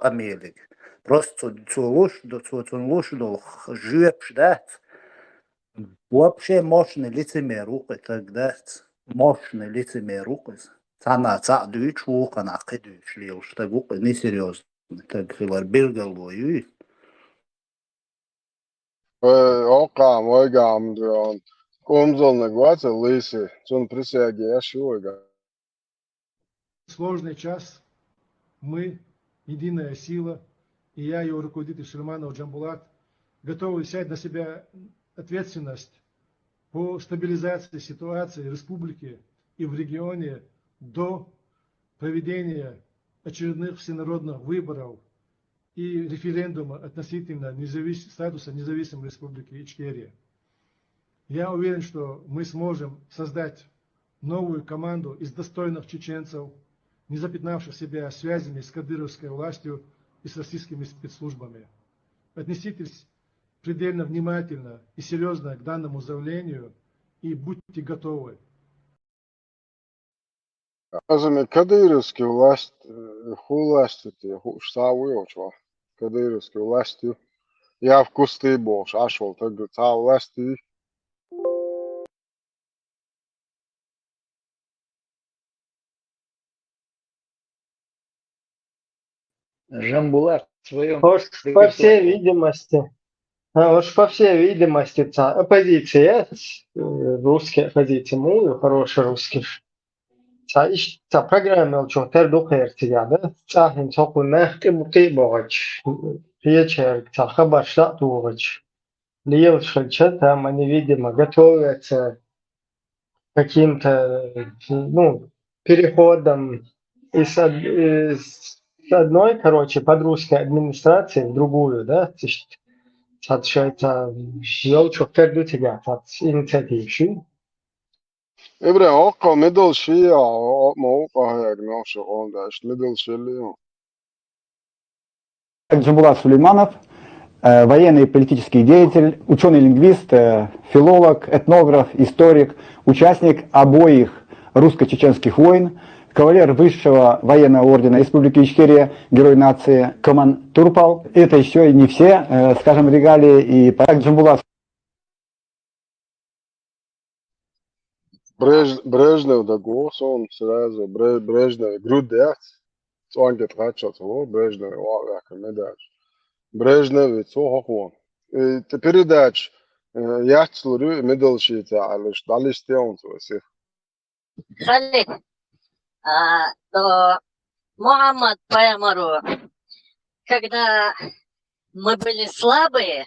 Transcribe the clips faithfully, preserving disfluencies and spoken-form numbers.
къамелиг. Просто цо, цо луш до-, цо цунна луш долу жоьпаш дац. Вообще мощный лицемер ву-кх и стаг, дац. Мощный лицемер ву-кх иза. Цхьанна цхьаъ дуьйцуш, вукхунна кхин дуьйцуш лелаш стаг ву-кх и, несерьёзный стаг хилар билгало ю иза. Э, оккхам, ойгам, кӀомзалниг вац лиси, цунна присяга еш ю вайга. Сложный час мы, единая сила, и я, её руководитель Сулейманов Джамбулат, готовы взять на себя ответственность по стабилизации ситуации в республике и в регионе до проведения очередных всенародных выборов и референдума относительно независ-, статуса независимой республики Ичкерия. Я уверен, что мы сможем создать новую команду из достойных чеченцев, не запятнавших себя связями с кадыровской властью и с российскими спецслужбами. Отнеситесь предельно внимательно и серьёзно к данному заявлению и будьте готовы. Азами кадыровский власть, э, хӀун власть ю те, хӀу-, уж цхьа ву йолчу ван. Кадыровский власть ю. Я в кусты бохуш, Ӏаш волу таг цхьа власть ю. Жамбулат в своём Уж, по всей репертуаре. Видимости, а, уж, по всей видимости, цхьа оппозиция, э, русская оппозиция, муха ю, хороший русский. Цхьа иш-, цхьа программа йолчух тера ду кхеран цигахь, да? ЦӀахь хӀинца хӀокху нах тӀе бу-, тӀе а бохуьйтуш, кхечаьрга цхьа хабарш дӀа а тухуьйтуш. Лелаш хилча, там они, видимо, готовятся к каким-то, ну, переходам из од-, из одной, короче, под русской администрации в другую, да? Цхьацца шайца йолчух тера ду цигахь, цхьацца инициативаш ю. Ибрахим, оккхал медалш ю, о-, о-, ма вукъа хьегна шу къоман дайшна медалш елли ю. Джамбулат Сулейманов, э, военный и политический деятель, учёный-лингвист, э, филолог, этнограф, историк, участник обоих русско-чеченских войн, кавалер Высшего военного ордена Республики Ичкерия, Герой нации, Коман Турпал. Это ещё и не все, э, скажем, регалии. И по-, так, Джамбулат Бреж-, Брежнев дагу суна сразу, Бре-, Брежнев груд яц, цӀонга тӀе кхаччалц ву Брежнев, ваьхка медаль. Брежнев цо хӀокхо. И т-, передача, э, яц лур ю, медалш йийца аьлла, дӀалисте хьуна цо сих. Халид, а, то Мухаммад пайхамару, когда мы были слабые,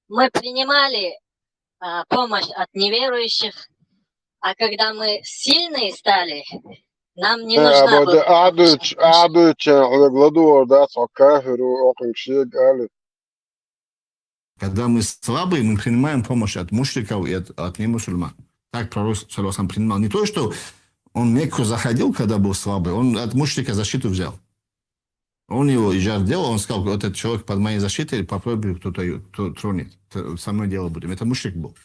мы принимали, а, помощь от неверующих, а когда мы сильные стали, нам не Э, нужна абада была помощь от мужчин. Ахьа дуьйцу, ахьа дуьйцучарна хьоьга ладугӀур дац, хьо кафир ву, окхуьнга шега али. Когда мы слабые, мы принимаем помощь от мушриков и от, от немусульман. Так пророк, саллаллаху алейхи ва саллям, принимал. Не то, что он в Мекку заходил, когда был слабый, он от мушрика защиту взял. Он его иджар делал, он сказал: «Этот человек под моей защитой, попробуй кто-то её тро-, тронет, т-, со мной дело будем». Это мушрик был.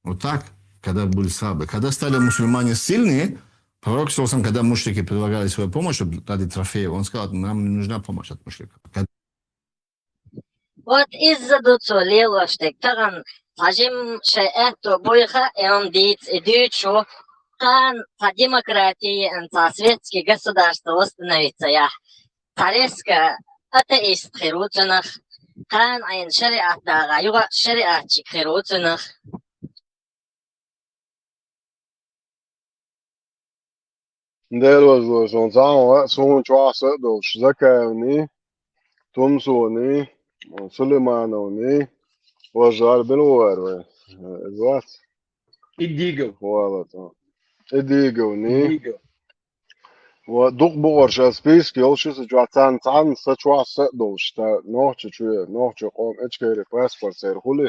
Вот так, когда были слабые. Когда стали мусульмане сильные, пророк, саллаллаху алейхи ва саллям, когда мушрики предлагали свою помощь, чтобы дать трофеи, он сказал: «Нам не нужна помощь от мушриков». Вот изза ду цо лелош дерг. Тахана цхьа жимма шайн аьтто буй хаьа, и хӀума дийца и дуьйцуш ву, кхана цхьа демократи еана, цхьа светский государство восстановиться яхь. Цхьа резко атеист хир ву цунах, кхана Ӏийна шариӀат дагӀа, юха а шариӀатчиг хир ву цунах. Дела везалуш, суна цхьаьна ваьа, суна чохь са а долуш, Закаевни, Тумсуни, Сулеймановни, важар бен ву вара вай. Иза вац? Идигов. Вала цо. Идиговни. Идигов. Ва дукха бу хӀара ша списка йолуш ю сан чохь, царна цхьаьна сан чохь са а долуш, сан нохча чу, нохча къоман Ичкери паспорт церан хуьлу.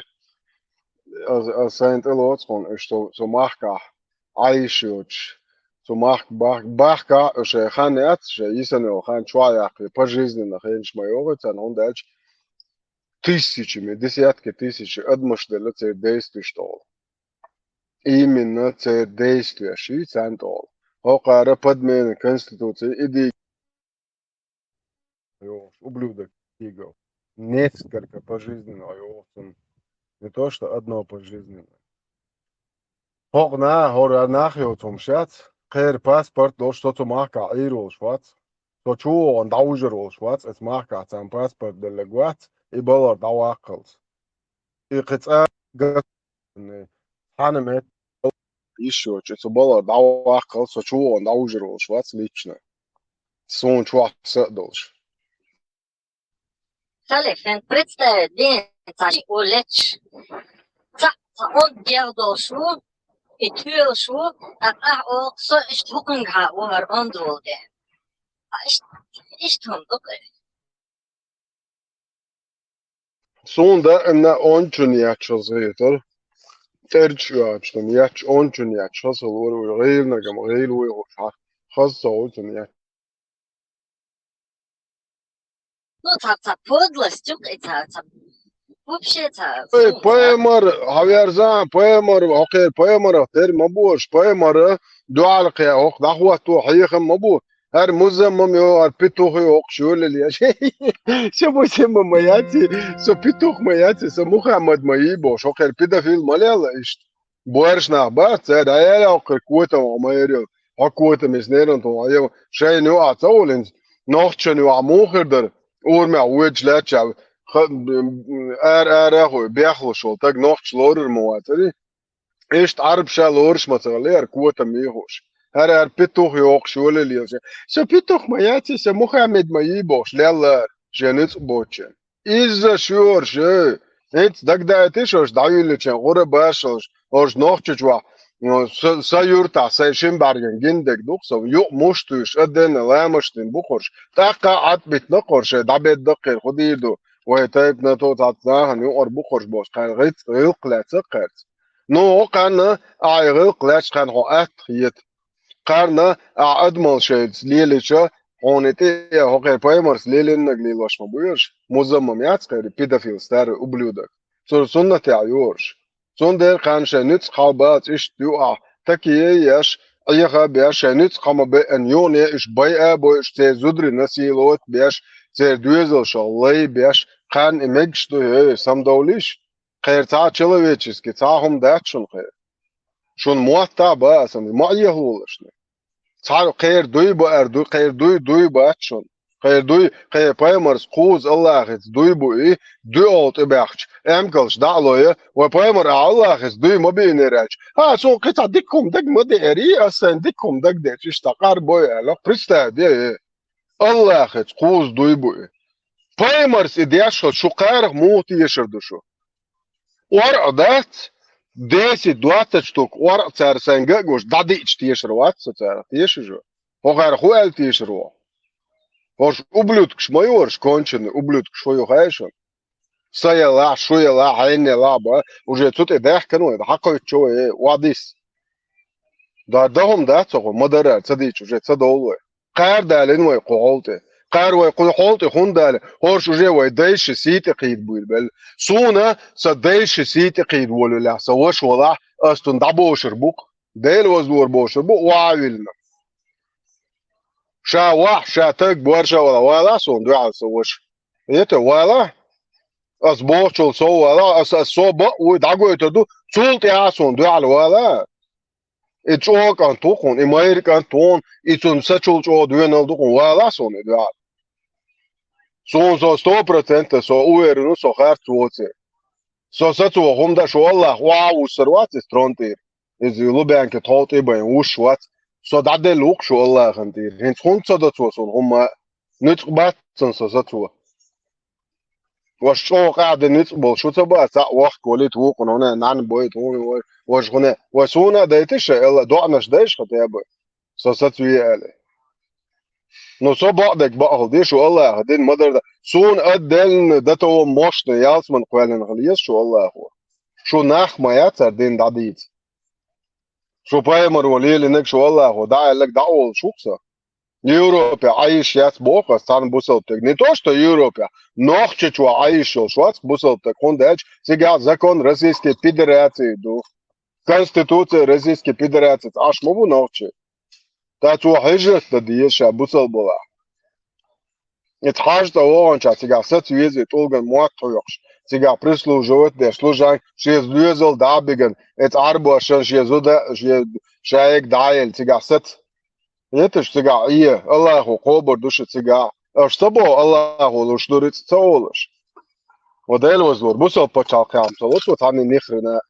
Ас, ас сайна тӀе лоцу хьуна, уьш со, со махкахь Ӏайша йоцуш, со махка бах-, бахкахь а шайн хан яц, шайн йисана йолу хан чохь яккхий, пожизненно хенаш ма йогӀу царна, хӀунда аьлча тысячами, десятки тысяч адамаш делла церан действиеш тӀехула. Именно церан действиеш ю царна тӀехула. ХӀокхара подмена Конституции и ди- йохуш, ублюдок Кигов. Несколько пожизненно йохуш. Не то, что одно пожизненно. ХӀокху наха, хӀора нах йоцу хӀума шац, кхеран паспорт долуш со цу махкахь Ӏийр волуш вац, со чу а вогӀун дӀавужур волуш вац, аса махкахь царна паспорт делларг вац, и балхара дӀаваккхалц. И кхин цкъа гатне, цхьана метта йиш йоцуш, и цу балхара дӀаваккхалц, со чу а вогӀун дӀавужур волуш вац лично. Суна чохь са а долуш. Хали, хен представить ден, цхьа шиъ ву лечча. Цхьаъ, цхьа онда гех долуш ву, и тоьлуш ву, ткъа ахь оха со иштта хӀукхуьнгахьа ву хӀара онда волу де. Ткъа иштта, иштта хӀума ду-кх. Суна даимна ончун етташ хаза хетара. ТӀерча оьгӀачун етташ, ончун етташ хаза хилла вара вуй, гӀийла нагам, гӀийла вуй хӀуш хьа. Хаза ца хуьлу цунна етташ. Ну, цхьа, цхьа подлость ю-кх и, цхьа, цхьа, вообще цхьа, Ой, ну, цхьа. Пайхамар, хьан верзан, пайхамар, хӀокхеран пайхамарах тера ма бу аша, пайхамара дуьхьал кхе, хӀокху дӀахӀотто хьехам ма бу. ХӀара музаммам йо, хӀара петух йо, хӀокхуш йолале. Ша бу ма яци, со петух ма яци, со Мухаммад ма йий бохуш, хӀокхеран педофил ма лелла иштта. Боьрша нах бац, цара дӀаяьлла хӀокхуьнга котам ма яра йо. Хьо котам иза неран тӀе ма йо. Шайна юкъахь ца волу хӀинца. Нохчашна юкъахь муха хир дара? Урамехь воьдуш лаьттачохь ха-, ара-ара а хуй, бехлуш волу стаг нохчаш лорур ма вацара. Иштта Ӏарбаша лоруш ма ца хиллера, котам йий хууш. ХӀара, хӀара петух йохуш йолале. Со петух ма яци, со Мухаммад ма йий бохуш, лелла шен ницкъ боцчу. Иза шуьйраш, э, хӀинца дагадайтиш аша дӀавиллича гӀура башалш, аша Нохчийчохь, ну, са, са юьртахь сайн шина бӀаьргана гина дерг ду-кх со, юкъ муш туьйсуш, а денна ламаш дина бу-кх уьш, тӀаккха а Ӏадбитина-кх уьш, шайн дӀабедда-кх кхеран хӀун дийр ду, вай тайпана тӀе цхьацца нахана юкъара бу-кх уьш бохуш, кхарна гӀицкъ гӀиллакх лаьцна-кх кхаьрца. Ну, хӀокхарна ахь гӀиллакх лаьцча, кхарна хьо атта хета. Кхарна ахь адамал шайца лелича, хьуна тӀе а хӀокхеран пайхамарца лелийнарг лелош ма бу уьш. Музаммам яц-кх хӀара педофил, старый ублюдок. Цуьнан суннатехь йоьраш. Цундела кхарна шайн ницкъ хьалабац иштта юкъахь, такие еш, Ӏеха а беш, шайн ницкъ хьа ма беъна юхане уьш байа а бойуш, церан зударий насиловать а беш, церан доьзалшах лай а беш, кхарна и мегаш ду, хӀей, самадовлийша. Кхеран цхьа а человеческий, цхьа а хӀума дац шуна кхеран. Шуна мотт а бац, ма Ӏехалолаш. Цхьа кхеран дуй баар ду, кхеран дуй, дуй бац шуна. Кхеран дуй, кхеран пайхамарца кхузза Аллахьца дуй бу и, дуьхьал тӀебаьхча, эмкалш дӀа а лой, вай пайхамар а Аллахьца дуй ма бийнера аьлча, хӀа, суна кхин цхьа дика хӀума дага ма деарий, ас сайна дика хӀума дагадеача, иштта къар бой аьлла, представь де, э. Аллахьца кхузза дуй бу и. Пайхамарца и деш хилча, шу кхарах муха тешар ду шу? ОрӀа дац, десять, двадцать штук орӀа цара сайна ган а гуш, дӀадиъча тешар вац со царах, тешаш ву. ХӀокхара хӀун аьлла тешар ву? ХӀорш ублюдкаш ма ю хӀорш, конченый ублюдкаш хӀун ю хаьий шуна? Сан ялахь, шун ялахь, хьенан ялахь а бан, уже цу тӀе даьхкина вай, хьакхуьйтучу вай, э, охьадисса. Дар дан хӀума дац хӀокхо, ма дарра ца дийча, уже ца довла вай. Кхара далийна вай кху хьол тӀе. Кхара вай кху хьол тӀе хӀунда далийна? ХӀорш уже вай дайша сий тӀе кхийда буьйлабелла. Суна сан дайша сий тӀе кхийда волавеллехь, сан ваша валахь, ас цунна дӀабошур бу-кх. Дела ваздор бошур бу, охьа а виллина. Ша вахь, ша таг боьрша вала, валахь суна дуьхьал сан ваша. Эта валахь? Ас бохучул сов валахь, ас, ас со бакъ вуй дӀагойтур ду, цул тӀаьхьа суна дуьхьал валахь. И чӀогӀа кӀант ву хьуна, и майра кӀант ву хьуна, и цунна сачул чӀогӀа доьналла ду хьуна, валахь суна и дуьхьал. Суна со сто процентов, со уверен ву, со харц воций. Со сацо хӀума дан шу Аллах охьа а вуссур вац иза трон тӀера. Иза Лубянка тхов тӀе а байна вуссуш вац. Со дӀаделла ву-кх шу Аллахана тӀера. ХӀинца хӀунда ца до цо суна хӀумма а? Ницкъ бац цунна со сацо. Ваша чӀогӀа къаьхьа де ницкъ болуш ву ца бац, цхьаъ вахка валийта вукхуна, хӀуна нӀаьна бойта, хӀуна вай, важа хӀуна, вай суна а дайта ша, аьлла, доӀанаш дайша хьо тӀе а бай. Со сацве аьлла. Ну, со бакъдерг бакъ хила деза, шу Аллаха дин ма-дарра. Суна а деллина, датован мощна, ялсман кхоьллина хила еза шу Аллахо. Шу нах ма яцара дин дӀадийца. Шу пайхамаро лелинарг шу Аллахо дӀа аьлларг дӀа а волуш ву-кх со. Европе Ӏайш яц боху ас цхьана бусалба стаг. Не то, что Европе, Нохчийчохь Ӏайш йолуш вац бусалба стаг, хӀунда аьлча цигахь закон Российской Федерации ду. Конституция Российской Федерации Ӏаш ма бу нохчий. Ткъа цо хьижрат дан деза ша бусалба балахь. Эца хьажа цӀа вогӀанча цигахь саца везий, тӀулган мотт хьоькхуш, цигахь прислуживать деш, служанка, шен лоьзал дӀа а биган, эца Ӏарбошан шен зуда, шен шайга дӀаелла цигахь саца. Еташ цигахь Ӏе, Аллахо кхобур ду шу цигахь. Аша ца боху, Аллахо луш ду рицкъ ца олуш. Ва Дела вазлур, бусалба пачхьалкхехь ца луш ву цхьанна нихрина.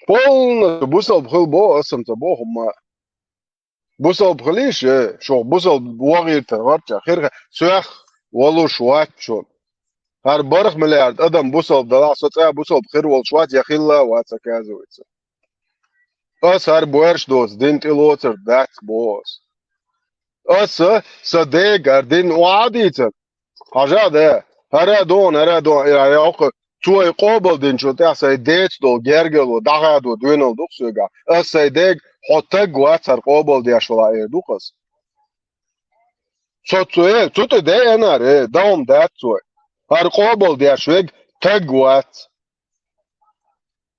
Полностью бусалба хила боху, аса ца боху хӀумма. Бусалба хилийша, э, шух бусалба вогӀийтар гӀорча хирха, соьх волуш вац шуна. ХӀара барх миллиард адам бусалба далахь, со цкъа бусалба хир волуш вац, я хилла а вац, оказывается. Аса хӀара боьрша доцу дин тӀелоцург дац боху аса. Аса сан дега хӀара дин охьа а дийцар. Хьажа а де, хӀара а дона, хӀара а дона, я, я, окху, цо и къобалдинчул тӀаьхьа сайн деца долу гергарло дӀахадо доьналла ду-кх соьгахь. Аса сайн дега хьо таг вац хӀара къобалдеш вала эр ду-кх аса. Со цу, э, цу тӀе деанара, э, дан хӀума дац цо. ХӀара къобалдеш верг таг вац.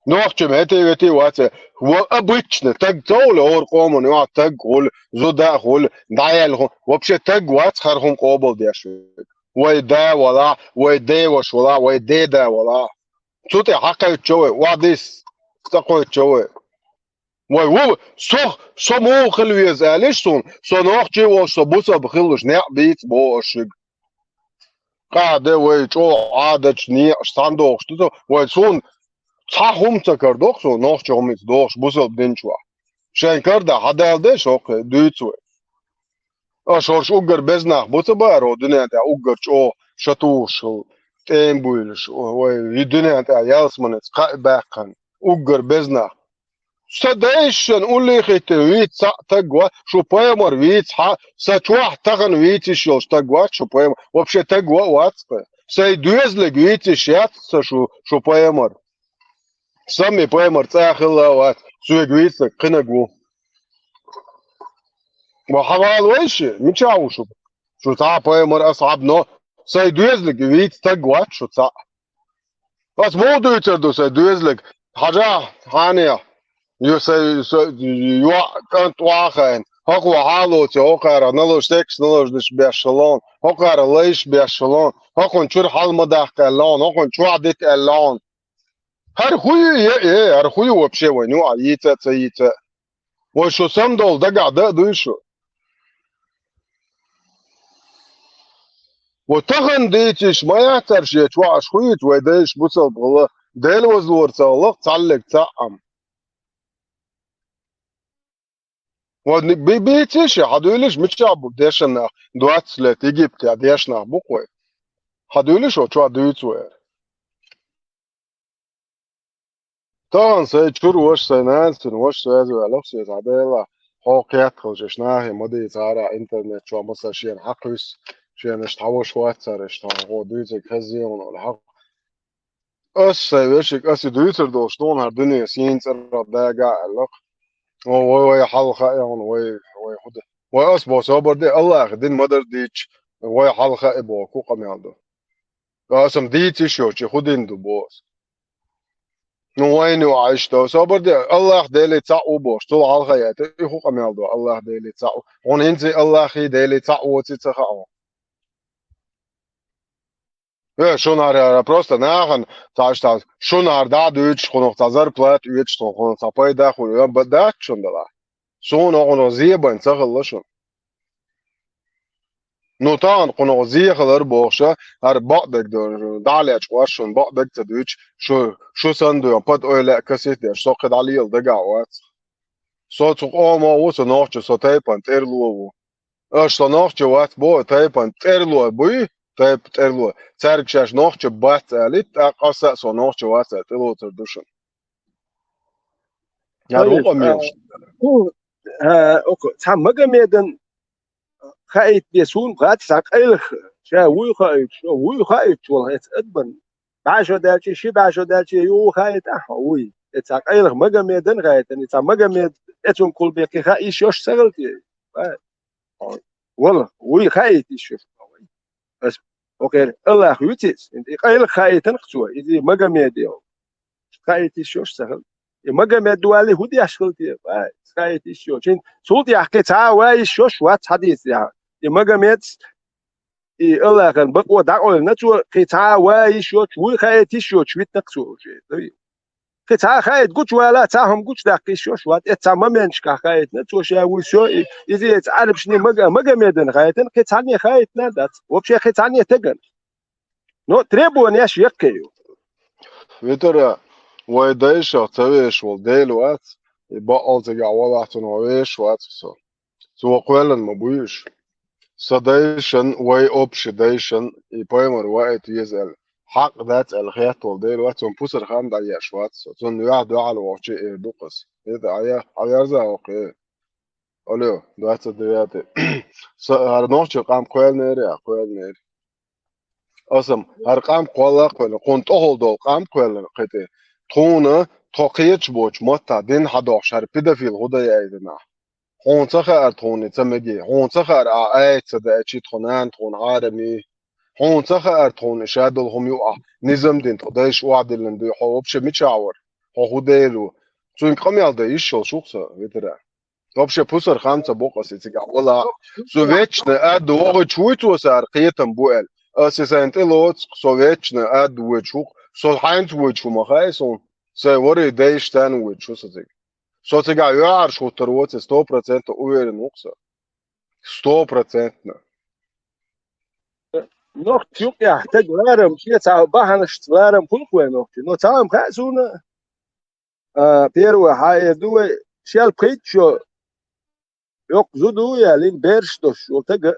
Нохчо метте-ветте вац, ва обычно таг ца хуьлу, хӀора къоман юкъахь таг хуьлу, зуда а хуьлу, дӀаяьлла хӀу-, вообще таг вац хӀара хӀума къобалдеш верг. Вай да вала, вай деваш вала, вай деда вала. Цу тӀе хьакхайччо вай, вадис, цӀа кхойччо вай. Вай, ву, со, со муха хила веза, алиш суна, со нохчий волуш, со бусалба хилуш, некъ бийца боху аш шуьга. Къа де вай чӀогӀа Ӏадаташ, некъаш цхьаьна дохуш ду со, вай суна цхьа хӀума ца карадо-кх суна, нохча хӀумица дохуш, бусалба динчу вахь. Шайн карда хьадала де шоккхе, дуьйцу вай. Аша хӀорш уггар беза нах бу ца бара, хӀо дуьнен тӀехь уггар чӀогӀа шатухуш, тӀема буьйлуш, вай, и дуьнен тӀехь ялсаманец кхаъ баьккхина, уггар беза нах. Сан дайшшан уллехь хӀиттина вийца цхьаъ таг вац, шу пайхамар вийца хьа, сан чохь тахана вийца йиш йолуш таг вац шу пайхамар, вообще таг ван а вац-кх. Сайн доьзалиг вийца йиш яц сан шу, шу пайхамар. Самми пайхамар цӀа хилла а вац, соьга вийцинарг кхинарг ву. Ва хьавала вайши, мичахь ву шу? Шу цхьа а пайхамар, асхьаб, но сайн доьзалиг вийца таг вац шу цхьаъ. Ас муха дуьйцур ду сайн доьзалиг? Хьажахь, хьанехь, ю сайн, сайн йоӀ, кӀант охьа а хаийна, хӀокхо хьалоций, хӀокхара налуш, секс налуш деш беш лон, хӀокхара лайш беш лон, хӀокхунна чуьра хьал ма даккха аьлла лон, хӀокхунна чохь дита аьлла лон. ХӀара хӀу ю, е, е, хӀара хӀу ю вообще вайн юкъахь йийца а, ца йийца а? Вай шу самадовла дагахь дан а дуй шу? Вай тахана дийца йиш ма яц хӀара шен чохь, аша хӀу йийца, вай дайша бусалба хилла, Дела вазлора ца хилла-кх цхьаллиг цхьаъ-м. Вай ни-, би-, бийца йиш, хьадуьйлуш, мичахь бу дешан нах, двадцать лет Египтехь дешан нах бу-кх вай. Хьадуьйлуш, хӀо чохь дуьйцу вай хӀара. Тахана сайн чуьра ваша, сайн нанас цуьнан ваша связи ваьлла-кх соьца, хьан Дела, хьо кхетта хилча, аша нахе ма дийцара, интернет чохь ма ца шена хьакхуьйсу, шена аша тхьаваш вац цара, аша тхьо хӀо дуьйцург хезна олу хьакха. Ас сайн вешиг, ас и дуьйцур долуш дуьйна хӀара дуьне сийна цӀарах дага а аьлла-кх. О, вай, вай хьал хаьа хьуна, вай, вай хӀу ду. Вай ас боху собар де, Аллахе дин ма-дарра дийцча, вай хьал хаьа боху, хӀу къамел ду. Аса-м дийца йиш йоцчу хӀу дин ду боху аса. Ну, вайна ю Ӏайшта, собар де, Аллах Деле цхьаъ ву бохуш, цул хьалха яйта, и хӀу къамел ду, Аллах Деле цхьаъ ву. Хьуна хӀинца Аллахе Деле цхьаъ воций ца хаьа хьуна. Э, шуна хӀара, хӀара просто нахана, цхьа иштта, шуна хӀара дӀа а дуьйцуш, хьуна цхьа зарплата оьцуш, хьуна цхьа пайда хуьлу, э, ба-, дац шуна делахь. Суна хьуна зебан ца хилла шуна. Ну, тахана кхунах зе хилар бохуша, хӀара бакъдерг ду, дӀа а лечкъош шуна, бакъдерг ца дуьйцуш, шу, шу санна ду, под ойла а касет деш, со кхин дӀа лела дагахь вац. Со цу къомо ву, со нохча, со тайпан тӀерло ву. Аша со нохча вац боху, тайпан тӀерло буй, тайпа тӀерло. Цаьрга шаьш нохча бац алийта, тӀаккха аса а со нохча вац а тӀелоцур ду шуна. ХӀара ву къамелаш. ХӀу, а, око, цхьа Магомедан хаийта бен суна бац, цхьа къайлаха, ша вуй хаийташ, вуй хаийташ волу хьеца адаман. БӀаьшо даьлчи, ши бӀаьшо даьлчи, юха хаийта ахьа вуй. Э, цхьа къайлаха Магомедан хаийтан, и цхьа Магомед, эцунга кхул бен кхин хаийш йош ца хилти. Вала, вуй хаийта йиш йош. Ас, окхер, Аллах вуьци, и къайлаха хаийтан-кх цо, иза Магомед йо. Хаийта йиш йош ца хилла. И Магомед валли хӀу деш хилла те? Вай, хаийта йиш йош. Чин цул тӀаьхьа кхин цхьа а вай йиш йош вац хьадийца яхьа. И Магомед и Аллахьан бакъо дӀакъойлина цо, кхин цхьа а ван йиш йоцуш, вуй хаийта йиш йоцуш витнакх цо уже. Кхин цхьа а хаийта гучувала, цхьа хӀума гучудаккха йиш йоцуш вац, эццахь моменташкахь хаийтина цо ша вуй, всё, и, иза эца Ӏарбашна Мага-, Магомедана хаийтина, кхин цхьанне хаийтина дац. Вообще кхин цхьанне тагана. Но требованеш яккхий ю. Витара, вай дайшах ца веш волу Дела вац, и бакъал цигахь валахь цунах веш вац со. Цо кхоьллина ма буй уьш. Сан дайшан вай общий дайшан и пайхамар ваийта веза аьлла, хьакъ дац аьлла хетта волу Дела вац, цунна пусар хам дӀаеш вац со. Цунна юьхь дуьхьал вохучу эр ду-кх ас. ХӀета, хьан я-, хьан ярза воккхе. Алло, двадцать девятый. Са-, хӀара нохчийн къам кхоьллинера, кхоьллинера. Асам, хӀара къам кхолла а кхоьллина, кхунна тӀехула долу къам кхоьллина кхин тӀе. Тхуна, тхо кхеташ боцу маттахь дин хьадохуш хӀара педофил хӀун дан яийтина ахь? Хьуна ца хаьара тхуна и ца меге? Хьуна ца хаьара ахь айца ца даьчи тхо нана тхуна хьарам йий? Хьуна ца хаьара тхуна и ша долу хӀума ю ахь низам дина, тхо дайша охьадиллина дуй, хьо вообще мичахь вара? Хьо хӀун дела ву? Цуьнга къамел дан йиш йолуш ву-кх со, витара. Вообще пусар хам ца бокъу аса и цигахь вала. Со вечный ад вогӀуьйтуш вуй цо сара кхетам бу аьлла. Аса и сайн тӀе лоцу, со вечный ад воьдуш ву-кх, со хьайнца воьдуш ву ма хаьа суна. Сайн ворхӀе дайша царна воьдуш ву со цига. Со цигахь юьхьӀаьржа хӀуттур воцу, сто процентов уверен ву-кх со. Сто процентно. Нохча юкъехь таг ларам, шен цхьа бахьанашца ларам хуьлу-кх вай нохчий. Но цхьа хӀума хаьа суна, а, первое, хьан эр ду вай, шел пхийтта шо йоккха зуда ву яьллин, бераш долуш волу тага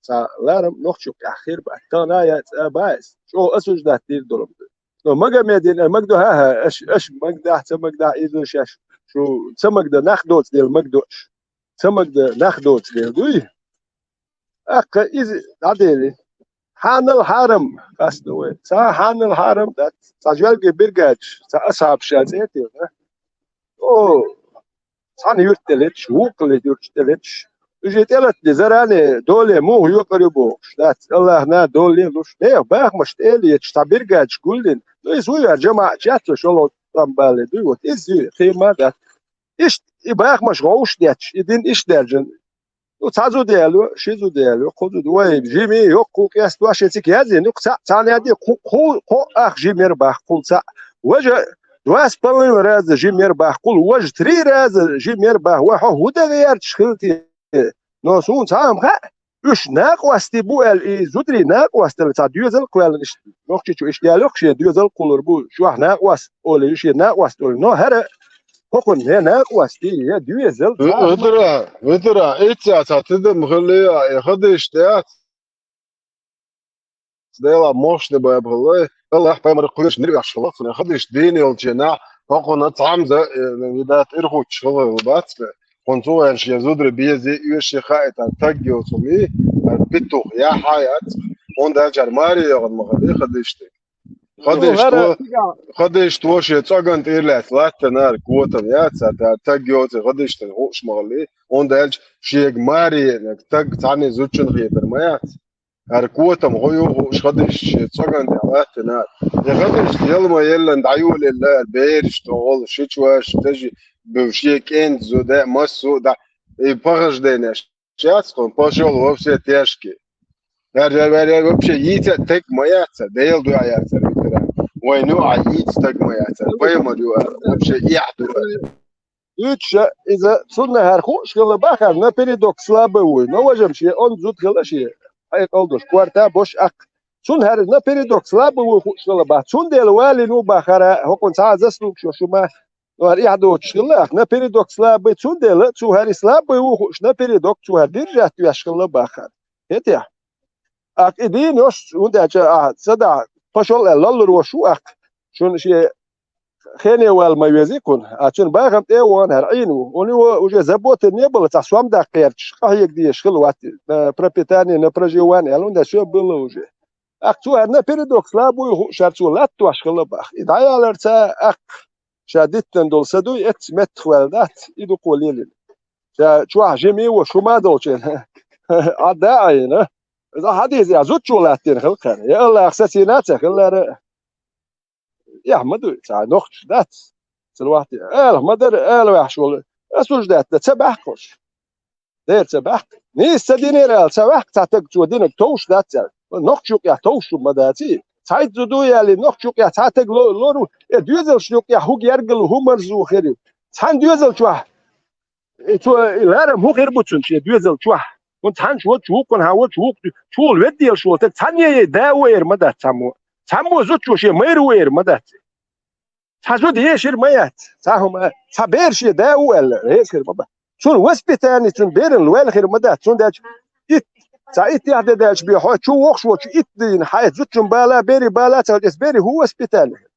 цхьа ларам нохча юкъехь хир бац. Тахана а яц а бац. ЧӀогӀа осуждать дийр долу ма ду. Но Магомедина, а, магадо, хӀа-хӀа, аша, аша магадахь, ца магадахь, иза шаьш, шу ца магадо, нах доцу дела магадо аша. Ца магадо, нах доцу дела дуй? Аккха иза дӀадели. Хьанал хьарам, къасто вай. Цхьа хьанал хьарам дац. Цхьа жоьлге биргадаш, цхьа асхьабаш ша цӀе а тиллина. О, цхьана юьрта тӀе леташ, вукху юьрта тӀе леташ. Уьш и тӀелатде заране доле муха йокъар ю бохуш дац. Аллахьна доле луш. Нехан бахамаш тӀе а леташ, цхьа биргадаш гулдина. Ну, иза вуй вара жамаӀат чаьццо шолгӀа тӀом бале дуй, вот иза юй, кхин ма дац. Иштта и бахамаш гӀовш детташ, и дин иштта даьржина. Ну, цхьа зуда яло, ши зуда яло, кхо зуда, вай, жимий, йоккхул къеста, вай, шен цига яздина, юкъа цхьаъ, цхьана яздина, кху-, кху-, кхо ах жимера бахкхул цхьаъ. Важа два с половиной раза жимера бахкхул, важа три раза жимера бах. Вай, хьо хӀун дан гӀерташ хила те? Но суна цхьа а ма хаьа, уьш накъостий бу аьлла, и зударий накъосталла цхьа доьзал а кхоьллина иштта. Нохчийчу иштта яло-кх шен доьзал а кхуллур бу, чохь накъост олий, шен накъост олий. Но хӀара хӀокхунна я накъостий, я доьзал, цхьа а ма Витара, витара, иццаца тидам хилли а, и хадиш тӀе Дела мощный баб хилла, Аллахь пайхамар кхоьруш нир веш хилла, цуьнан хадиш дийна йолчу нах, хӀокхунна цхьамза, э, видат, ирхуч хилла бац, хӀунца вайна шен зударий безий, оьший хаийтар таг йоцу хӀума, ар петух, яхьа яц, хӀунда аьлча ар маре йогӀун ма хилли хадиш тӀе. Хадиш хӀара тво, хадиш тво шен цӀоган тӀера лаьцна латтанара котам яц, ар таг йоцу хадиш тӀе хууш ма хилли, хӀунда аьлча шега маре таг цхьанне зудчун хетар ма яц. Ара котам гӀо ю хууш хадиш шен цӀоган тӀехь латтина. И хадиш елма еллан дӀайолаелла ара бераш тӀе гӀолла, шича ваша, дажи, бу шен кӀентан зуда, массо а дӀа. И похожденеш яц кхуьнан, пошёл во все тяжкие. Ара, ара, ара, вообще йийца а таг ма яц, Дела дуьхьа яц ара витара. Вайн юкъахь йийца таг ма яц ара. Пайхамар ю ара, вообще эхь ду ара. Уьйтуша иза цунна хӀара хууш хилла бахара, напередок слабый вуй. Но важам шен онда зуда хилла шен. Хьекъал долуш, корта бош аккха. Цунна хӀара напередок слабый вуй хууш хилла бах. Цундела валийна ву бахара, хӀокхунна цхьа а заслугаш йолуш ма. Но хӀара эхь доцуш хилла ах, напередок слабый. Цундела цу хӀара слабый ву хууш, напередок цу хӀара держать веш хилла бахара. ХӀетехь? Аккха и дийна йош, хӀунда аьлча ахьа ца дахь, пошёл аьлла лаллур вош ву аккха. Шуна шен хене вала ма везий кхунна, а цуьнан бахам тӀе а вахана хӀара Ӏийна ву. У него уже заботы не было, цхьа сом даккха гӀерташ, къахьега дезаш хилла вац, на пропитание, на проживание аьлла, хӀунда всё было уже. Аккха цо хӀара напередок слабый вуй хууш хӀара цо латтош хилла бах. И дӀаяларца аккха ша диттина долу са дуй, эццахь меттах ваьлла дац, и дукха лелийна. Ша чохь жимий ву, шу ма долчу. Ӏадда а Ӏийна. Иза хьадийза, я зудчо латтийна хилла кхара. Я Аллахь, сацийна а ца хиллара. Эхь ма дуй, цхьа нохчаш дац. Цара вахтий. Ала ма дара, ала ваьхьаш волу. Осуждать дан ца баьхкхуш. Дера ца баьхкх. Нийса ца динера ала ца ваьхкх, цхьа таг цо динарг товш дац аьлла. нохчо юкъехь товш ма дац и. Цхьайтта зуда яьлла, нохчо юкъехь цхьа таг ло-, лору, э, доьзалш юкъехь хӀу гергал, хӀу марзо хир ю. Цхьана доьзал чохь, э, цо, э, ларам хӀун хир бу цунна шен доьзал чохь? ХӀунда цхьанчу волчу вукхунхьа волчу вукху чула ведделаш волу таг цхьанне а да ву эр ма дац цхьаммо. Цхьаммо зудчо шен майра ву эр ма дац. Цхьа зуда ешира ма яц, цхьа хӀума, цхьа бер шен да ву аьлла, реза хир ма бац. Цунна воспитание, цунна беран лойла хир ма дац, цундела итт, цхьа иттех де даьлча бен хьо чу воккхуш волчу итт дийна хьайн зудчун бала, берийн бала ца хилча, эс берийн хӀун воспитание хир?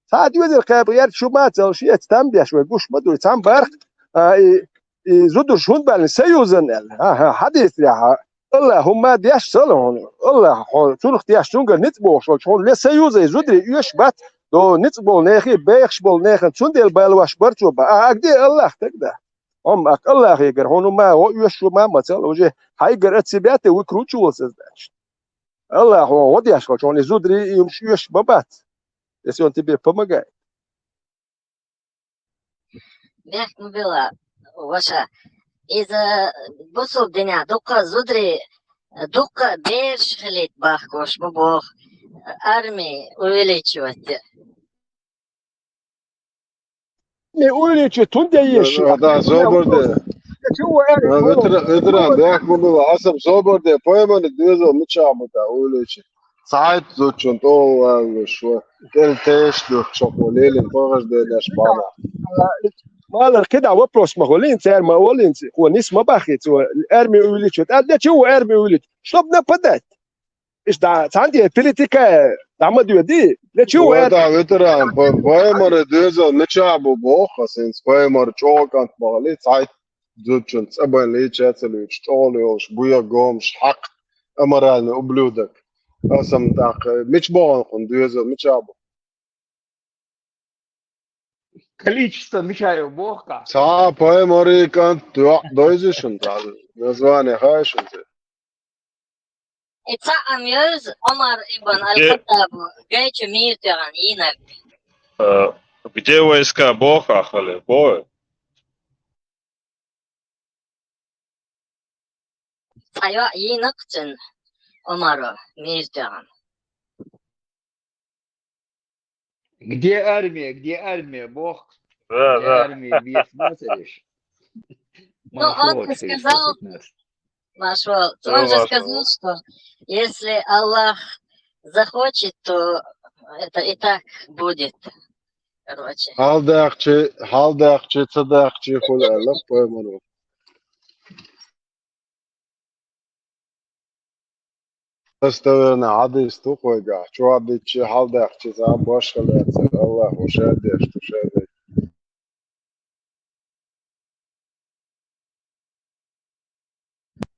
Цхьа а доьзал кхаба гӀерта шу ма ца, шеца там беш вай гуш ма дуй, цхьамма барх, а, и, и зударш хӀунда баьлла союзан аьлла? Ага, хьадийцарехь, Аллах хӀумма деш ца ло хьуна. Аллах хьо цунах деш цуьнгара ницкъ бохуш волчу хьуна ле союза и зударий оьшуш бац, до ницкъ болу нехий, бехаш болу нехан цундела балош бар цо бан. А, а где Аллах тогда? Хьо ма аккха Аллахегара хьуна ма, хьо оьшуш ма, ма ца ло, уже хьайгара от себя ты выкручивался, значит. Аллах хьо гӀо деш волчу хьуна и зударий и хӀумаш оьшуш ма бац. Если он тебе помогает. Бехк ма билла, ваша. Иза бусулба динехь дуккха а зударий, дуккха а бераш хилийта бахкош бу боху, армия увеличивать. Не увеличивать, тун де еш. Да, да, собар де. Чего армия? Ветеран, ветеран, бехк ма билла, аса собар де, пойман доьзал мичахь бу тӀе увеличивать. Цхьайтта зудчун тӀе валалуш ву, кӀел тешаш дуьхча шо кхо лелина похаж дедеш бахьана. Малар кхидӀа вопрос ма хуьлийна, цара ма олийна, кхо нис ма баххийца, армия увеличивать. А для чего армия увеличивать? Чтоб нападать. Иштта цхьаьна де политика дӀа ма доьдий. Для чего армия? Да, ветеран, поймара доьзал мичахь бу боху, аса хӀинца поймара чӀогӀа кӀант бахалий, цхьайтта зудчун цӀа бан лийча а ца луьйчу, чӀогӀа йолуш, буя гомаш, хьакх, аморальный ублюдок. Аса-м тӀаккха, мича богӀун кхуьнан доьзал, мича бу? Количество мича ю боху-кх? Цхьа паймарий кӀант йоӀ дойзуш шуна цхьа? Название хаьа шуна церан? И цхьаъ-м йевза Ӏумар ибн Аль-Хаттаб гайчу мийра тоьхна йийнарг. Э, где войска боху ахь хиле? Бой. Цхьа йоӀ йийнакх цуьнан Ӏумаро мийра тоьхна. Где армия, где армия, боху. Да, где да. Армия, бес мацариш. Ну, он же сказал, Машвал, он же сказал, что если Аллах захочет, то это и так будет. Короче. Хьалдаккхачи, хьалдаккхачи, ца даккхачи хуьлу аьлла пайхамаро. Достоверный хьадис ду кхойгахь, чохь диччи, хьалдаккхачи цхьа а башха лаьцна, Аллах ва ша деш ду ша деш.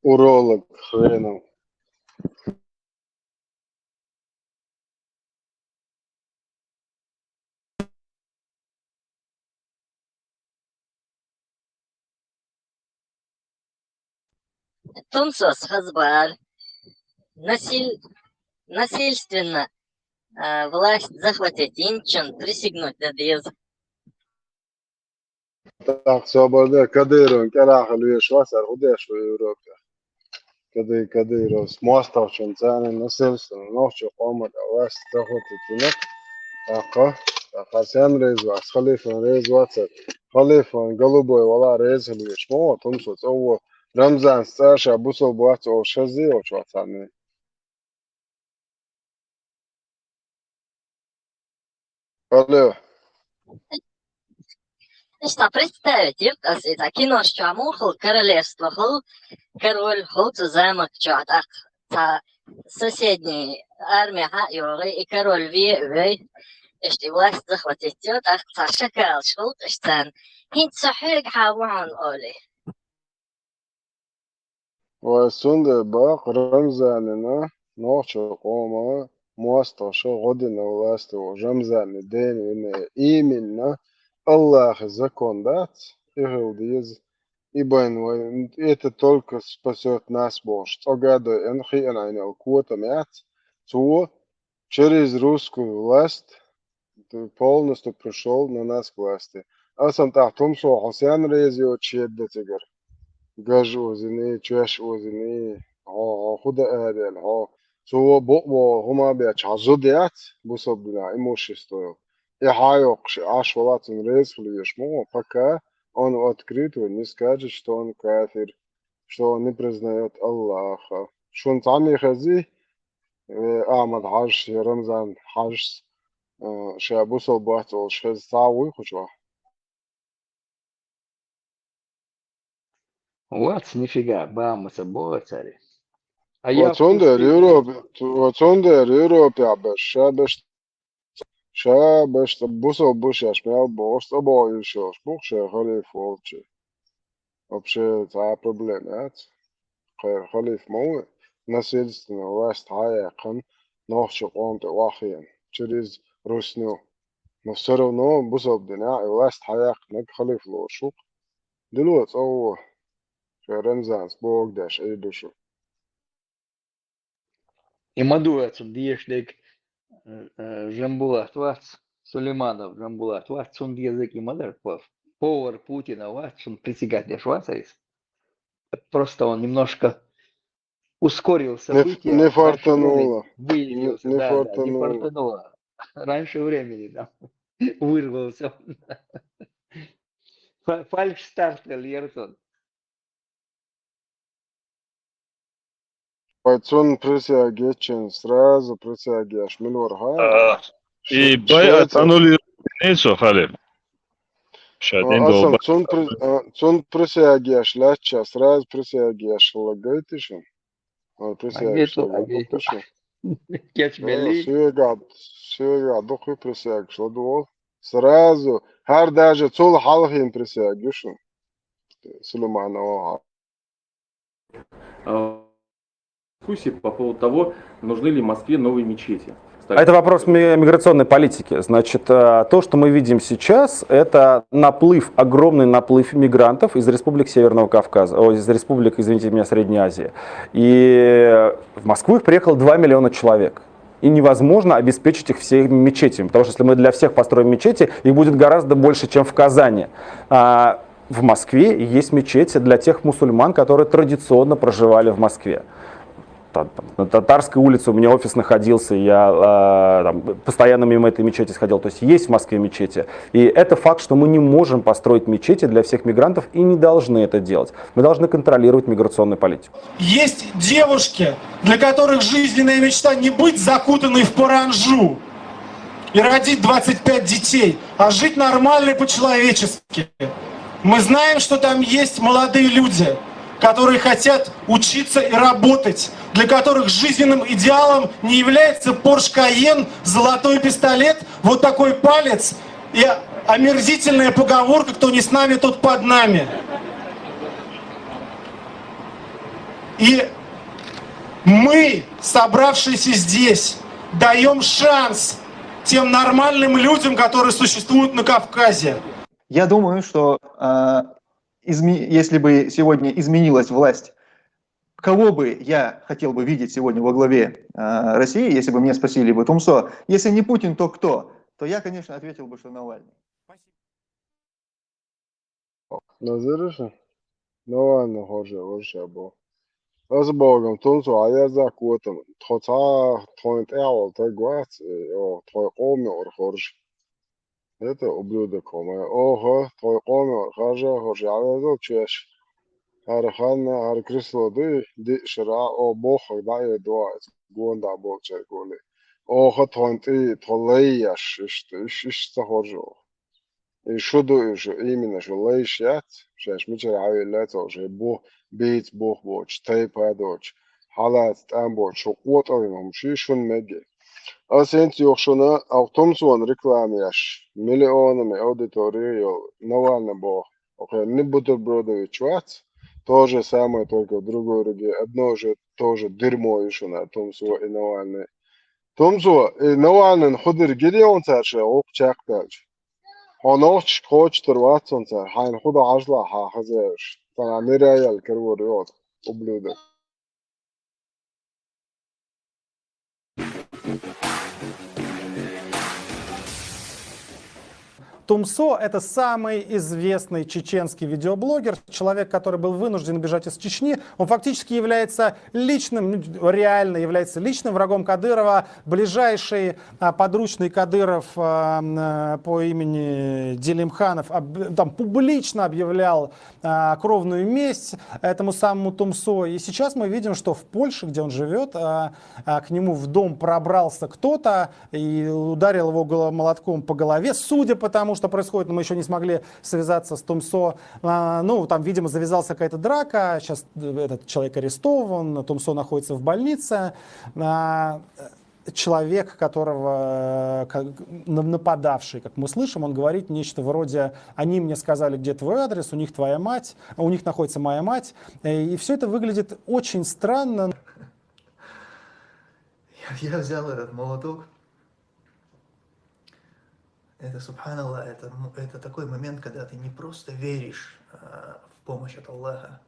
Уролог хренов. Тумсос хазбар насиль-, насильственно, а, власть захватить йинчун присягнуть дан деза. ТӀаккха собар де, Кадыровн кӀелахь хила веш вац, ара хӀун деш ву Европе? Кады-, Кадыровс мостагӀчун царна насильственно нохчийн къоман тӀе власть захватить йина. ТӀаккха, тӀаккха сен реза вац, халифан реза вац, халифан голубой вала реза хила веш. Мо, тумсо цӀа ву, Рамзанс цӀа ша бусалба вац олуш хезий олуш вац хьанна? Алло. Иштта представить йира аса, иза кинош чохь муха хуьлу, королевство хуьлу, король хуьлу цу замок чохь, тӀаккха цхьа соседний армия хьа а йогӀий, и король вен а вей, иштта и власть захватить йо, тӀаккха цхьа шакалаш хуьлу иштта царна. ХӀинца со хьоьгахьа ву хьуна олий. Вай, цундела бакъ Рамзанина нохчийн къоман мостагӀаша гӀо дина власть волу Рамзанин дена вина именно Аллахьан закон дац, и хила деза, и байна вай, это только спасёт нас бохуш, цӀога а дойъина, хиъна Ӏийна йолу котам яц, цо через русскую власть полностью пришёл на нас к власти. Аса-м тӀаккха тумсо хьо сен реза йоцуш хӀедда цигара? Гаж озиний, чоьш озиний, хьо, хьо хӀун дан араяьлла, хьо Цо бокъо хӀума беча хьажа дац, бусалба дина имущество. И хьайоккхуш, Ӏаш вала цунна реза хила веш ма ву, пока он в открытую не скажет, что он кафир, что он не признает Аллаха. Шун цхьанне хези, э, Ахмад Хьажас, я Рамзан Хьажас, э, ша бусалба бац олуш хеза цхьа а вуй кху чохь? Вац, нифига, бамаса боху цари. А я цундела Европе, цу-, цундела Европе беш, ша беш, ша беш, цӀа бусалба бу шаьш мел бохуш, цӀа бохуш йолуш бу шайн халифа волчу. Вообще, цхьа а проблема яц. Кхеран халифа ма ву, насильственно власть хьа а яьккхина, нохчийн къоман тӀе охьахиъна, через русню. Но всё равно бусалба динехь и власть хьа яьккхинарг халифа лоруш ву-кх. Дило цӀа ву, ша Рамзанца бохург деш Ӏийр ду шу. И ма ду цунна дезаш дерг, э, э, Жамбулат вац, Сулейманов Жамбулат вац, цунна дезарг и ма дара, по-, повар Путина вац, цунна присягать деш вац иза. Просто он немножко ускорил события, раньше времени выявился. Не фартануло. Да, да, не фартануло. Раньше времени, да. Вырвался. Фа-, фальш-старт, Лертон. Вай цунна присяга еччина, сразу присяга еш мила вара хьа? А, и байат аннулировать ца хале. Ша ден долу. Цунна при-, а, цунна присяга еш лаьтташ, сразу присяга еш хилла гайта шуна? Ой, присягаш ладугӀу. Кечбелли. Сегахь, сегахь дуккхий присягаш ладугӀу. Сразу, хӀара даже цул хьалхийна присяга ю шуна. Сулейманов. А, дискуссии по поводу того, нужны ли Москве новые мечети. А это вопрос ми-, миграционной политики. Значит, э, то, что мы видим сейчас, это наплыв, огромный наплыв мигрантов из республик Северного Кавказа, о, из республик, извините меня, Средней Азии. И в Москву их приехало два миллиона человек. И невозможно обеспечить их всеми мечетями, потому что если мы для всех построим мечети, их будет гораздо больше, чем в Казани. А в Москве есть мечети для тех мусульман, которые традиционно проживали в Москве. Та-, там, на Татарской улице у меня офис находился, я, а, там, постоянно мимо этой мечети сходил. То есть есть в Москве мечети. И это факт, что мы не можем построить мечети для всех мигрантов и не должны это делать. Мы должны контролировать миграционную политику. Есть девушки, для которых жизненная мечта не быть закутанной в паранджу и родить двадцать пять детей, а жить нормально и по-человечески. Мы знаем, что там есть молодые люди, которые хотят учиться и работать, для которых жизненным идеалом не является Porsche Cayenne, золотой пистолет, вот такой палец и омерзительная поговорка: «Кто не с нами, тот под нами». И мы, собравшиеся здесь, даём шанс тем нормальным людям, которые существуют на Кавказе. Я думаю, что, а, изме-, если бы сегодня изменилась власть, кого бы я хотел бы видеть сегодня во главе, а, России, если бы меня спросили бы: «Тумсо, если не Путин, то кто?», то я, конечно, ответил бы, что Навальный. Назир шу? Навальный хоржа вара ша боху. Аса бохург-м, Тумсо, хьан яза котам, тхо цхьа а тхойна тӀехь волу стаг вац, э, о, тхойн къоман юкъара хоржа. Это ублюдок хьо, ма, оха, тхойн къоман юкъара хоржа, хоржа хьан яза чеш. ХӀара ханна, хӀара кресло дуй, диъ шарахь, о, бохург дӀаэца, гонах болчаьрга гуш. Оха тхойн тӀе, тхо лай еш, иштта, иш, иштта ца хоржу оха. И шу ду, и шу, именно шу лайш яц, шаьш мичара хьаелла а ца хууш, шайн бу-, бийца бух боцуш, тайпа доцуш, хьалаца тӀам боцуш, шу къотӀалла хӀума ший шуна мегий. Аса хӀинца юха шуна, оха Тумсона реклама еш, миллионами аудитория йолу Навальный боху, оха не бутербродович вац, то же самое, только в другой руке, одно же тоже дерьмо ю шуна, Тумсо и Навальный. Тумсо, и Навальныйна хӀун дерг гира йолу цара шайн гӀуллакх чекхдаьлча? Хьо нохчашка кхочуш тара вац хьуна цара, хьайна хӀун дан хьажалахь хьан хаза уьш. Цхьана нира яьлла карор йоцу, ублюдок. Тумсо — это самый известный чеченский видеоблогер, человек, который был вынужден бежать из Чечни. Он фактически является личным, ну, реально является личным врагом Кадырова. Ближайший а, подручный Кадыров а, м, э, по имени Делимханов об- там публично объявлял а, кровную месть этому самому Тумсо. И сейчас мы видим, что в Польше, где он живет, а, а, к нему в дом пробрался кто-то и ударил его голо- молотком по голове. Судя по тому, что происходит, мы еще не смогли связаться с Тумсо. А, ну, там, видимо, завязалась какая-то драка. Сейчас этот человек арестован, Тумсо находится в больнице. А, человек, которого, э, как, на- нападавший, как мы слышим, он говорит нечто вроде: «Они мне сказали, где твой адрес, у них твоя мать, у них находится моя мать». Э, И все это выглядит очень странно. Я взял этот молоток. Это, субханаллах, это, м- это такой момент, когда ты не просто веришь а, в помощь от Аллаха,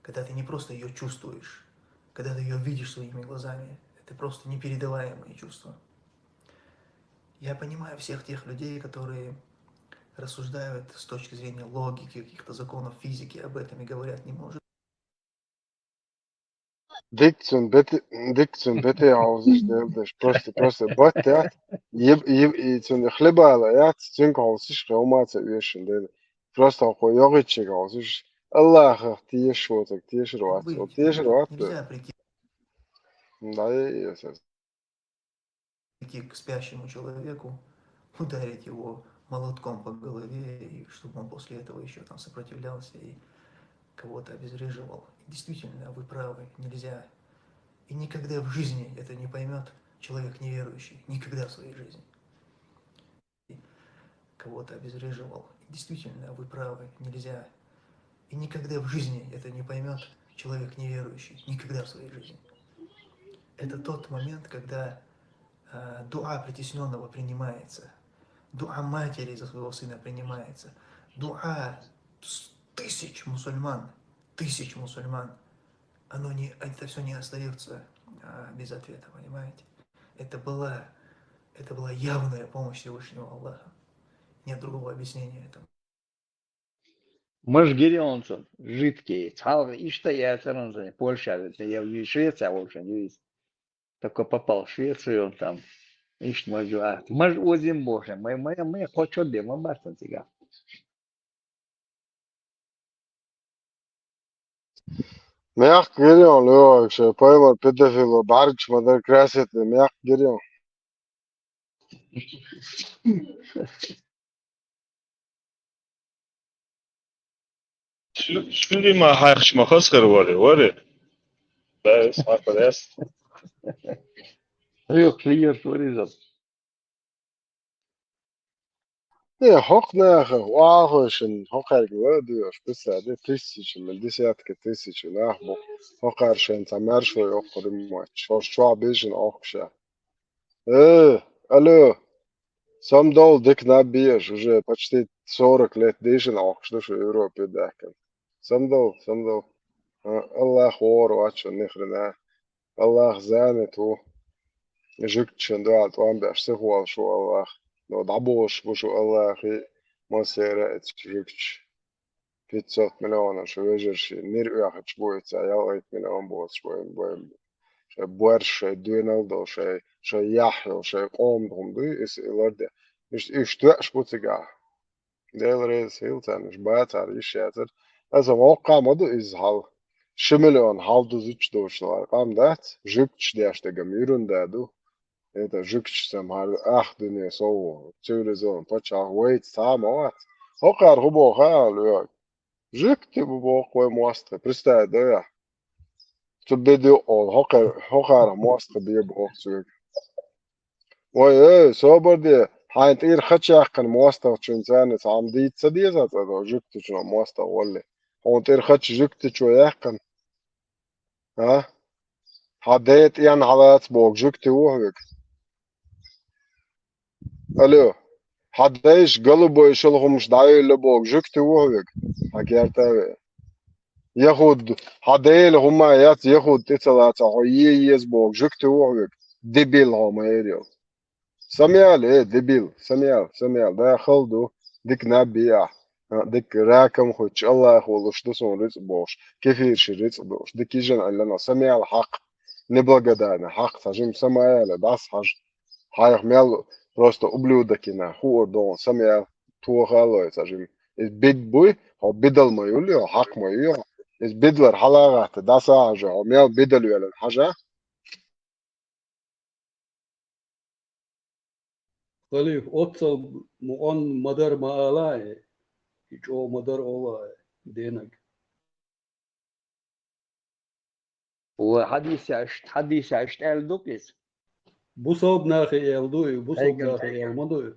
когда ты не просто ее чувствуешь, когда ты ее видишь своими глазами. Это просто непередаваемые чувства. Я понимаю всех тех людей, которые рассуждают с точки зрения логики, каких-то законов физики об этом и говорят: «Не может». Дикцун бет дикцун бете алзыш делдыш. Просто просто бат я. Еб еб и цун хлебала я, цун калсыш калмаца вешин дел. Просто ко йогичи калсыш. Аллах тиеш вот так тиеш рват. Вот тиеш рват. Нельзя прийти Да, я сейчас. Прийти к спящему человеку, ударить его молотком по голове, и чтобы он после этого еще там сопротивлялся и кого-то обезвреживал. И действительно, вы правы, нельзя. И никогда в жизни это не поймет человек неверующий, никогда в своей жизни. Кого-то обезвреживал. И действительно, вы правы, нельзя. И никогда в жизни это не поймет человек неверующий, никогда в своей жизни. Это тот момент, когда э, дуа притесненного принимается, дуа матери за своего сына принимается, дуа тысяч мусульман, тысяч мусульман, оно не, это все не остается а, без ответа, понимаете? Это была, это была явная помощь Всевышнего Аллаха. Нет другого объяснения этому. Мыш Гедеонсон, жидкий, цхьалха иштта яцара, Польша, я в Швеция, в общем, юис. Только попал в Швецию, он там, ишт мажуа. Мыш озим боже, мы, мы, мы, хочет де, мы бартан тига. Мягко Гедеон, Лёва, вообще, поймал педофила, барыч, мадам, красит, мягко Гедеон. Шули ма хайхш ма хасхар вари, вари. Да, смотри. Юх, клиент вари зат. Не, хок нахуй, вахуй шин, хок харгла, дуёш, писаде, тысячами, десятки тысяч нах бу. Хок харшен самар шо ёх кудым мач. Шо шо бежин окша. Э, алло. Сам дол дик набиеш, уже почти сорок лет дежин окш, да, что Европе дахкан. Сам дол, сам дол. А, Аллах вор, вачо, ни хрена. Аллах занят ву. Жугтшин дуа тӀом беш сихвал шу Аллах. Но дӀаболуш бу шу Аллахи масера эцу жугтш. Пятьсот миллионов шу вежарши нир оьхачу буйца, ялгӀайт миллион боцуш боим, боим. Шай борш, шай доьналла долу, шай, шай яхь йолу, шай къоман хӀума дуй, иза и ларде. Иштта, иштта веаш бу цигахь. Дела реза хила царна, уьш бацара йиш яцара. Аса воккха ма ду иза хьал. Ши миллион хьал дузуьйтуш долуш лара къам дац, жуьгташ деш дегам ерунда ду. Это жуьгташ сам хьар ах дуьне совгӀа, цивилизованный пачхьалкх вайца цхьа а ма вац. ХӀокхара хӀун боху хаьа ала вега? Жуьгти бу боху вай мостагӀа, представь, да я? Цу беде олу, хӀокхара, хӀокхара мостагӀа бе боху цуьнга. Вай, эй, собар де, хьайна тӀера хачаяьккхина мостагӀчуьнца цхьаьна цхьа хӀума дийца ца деза цкъа, жуьгтичуна мостагӀа валли. Хьуна тӀера хача жуьгтичо яьккхина. А? Хьан ден тӀен хьалаца боху жуьгти ву хьоьга? Алло, хьан дайша голубой шалхумаш дӀайолла боху жуьгти ву хьоьга? Хьан герта а ве. Яхуд, хьан Дела хӀума яц, яхуд тӀе ца лаца, хьо е еза боху жуьгти ву хьоьга? Дебил хьо ма эр йолу. Самаял, э, дебил, самаял, самаял, да, хала ду. Дика наб бий ахь. А, дика ракам хуьттуш, Аллахо луш ду суна рицкъ бохуш, кефирши рицкъ бохуш, дика йижина аьлла, но самаяла хьакъ, неблагодарный хьакъ, цхьа жима самаяла, дӀасахьажа. Хьайх мел просто ублюдокина, хуур догӀун самаяла, тоха а лой цхьа жима. Иза бед буй, хьо бедал ма юллий, хьо хьакъ ма юй, иза бедлар хьала а гӀатта, дӀасахьажа, хьо мел бедал йоьллина хьажа. Халиф, оццал мукъан ма-дарра ма ала, и чӀогӀа ма-дарра ола денаг. Ва хьадисехь, хьадисехь иштта аьлла ду-кх иза? Бусалба нахе аьлла ду и, бусалба нахе аьлла ма ду и.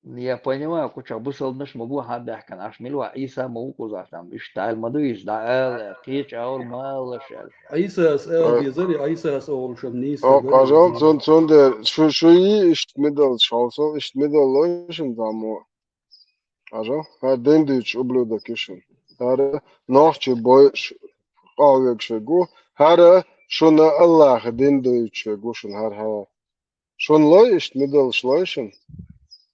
Я понимаю, кхучах бусалбанаш ма бу хьан баьхкина, аш мила ваьхьа, Ӏийса ма ву кхузахь там, иштта аьлла ма ду иза, дӀа ала, кхечу агӀор ма алалаш аьлла. Ӏийсас ала дезара, Ӏийсас олушан нийса дара. О, къажал, цун, цундела шу, шу йий иштта мидалш, хьовсал, иштта мидал лой шуна, заммо. Къажал, хӀара дин дуьйцуш ублюдок ю шуна. ХӀара нохчий бойуш къахьоьгуш верг ву. ХӀара шуна Аллаха дин дуьйцуш верг ву шуна, хӀара, хӀара. Шуна лой иштта мидалш, лой шуна?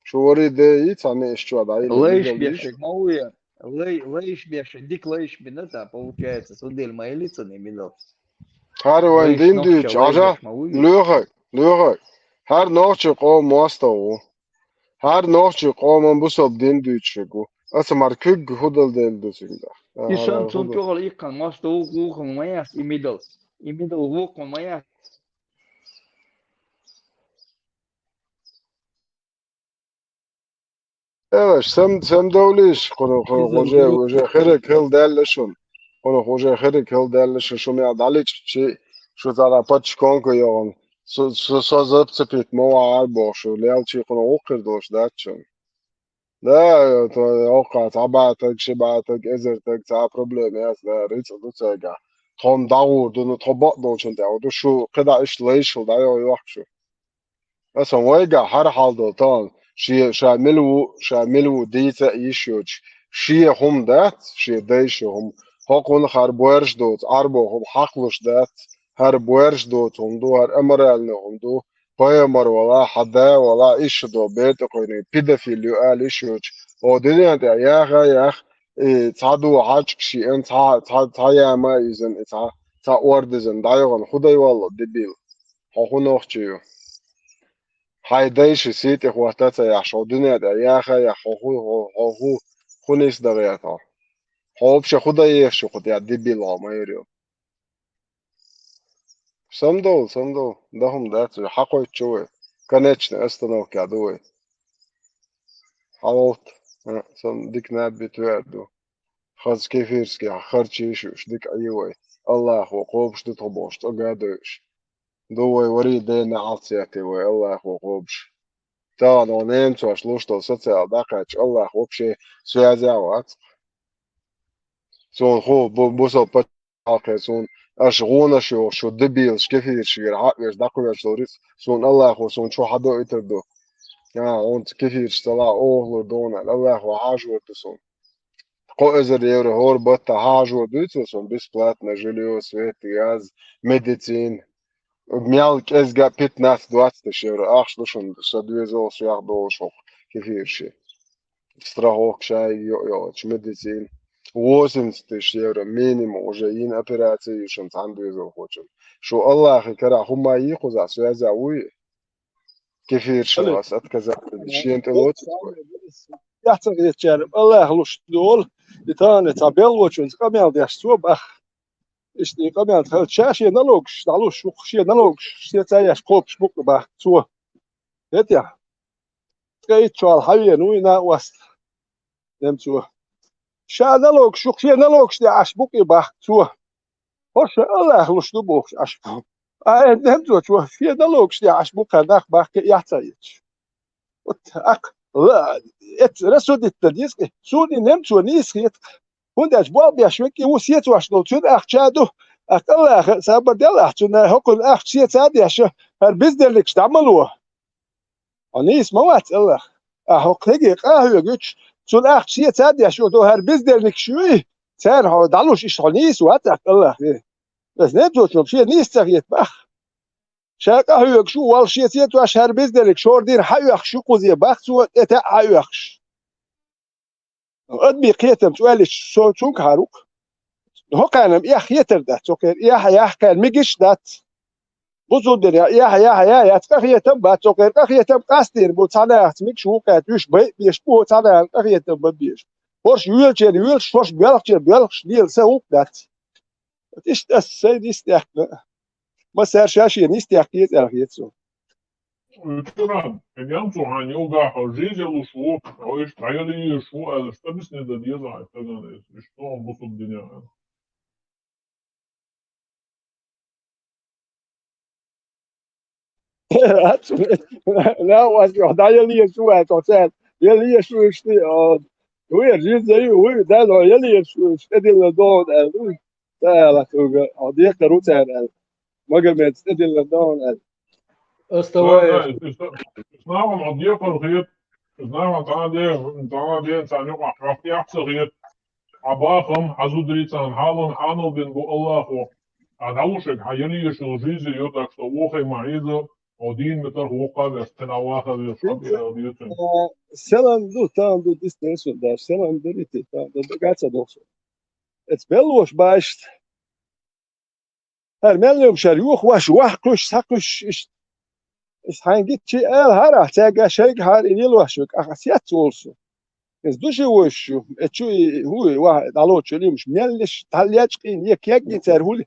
Шу вари де йий цхьаьна иштта чохь дӀайилла? Лайш мидал беш йий шуна? Ма ву я? Лай, лайш беш, дика лайш бина та, получается, цундела ма йилли цунна и мидал. ХӀара вайн дин дуьйцуш, Ӏажа, лоьхай, лоьхай. ХӀара нохчий къоман мостагӀа ву. ХӀара нохчий къоман бусалба дин дуьйцуш верг ву. Аса мара куьг хӀу дала делла ду цуьнга? И санна, цунна чухула иккхана мостагӀа ву, вукхунна ма яц и мидал. И мидал вукхунна ма яц. Элаш, сам-, самадовлийша, кхунах, кхунах уже, уже хераг хила даьлла шуна. Кхунах уже хераг хила даьлла шуна, шу мел дӀаличчи, шу цара пачча конка йогӀун. Со, со, со зацепить ма вахьара боху шу, лелчий кхунах вукхуьр долуш дац шуна. Да, то, оккха цхьа бӀе стаг, ши бӀе стаг, эзар стаг, цхьа а проблема яц, да, рицкъ ду цайгахь. Тхо-м дӀагӀур ду, ну, тхо бакъдолчун тӀехь ду, шу кхидӀа иштта лайшал дӀайо йохку шу. Аса вайгахь хӀара хьал долу тахана, шен, ша мила ву, ша мила ву дийца а йиш йоцуш, шен хӀума дац, шен дайша хӀума. ХӀокхунна хӀара боьрша доцу, Ӏарбо хӀума хьакхалуш дац, хӀара боьрша доцу хӀума ду, хӀара аморальный хӀума ду, пайхамар вала, хьан да вала, иша до бер тӀе кхуьйниг, педофил ю ала йиш йоцуш. О, дуьнен тӀехь яха а яха, и цхьа ду хьаьжкӀаш йиъна, цхьа, цхьа, цхьа яма а йизина, и цхьа, цхьа ордизина, дӀайогӀана хӀу дай валло, дебил? Хьо хӀун нохчи ю? Хьайн дайша сий тӀе хӀотта а ца яхьаш, хьо дуьнен тӀехь яха а яха, хьо хӀу, хьо, хьо хӀу, хӀу нисдан гӀерта хьо? Хьо вообще хӀу дан езаш ю кху тӀехь, дебил хьо, майра ю? Самадовла, самадовла, дан хӀума дац, вай хьакхойтучу вай, конечная остановка ду вай. Хьалалта, а, сан дика наб битвер ду. Хаза кефирский харчийша уьш дика Ӏе вай. Аллахо кхобуш ду тхо бохуш, цӀа гадойуш. Ду вай варий дена Ӏалцетте вай, Аллахо кхобуш. Тахана ван немцош луш долу социал дӀакхаьчча, Аллах вообще связя а вац. Суна ху бу-, бусал пачхьалкхе суна, аша гӀонаш йохуш, шу дебилаш, кефиршигара хьаъ веш, дӀакхоьхьуш долу рицкъ, суна Аллахо суна чу хьадоуьйтур ду. А, хьуна кефирш цала охалур ду хьуна аьлла, Аллахо хьажор ду суна. Кхо эзар евро хӀора баттахь хьажор дуьйцу суна, бесплатно жильё, свет, газ, медицина. Мел кӀезга пятнадцать-двадцать тысяч евро ахча ду шуна, сан доьзал, соьх долуш хӀокху кефирши. Страховка шайга йо-, йоцуш, медицина. Восемьдесят тысяч евро минимум уже йина операци ю шуна цхьана доьзалхочун. Шу Аллахи карахь хӀума йий кхузахь, связя вуй? Кефиршал ас отказаться, шена тӀе лоцу. Яц ца хетачара, Аллах луш долу, и тахана цхьа беллочунца къамел деш цо бах. Иштта и къамел хилча, ша шен налогаш дӀалуш, вукху шен налогаш, шен ца еш кхобуш бу-кх бах цо. ХӀетехь? Ткъа итт чохь хьавеана вуй накъост немцо. Ша налогаш, вукху шен налогаш тӀехь Ӏаш бу-кх и бах цо. ХӀорш Аллах луш ду бохуш Ӏаш бу. А э, немцочо шен налогаш тӀехь Ӏаш бу кхара нах бах кхин а яц ца езаш. Вот, акх, ла-, эц рассудить дан деза-кх. Суна и немцо нийса хета-кх. ХӀунда аьлча болх беш верг и ву сецош долу, цуьнан ахча а ду. Акх, Аллаха сабар делла ахь цунна, хӀокхуьнан ахча сеца а деш, хӀара бездельникаш дӀа ма ло. Хьо нийса ма вац, Аллах. Ахь хӀокху хӀегий къа а хьоьгуьйтуш, цунна ахча сеца а деш, хӀара бездельникаш юй, царна хьо дӀалуш иштта хьо нийса вац, акх, Аллах. Аса немцочо шен нийса ца хета бах. Ша къахьоьгуш ву, валла шен цецвеш хӀара безделиг шор дийна хьаоьхуш ю кхузе, бах цо, тӀе таьӀа хьаоьхуш. Адамийн кхетамца оалича, со цунга хьарукх. ХӀокхарна-м эхь хетар дац, цо кхер эхь яхь кхаьр мегаш дац. Бусулба динехь эхь яхь я яц, къахетам бац, цо кхер къахетам къастийр бу, цхьаннахаца мегаш ву кхаьр, уьш байа беш бу, цхьаннахана къахетам бан беш. ХӀорш воьлчеран воьлуш, хӀорш боьлхучеран боьлхуш лела са гӀуллакх дац. Иштта ас сайн нисдаьккхина. Массара ша шен нисдаьккха еза аьлла хета суна. Учуран, кхин цо хьан йогахь жиза луш ву, хьо иштта дӀаяла езаш ву аьлла, стабисне дан деза хьан стагана иза, иштта бусулба динехь. Нах вац, хьо дӀаяла езаш ву аьлла, хьо цара яла езаш ву иштта, а, вуй, жиза ю, вуй, Дала хьо яла езаш ву иштта, тӀедиллина догӀу аьлла, вуй. Ца аьлла цуьнга, хьо декхар ву цара аьлла. Магомеда тӀедиллина догӀу аьлла. Оставаясь. Снаган хьо декхар хета, снаган цхьана де, цхьана де, цхьана юкъахь хьох тӀехь ца хета. Хьан бахам, хьан зударий царна хьалан хьанал бина бу Аллахо. Хьан дӀалушерг, хьан яла езаш йолу жиза ю, так что вохий ма хьийза, хьо дийна метарх воккха а веш, кхин а ваха а веш, хьан тӀе а деций. Селам ду, тан ду, дистесун даш, селам дерите, тан ду, дага ца дохсу. Эц беллош баьшта. ХӀара мел йолуш хӀара юхаваш, ваха кхуьйсуш, схьакхуьйсуш, иштта. Иза хьайна гиччи ала хӀара, цаьрга шайга хӀара и лелош ю, ахьа сец волу со. Иза души вуьйш ю, э, чу и, хӀу и, ваха, дӀалоцу чу лимаш, мел лиш, дӀалечкъийна, е кегий цара хӀули.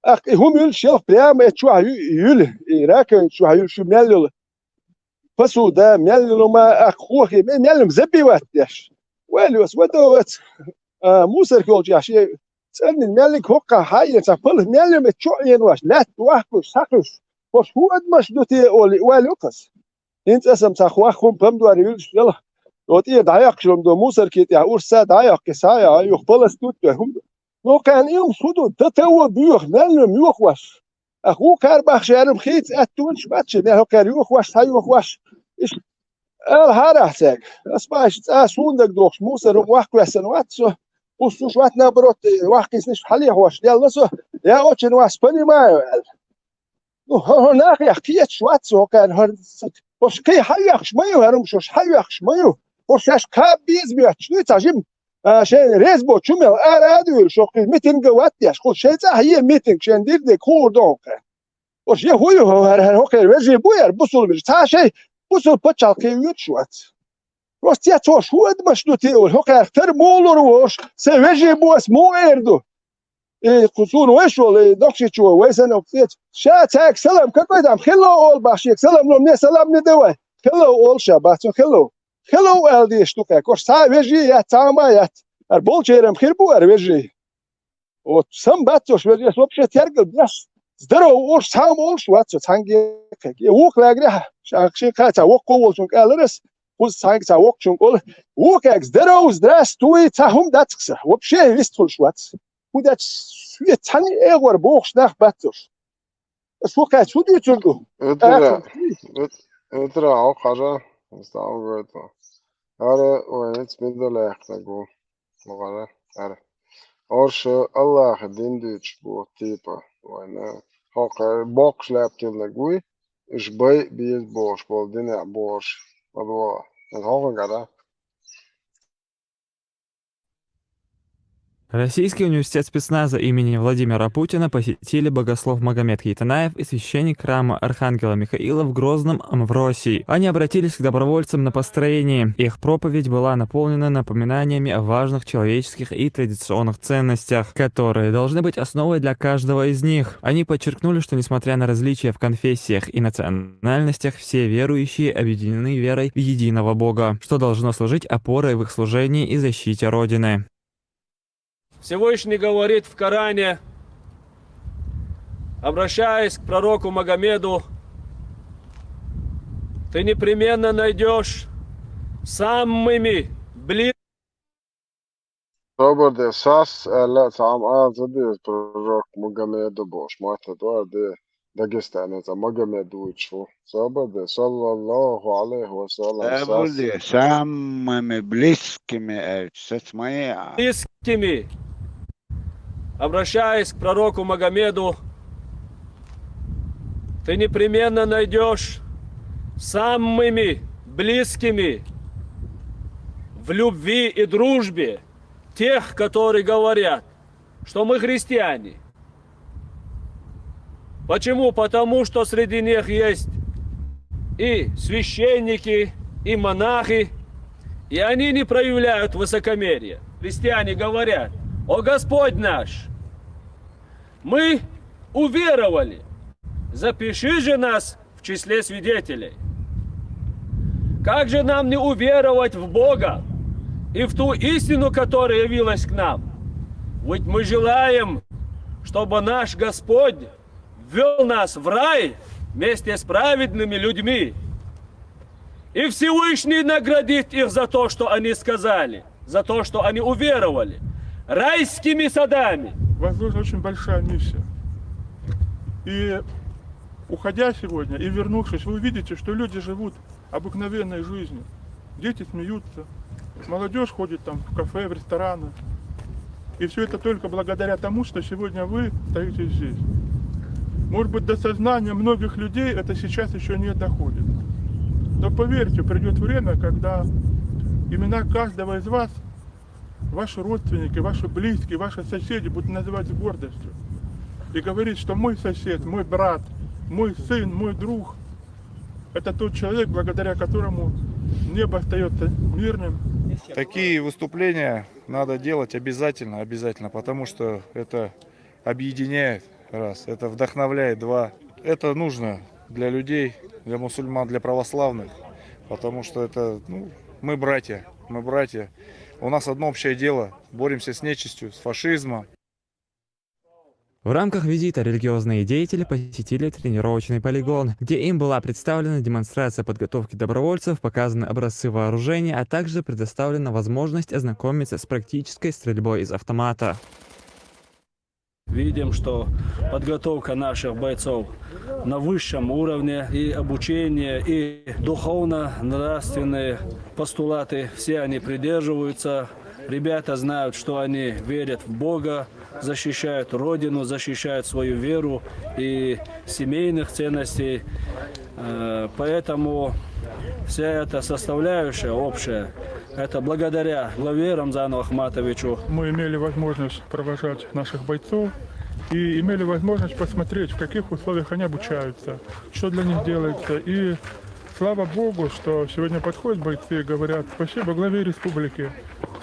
Ахь и хӀума юьлуш елх прямо э чохь ю-, юьлу, и раковина чохь юьлуш ю мел йолу. Посуда, мел лума, ах, хохи, ме-, мел лума забивать деш. Вайл йос, ва до вац. А, мусорка йолчу ахь шен цӀарнин меллиг хӀоккхахь хьаен цхьа палх мел лума чу Ӏенош, лаьтта вахкуш, схьакхуьш. ХӀорш хӀун адамаш ду те олий, вайл йокхас. ХӀинца аса-м цхьа хох хӀума помидор юьллуш делахь. О, тӀера дӀайоккхуш хӀума ду, мусорки тӀехь урса дӀайоккхи, схьа а юха палас ду те хӀума ду. Ну, кхаьна и хӀума хӀун ду, дан тан вон боьха, мел лума йохош. Ах, вукхара бахчарам хийца аьттонаш бац шен, хӀокхара юхаваш, схьаюхаваш. Иштта ала хьарахь цаьрга. Ас баьш цӀа суна дагадохуш, мусор хӀума вахкавессина вац со. Уссуш вац, наоборот, вахкийсинаш хьалехьош делла со. Я очень вас понимаю, аьлла. Ну, хӀо-, хӀо нахех кхеташ вац со, хӀокхара хӀара, хӀорш кхин хьаоьхуш ма ю, хӀара хӀума шаьш хьаоьхуш ма ю. ХӀорш шаьш кхаба беза моьттуш дуй цхьа жима. А, шайн реза боцу чу мел ара а дуьйлуш, хӀокхуьнга митинга ват деш, кху шайн цӀахь е митинг, шайн дирдиг хуур ду хӀокхуьнга. Ош е хӀу ю хӀара, хӀара хӀокхеран вежарий бу яра бусулба вежарий? Цхьа шайн бусулба пачхьалкхе воьдуш вац. Ош цец хӀорш хӀун адамаш ду те олу, хӀокхаьрга тара муха лур ву ош, сайн вежарий бу ас муха эр ду? И кху суна вайш волу, и Нохчийчу вай санна цец. Ша цаьрга салам, какой там, хеллоу олу бах шега, салам ло, мне салам не давай. Хеллоу олу ша, бах цо хеллоу. Хеллоу аьлла дезаш ду кхаьрга. Ош цхьа а вежарий яц, цхьа а ма яц. Ара болчеран хир бу ара вежарий. Вот сам бац ош вежарий, ас вообще тергал деш. Здорово олуш, цхьа а ма олуш вац со цхьаьнгге кхаьрга. И вукху лагерехь, ша шен кхаа цхьа воккхо волчунга алар ас, кхуза цхьаьнга цхьа воккхачунга олу. Вукхаьрга здорово, здравствуй, цхьа хӀума дац-кх сан. Вообще вистхуьлуш вац. ХӀун дац, шуьца цхьаьна эгӀор бохуш нах бац ош. Ас вукхаьрца хӀун дуьйцур ду? Эдира, эд-, эдира, хьо хьажа, ас дӀа а гойту. ХӀара вайца медалехнаг ву. Ма хьажа, хӀара. Орша Аллахьан дин дуьйцуш бу, типа, вайна. ХӀокху боккхуш лаьпа тиллинарг вуй, уьш бай а беза бохуш болу динехь бохуш. Ма боху. Аса хьо хӀун гара? Российский университет спецназа имени Владимира Путина посетили богослов Магомед Хитанаев и священник храма Архангела Михаила в Грозном Амвросий. Они обратились к добровольцам на построение. Их проповедь была наполнена напоминаниями о важных человеческих и традиционных ценностях, которые должны быть основой для каждого из них. Они подчеркнули, что несмотря на различия в конфессиях и национальностях, все верующие объединены верой в единого Бога, что должно служить опорой в их служении и защите Родины. Всевышний говорит в Коране, обращаясь к пророку Магомеду: «Ты непременно найдешь самыми близкими». Собар де, сас аьлла, цхьа хӀума ала ца деза, пророк Магомеду бохуш, мотт а дор де. Дагестанца Магомед вуьйцуш ву. Собар де, саллаллаху алейхи ва саллям, сас. Собар де, самыми близкими аьлча, сац ма е а. Близкими. Обращаясь к пророку Магомеду: Ты непременно найдешь самыми близкими в любви и дружбе тех, которые говорят, что мы христиане. Почему? Потому что среди них есть и священники, и монахи, и они не проявляют высокомерия. Христиане говорят: «О Господь наш, мы уверовали, запиши же нас в числе свидетелей». Как же нам не уверовать в Бога и в ту истину, которая явилась к нам? Ведь мы желаем, чтобы наш Господь ввёл нас в рай вместе с праведными людьми. И Всевышний наградит их за то, что они сказали, за то, что они уверовали, райскими садами. Возложена очень большая миссия. И уходя сегодня, и вернувшись, вы увидите, что люди живут обыкновенной жизнью. Дети смеются, молодежь ходит там в кафе, в рестораны. И все это только благодаря тому, что сегодня вы стоите здесь. Может быть, до сознания многих людей это сейчас еще не доходит. Но поверьте, придет время, когда имена каждого из вас, ваши родственники, ваши близкие, ваши соседи будут называть с гордостью. И говорить, что мой сосед, мой брат, мой сын, мой друг, это тот человек, благодаря которому небо остается мирным. Такие выступления надо делать обязательно, обязательно, потому что это объединяет, раз, это вдохновляет, два, это нужно для людей, для мусульман, для православных, потому что это, ну, мы братья, мы братья. У нас одно общее дело, боремся с нечистью, с фашизмом. В рамках визита религиозные деятели посетили тренировочный полигон, где им была представлена демонстрация подготовки добровольцев, показаны образцы вооружения, а также предоставлена возможность ознакомиться с практической стрельбой из автомата. Видим, что подготовка наших бойцов на высшем уровне, и обучение, и духовно-нравственные постулаты, все они придерживаются. Ребята знают, что они верят в Бога, защищают Родину, защищают свою веру и семейных ценностей. Э, Поэтому вся эта составляющая общая, это благодаря главе Рамзану Ахматовичу. Мы имели возможность провожать наших бойцов и имели возможность посмотреть, в каких условиях они обучаются, что для них делается. И слава Богу, что сегодня подходят бойцы и говорят: «Спасибо главе республики.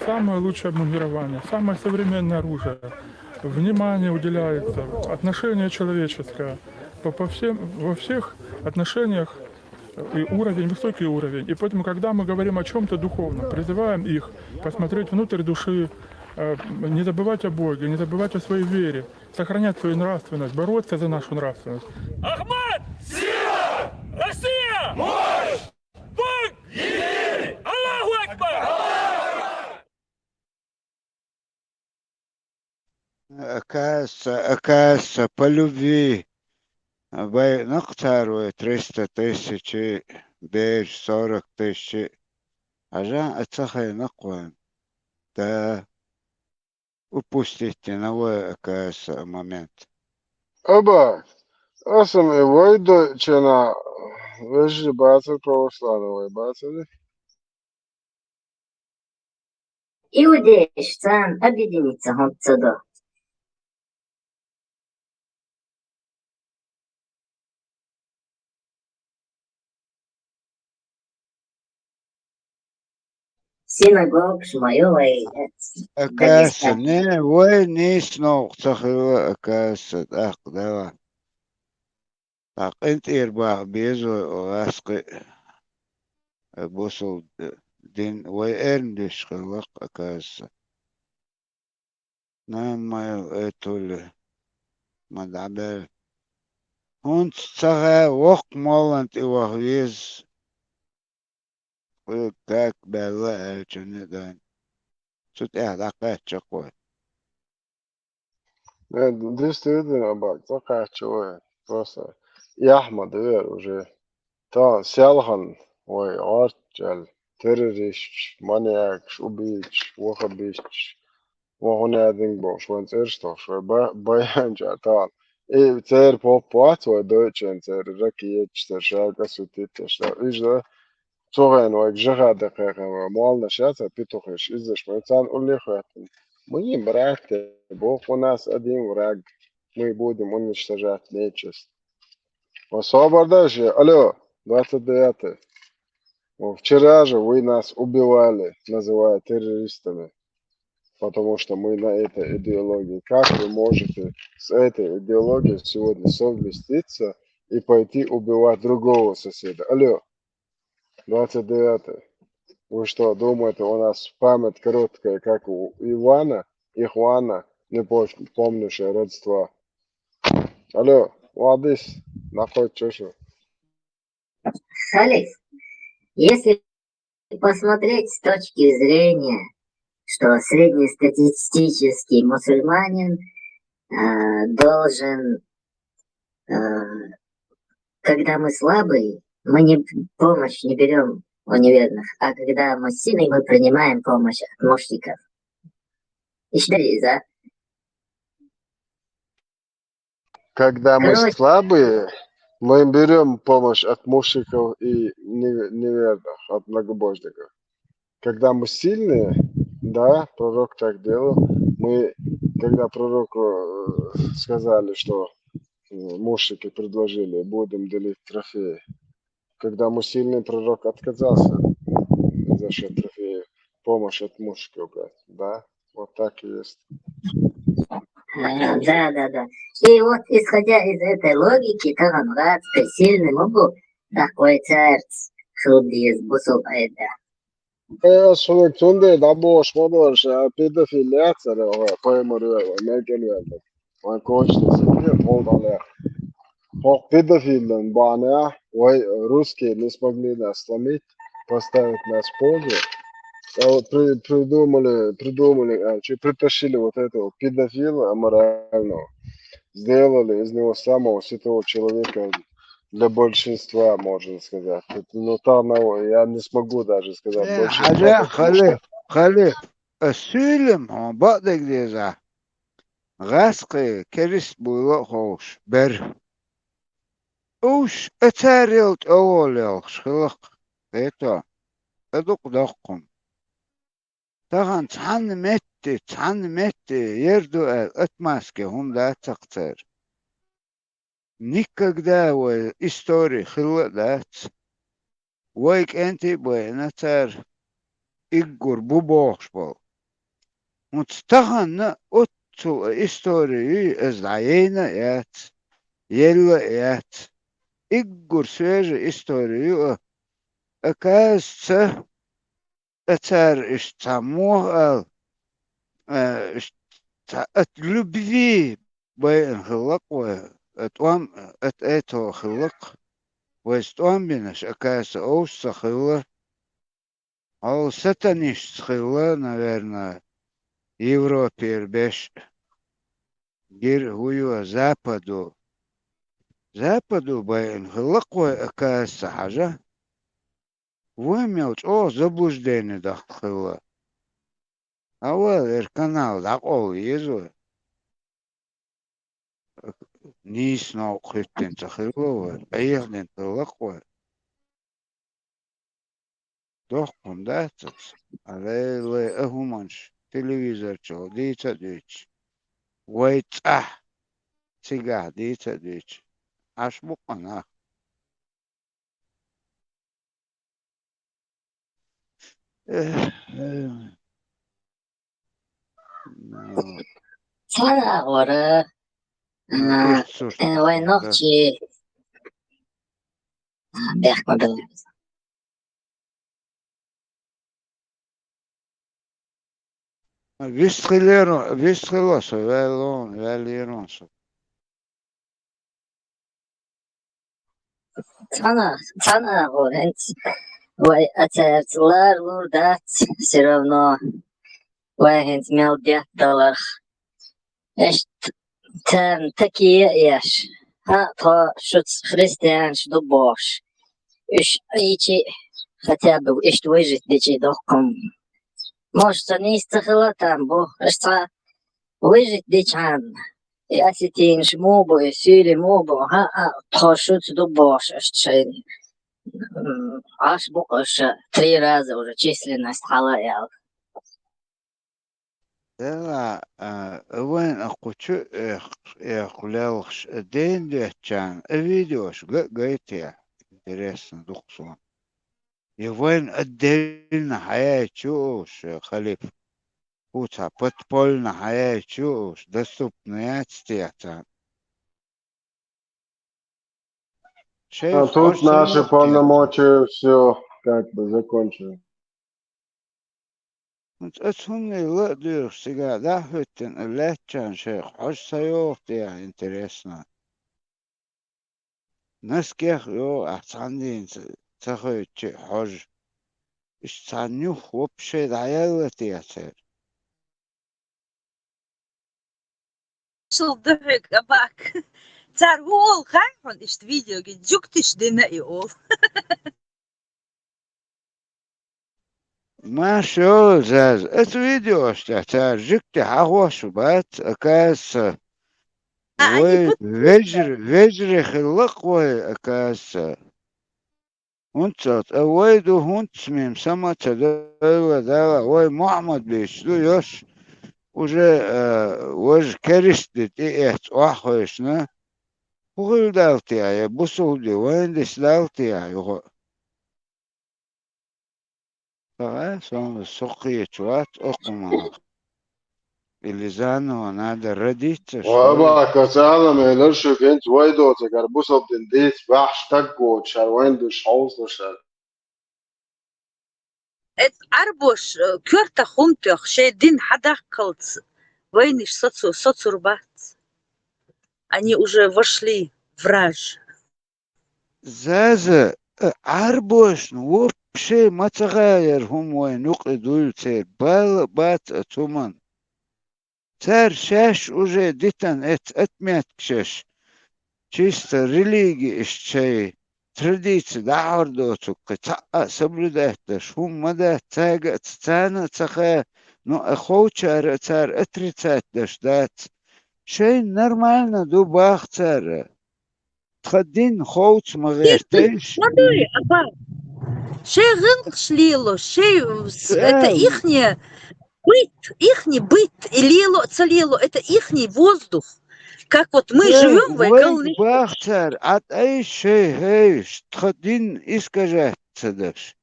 Самое лучшее обмундирование, самое современное оружие. Внимание уделяется, отношение человеческое по, по всем, во всех отношениях и уровень, высокий уровень». И поэтому, когда мы говорим о чем-то духовном, призываем их посмотреть внутрь души, э, не забывать о Боге, не забывать о своей вере, сохранять свою нравственность, бороться за нашу нравственность. Ахмат! Сила! Россия! Мощь! Бог! Единый! Аллаху Акбар! Оказывается, оказывается, по любви. Байнакъ цар вай триста тысячи, бер сорок тысячи. Ажан ацахай накъван. Да. Упустить на вай, оказывается, момент. Аба, асам и вайда чана вежи бацар православный вай бацар. Иудеш цан объединиться хонцадо. Синагогш мое вай. Оказывается, не, вай не снова цахила, оказывается, так, давай. Так, انت ارباح بيزو واسقي بوصل دين ويرن ديش خلق أكاسة. نعم ما يتولي ما دعبال. هون تتسغى وق مولان تيوه ويز. ويكاك بلا ألچني دان. سوت إيه دقات شقوي. Действительно, бак, закачивает. Просто яхма дыр уже. Та селхан, ой, орчал, террористш, маньякш, убийч, вахабистш, вахунядинг бо, шван церштох, швай баянча, та И церан поппац вай дойчен церан ракеташ, церан шаьга осветить деш. Уж да, цу хенахь вайга жаха де кхайкхина вай молланаш яц, петухаш, иззаш вай царна улле а хоьттина. Мы не братья, Бог у нас один враг. Мы будем уничтожать нечисть. Вай собар дай ше, алло, двадцать девятый. Вчера же вы нас убивали, называя террористами, потому что мы на этой идеологии. Как вы можете с этой идеологией сегодня совместиться и пойти убивать другого соседа? Алло, двадцать девятый. Вы что, думаете, у нас память короткая, как у Ивана, Ихвана, не пом- помнишь родства? Алло, Вадис, находит чешу. Халиф, если посмотреть с точки зрения, что среднестатистический мусульманин э, должен, э, когда мы слабые, мы не помощь не берем у неверных, а когда мы сильные, мы принимаем помощь от мушриков. Ишдали, да? Когда мы Короче, слабые, мы берем помощь от мушриков и не- неверных, от многобожников. Когда мы сильные, да, пророк так делал, мы, когда пророку э, сказали, что э, мушрики предложили, будем делить трофеи. Когда мы сильные, пророк отказался за счет трофеев помощь от мушриков брать, да, вот так и есть. Э, Да, да, да. И вот, исходя из этой логики, таган вац сильный могу такой царц хилдиз бусул айда. Э, шуну цунде да бош модор ша педофилия цара, ой, поймар вер, мекен вер. Ой, кончится себе, полдале. Хох педофилен баня, ой, русские не смогли нас сломить, поставить нас в позу. А вот при- придумали, придумали, а, чё, притащили вот этого педофила аморального. Сделали из него самого святого человека для большинства, можно сказать. Это, ну, там, ну, я не смогу даже сказать Э, большинство, Хьажа, потому что Халиф, Халиф, а сийлем хьо бакъдерг деза. ГӀаскхи керист буйла а ховш, бер. Уш а царел тӀеволлалгӀаш хилакх, хето, а дукха доккхун. Тахан цхьанна метте, цхьанна метте ер ду аьлла, отмазка хӀума дац цхьаккха церан. Никогда вай истори хилла а дац. Вай кӀентий а байна цара, иггур бу бохуш болу. ХӀунца таханна оццул а истори юй, иза дӀаяйна а яц, елла а яц. Иггур свежа истори ю а, оказывается, а цара иштта цхьа муха ала, а, иштта цхьа от любви байина хиллакх вай, а тӀом, от этого хиллакх. Вайца тӀом бинарш, оказывается, овш ца хилла. Хьал сатанистца хилла, наверное, Европера беш. Гир хӀу ю Западу. Западу байина хиллакх вай, оказывается, Хьажа. Вай мел чӀогӀа заблуждение дахка хилла. Хьавал, эр канал дӀакъовла еза вай. Нийса новкъа хӀуьттина ца хилла вай, Ӏехадина хиллакх вай. Дохкун дац аса, а лай-лай а хӀуманаш телевизор чухула дийца а дуьйцуш, вай цӀахь цигахь дийца а дуьйцуш, Ӏаш бу-кх нах. Эх, эх. Ну, Цхьана агӀора, а, ну, уьш цуш э, вай да. нохчий, а, бехк ма белла. Вист хилера, вист хилла со, ваьлла, ваьллера со. Цхьана, цхьана агӀор хӀинца вай а цаьрца лара лур дац, все равно вай хӀинца мел детта даларх. Иштта царна таке а еш, хьан тхо шуца христианаш ду бохуш, уьш Ӏийчи а, хотя бы иштта выжить дичи доккхун. Может, со нийса ца хила там бу, аш цхьа выжить дичхьана, И осетинаш муха бу, и сийлий муха бу, хӀаъ, тхо шуца ду бохуш аша шайна. М, Ӏаш бу-кх аша три раза уже численность хьала а яьлла. Делахь, а, вайн а кху чу экх-, экху лелхаш а ден доьттачарна а видеош га а гайтехьа. Интересно ду-кх суна. Я вайн отдельно хьаяьлча ю уьш, э, халиф? Кху цхьа подпольно хьаяьлча ю уьш, доступно яц те царна? Шайх, а тут хьожа наши санна полномочия, всё, как бы, закончили. ХӀинца аса хӀуманна ла а доьхуш, цигахь дӀа а хӀоьттина, лаьттачарна шайх хьожа ца йогӀу те, интересно. Наскех а йогӀу ахь цхьанна дийна ца, ца хевча а хьожа. Иштта цхьа нюх вообще дӀаяьлла те церан? Шул ду хьоьга, Абак. Цара хӀун олу хаьий хьуна иштта видеоге, жуьгтиш дина и олу? Маша, Заза, аса видеош тӀехь цара жуьгти хьахош бац, оказывается. А, вай они подпольно. Вежар-, вежарий хилла-кх вай, оказывается. ХӀунда аьлча, а вай ду хӀунда мим сама ца девлла Дала, вай Мухьаммад бийцаш ду йош, уже, а, важа керист де тӀеэцна охьахевшина. ХӀун хилла Далла техьа, я бусулба ди вайна диса Далла техьа юха а? Ага, сон со кхечу вац окху хӀуманах. Или заново надо родиться, что ли? Ва Абак, аса ала мелар шуьга, хӀинца вай доцург хӀара бусалба дин дийца баьхьаш стаг воцуш, хӀара вайна дуьш хьовсалуш хӀара. Эцу Ӏарбоша, э, коьртах хӀума тоьхна, шайн дин хьадаккхалц вайнаш соцу-, соцур бац. Они уже вошли в раж. Заза, а, Ӏарбошна вообще ма ца хаьара хӀума вайна юкъе дуйла церан, бала а бац оцу хӀуманна. Цара шаьш уже дитина эцу отметкашаш, чисто религи иштта шайн традици дӀахьор доцург кхин цхьаъ а соблюдать деш хӀума ма дац, цаьрга а ца, царна а ца хаьа, ну, а ховчара а цара отрицать деш дац. Шайна нормально ду баха цара. Тхан дин ховца ма гӀертайша. Ма дуй, апа. Шайн гӀиллакхаш лело, шайн, это ихнее быт, ихний быт, и лело а, ца лело, это ихний воздух. Как вот мы живём, вай вайга галнаш баха цара, Ӏад айша шайн хӀевш, тхан дин искажать ца деш.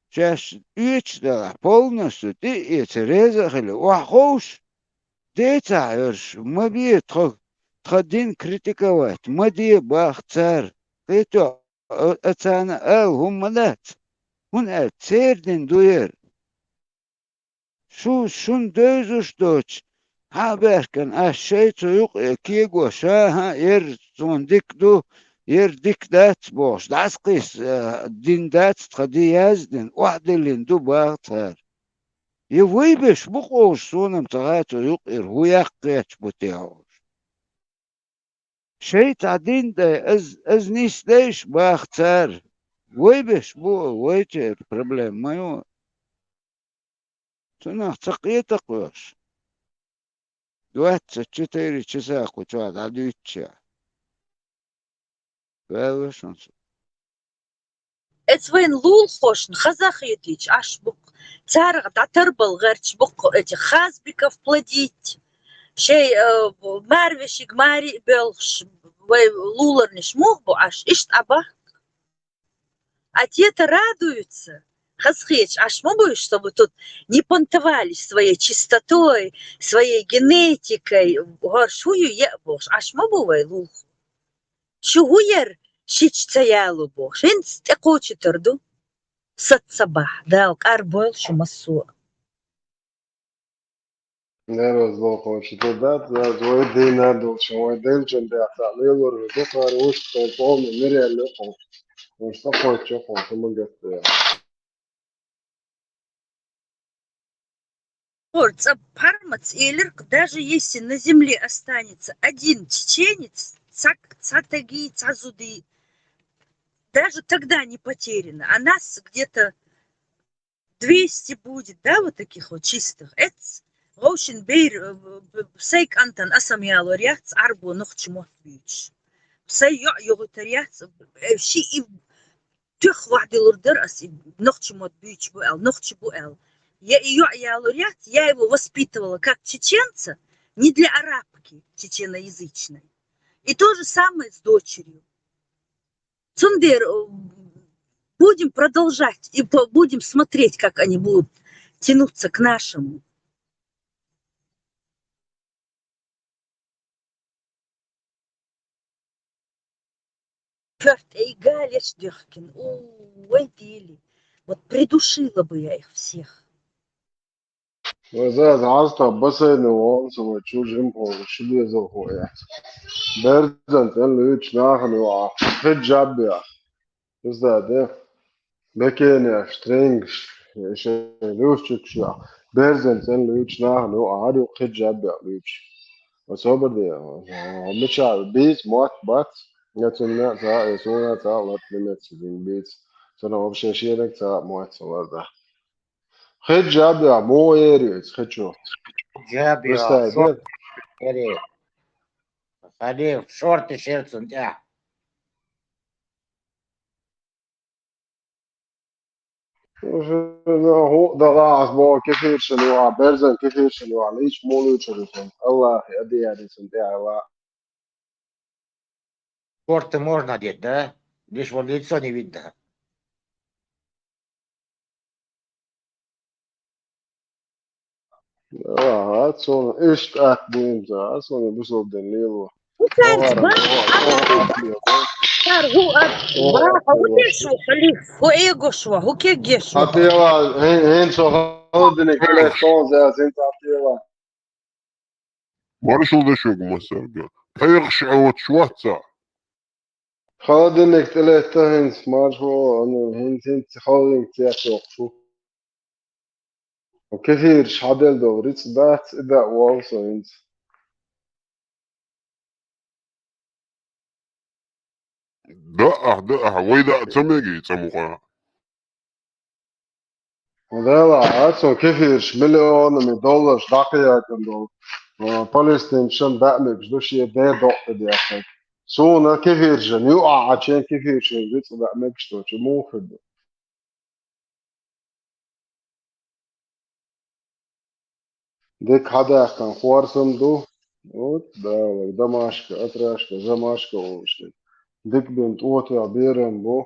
Шаьш оьцуш делахь, полностью тӀе а эца, реза а хила, охьаховша. Децахь, хӀорш, ма бе тхо, тхан дин критиковать, ма де баха цара. Кхетий, а, а царна ала хӀума ма дац, хӀунда аьлча церан дин ду яра. Шу, шуна девзаш доцуш, хьан а баьхкина, аш шайн цу юкъе кегош, хӀан-хӀа, яра суна дика ду, яра дика дац бохуш, дӀасакхийса, а, дин дац тхан, дин яздина, охьадиллина ду баха цара. Я вай беш бу-кх уьш, суна-м ца хаьа цу юкъера хӀун яккха гӀерташ бу те уьш. Шайн цхьа дин дай, аз, аз нисдайша баха цара. Вай беш бу, вайчеран проблема ма ю. Цунах ца кхета-кх уьш. Двадцать четыре часа кху чохь дӀадуьйцучехь. Ваьлла шуна со. Эцу вайн лулахошна хаза хетийча Ӏаш бу-кх, царах дӀатарбала гӀерташ бу-кх эти Хазбиков плодить, шайн, э, марвешиг маре а боьлхуш, вай луларнаш муха бу Ӏаш, иштта Ӏа баха-кх. А те-то радуются. Хаза хеташ Ӏаш ма бу уьш, чтобы тут не понтовались своей чистотой, своей генетикой, хӀорш хӀу ю еа бохуш, Ӏаш ма бу вай лулахо. Шу хӀу яра шича ца яло бохуш? ХӀинца тӀекхочуьйтур ду. Саца ца бахь, Дала къарбойла шу массо а. Нервозло кхочу ду дац, аз вай дийна долчун, вай делчун дехьа лелор ду кхара вуш тхо полный мир яьлла кхочу. Вуш ца кхочу кхочу ма гатта. ХӀора цӀа пхьармаца элира-кх, даже если на земле останется один чеченец, цхьа, цхьа таги, цхьа зуди, даже тогда не потеряно. А нас где-то двести будет, да, вот таких вот чистых. Эц Вовшин бер, э, б-, б-, сай кӀантан аса ма ялор яц, Ӏарбо нохча мотт буьйцуш. Сай йоӀ йогӀуьйтар яц, э, ши и туьх вахьдилур дара ас, и нохча мотт буьйцуш бу аьлла, нохча бу аьлла. Я и йоӀ ялор яц, я его воспитывала как чеченца, не для арабки чеченоязычной. И то же самое с дочерью. Цундер, э, будем продолжать и по-, будем смотреть, как они будут тянуться к нашему. Пёрт эй галеш дёхкин. У, вай дели. Вот придушила бы я их всех. Ваза, аз тха бассейне вон со вай чу жимхо ши дезалхо яц. Берзан тӀен луьйчу нахана юкъахь хиджаб бех. Иза де. Бекенеш, стрингаш, шайн луьйчуьгаш яхь. Берзан тӀен луьйчу нахана юкъахь хӀара юкъа хиджаб бех луьйчу. Особо де. Мича бийц мотт бац. Я цунна цхьа, я суна цхьа латта меца дин бийц. Цунна вообще шенаг цхьа мотт ца ларда. Хиджаб я, муха эр ю иза хи чу? Хиджаб я, Представь, шорт да? Эри. Халиф, шорт и шер цун тӀехь. Уже, ну, хӀу, да, да, аз боху кефиршина юкъахь, берзан кефиршина юкъахь, лийча муха луьйчур ю цунна? Аллахе, а диари цунна тӀехь ла. Шорты можно одеть, да? Лишь вот лицо не видно. Ага, цунна иштта атта бу имза, а цунна бусалба дин лело. ХӀу кхаьрца, Ага, бан, ага, ага, ага, ага. Цар хӀу ат, Ага, бан, хӀу ага. Деш ву, халиф? ХӀу эгош ву, хӀу кегеш ву? Атела, хин, хин со холодильник леш тонзе, зин атела. Маршалла ду шуьга, массаьрга. ПхьегӀаш Ӏоцуш вац цхьа. Холодильник тӀе летта хӀинца, маршо, ана, хӀинца, хӀинца холодильник цецвоккхуш ву. Кефираш хьаделла долу рицкъ дац, и даа волу со хӀинца. Даа, даа, вай даа ца мегий цӀа мукъа. Дела, а цо кефираш миллионами долларш дӀакхайкхина долу, а, палестинцашна даа мегаш ду шен ден докъа тӀе дехнарг. Суна кефиршна юкъахь Ӏачен кефиршна рицкъ даа мегаш ду, чи муха хир ду? Дика хьадаьккхина хорсам ду. Вот, да, вай Дамашка, Атрашка, Замашка олуш дерг. Дика бина тӀотех берам бу.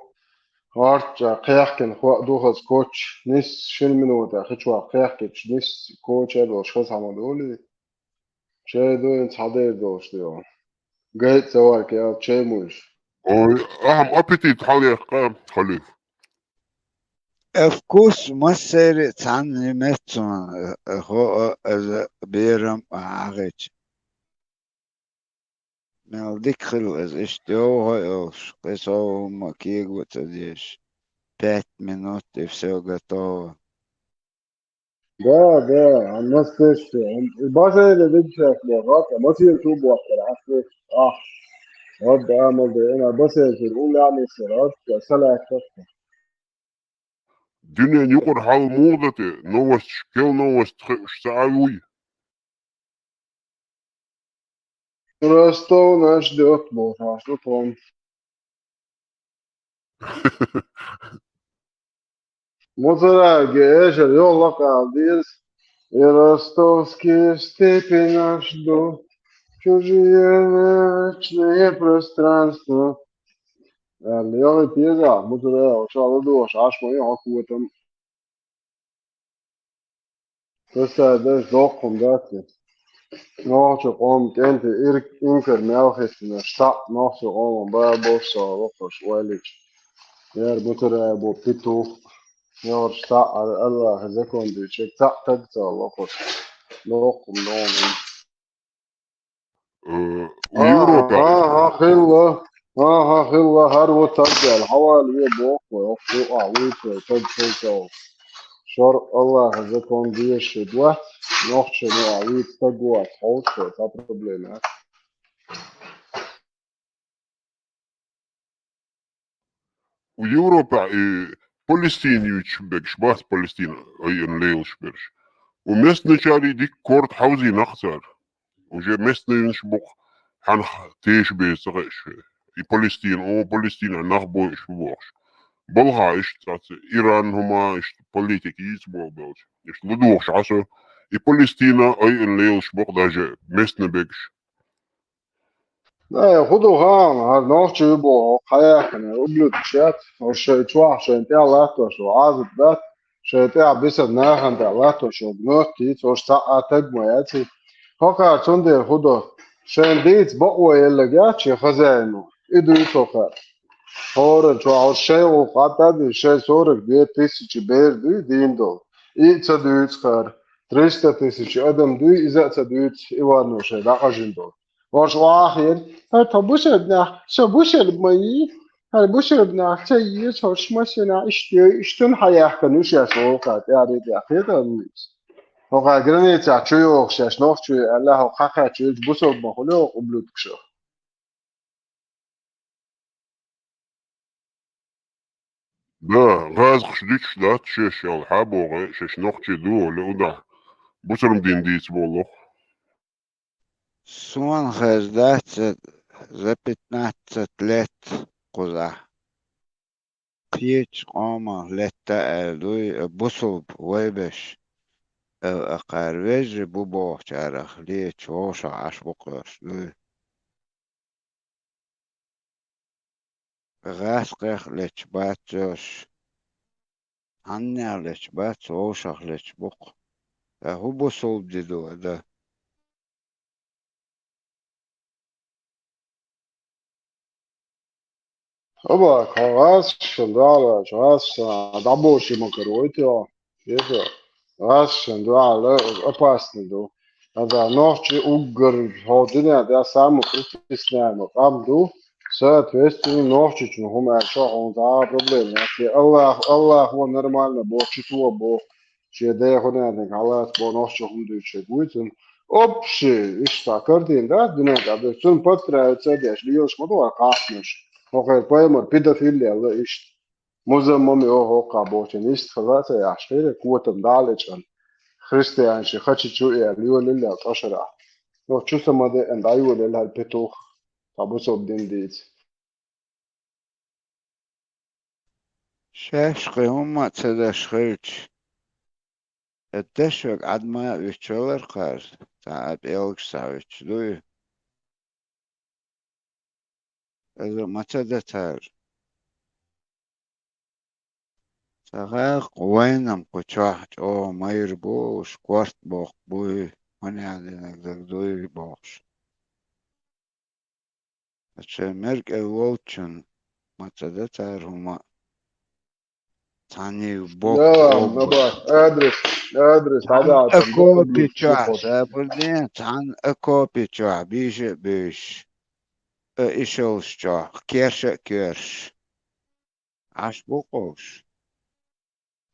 ГӀортачӀа кхехкина хӀоъ ду хаза коча. Нисса шина минута хи чохь кхехкича, нисса коча а долуш хаза хьама долий? Чай ду, хӀинца хьадер долуш ду. Гайта ца варг ял чай муьйш. Ой, ахьа аппетит хьалаяккха, халиф. Э, вкус массеран а цхьаьна меттиг цунна, э, хӀоъ а, иза берам а хьагӀеча. Мел дика хилла иза, иштта йовха а йолуш, кхин сов хӀумма кега а ца дезаш. Пять минут, и всё готово. Да, да, а настоящий. И базарна дигчаьрца боху, а масийна чу бохкара, ахь слышишь? Ахь. Вот, да, молодец, ина бассейн чуьра, уллехь нисса, вот, салаьтташ. Дуьненан юкъара хьал муха дан те, новосташ, кел новость хууш ца Ӏа вуй? Ростов нас ждёт, боху, а что там? Муцараге эшар йолу лакхал деза. И ростовские степи нас ждут, чужие вечные пространства. Аьлла, йогӀи теза, муцара, ша ладогӀаш Ӏаш ма ю хьо котам. Ца садеш доккхун дац и. Нохча къоман кӀентий ирг инкар мел хиттина, штаъ нохча къоман бан болуш ца локхуш ойлича. Яр мутарай бу петух. Йорш цхьаъ ара Аллахьа закон дуьйцург цхьаъ таг ца локхуш. Доккхун ногӀун. Э, Европа. Ага, хилла. Ага, хилла, хӀара ву таг аьлла. Хьавала ве боху, хӀокху юкъахь вуьйцу вай таг хилча. Шор Аллахьа закон дезаш вац, нохча юкъахь вуьйцу таг вац, хьовсуш вай, цхьа проблема. Европа и Палестина юьйцуш берш бац, Палестина айъина лелаш берш. У местначарий дика корта хьовзий нах цара. Уже местнайш бу-кх, хьанах теша беза ца хууш. И Палестина, о, Палестина нах бойуш бу бохуш. Балха иштта цаца Иран хӀума, иштта политика йийца болу белча. Иштта ладугӀуш Ӏа со. И Палестина айъина лелаш бу-кх даже местнабегаш. Да, хӀун ду хаам, хӀара нохчий ю боху, хьаяьккхина, ублюдкаш яц, уж шайн чохь, шайна тӀехь латтош ву, Ӏазап дац, шайн тӀехь бисар нахана тӀехь латтош ву, гнот йийца, уж цхьа а таг ма яц и. ХӀокхара цундела хӀун до, шайна дийца бакъо елларг яц шен хозяино, и дуьйцу хӀокхара. ХӀоранна чохь уж шайн гӀуллакх хьатта а дина, шайн сорок две тысячи бер дуй дийна долу, и а ца дуьйцу хӀара, триста тысячи адам дуй, иза а ца дуьйцу, Ивано шайн дӀакъажина долу. Ош охьахиира, хӀара тхо бусалба нах, со бусалба ма йий, хӀара бусалба нах ца йийца, хӀорш массанхьа иштта йой, иштта хьаяьккхина ю шаьш вовшахтӀе, аьлла, кхетам вуьйцу. ХӀокху границехь чу йогӀуш шаьш нохчий ю аьлла, хӀокху хьакхаьчча йолчу бусалба ма хуьлу хӀокху ублюдкашах. Да, гӀазкхаш дуьтуш дац шаьш аьлла, хьан боху, шаьш нохчий ду олий, удахь бусалба дин дийца болу. Суна хаза дац за пятнадцать лет кхузахь. Кхечу къомах летта аьлла дуй, бусулба вай беш, а, а кхара вежарий бу бохучарах лечу вовшах Ӏаш бу кхоьруш дуй. ГӀаскхех лечу бац йош. Хьаннех лечу бац, вовшах лечу бу-кх. Ткъа хӀун бусулба ди ду ада? Оба, хьо гӀазкхашна дуьхьал ваьлча, гӀазкхашна дӀабовший ма каройту хьо. Еза, гӀазкхашна дуьхьал опасный ду. Аса нохчий уггар хьо дуьнен тӀехь самый притесняемый къам ду. Соответственно, нохчичун хӀума аьлча, хьуна цхьа а проблема яц. Аллах, Аллахо нормально боху, чу цо боху. Шен дехуна аьллинг хьалаца боху, нохчо хӀума дуьйцуш вуй цунна. Общий, иштта картина дац дуьнен тӀехь дерг. Цунна подстраиваться а деш, лелаш ма ду хӀара къахьмаш. ХӀокхеран пайхамар педофил аьлла иштта. Музаммам йо хӀокхахь бохучун йист хила а ца яхьаш хир, котам дӀа а лечкъина. Христианашна хачи чу а яьлла, йолаелла цӀа шарахь. Йо, чу са ма деана, дӀайолаелла хӀара петух, цхьа бусалба дин дийца. Шаьш кхин хӀумма а ца деш хилча, и дешверг Ӏадма а вуьтуш валар кхара, цхьа а пӀелгаш схьавуьтуш дуй? Иза ма ца дацара. Ца гӀаккха вайнам кху чохь чӀогӀа майра бу, уьш корта боккху буй, хӀун яздинарг дага дуй бохуш. Ткъа шайн мер кӀел волчун ма ца дацара хӀума а. Цхьанний боккха Да, бобба. Аба, адрес, адрес, Цхьана дӀадахьа, там, окопи обличчо чохь, хӀош. Сабурдин, цхьана окопи чохь, бийша а буьйш, а ишалш чохь, керша а коьрш. Ӏаш бу къовш.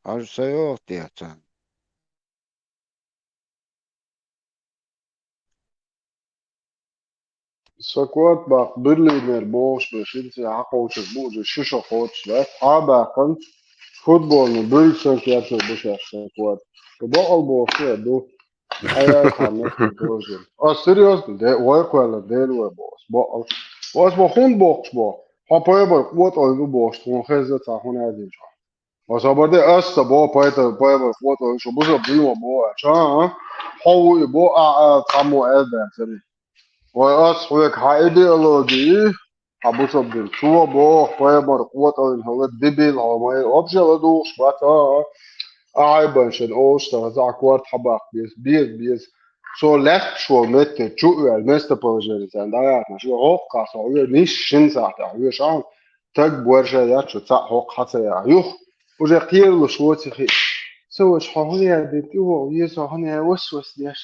Хьожа са йогӀу те царна? Со корта баккха Берлинера бохуш бен, шинца хьакхочург бу, уже шу шо кхочуш дац. Хьа а баьккхина, футболный буьллаш санна керчор бу шаьш сан корта. Шу бакъал бохуш а ду. Ай-яй, цхьа меттиг дожа. Ас серьёзно, де, вай кхоьллина, Дела вай боху, ас бакъал. Ас бо хӀунда бохуш бо? Хьо пайхамар къотӀалла ду бохуш, тхуна хезна цхьа хӀун аьллинчохь. Аса бара де, аса бо, пайта-, пайхамар къотӀалла шу буза буьйма бо, аьлча, а? Хьо ву и бо, а, а, цхьаммо аьлла даьлла цари. Вай ас хьоьга хьан идеологи, хьан бусалба дин. Цо боху, пайхамар къотӀаллина хӀалла, дебил хьо, ма, вообще ладугӀуш бац, а, а. Ахьа бан шен олуш ца хаза, а корта хьабаккха беза, беза, беза. Цо лаьтташ волу метте чу а ваьлла, местоположение царна дӀаяхьна, шу хӀокху кхаса хьо ве, ниш шин сахьтехь ве, ша, таг борша яц шу, цхьаъ хӀокху хьан ца яхьа. Юха, уже кхералуш воций хи. Ца вач хьо хӀун яздина, тӀе вогӀу еза хьо, хӀун я, вас-вас деш.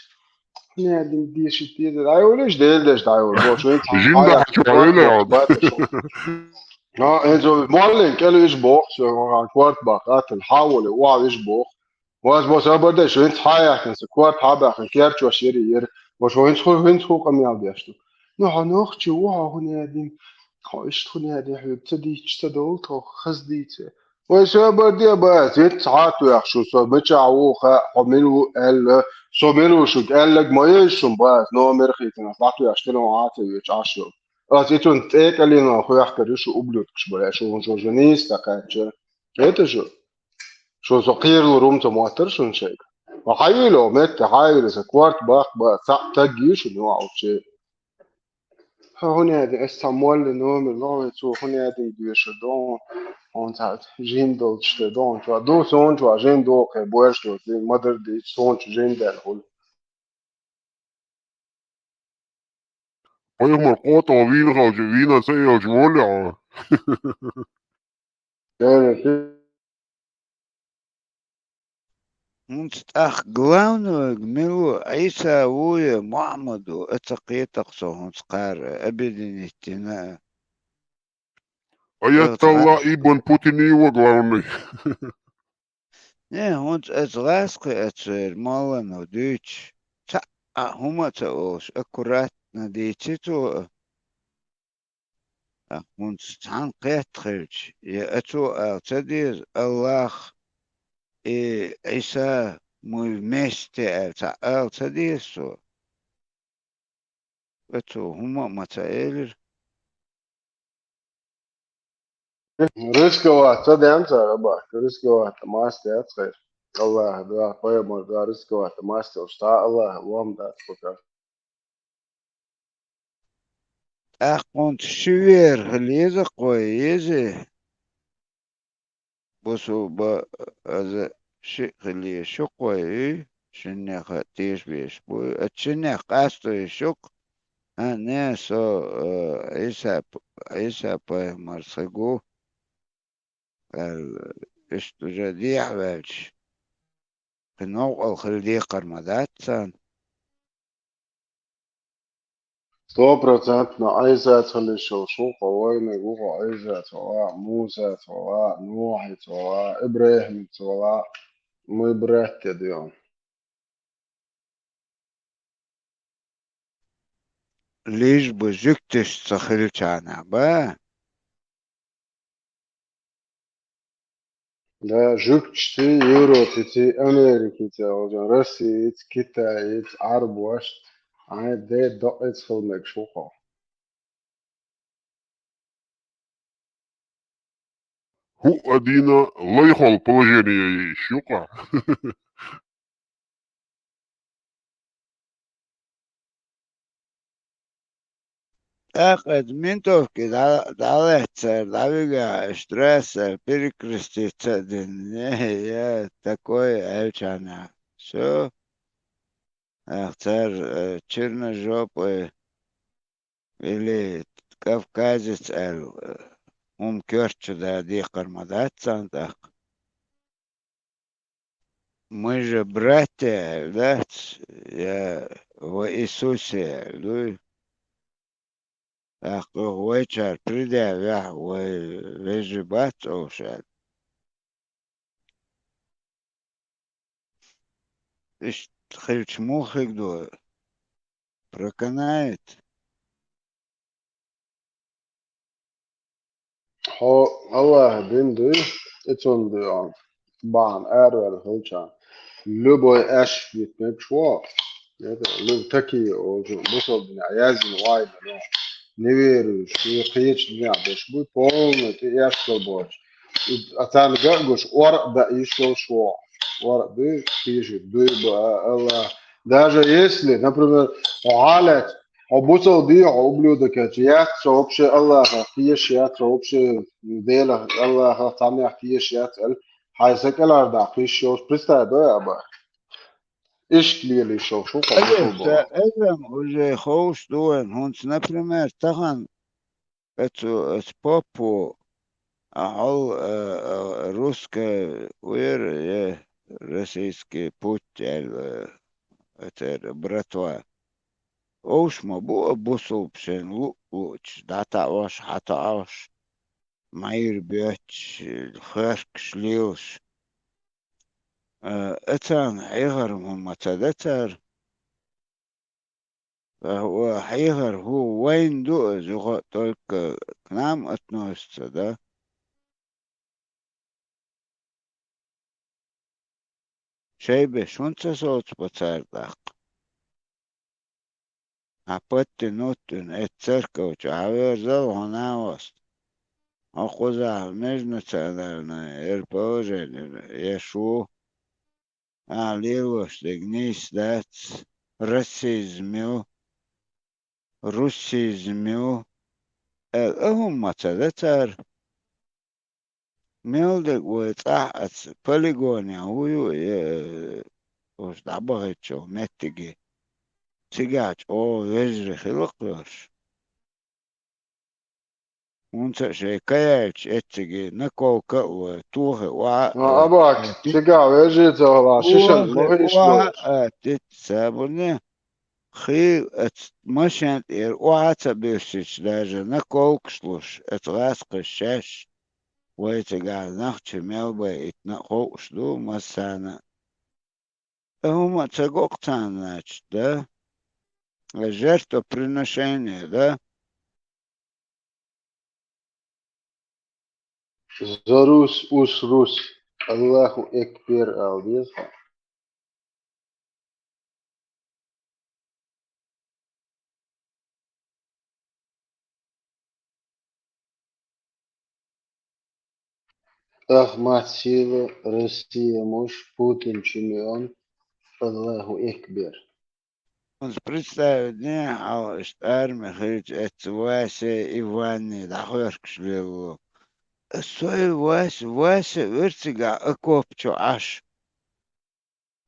Хьуна дин деши тезар. Ай, улиш, дел деш, дай, ур, бо, шуьн цхьа Жин хьаяц, дахьа чу хьайла, бо, бо, бо. А, энзо, моллин, кӀел иш боху, со, корт бах, атан, хьаволи, уа иш боху. Вас бо, сабар деш, шуьн цхьа яхкин, со, корт хьабахкин, керчош ери, ери. Бо, шуьн цху, шуьн цху къамел деш ду. Ну, хьо нохчи, уа, хьуна дин. Хьо ишт хӀуна дин, хьуьг ца дийча, ца долу, тхо хаз дийце. Вай, соьбар де, бац, итт схьа а тоьхна шу, со мичахь ву хаьа, хьо мила ву аьлла, со мила ву шуьга аьлларг ма еза шуна, бац, номер хийцина, дӀатоьхна телефон Ӏа ца йоьцуш Ӏаш йолу. Ас и цунна цӀе кӀалино хоьхкур ю шу, ублюдкаш бара, шу хӀун шу жа нийса ца кхаьчча. Кхета шу? Шу со кхералур хӀума ца моттара шуна шайга? Ма хьайийла, метта хьайийла, сан корта баккха бац, цхьаъ таг ю шуна вообще. Хьо хӀун яди, ас цхьа молли номер лохьа, цо хӀун яди доьшур ду, хьуна цхьа жин долчу тӀе ду, хьуна чохь ду, суна чохь жин ду, кхин борш ду, ма-дарра дийца, суна чу жин даьлла хуьлу. Пайхамар къотӀа вийна хилча, вийна ца элча, воллехь хьо? Дера, ти- ХӀинца тӀаккха главнойга мила ву, Ӏийса ву я Мухьаммад ву, а ца кхетакх со хӀинца кхара объединить дина а. Аятолла Ибн Путин ю главный. Не, хӀинца аса гӀазкхи ацвер моллано дуьйцуш, цхьаъ а хӀума а ца олуш, аккуратно дийци цо а. ТӀаккха хӀинца цхьаьна кхетта хилча, я ацо ала ца деза, Аллах и Ӏийса мы вместе аьлла цхьаъ ала ца деза цо? Ацо хӀума а ма ца элира. Рисковать ца деана цара, абахка, рисковать маста яц хир. Аллаха дуьхьа, пайхамар дуьхьа рисковать маста йолуш цхьа а Аллаха лом дац пока. ТӀаккха хӀинца ши вер хила еза кхой, еза? Бусулба аза шиъ хила еза шу кхой, шиннех а теша беш бу. Ат шиннех къасто еза шух? А, не, со, э, Ӏийса п-, Ӏийса пайхамарца хиг ву, аьлла, иштта уже дехьаваьлча, кхин новкъал хила декхар ма дац царна. Сто процентов Ӏийсаца хила йиш йолуш ву хьо, вайниг ву хьо Ӏийсаца вала, Мусаца вала, Нухьица вала, ИбрахӀимца вала, мы братья ду. Лишь бы жуьгташ ца хилчахьана, ба? Да, жуьгташций, Европиций, Америкиций, Россиец, Китаец, Ӏарбошца, хьайн де докъица хила мегаш ву хьо. ХӀуъа дийна лайхолу положение йиш ю-кх. ТӀаккха иза ментовки дӀа-, дӀалаьццара, дӀавигахь, аша трассара перекреститься а дина. Э, я, такое аьлчахьана. Всё. Ах, цара, э, черножопые или кавказец аьлла, э, хӀума коьртачу да декхар ма дац царна тӀаккха. Мы же братья аьлла дац, я во Иисусе аьлла дуй. ТӀаккха оха вайчара предъявехь, вай вежарий бац олуш аьлла. Иштта хилча муха хиг ду? Проканает. Хьо Аллаха дин дуй, и цунна дуьйхьа бахьана араваьлла хилчахьана, любой аьшпит мегаш ву. Это, ну, такие уже бусалба динехь яздина вайна, ну, неверующие, и кхечу динехь берш буй, полный тӀеэшкал боцуш. И, а царна ган а гуш, ор а даийш йолуш ву. Ор а дуй, кхечу дуй ба, а, Аллах. Даже если, например, хьо хьалаьцна, хьо бусалба дий, хьо ублюдок яц, хьо вообще Аллахах тешаш яц, хьо вообще Делах, Аллахах цхьаннех тешаш яц аьлла, хьайн са кӀелхьардаккха йиш йолуш, представь, да, аба? Иштта лела йиш йолуш ву-кх бусалба. Ца, эзам уже ховш ду вайн, хӀунца, например, тахана оцу, оцу поппо, а, хьол, а, а, русская вера, я российский путь аьлла, а, эта братва. Овш ма бу а бусулба шайн луъ-луъчу, дӀатаӀош, хьатаӀош, майра боьттуш, хоьркаш лелаш. А, а царна хьехар хӀума ца дан цара. Ва хьехар хӀу вайна ду иза, юха а только к нам относится, да? Шайбеш хӀунда ца соцу бо цара тӀаккха? Хьан паттин нуттӀина эцу церков чу хьан верзал хьо, Наваст? Хьо кхузахь межнациональное ер положение еш ву? Ахьа лелош дерг нийса дац, расизм ю, русизм ю, аьлла, а хӀумма ца дан цара. Мел дерг вай цӀахь аца полигонехь хӀу ю, э, уьш дӀабахийтинчу меттиге. Цигахь чӀогӀа вежарий хила-кх уьш. ХӀунца а шайн каяьлча эцциге наколка а лой, тохе охьа а, а, ой, абак, аттиц. Цигахь вежарий ца хилахь, шишан тохе ма хиш охьа лой. Аттиц, сабурне. Хи, аца машен тӀера охьа а ца буьссича, даже наколкаш луш, аца гӀазкхаша шаьш, вай цигахь нах чу мел байитина а ховш ду массарна а. Ткъа хӀума ца го-кх царна, значит, да? Жертвоприношение, да? За Русь, уьш Русь, Аллаху Экбер ала деза хьо. Ахмат сила, Россия муш, Путин чемпион, Аллаху Экбер. Хьуна представить дехьа, хьалха иштта арми хилча, эцу Васе, Иванне дӀахоьркуш лелло. Со и Вася, Вася верцигахь окоп чу Ӏаш.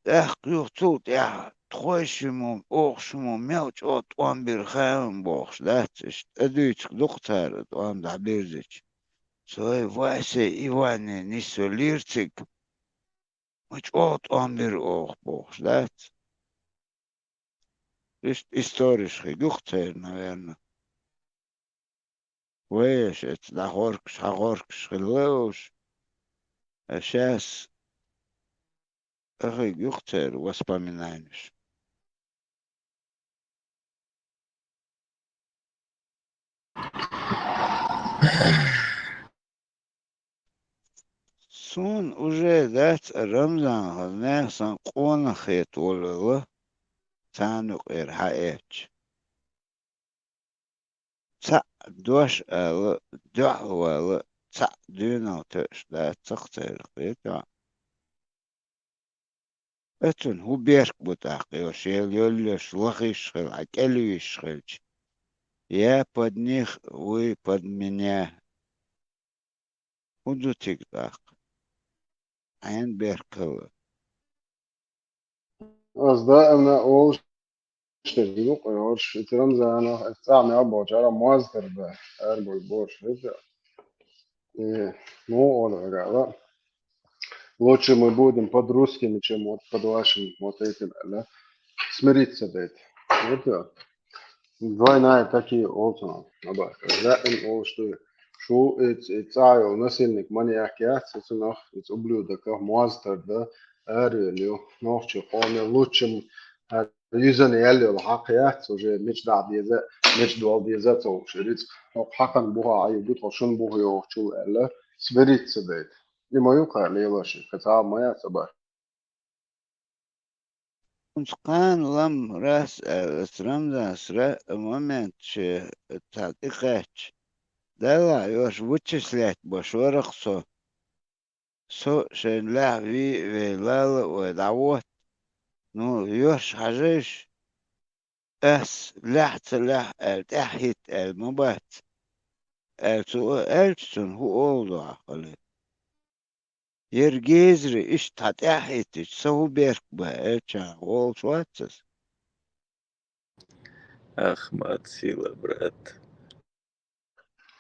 ТӀаккха юха цул тӀаьхьа тхойшиммо, оха шиммо мел чӀогӀа тӀом бира хаам бохуш дац, иштта а дуьйцург ду-кх цара тӀом дӀабирзича. Со и Васе, Иванне нисса лира цига. Ма чӀогӀа тӀом бира оха бохуш дац. Иштта историш хи гух церан, наверно. Вайша эца дӀахоркуш, хьахоркуш хилла уьш. А сейчас ахиг юха церан воспоминаниеш. Суна уже дац Рамзан хаза нехан сан къонах хета волавелла, царна юкъера хьаэцча. Цхьаъ дош ала, дуьхьал вала, цхьаъ дуьйнал тоьаш дац цхьа церан кхетахь. Оцунна хӀун берк бу тӀаккха, йо, шел йоллеш лахиш хила, хьан кӀелвиш хилча? Я под них, вы под меня. ХӀун ду цига тӀаккха? Хьенан берк хила? Ас даимна олуш дерг ду-кх, йош, и Рамзанах, и цӀахь мел болчара мозтар да, аргой бош хӀета. И, ну, олу гала. Лучше мы будем под русскими, чем вот под вашим вот этим, да? Смириться дать. Вот, да. Двойная такие олцунах. Аба, когда им ол, что шу, и, и цӀа йолу насильник маньяк яц, и цунах, и ублюдок, а, мозтар да, арвелю, нохчи къоме лучше, а, юьзана ял йолу хьакха яц, уже мича дахьа деза, мича дола деза ца хууш, рицкъ. ХӀокху хьакхан буха Ӏайю ду тхо шун буха йохучул аьлла, смириться дайта. И ма ю кхара лелош, кхин цхьа а ма яц, аба. Кхана лам рас аьлла, Рамзанс ра момент ше цхьа тӀекхаьчча, Далла йош вычислять баш варах со. Со шайн лаьхьа вий а вей, лала а вай дӀавотта. Ну, йош хьажийша, ас лаьхьа ца лаьхьа аьлла, тӀаьхьахӀитта аьлла ма бац, аьлла цо аьлча, цунна хӀун олу дуьхьа хили? Яра гезаре иштта хьан тӀаьхьахӀиттича, сан хӀун берк бан аьлча, волуш вац ас. Ахмат сила, брат.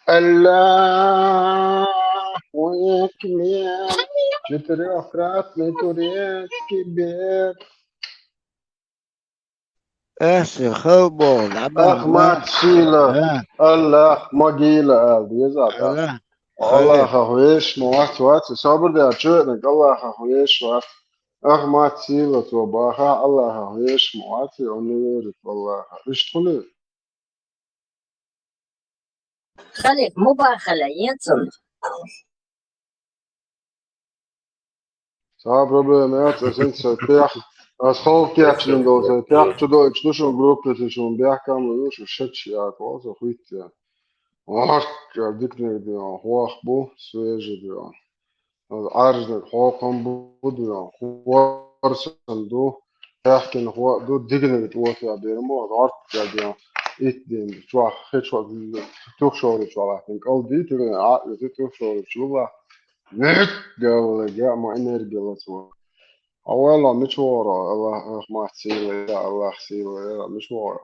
Аллаху акбар. Четырёхкратный турецкий бег. Ас хала боху, дӀабаха. Ахмат сила. Да. Аллах могила ала деза. Аллах. Аллахах вешаш ма вац, вац. Собар де, чуьниг Аллахах вешаш вац. Ахмат сила цо баха, Аллахах вешаш ма вац, он не верит в Аллаха. Иштта хуьлий? Халиф, мубарак хила ецунна. Цхьа проблема яц, ас хӀинца сайн тӀех, ас хӀаллакьхьийна долу сайн тӀех чу доуьйтуш ду шуна группе, шуна бехкам ю, шу шача яхь ву, со хӀитта яхь. Охьа, диканиг ду, хӀох бу, свежий ду. Ӏаьржаниг хьокхам бу, ду, хӀорсан ду, хехкина хӀоъ ду, диканиг тӀоьхьа бер ма, гӀорт ду, итт ден, чохь, хи чохь, туьххьара чохь латтина, кӀал дий, туьган, Ӏаьржа ду, туьххьара чохь латтина. Мет гавлага ма энергия лаца вара. Хьо валла мича вара, Аллах, Ахмат сила, я Аллах сила, я мича вара.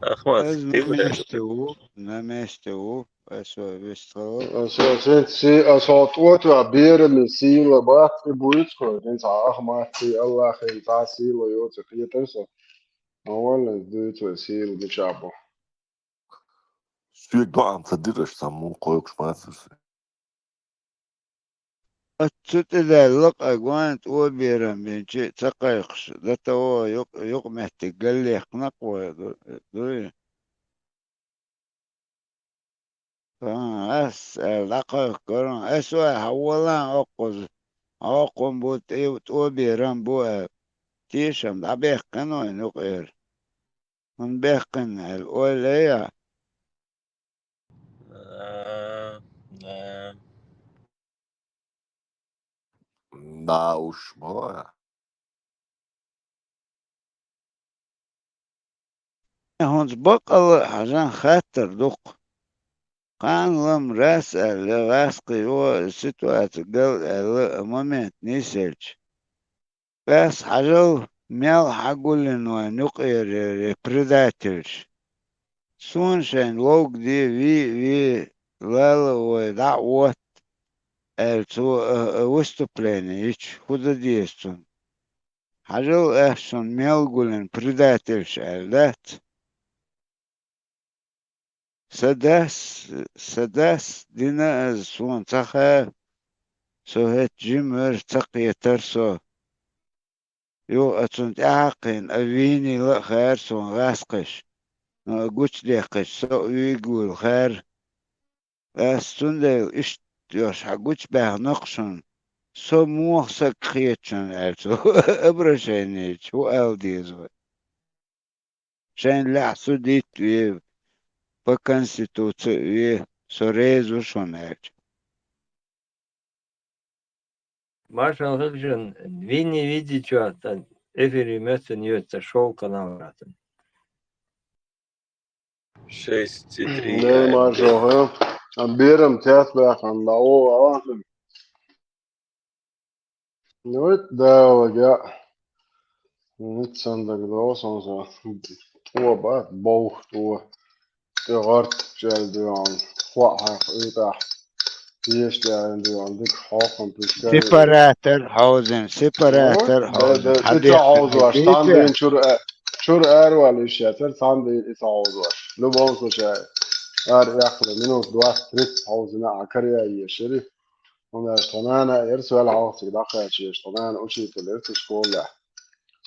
Ахмат, Аз на месте ву, на месте ву, аз вай вистхала. Аз, аз, аз, аз хьо тӀоьхьа бераме сила бац, и буьйцу хьо, хӀинца Ахмат сила, Аллах, хӀинца сила йоцу кхетар со. Хьо валла дуьйцу вай сила мича бу. Соьга доӀа ца дира аша, сан муха кхойкхуш мацара со. Оццу тӀедаьлла къа гонна тӀо берам бинчи ца кхайкхаш, дата вон юкъ-, юкъаметтиг галлехкна кхо ду-, дуй. Хан, ас, аьлла, дӀакхайкхара, ас вай хьан волан оккхуза, хьокхун бу тӀе-, тӀо берам бу аьлла. Тешам дӀабаьккхина вайн юкъера. ХӀунда баьккхина аьлла, ойла я? А, а. Да уж, бо. ХӀинца баккъалла а хьажан хаттар дукха. Кхана лам рас аьлла, гӀаскхи йо ситуаци гал аьлла, момент нийсъелча. Ас хьажал, мел хьагуллина вайн юкъера предательш. Суна шайн ловга де, вий, вий, лала вай дӀа а отта, аьлла цо, а, а, выступление йича, хӀун дан деза цунна? Хьажал, ас шуна мел гуллина предательш аьлла дац? Сан дас, сан дас дина аз, суна ца хаьа, со хӀетта жима вара, ца кхетара со. Юха а цунна тӀаьхьакхийна, а вийнийла а хаьра суна гӀаскхиш, но а гучудаьккхича, со а вийгавуьйла хаьра. Ас цундела иштта йош хьан гучубаьхна-кх шуна, со муха саг хета шуна аьлла цо обращение йича, хӀун ала деза вай? Шайн лаьхьа судить а ве, по конституции а ве, со реза ву шуна аьлча. Маршал хилчун, вини видичуа, тан эфири мецун йоца шоу канал ратан. Шесть и три. Не, маршал, а? А берам тяс бахан, да, о, а? Ну, это да, лагя. Ну, это сан даг да, сон са. О, ба, баух, о. Тӏе гӏарт чӏал дуьгӏун, хӏоа хьакха уьйтӏахь. Тешдаьлла дуьгӏун, дика хьокхун пуьшкал. Сепаратор хьовзина, сепаратор хьовзина. Хьан дехар хьовзош, цхьана дийна чуьра, чуьра аравала йиш яцара, цхьана дийна и ца хьовзош. Любом случае, ара яхла, минут двадцать тридцать хьовзина, а карья ешири. ХӀунда аьлча тхо нана а яра, соьл хьалха цига дӀакхаьчча, тхо нана учитель яра цу школехь.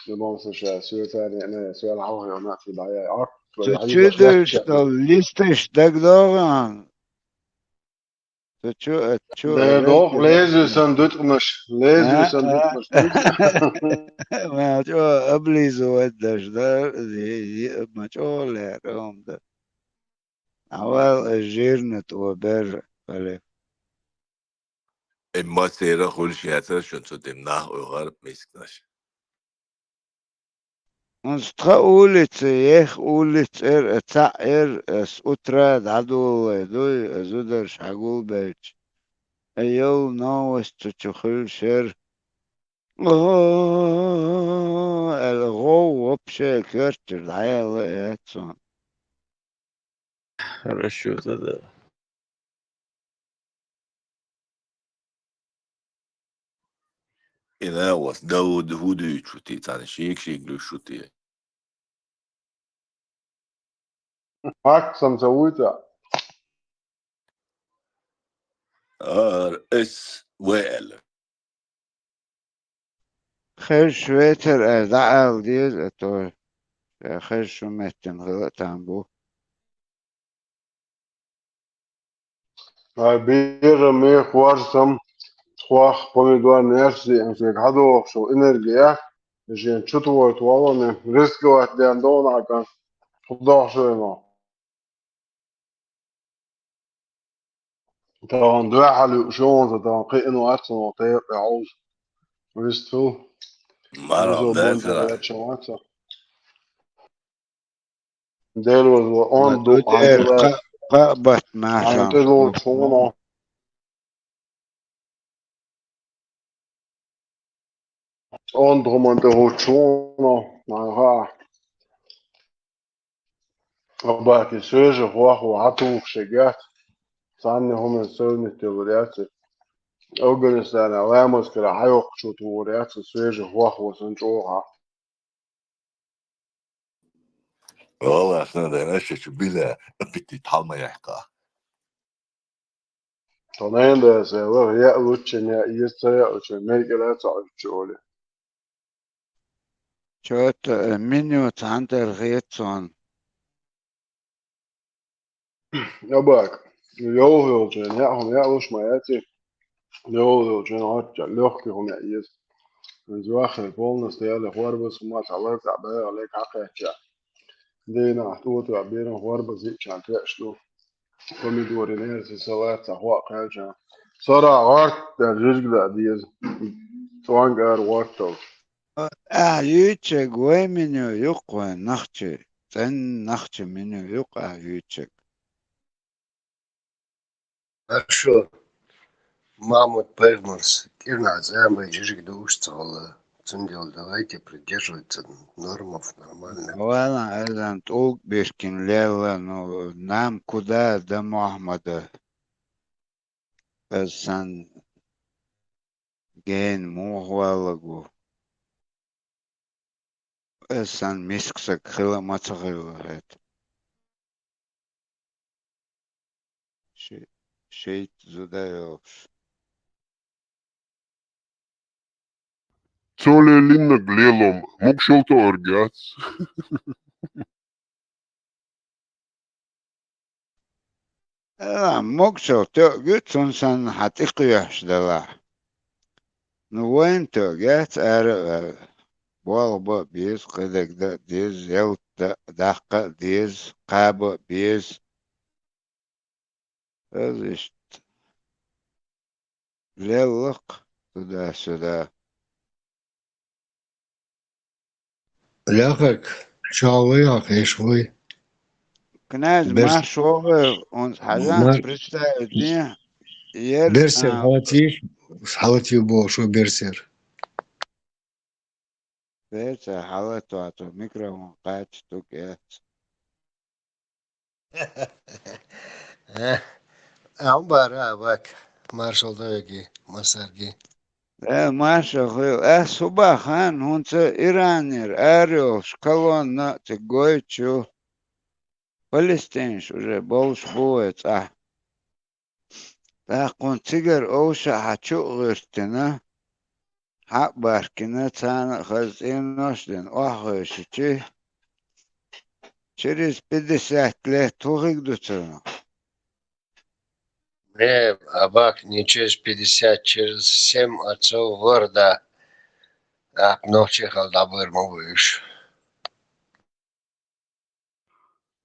Любом случае, соьца а ниъна, соьл хьалха йолу нах цига дӀаяьй. Цу чу дуьйцуш долу листаш дагадогӀу хьуна? Цу чу, э, чу, э, догӀу, лезу сан дуткъамаш, лезу сан дуткъамаш. Ма чӀо облизывать даш дар, ма чӀо лер, хӀума дар. Авал, э, жирна тӀо бер, хале. Эмма церан хуьлуш яцара шуна цу тӀе нах оьхура мисканаш. Оцу тхан улица, ех улица эр, цхьаъ эр, ас утра дӀадолалой дуй, зударш хьагулбелча. Ай, йолу новость цу чу хуьлуш яра. О, аьлла, гӀов вообще коьртера дӀаяьлла а яц цунна. Хорошо тогда. Ина вас Дауд хӀун дуьйцу шуьтий, царна шийга-шийга луьйш шуьтий? Хьаксам ца вуьйцу? Ар эс ве аьлла. Хезаш вецара аьлла, дӀаала деза а тӀо. Ша хезаш хӀун меттина хила а там бу. Ай, бера, мех, варсам, хвах, помидор, нерси, эн фиг хадох, шо энергия, жен чутвой туалоне, рисковать ден донака, худох шо ено. Таган дуьхьал ю шонза, таган кхиъна вац, но тайпа хьовз. Вистфул. Мара, изо бон базара. Тагача ваца. Дел вазва, он ду, антила. Кхаъ бат маша. Антила чуно. Он духман тагачуно. Ага. Абаки свежий хваху хьатухуш гет. Цанна хӀума совнител вариаци. Афганистана ламаз кара хьайоккхучу тугу вариаци свежий хваху сан чӀогӀа. Валлахь, сан дайна шачу биля аппетит хьалма яхка. Тоненда се вар я лучше не есть я лучше меркеле цаучу оли. Чё-то, э, меню центр хецон. Абак. Йоу, йоу, чё, я хум, я луш ма яти. Йоу, йоу, чё, вот, чё, лёгкий хум я есть. Звахер полностью я ле хорбас, хум, а лак, а бе, а лек, а кача. Дина, тут, а бирн хорбас, и чан, трэш, ну. Помидоры, нерси, салат, сахуа, кача. Сара, гӀарт, да, жижиг, да, диез. Цуанг, ар, гӀартал. Ӏа юьйцург вай меню юкъ вайн нахчи, цӀен нахчи меню юкъ Ӏа юьйцург. Хорошо. Махьмуд-пайхамарс кӀирнахь цӀа бай жижиг дууш ца хилла. Цундела давайте придерживаться нормов нормальных. Вала, айзан тӀулг биркин лелла, ну, нам куда до Мухьаммада? Аз сан ген муха валлаг ву? Аз сан мисксаг хила ма ца хилла хӀета. Ши-, шийтта зуда йолуш. Цо леллиннаг лелом, могушалла тоьарг яц. Ала, могушалла тоьарг ю, цунна санна хьан тӀекхоьхьуш далахь. Ну, вайна тоьарг яц ара а ваьлла. Болх бан а беза, кхидерг дан а деза, ялта дан а, даккха а деза, кхаба а беза. Аз иштта леллакх туда-сюда. Лехарг, чаллай хьан хешхой? Князь Берс-, Марш вогӀе, он хьажан Мар-, представить ден, ер, Берсер а, хьалатийш, хьалатий боху шо Берсер. Берсер хьалатвату, микрофон кхача тук эц. Э, Амбара, а, вак, маршал дойги, масарги. Э, маршал хуьйла. Э, суба хан, хӀунца Иранера арайолуш колонна а цига гойтучу. Палестинаш уже болуш бу вай цӀахь. ТӀаккха хӀун цигара овша хьан чу а гӀиртина, хьаъ бахкина, царна а хаза цӀенош а дина, охьахевшичи, через пятьдесят лет хӀун хиг ду цунах? Э, а вак не через пятьдесят, через семь отцов города, а, нохчий хала дӀабар ма ву уьш.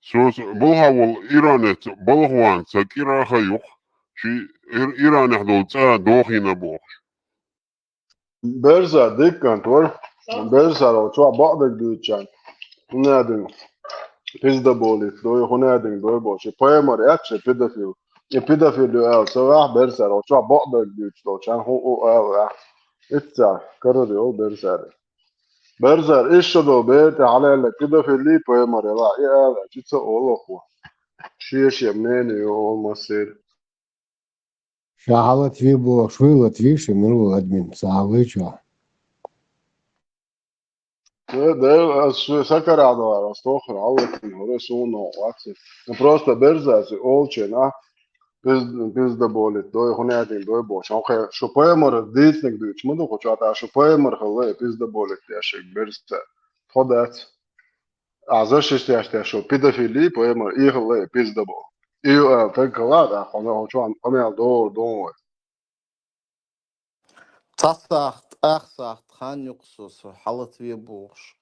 Соца балха волу Иранец балхван ца кӀира ха юкъ, ши Ир-, Иранехь долу цӀа дохийна бохуш. Берза диккант вара. Берза оцу чохь бакъдерг дуьйцучарна. ХӀунадин пиздаболит дой, хӀунадин дой боху. Ши паймар яц ши педофил. И педофил ю аьлла, со ваьхьа Берза оцу чохь бакъдерг дуьйцуш долчарна хӀун у аьлла ваьхьа. Иццахь, карари йолу Берзари. Берзар, иштта долу бер тӀе хьалаьлла педофилий паймар яла, и ала, чу ца олу хӀу. Шен-шен мнение йолу массеран. Ша хьалатве бохуш, вуй латве, ша мила ву админ, ца хьалвича. Де, де, ас шу сакарахь дара, ас тохар хьалатве, хӀора суна вац. Ну, просто Берзаси олученахь, пизд-, пиздаболит дой, хӀунадин дой бохуш. Хьо кхе, шу паймар дийцинарг дуьйцуш ма ду, кху чохь тӀаккха шу паймар хилла, и пиздаболит дешиг Берза. Тхо дац. Ахьа защищать деш шу педофилий паймар, и хилла, и пиздабол. и ю эл таг хилла, тӀаккха хьо, хьо чу къамел дора, дора вай. Цхьа сахьт, ах сахьт хан юкъа со, со хьалатве бохуш,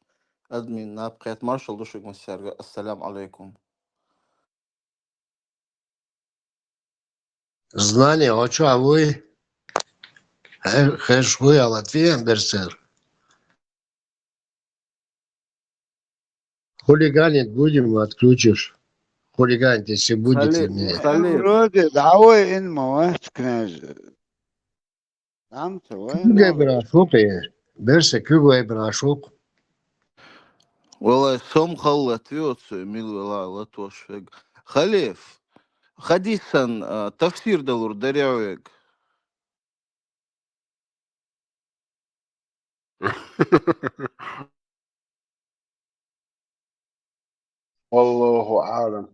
админ наб кхетта, маршалла ду шуьга массаьрга, ассаламу Ӏалайкум. Знание, хьо чохь вуй? Хе-, хезаш вуй, ала тӀе берсер? Хулиганить будем, отключишь. Хулиганить, если будете Халиф, меня. Халиф. Вроде дӀавай ин ма вац, князь. Амца вай Куьг ма вайбина вац. Шух, э. Берса куьг вайбина шух. Валлай, сом халлат виоцу, мил вела латош вег. Халиф, хадисан, а, тафсир далур даре вег. Аллаху а'лам.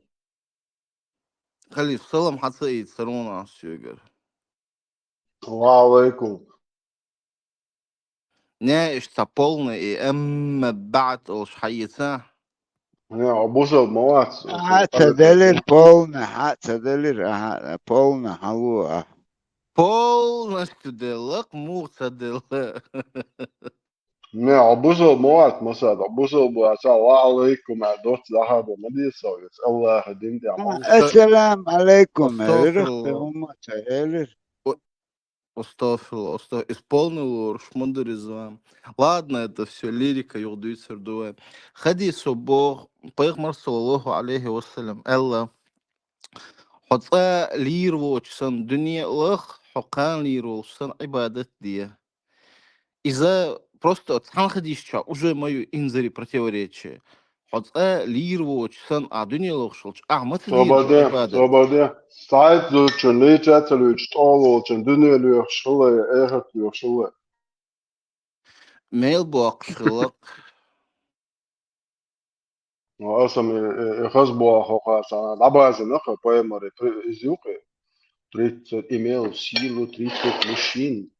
Халиф, салам хьаца ийца, сарона ас соьгара. Ва алайкум. Не, иштта полный и амма ба'д олуш хьаийца? Не, а бусалба ма вац. Аха, ца делира полный, хьа, ца делира, аха, полный хьалу, а. Полностью делла, муха ца делла. Не, а бусалба ма вац, масад, а бусалба вац, ва алайкум, а доц захаба ма дийца вац, Аллаха дин тӀехь ма вац. Ассаламу алайкум, Астагфирулла. Элира, умма ца элира. Астагфирулла, астагфирулла. Исполнил лоруш ма дара иза ван. Ладно, это всё лирика, юха дуьйцур ду вай. Хадисо боху, Пайхамар, саллаллаху алейхи ва саллям, аьлла: «Хьо цкъа лийр воцуш санна дуьне а лаха, хьо кхана лийр волуш санна Ӏибадат де». Иза просто цхьана хадисчохь уже ма ю инзаре противоречие. Хьо цкъа лийр воцуш санна, ахь дуьне лохуш волчу, ахь маца лийр Собаде, ибадат? Собаде. Цхьайтта зудчун лийча а ца луьйчу, тӀол волчун дуьне лоьхуш хилла я, эхарт лоьхуш хилла. Мел боккхуш хилла. Ну, аса ме, э, э, хаза боху хьо, хьан дӀабазина хьо, паймаре, при-, изюкъе. Тридцать, имел силу тридцать мужчин.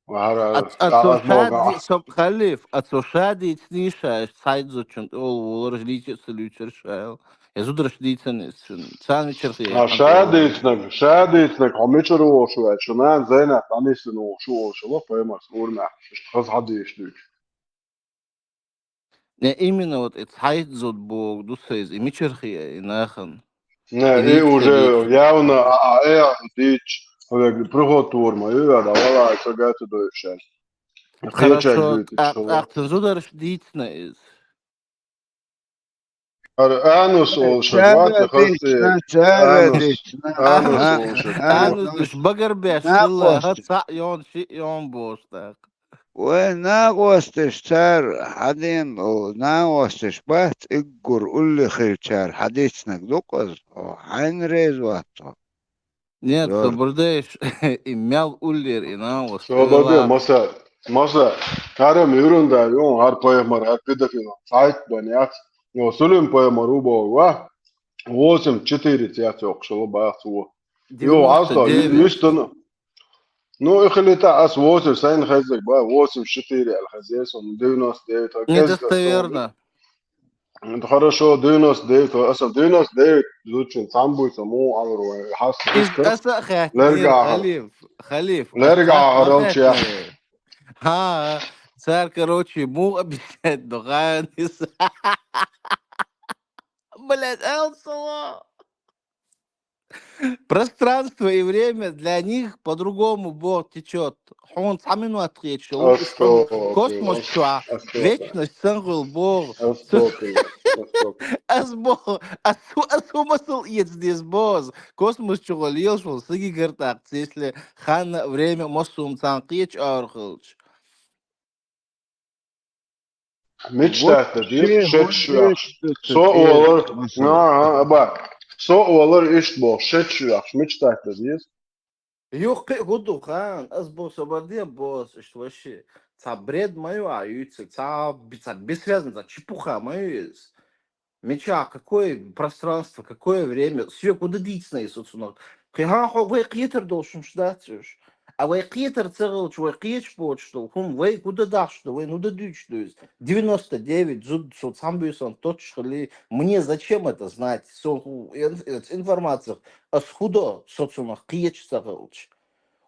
Ва хьара А, а цо ша ди-, со, Халиф, а цо ша дийцина ша, цхьайтта зудчун тӀе олу воларш лийча а ца луьйцура ша аьлла. Я зударш дийцина иза цуьнан. Царна чархе А ша дийцинарг, ша дийцинарг, хьо мичара волуш ву аьлча, шу нана Зайнат дӀанисдина волуш ву олуш хилла, паймарс урамехь, иштта хаза хьадийш дуьйцу. Не, именно вот и цхьайтта зуда боху ду сан иза, и мичара хиъа и нахана? Не, и уже явно, а, а, э, дийцча, хьо вегга приход тур ма ю, я, да, вала, ца гайта дойуш аьлла. Кхечаьрга дуьйцуш хилла. Ахь цун зударш дийцина иза. Ара анус олуш вац, хаза дийцина, цара дийцина. Анус, анус олуш. Анус, уьш багар беш хилла, хӀа, цхьаъ йон, шиъ йон бохуш тӀаккха. Вай накъосташ цара хьаден болу, накъосташ бац, иггур улли хилчара хьадийцинарг ду-кх иза, хьо хьайна реза вац хьо? Нет, собар де, и мел уллера и накъост. Собар де, маса, маса, хӀара юрунда ю, хӀара пайхамар, хӀара педофил, цхьайтта бан яц. Йо, Сулим пайхамар ву боху, ва? Восемь четыре цец йоккхуш хилла бац ву. Йо, девяносто девять. Астагфирулла, ну, и хилита ас восемь сайна хеззиг ба, восемь четыре аьлла хезира суна, девяносто девять. Недостоверно. Хорошо, девяносто девять, аса девяносто девять зудчун цхьаьна буй ца муха Ӏалур вай, хьаста. Иза аса а хаьттинера, Халиф, Халиф, аса а ма хаьттинера. ХӀа, цара, короче, муха объяснять до, хан иза. Блядь, эл сало. Пространство и время для них по-другому, Бог, течёт. Хьуна цхьа минот кхеташ йолуш, космос чохь вечность санна хуьлу, Бог. Ас боху, ас хӀу-, ас хӀу масал эца деза, Бог. Космос чохь лелаш волу сагигар тӀаккха, если хан а, время а массо а царна кхеча ара хилча. Мича даьтта деза, шеташ вехаш. Со олар, аха, аба. Со олар иштта боху, шеташ вехаш, мича даьтта деза. Юххе а хӀун ду, хан, ас бо собар де бос, иштта вообще. Цхьа бред ма ю а юьйцург, цхьа би-, цхьа бессвязно, цхьа чепуха ма ю иза. Мичахь, какое пространство, какое время? Соьга хӀун дан дийцина иза оцунах? Кхин хьан хьо вай кхетар долуш хӀумаш дац уьш? А вай кхетар ца хилча, вай кхеташ боацаш дола хӀума, вай хӀун дан дахьаш да, вайна хӀун дан дуьйцуш да иза? Девяносто девять зуда со цхьана буьйсанна тотташ хилий, мне зачем это знать? Со хӀу-, ин-, ин-, информацих ас хӀун до, со цунах кхеташ ца хилча?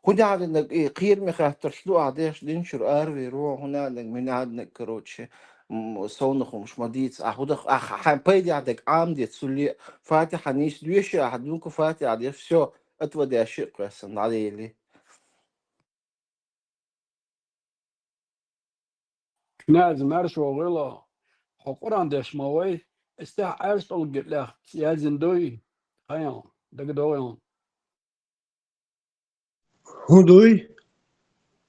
ХӀун аьннад, и кхераме хаттарш ду ахь деш динчуьра араваьр ву, хӀун аьннад, мин аьннад, короче, м, совнахумаш ма дийца, ахь хӀун даха, ахь хьайн пайдехь дерг Ӏамаде цуле, Фатихьа нийса доьший ахь, дукха Фатихьа деш, всё, отводящий кхоьссина, дӀаелий. Князь, маьрша вогӀийла, хьо Къуръан деш ма вай, эстехь Ӏаьржа тӀулгера лаьхча яздина дуй, хьайна, дагадогӀий хьуна? ХӀун дуй?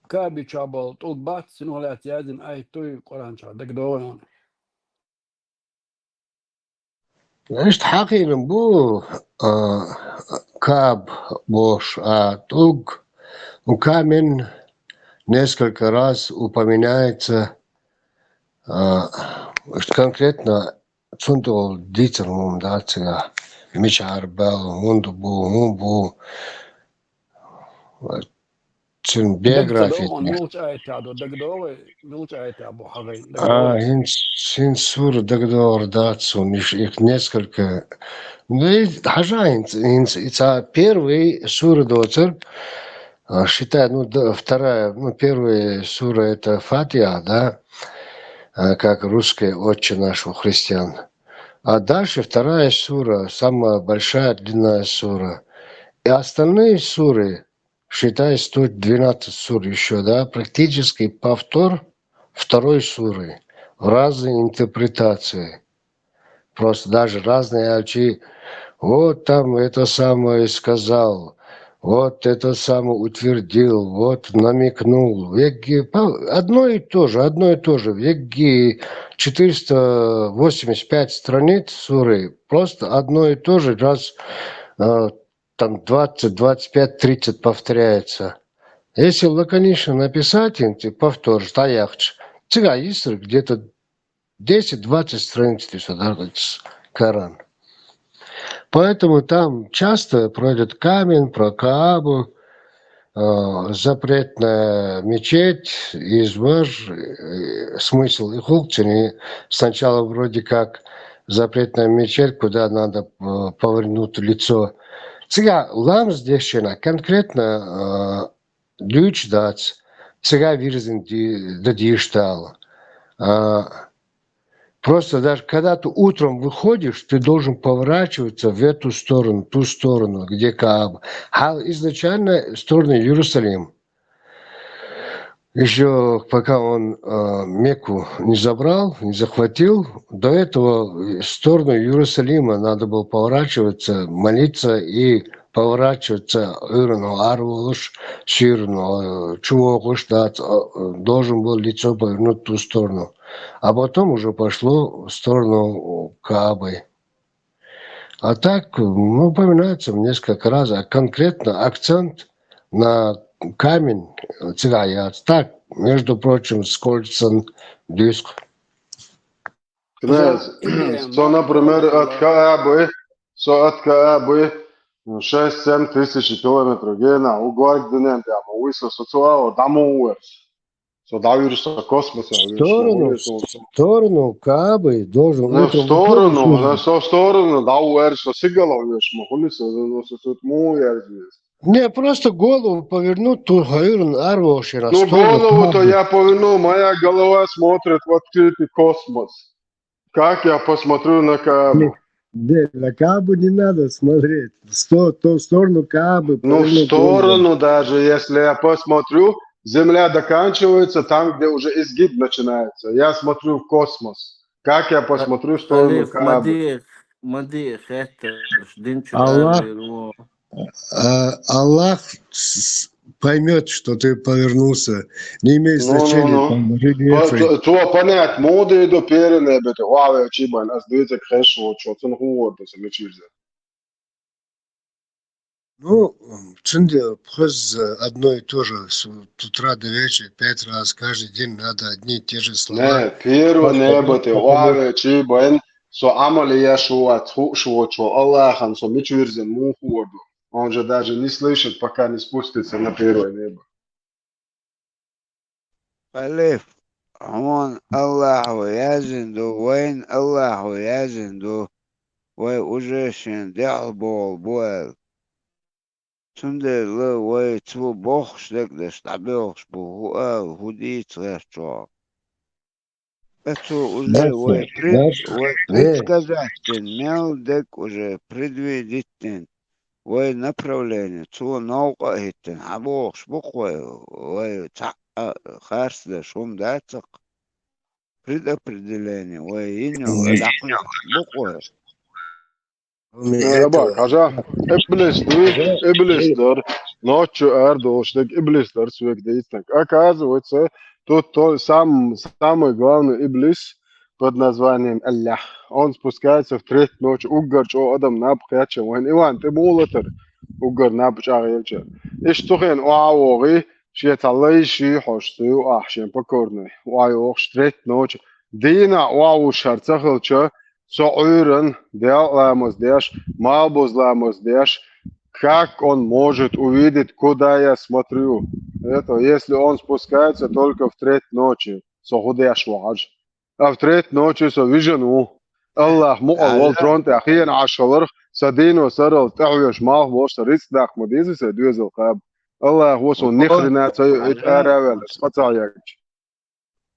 Каъба чохь болу тӀулг бац, цунах лаьцна яздина аят дуй Къуръан чохь, дагадогӀий хьуна? Значит, хьахийна бу, а, Каъба бохуш, а, тӀулг, ну, камень несколько раз упоминается, а, что конкретно цунна тӀехула дийцар хӀума дац цигахь, мичара баьлла, хӀунда бу, хӀун бу. Цуьнан биографи. Муьлча аятехь ду, дагадогӀий, муьлча аятехь бу хьан вайн, а, дагадогӀий? ХӀинца, хӀинца сура дагадогӀур дац суна, их, их несколько. Ну, и хьажа хӀинца, хӀинца, и цхьа первый сура доцург, а, считай, ну, да, вторая, ну, первая сура это Фатиха, да, а, как русская Отче наш у христиан. А дальше вторая сура, самая большая длинная сура. И остальные суры, считай, сто двенадцать сур ещё, да, практически повтор второй суры в разной интерпретации. Просто даже разные альчи. Вот там это самое сказал, вот это самое утвердил, вот намекнул. Вегги, по-, одно и то же, одно и то же. Вегги четыреста восемьдесят пять страниц суры, просто одно и то же раз, э, там двадцать, двадцать пять, тридцать повторяется. Если лаконично написать, ин ты повторишь, да, яхча. Цигахь йистера где-то десять-двадцать страниц ты сюда Коран. Поэтому там часто про этот камень, про Каабу, э, запретная мечеть, из вож, э, смысл и хулкцин, и сначала вроде как запретная мечеть, куда надо, э, повернуть лицо. Цигахь ламаз дешча конкретно, э, дуьйцуш дац, цигахь вирзина ди-, дан дийш Дала. А, просто даже когда ты утром выходишь, ты должен поворачиваться в эту сторону, ту сторону, где Кааба. Хьал изначально в сторону Иерусалим. Ещё пока он, э, Мекку не забрал, не захватил, до этого в сторону Иерусалима надо было поворачиваться, молиться и поворачиваться, Ӏуьйранна арволуш, суьйранна, э, чувогӀуш дац, э, должен был лицо повернуть в ту сторону. А потом уже пошло в сторону Каабы. А так, ну, упоминается несколько раз, а конкретно акцент на камень, э, цигахь яц. Так, между прочим, скользкий диск. Князь, со, например, от Каабы, со от Каабы, ну, шесть-семь тысяч километров гена, угварг динен дяма, уйса со цуала даму уэрс. Со дӀавуьйр со космосе, в сторону, в сторону Каабы должен, ну, в сторону, ну, со в сторону дӀавуьйр со сигала веш, ма хули со, ну, со, со мух яздеш. Не, просто голову повернуть, ту хьуьйранна арволуш яра. Ну, голову-то я повернул, моя голова смотрит в открытый космос. Как я посмотрю на Каабу? Не, не, на Каабу не надо смотреть. В сто-, ту сторону Каабы. Ну, в сторону даже, если я посмотрю, земля доканчивается там, где уже изгиб начинается. Я смотрю в космос. Как я посмотрю в сторону Каабы? Ма де, ма де хеттарш, динчу Аллах. А, Аллах с-, поймёт, что ты повернулся. Не имеет значения, там, рельефы. Цо понять ма де до перенебете, ваве чибан, ас дивитек хешо, цун хӀун вор ду са мичирзе. Ну, цунде пхуз одно и то же, с утра до вечера, пять раз, каждый день надо одни и те же слова. Не, первое небо те, ваве чибан, со Ӏамал еш вац, хууш вац, Аллахан со мичирзе мух вор ду. Он же даже не слышит, пока не спустится на первое небо. Халиф, хьуна Аллахьо яздина ду, вайна Аллахьо яздина ду, вай уже шен дегӀал бохуш бу аьлла. Цундела вай цо бохуш дерг деш дӀабоьлхуш бу, хӀун ала, хӀун дийца гӀертачохь. Ткъа цо уже вай пред-, вай предсказать дина, мел дерг уже предвидеть дина, вай направление цо новкъа а хӀиттина, хьабохуш бу-кх вай, вай цхьаъ а харцдеш хӀума дац-кх. Предопределение вай йина йолу дӀакхоьхьуш бу-кх вай. Э, Абак, хьажа, иблис дуй, иблис дара. Ночью ара долуш дерг иблис дара соьга дийцинарг. Оказывается, тут то сам-, самый главный иблис под названием Аллах. Он спускается в треть ночи, уггар чӀогӀа адам наб кхетча, вайн Иван тӀе муха латара, уггар наб чӀагӀъелча. Иштта цу хенахь охьа а вогӀий, шен цхьа лайший хьожуш ца ю ахь, шен покорный, охьа йогӀуш треть ночи. Дийнахь охьа вуш хӀара ца хилча, со Ӏуьйранна, Делан ламаз деш, малбуза ламаз деш, как он может увидеть, куда я смотрю? Это, если он спускается только в треть ночи, со хӀун деш ву хьажа. А в треть ночи со вижина ву. Аллах мукъа волу трон тӀехь хенахь Ӏаш хиларх, сан дийно сарралц тӀехьоьжуш малх болуш, сан рицкъ даккха ма деза сайн доьзал кхаба. Аллахо суна ни хрена ца йо, итт ара а ваьлла, ас къа ца хьегча.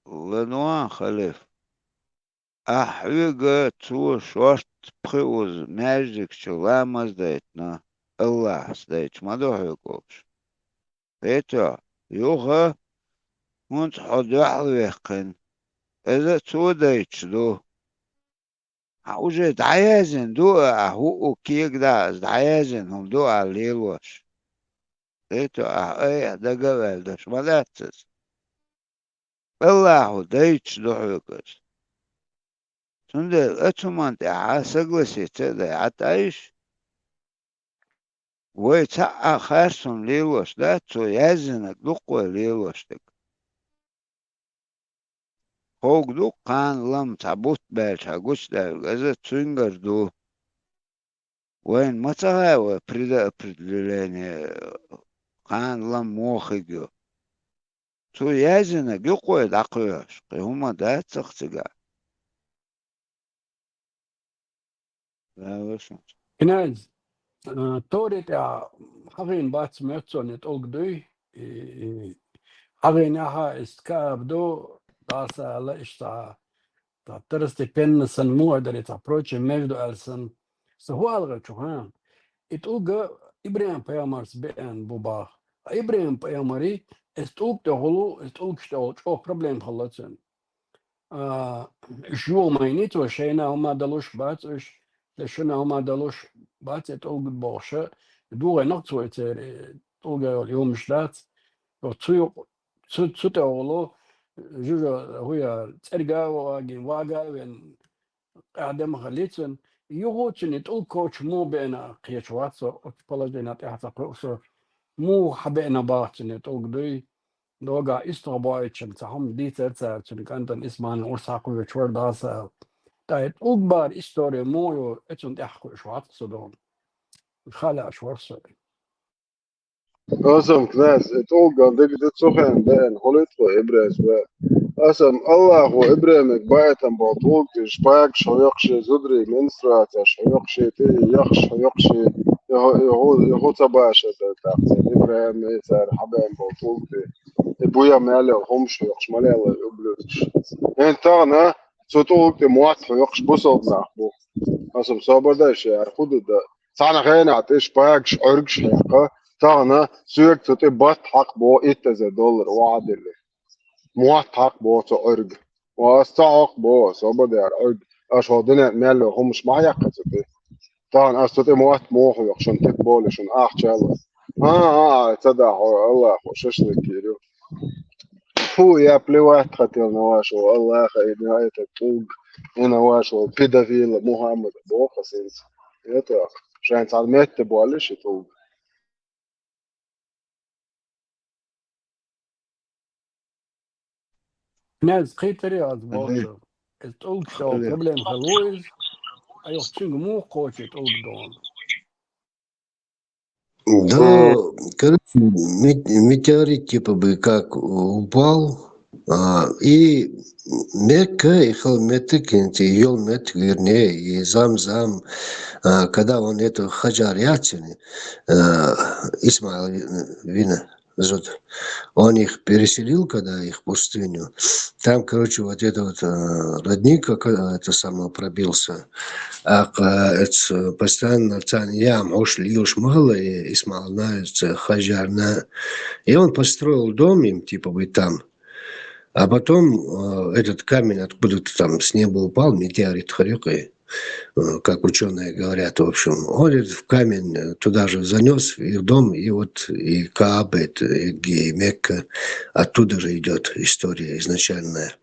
Ланван, халиф. Ахь хьоьга цо шорта пхиуза маьждиг чу ламаз дайтина, Аллахьас дайча ма ду хьоьга уьш. Дайтахь, юха, хӀунца хьо дуьхьал ваьккхина, иза а цо дайташ ду. Ахь уже дӀаяздина ду а, ахь хӀуъу кега дӀа аса дӀаяздина хӀума ду ахь лелош. Дайтахь, ахь айхьа дага а ваьлла даш ма дац иза. Аллахьо дайташ ду хьоьга иза. Цундела оцу хӀуманна тӀехь согласиться а дай Ӏа тӀайша. Вай цхьа а харцонна лелош дац, цо яздинарг ду-кх вай лелош дерг. Ховга ду-кх кхана лам цхьа бутт баьлча хьан гучудаьлларг, иза цуьнгара ду. Вайна ма ца хаьа вай предопределение, кхана лам муха хиг ю. Цо яздинарг ю-кх вай дӀакхоьхьуш, кхин хӀума дац-кх цигахь. Князь, э, Торе тӀехь хьахийна бац моьтту суна и тӀулг дуй, и, и хьахийнехь а, иштта Кааб ду, Дала сагӀа лойла, иштта цхьа, цхьа второстепенно санна муха дара, цхьа прочее между аьлла санна. Сан хӀун аьлла гӀайчу хьан? И тӀулг ИбрахӀим-пайхамарца беана бу боху. Ткъа ИбрахӀим-пайхамаре, иза тӀулг тӀехула, иза тӀулгаш тӀехула чӀогӀа проблема хилла цуьнан. А, уьш юха ма йиний цо, шайна хӀума далуш бац уьш, я шуна хӀума далуш бац и тӀулг бохуша, дугӀийна-кх цо и церан тӀулга йолу юхамаш дац. Цу юкъа, цу, цу тӀехула жужа хӀун яра, цӀерга а вагийна, вага а веана, къаьхьа дема хилла цуьнан. Юха цуьнан и тӀулг коча муха беана кхеташ вац со, оцу положенина тӀехь ца кхуьу со. Муха хьан беана боху цуьнан и тӀулг дуй? Догахь истагӀа боуьйтуш цхьа хӀума дийцира цара цуьнан кӀантана, Исмаилан урс хьакхоьхьуш вара Дала сагӀа лойла. Ткъа и тӀулг бара истори муха ю, и цунна тӀехь кхуьуш вац со дона. Хаа лаьаш вара со. Аса-м, князь, и тӀулг ган дерг ду цу хенахь беана, хӀун ду тхо ИбрахӀимца беана? Аса-м, Аллахо ИбрахӀимга баийтина болу тӀулг ду, шпагаш хьоькхуш, зударийн менструацеш хьоькхуш, тӀе яхаш хьоькхуш, и хӀу-, и хӀу-, и хӀун ца башар дара тӀаккха цара, ИбрахӀимца цара хьабеана болу тӀулг ду. И буй а мел йолу хӀумаш хьоькхуш ма лелла и ублюдкаш. ХӀинца тахана цу тӀулга тӀе мотт хьоькхуш бусалба нах бу. Аса-м, собар дай шаьра, хӀун ду дан? Цхьана хенахь тӀе шпагаш, Ӏуьргаш хьекха, тахана соьга цу тӀе бат хьакха боху итт эзар доллар охьадиллина. Мотт хьакха боху цу Ӏуьрга. Ва аса ца хьокху боху, собар де, Ӏуьрг, аша хӀокху дуьненна мел йолу хӀумаш ма хьекха цу тӀе. Тахана аса цу тӀе мотт муха хьоькху, шуна тӀе болу, шуна ахча а ло. А, а, а, ца дахьа, Аллахо шашлык йийр ю. Фу, я плевать хотел на вашего Аллаха и на этот тӀулг, и на вашего педофила Мухаммада, боху аса хӀинца. Это, шайна цхьана метте боллий ши тӀулг? Князь, кхетарий аса бохучух? Иза тӀулгаш йолу проблема хила ву иза? Ткъа юха цуьнга муха кхочу и тӀулг дона? Да, короче, мет-, метеорит типа бы как упал, А, и Мекка, и хала меттиг, и йола меттиг, вернее, и Замзам, а, когда он это Хаджар Яцин, а, Исмаил ви-, вина зуд, он их переселил, когда их в пустыню, там, короче, вот это вот, а, родник, как, а, это самое, пробился. А, к-, это с-, постоянно цан ям, уж льёшь мало, и Исмаил на, это Хаджар на. И он построил дом им, типа, бы там. А потом, э, этот камень откуда-то там с неба упал, метеорит хрюкай, э, как ученые говорят, в общем. Он этот камень, э, туда же занёс в их дом, и вот и Кааба, это, и Ге-, и Мекка, оттуда же идёт история изначальная.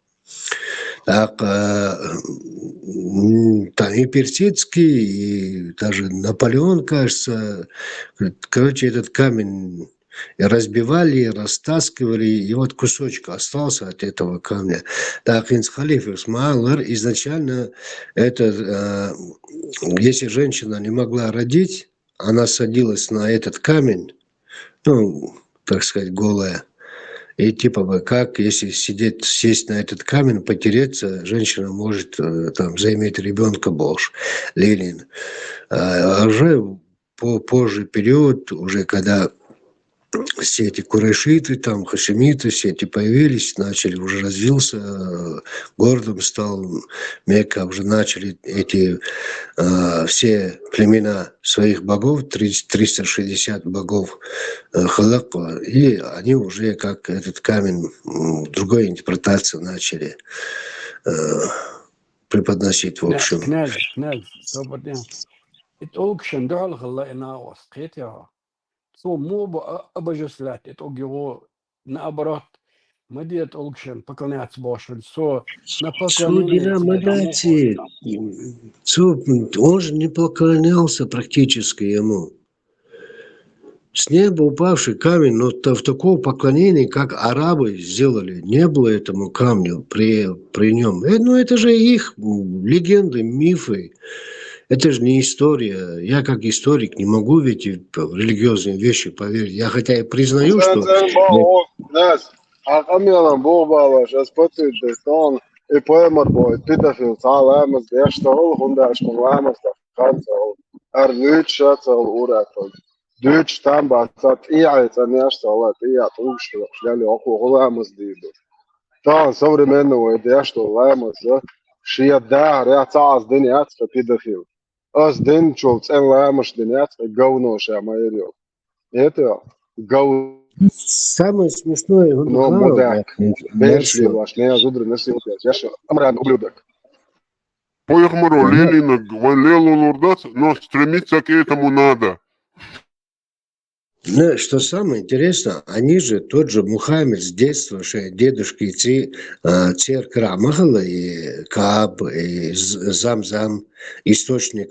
Так, э, м, там и персидский, и даже Наполеон, кажется, короче, этот камень и разбивали, и растаскивали, и вот кусочек остался от этого камня. Так, инс халиф Исмаил, изначально это, э, если женщина не могла родить, она садилась на этот камень, ну, так сказать, голая. И типа бы, как если сидеть, сесть на этот камень, потереться, женщина может, э, там, заиметь ребёнка больше, Ленин. А, а уже по-, позже период, уже когда все эти курайшиты, там, хашимиты, все эти появились, начали, уже развился, э, городом стал Мекка, уже начали эти, э, все племена своих богов, тридцать, триста шестьдесят богов, э, халаква, и они уже как этот камень, м, другой интерпретации начали, э, преподносить, в общем. Князь, князь, князь, стоп, вот я. Это Олкшин, да, Алхалла, и на вас, кхетя. Цо мо бу а-, обожествлять, это огиго, наоборот, ма дед Олкшин, поклоняться бошвель, цо на Цо поклонение дина ма дац, цо, он же не поклонялся практически ему. С неба упавший камень, но то-, в такого поклонения, как арабы сделали, не было этому камню при, при нём. Э, ну, это же их, м, легенды, мифы. Это же не история. Я как историк не могу ведь и в религиозные вещи поверить. Я хотя и признаю, что Сен бо, о, нас, а камелан бо бала, сейчас потыд, да он, и поэмар бо, и педофил, ца ламаз, я что, он, хунда, что ламаз, да, ханца, он, ар люча, ца, он, урата. Дуьйцуш там бац, ца тӀеяйца неш ца ла, тӀеяй тӀулгаш хилла, шляли окхо гӀуламаз дийду. Тахан современный вай деш ду ламаз, шия дагьар, я ца аз дин яц, хӀа педофил. Аз динчул цӀен ламаш дин яц, хӀа говно ша ма эр йо. Это гов-, Самое смешное, он но мудак. Беш лилаш, не аз удра насил, я ша, амран ублюдок. Пайхамару Ага. Ленина г-, ван лелу лурдац, но стремиться к этому надо. Ну, что самое интересное, они же, тот же Мухаммед с детства, ше дедушки ци, а, церкви Рамахала и Кааб, и З-, Замзам, источник.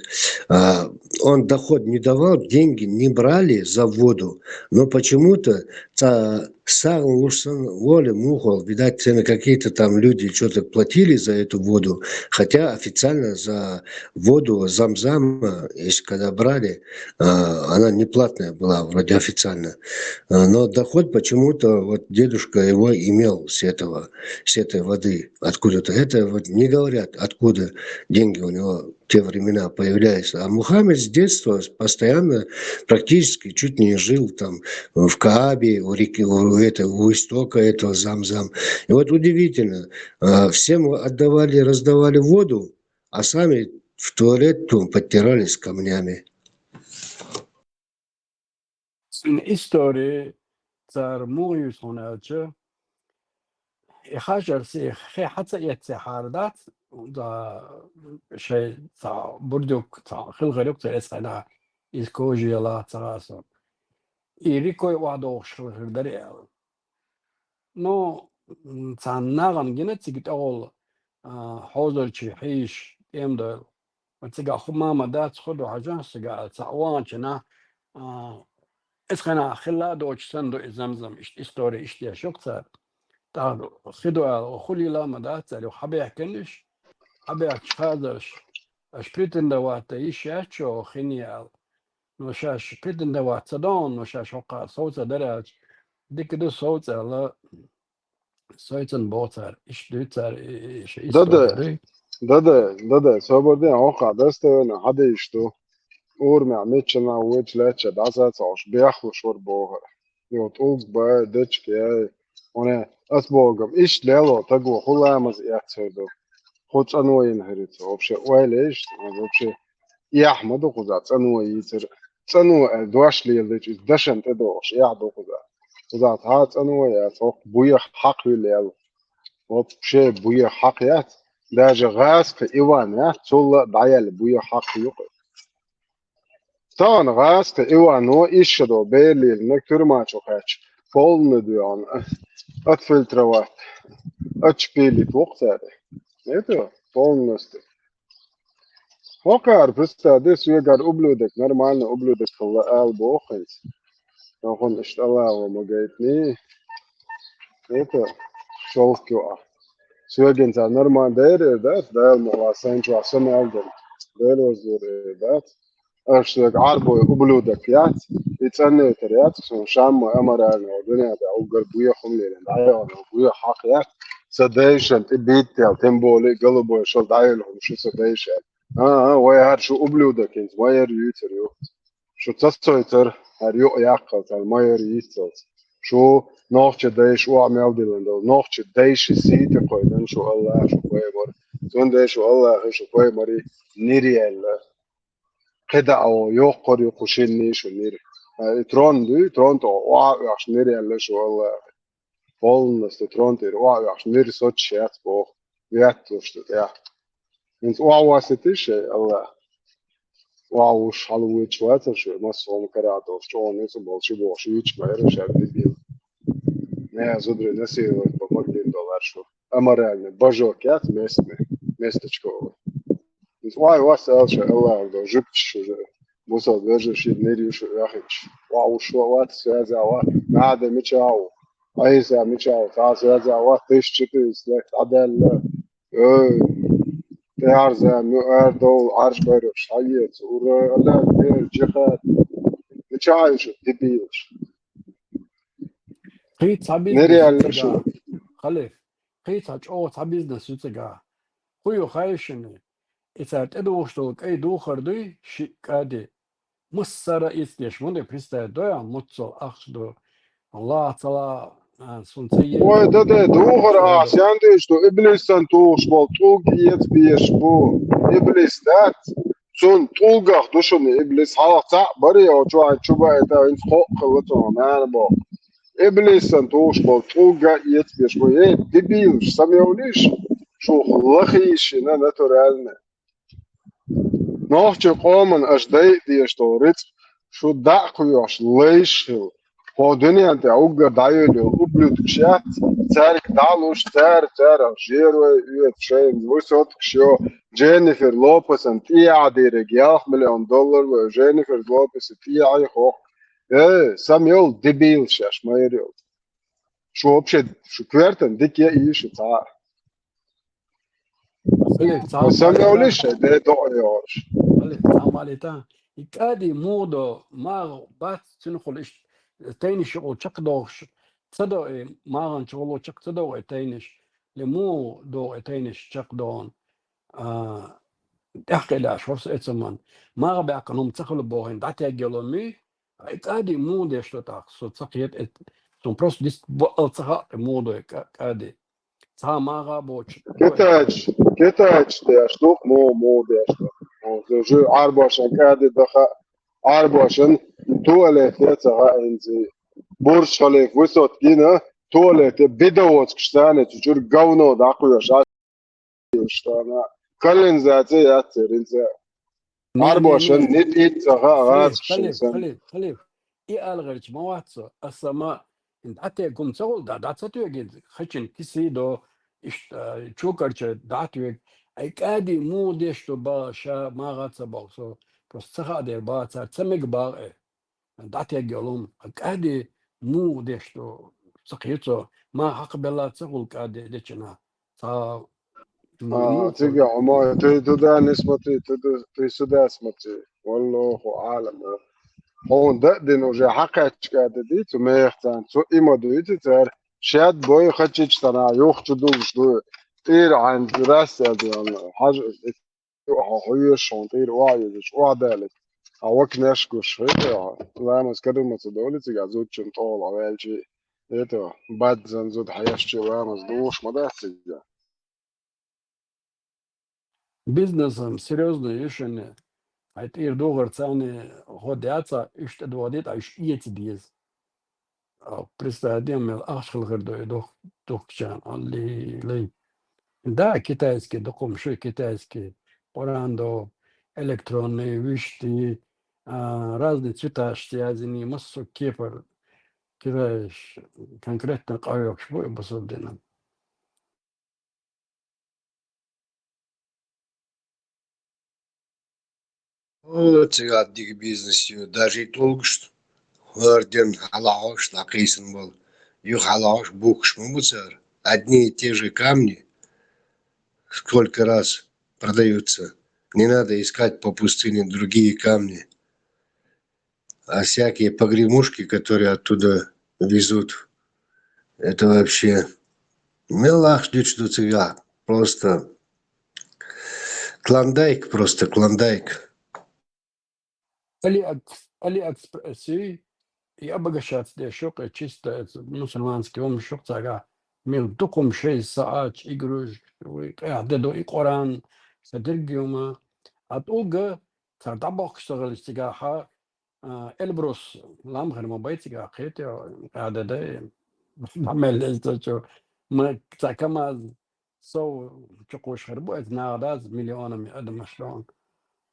А, он доход не давал, деньги не брали за воду, но почему-то ца-, сагъ лусан воли мухол, видать, цены какие-то там люди что-то платили за эту воду, хотя официально за воду Замзама, если когда брали, а, она не платная была, вроде официально. А, но доход почему-то вот дедушка его имел с этого, с этой воды откуда-то. Это вот не говорят, откуда деньги у него в те времена появлялись. А Мухаммед с детства постоянно, практически чуть не жил там в Каабе, у реки, у, это, у истока этого Замзам. И вот удивительно, а, всем отдавали, раздавали воду, а сами в туалет там подтирались камнями. Цун истори цар мугӀ юс хьуна аьлча, и хажар се хе хьаца эцце хьара дац, да, шай ца бурдюк, ца хилгӀарюк ца эцхьайна, из кожи яла ца гӀасу. И рикой охьадохуш хилгӀир дари аьлла. Ну, м, цхьана нагӀана гина цига тӀехула, а, хьозарчий хьийш, тӀем дойла. Ва цига хӀума ма дац, хӀу ду хьажа, цига ца ванчина, а, эцхьана хилла а доцуш санна ду и Замзам, ишт-, истори иштта еш юкъ цара. ТӀаккха хи ду аьлла, хӀу лила ма дац цара, юха хьабехканаш, хьабехкача хазарш, аш претендовать йиш яц чо хине аьлла. Ну, шаьш претендовать ца дон, ну, шаьш хӀокхара совца дара аьлча, дика ду совца аьлла, Сойцан боху цара, иштта дуьйцу цара, и, и, ша Да, иштта да. Дуй. Да, да, да, да, собар де, хьокхахь даста вайна, хьан де иштта ду? Урамехь миччанахь вочу лаьттача дӀасацахьаш, бехлуш вара бохура. Йо, тӀулг бай, дечка яй. Хьуна, ас боху-м, иштта лело таго, хӀун ламаз эццар ду? ХӀун цӀано йина хир ю цо? Вообще, ойла еш, вообще, эхь ма ду кхуза, цӀано йийцар. ЦӀано аьлла, дош леладича, иза дашан тӀедогӀуш, эхь ду кхуза. Кхуза цхьа а цӀано яц, хӀокху буех хьакхвилла яьлла. Вообще буех хьакха яц, даже гӀазкхи Иван яц, цул а дӀаяьлла буех хьакха юкъа. Тахана гӀазкхи Ивано ишшадо Берлиннаг тюрьма чу кхаьчча, полный дуьхьал отфильтровать, отшпилить ву-кх цара. Это полностью. ХӀокхара, представь, де, соьгара ублюдок, нормальный ублюдок хилла ала боху хӀинца. Нохана иштта Аллахо ма гайтиний. Это шовк ю а. Соьган цара нормально дайра эр дац, Дала мукъ лахь, сайн чохь са мел дара. Дела вазлур эр дац. Аша соьга Ӏарбой ублюдок яц, и цӀаннетар яц, суна шамма аморального дуьнен тӀехь уггар буьйху хӀума лерина, дӀайоьгӀна буьйху хьакха яц, сан дайшан тӀе биттел, тем более голубой шал дӀайолу хӀума шу сан дайша. А, а, вай хӀара шу ублюдок хӀинца, ма яра юьйцур ю. Шу ца сойцар, хӀара юкъа яккхалц, хӀара ма яра йиццалц. Шу нохча дайша охьа мел диллина долу, нохча дайша сийта кхойдан шу Аллах шу пайхамар. Цундела шу Аллах шу пайхамари нир яьлла. КхидӀа а йоккхур ю кху шинний шу нир. А, и трон дуй, трон тӀе охьа а оьхуш нир яьлла шу Аллах. Полностью трон тӀера охьа а оьхуш нир соцуш яц боху. Ветталуш ду тӀехь. ХӀинца охьа воссийта шайн Аллах. Охьа вуш хьала вуьйцуш вацара шу, массо а хӀума карахь долуш, чӀогӀа ницкъ болуш ю бохуш, юьйцуш ма яра ша дебил. Не, зударий насиловать бан магийна долу шу. Аморальный, божок яц местный, месточковый. Иза ой, вас аьлла ша, Аллах, до жуьгташ уже. Бусал вежа ши нир ю шу яхинчу. Ва, уш ва, вац, связа, ва, надо мича ву. Айса мича ву, та связа, ва, тысяча четыреста лет, аделла. Ой, тяжза, ну, эр дол, арш байраш, шаец, ура, аля, бер, джихад. Мича ю шу, дебилаш. Кхин цхьа бизнес Нереально ю цига. Шу. Халиф, кхин цхьа чӀогӀа цхьа бизнес ю цига. ХӀун ю хаьий шуна? И цара тӀедухуш долу кӀай духар дуй, шиъ кӀади. Массара а ийца деш, хӀунда представить дой ахь, муццал ахча ду. Аллах ца ла, а, сун ца е. Ой, да, да, духар а, сян деш ду, иблисан тухуш болу тӀулг эца беш бу. Иблис дац. Цунна тӀулгах ду шуна иблис, хьалха цхьаъ барий, о, чу хьайн чу баита, хӀинца кхоъ хилла цунах, нана боху. Иблисан тухуш болу тӀулга а эцбеш бу, эй, дебилаш, самевлиш, шух лахийшина натурально. Нохчийн къоман аша дайа дезаш долу рицкъ, шу дӀа а кхоьхьуш лайш хила. Хьо дуьнен тӀехь уггар дӀайолу йолу ублюдкаш яц, цаьрга дӀалуш, цара, цара жерой оьцу шайна высоткаш йо, Дженнифер Лопесан тӀехьа дийриг ялх миллион доллар вай, Дженнифер Лопеса тӀехьа хоху. Э, самайолу дебил шаьш, ма йир йолу. Шу вообще, шу коьртан дика яа шу цхьа а. Хали, цхьа Сан малита. Йолуш, де доӀа йолуш. Хали, цхьа малита. И кӀади муха до, магӀа бац, цуьнахула иштта тайниш юкъал чекхдохуш. Ца до и, магӀан чухула чекх ца до и тайниш. Ле муха до и тайниш чекхдохун. А, тӀехкъелаш, хӀорса эцаман. МагӀа баьккхина хӀума ца хуьлу бохийна, дӀатеггело муй? И кӀади муха деш до тӀаккха? Со ца кхета, эт-, сон просто дис баъал ца хаьа, муха до и кӀа-, кӀади. Цхьа а магӀа а боцуш. Китайч, китайч деш ду, муха, муха деш ду. Муха, жу-, Ӏарбошан кӀади даха, Ӏарбошан туалет е ца хаьа хӀинца. Бурж Халифа высотка йина, туалет е бидовоцкаш царна цу чуьра говно дӀакхоьхьуш, а, ишта, канализация яц церан цӀе. Не, не, Ӏарбошан не. НитӀ ца хаьа, Халиф, гӀазкхашна Халиф, санна. Халиф, Халиф. И ала гӀерташ ма вац со. Аса ма, хӀинца дӀатеггум ца гӀулла, дӀа, дӀа ца тоьгина, хачан кисий до, иштта, чукарча дӀа а тоьгу. Ай кӀади муха деш ду баха, ша магӀа ца боху со. Просто ца хаьа дера баха цара, ца мега баха э. ДӀатеггелум, кӀади муха деш ду, ца кхета со. Ма хьакхабелла ца хуьлу кӀади дечина. Цхьа А, цига хьо ма, ты туда не смотри, ты ду-, ты сюда смотри. Валлаху а'лам. Хьуна дан а дина уже хьакхаьчча кӀади дийцу мехацан, цу и ма дуьйцу цара. Шед бой хачич тана, юхчу дугуш ду. ТӀира хьан дурас ядуан. Хьаж хьоеш шон тӀира оаезуш, оадалит. А вакнеш гуш хе. Ламаз кадумаца долицига зудчин тӀол авелчи. Это бадзан зуд хьаяшчи ламаз душ ма дац цига. Бизнесом серьёзное решение. Хьай тӀира дугӀар цани гӀо дяца, иштта дугӀа дит, а иш иеца деза. А, представь, дем мел ахча хилхар ду и дух-, духкчан, алли, лей. Да, китайский дукхум ши, китайский, Къуръан до, электронный, вишти, а, разные цвета связаны, массу кепар, китайш конкретно къайокш бу и бусалдина. О, цигат дик бизнес ю, даже и толкш. Харден халагош, накисан бол. Ю халагош, букш мубуцар. Одни и те же камни сколько раз продаются. Не надо искать по пустыне другие камни. А всякие погремушки, которые оттуда везут, это вообще мелах дичь до цыган. Просто клондайк, просто клондайк. Али Акс-, Али Экспресси и обогащаться дешёк, и чисто это мусульманский ом шук цага. Мил дукум шей саач, игруш, и къяде до и Коран, садиргиума. А туга, цар дабок сагал сигаха, а, Эльбрус, лам хер ма бай цига хете, къяде да, бамел лезда чо. Ма ца КамАЗ, Сов чукхуш хир бу, эта нагӀа дац миллионами адамаш лон.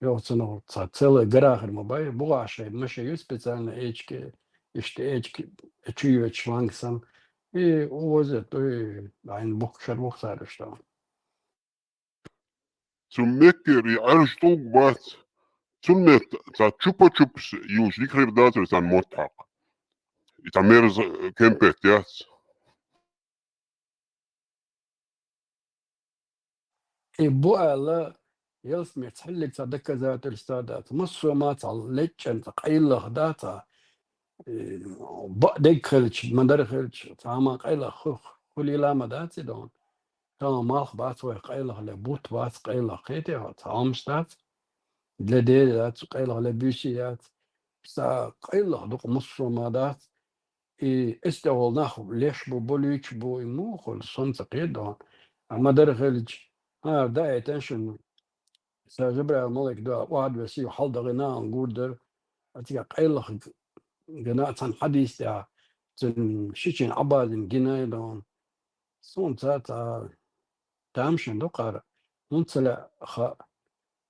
Йохцунув ца целый гора хир ма бай, бугӀа шай, маша ю специально эчки, ишти эчки, чуйвет шлангсан. И увозят, и айн бух, шер бух сарыш там. Цу меккер и арш толк бац. Цун мет ца чупа-чупс юлш дикхир дац, сан мотхак. И ца мерз кемпет яц. И бу аьлла, ялсмер цхьаллиг ца доказательство дац. Массо ма ца леччан ца къайлах дац, э, ба дег хилч, мадар хилч, ца ма къайлах ху-, хулила ма дац и дон. Ца малх бац вай къайлах ле, бут бац къайлах хете, ца амш дац. Для дели дац, къайлах ле буси дац. Ца къайлах дукъ массо ма дац. И эстегъол нах леш бу, болуьйч бу, и мухул, сонца кхедон. А мадар хилч, а, да, этен шин. Са Жабраил малик да, вад веси, хал дагина, гурдер. А тига къайлах г-, гана цан хадис да, цан шичин абазин гинай дон. Сонца та, тамшин дукъар, хунцала ха,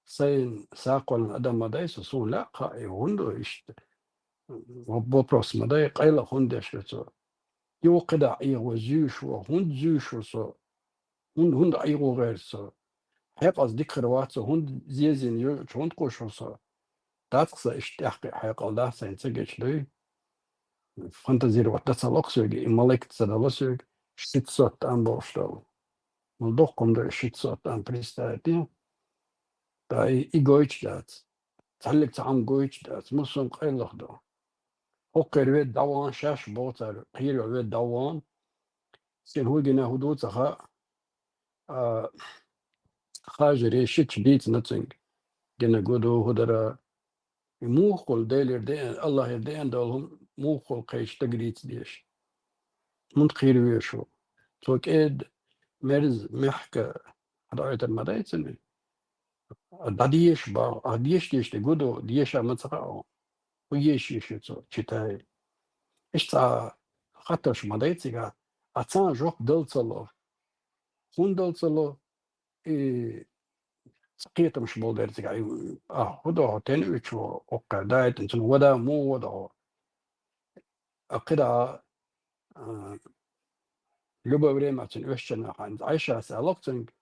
Сайн сакъвалан адам ма дай со, сун лаьа кхаъ, и хӀунда иштта? Вопрос ма дай, къайла хӀунда деш ве цо? Юкъе да Ӏийгъо зуьйш ва, хӀунда зуьйш ва со? ХӀунда, хӀунда Ӏийгъо гӀерта со? Хьекъалца дикхар вац со, хӀунда зезина ю, хӀунда кхуш ва со? Дацкъ са иштта тӀехкхиъ хьекъал дац сайн ца гечдой. Фантазировать дац локх соьга, и малайк ца дала соьга, шестьсот тӀам болуш долу. Ну, дохкум ду шестьсот тӀам представить. Та и, и гойтуш дац. Цхьаллиг цхьа хӀума гойтуш дац. Муссун къайлах ду. ХӀокхуьр вед дӀаван, шаьш боху цара, кхийра вед дӀаван. Сен хӀу гина хӀу ду ца хаьа. А, хажа решить дийцина цуьнга. Гина гу ду хӀу дара. И муххул Делера деан, Аллахера деан долу хӀума муххул кхечу дага дийца дезаш? ХӀунда кхийра везаш ву? Цо кӀеда, мерза, мехка хьадоуьйтур ма дайцина? А дӀадеша боху, а деша деш де гу ду, деша ма ца хаьа хьуна. ХӀун еша ю цо, читай. Иштта цхьа хаттарш ма дай цигахь, а царна жоп дала ца ло. ХӀунда дала ца ло? И ца кхетамаш болу дерриг цигахь, и, а, хӀун до хьо, тен уьчу хӀокхара дайтина, цунна вада муха вада хьо? А кхидӀа, а, любое время цуьнан оьшучунна хьайна Ӏайшас аьлла-кх цуьнга: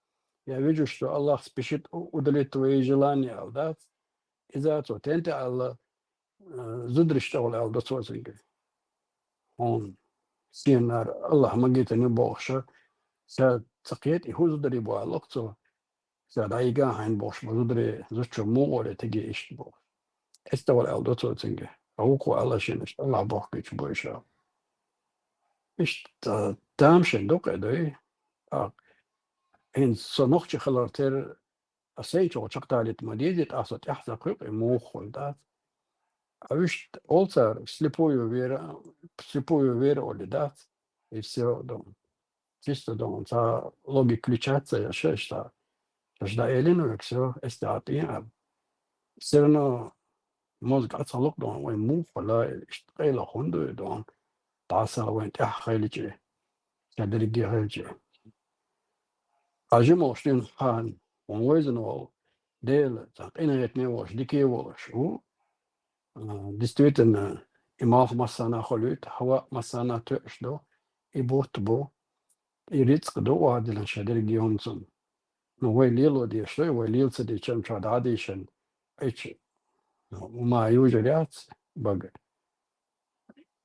«Я вижу, что Аллах спешит у-, удовлетворить твои желания», аьлла дац? Иза цо тен тӀе аьлла, а, зударий чӀогӀа аьлла до цо цуьнга. Хьуна сенара Аллах магийтина бохуша, ша ца кхета, и хӀун зударий бу аьлла-кх цо. Ша дӀайига хьайна бохуш бу зударий, зудчо муха оле теге иштта бохуш. Эцна вала аьлла до цо цуьнга. Ткъа вукхо аьлла шена, иштта Аллах бохкуьйтуш бу иша. Иштта тамашийна дукха а дуй. ТӀаккха хӀинца со нохчи хилар тера, а сайна чӀоагӀа чакхдалийта ма дезий, тӀаккха со тӀехьа ца кхуьйкъу, и муха хул дац. А вуьшта олу цара, слепую вера, слепую веру олий дац. И всё, да. Чисто, да, цхьа логика включаться, я ша иштта. Ша иштта элина век, всё, эс тӀе а тӀе а. Всё равно мозг Ӏа ца лукъ, да, вайн муха хуьлу, иштта къайла хӀунда ду, да, дӀасала вайн тӀехь хилча, ша дерриге хилча. Ткъа жималш дуьйна хьан, хьуна вайзина волу, Дела, цхьа къинхетаме а волуш, дика а волуш ву. А, действительно, и малх массарна а хуьлуьйту, хӀаваъ массарна а тоьуш ду, и бутт бу, и рицкъ ду, охьадиллина ша дерриге хӀуманца. Ну, вай лело дезаш ду, вай лела ца дечу чам чохь дӀа а дийшина, эчу, ну, ма южар яц, бага.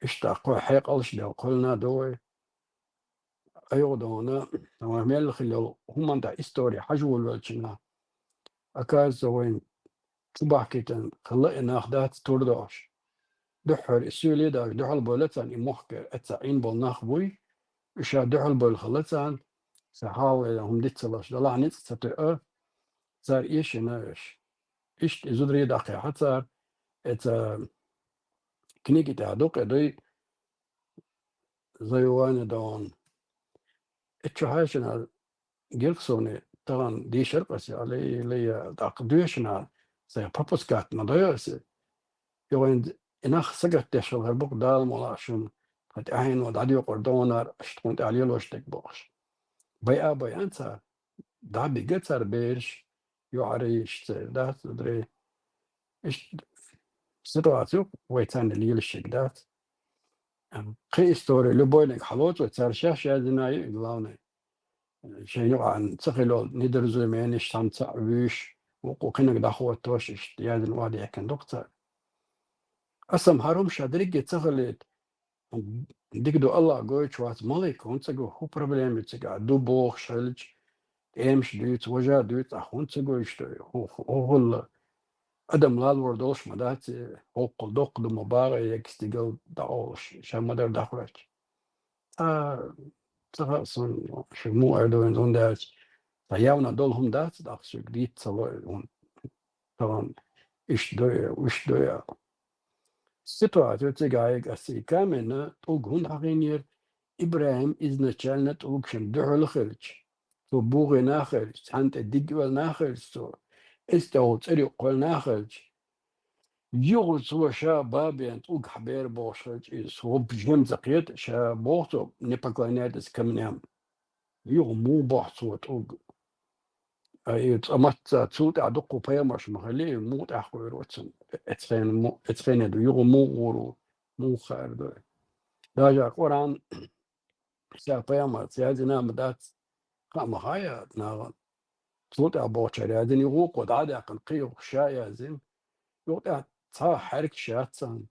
Иштта кхо хьекъалш а делла кхоьллина а ду вай. Айхьа дона, вайн мел хилла йолу хӀуманна тӀехь истори хьажа волавелча, оказывается, вайн чу бахкийтина хилла и нах дац тур дохуш. Дуьххьара и суьйле а даьлла, дуьхьал бевлла царна и мохк, эцца Ӏийна болу нах буй, и ша дуьхьал бевлла хилла царна, сан хьалха хӀума диц ца луш, делахь ницкъ ца тоьа, цара эшийна а эш. Иштта и зударий а дӀакхехьа цара, эцца книги тӀехь дукха а дуй, завоевание дон. Эццу хьаьшина гира суна, тахана дийшира аса, ле, ле, тӀаккха доьшина, сайн пропускать ма дойу аса. Юха и нах сагатдеш хилла хир бу-кх, Дала мукъ лахь шуна, тхан тӀаьхьено дӀадоькъур донар, аша тхуна тӀехь лелош дерг бохуш. Байа а байина цара, дӀабигира цара бераш, йоӀарий, иштта церан дац, зударий. Иштта ситуаци ю-кх вай царна лелаш ерг дац. Кхин истори, любойниг хьалоцу вай, цара шаьш яздина ю и, главное. Шайна юкъахь ца хилла йолу недоразуменеш цхьамма цхьаъ вуьйш, вукхо кхиниг дӀахӀоттош, иштта яздина охьадехкина ду-кх цара. Аса-м хӀара хӀума ша дерриге ца хилийта, дика ду, Аллах гойтуш вац, малик хӀунда ца го, хӀун проблема ю цигахь, ду бохуш хилча, тӀемаш дуьйцу, важа дуьйцу, ахь хӀунда ца го иштта, хӀу-, хӀу-, хӀу-, хӀулла адам лалор долуш ма дац, хӀокхул доккха ду ма багӀа, егга стигал дӀаолуш, ша ма-дарра дӀахӀоьттича. Ткъа ца хаьа суна, шу муха эр ду, хӀунда аьлча, сан явна долу хӀума дац, тӀаккха шуьга дийца ца ло, хӀун-, тахана иштта дойа, уьш дойа. Ситуаци цигахь ю-кх, аса и каменна тӀулг хӀунда хьахийнера? ИбрахӀим изначально тӀулгашна дуьхьал хилча, цо бухийна а хилча, цхьанна тӀе диг а веллина а хилча цо, эцу тӀехула цӀерюкъ кхоьллина а хилча, юха цо ша бан бен тӀулг хьабер бохуш хилча, иза хӀубба жима ца кхета, ша боху цо, не поклоняйтесь камням. Юха муха боху цо тӀулг? А и цкъа мацца цул тӀаьхьа дуккха пайхамарш ма хилли, муха тӀаьхьа кхуьур ву цунна? Эцу хенахь му-, эцу хенахь ду, юха муха гӀур ву, муха хаьар ду? Даже Къуръан ша пайхамарца яздина а ма дац, хаа ма хаьа нахана. Цул тӀаьхьа бохучара яздина, юха вукхо дӀа а даьккхина, кхин юха ша а яздина. Юха тӀаьхьа цхьа а хьаьркаш яц царна.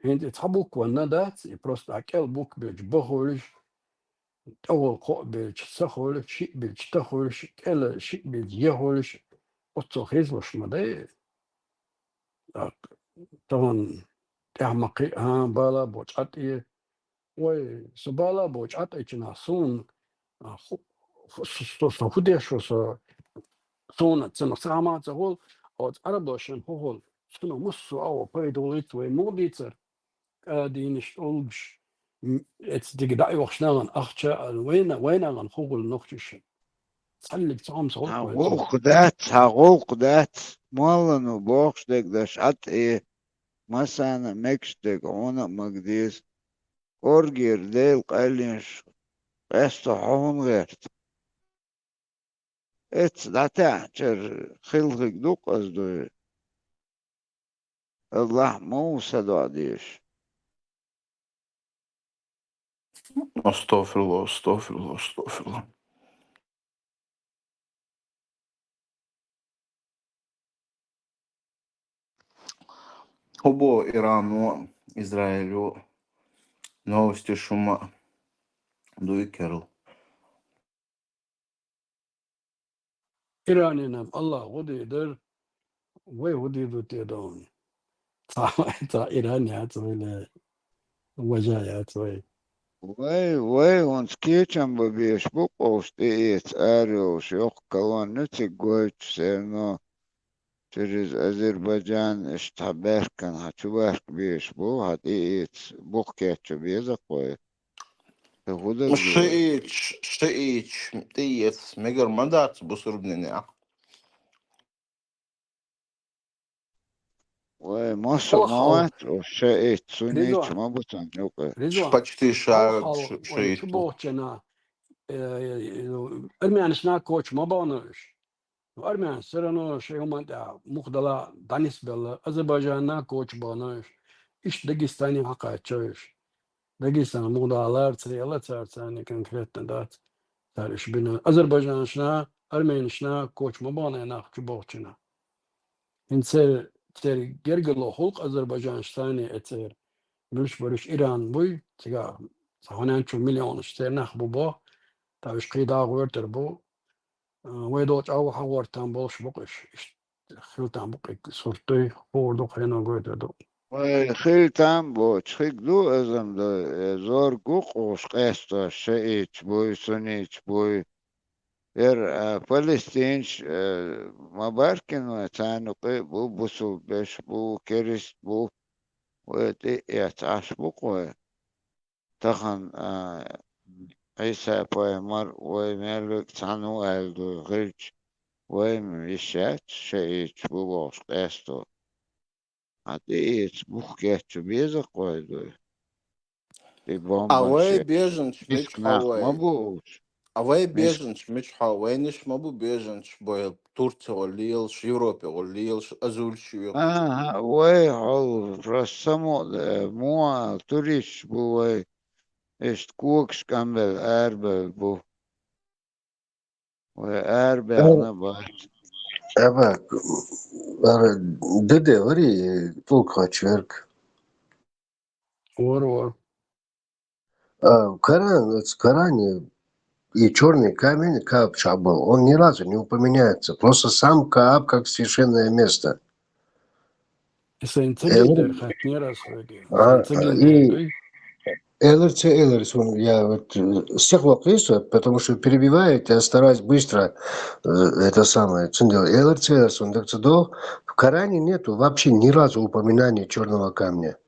ХӀинца и цхьа букванна дац, и просто а кӀел буква белча бан хуьлуш, тӀехула кхоъ белча са хуьлуш, шиъ белча та хуьлуш, кӀела шиъ белча я хуьлуш, оццул хезалуш ма дай. ТӀаккха тахана тӀаьхьа ма кхиъ, хӀан, бала бо чӀатӀе. Вай, со бала бо чӀатӀечунах суна, а, ху-, ху-, со, со, со хӀун деш ву, со, суна цунах сахьма а ца хуьлу, оцу Ӏарабошна хӀун хуьлу, цунах массо а вай пайда хуьлуьйту, вай муха дийцара? КӀа дийнаш, тӀулгаш, м, эцу дика дӀа а йохуш нахана ахча а, вайна, вайна нахана хӀун хуьлу нохчашна? Цхьаллиг цхьа хӀума ца хуьлу вай цунах. Хьан гӀуллакх дац, хьан гӀуллакх дац, моллано бохуш дерг даш Ӏа тӀе, массарна а мегаш дерг хьуна а мага деза. КӀоргера Делан къайлинаш къесто хьо хӀунда гӀерта? Эцца дӀатаьӀначара хилхиг ду-кх аса дуй. Аллахь ма ву садоӀа дезаш. Астагфируллах, астагфируллах, астагфируллах. ХӀун боху Ирано, Израило, новости шуна дуй керла? Иранина Аллах гӀо дийр дара, вай хӀун дийр ду те дан? Цхьа, цхьа Иран яц вай, ле, важа яц вай. Вай, вай, хӀинца кечам бан безаш бу, къовса тӀеэца ара йолуш йоккха колонна ю цига гойтуш, все равно через Азербайджан иштта хьан баьхкина, хьан чубаьхка безаш бу, хьан тӀеэца бух кеччо беза-кх вай. Сан хӀун дагадогӀу? Шииташ, шииташ тӀеэца мегар ма дац бусурбанийн. Вай, массо а ма вац оцу шииташ, сунниташ ма бу царна юкъа. Ризо, почти ша-, шу-, шииташ бу. Чу бохучунна, э, э, армянашна коча ма бахна уьш. Ну, армянаш все равно шайн хӀуманна тӀехь муха дала дӀанисбелла, Азербайджанна коча бахна уьш. Иштта Дагестане хьакхаьчна уьш. Дагестан муха далара ца яла цара, царна конкретно дац. Цара уьш бина. Азербайджанашна, армянашна коча ма бахна нах чу бохучунна. ХӀинца церан, церан гергарло хуьлу-кх азербайджанашна, царна а церан. Муьлш бараш Иран буй, цигахь цхьа хьанан чу миллионаш церан нах бу боху, та уьш кхин дӀа гӀоьртур бу. А, вай долчу агӀор хьан гӀортам болуш бу-кх уьш. Иштта хила там бу-кх и сурт дуй, хуур ду, хьено гойтур ду. Вай хила там боцуш хиг ду, азам ду, э, зорг ву-кх уьш къестош, шииташ буй, сунниташ буй. Яра, а, палестинаш, э, ма баьхкина вай, царна юкъа а бу, бусулба беш бу, керст бу, вай тӀеэца Ӏаш бу-кх вай. Тахана, а, Ӏийса-пайхамар вай мел верг цхьаьна ву аьлла дуй хилча, вай-м йиш яц шииташ бу бохуш къесто. Хьан тӀеэца бух кеччо беза-кх вай дуй. И бомбанаш, а вай беженцаш мичахь ма бу уьш. А вай беженцаш мичахь, вайниш ма бу беженцаш бу, Турцехула лелаш, Европехула лелаш, азулш ю. Ага, вай хьо просто само, э, муха туристаш бу вай. Иштта когаш къамбелла арабевлла бу. Вай арабаьхна бац. Аба, ара, деде, вари, тулкхачверг. Вар, вар. А, Коран, это Коране и чёрный камень, Кааб Шабал, он ни разу не упоминается. Просто сам Кааб как священное место. Сайн ца гина дера хаьттинера ас хьоьга. А, сайн ца гина дера дуй? Элар ца элар суна, я вот, э, стекло кхийсо, потому что перебивает, я стараюсь быстро, э, это самое, цундела. Элар ца элар суна, так что в Коране нету вообще ни разу упоминания чёрного камня.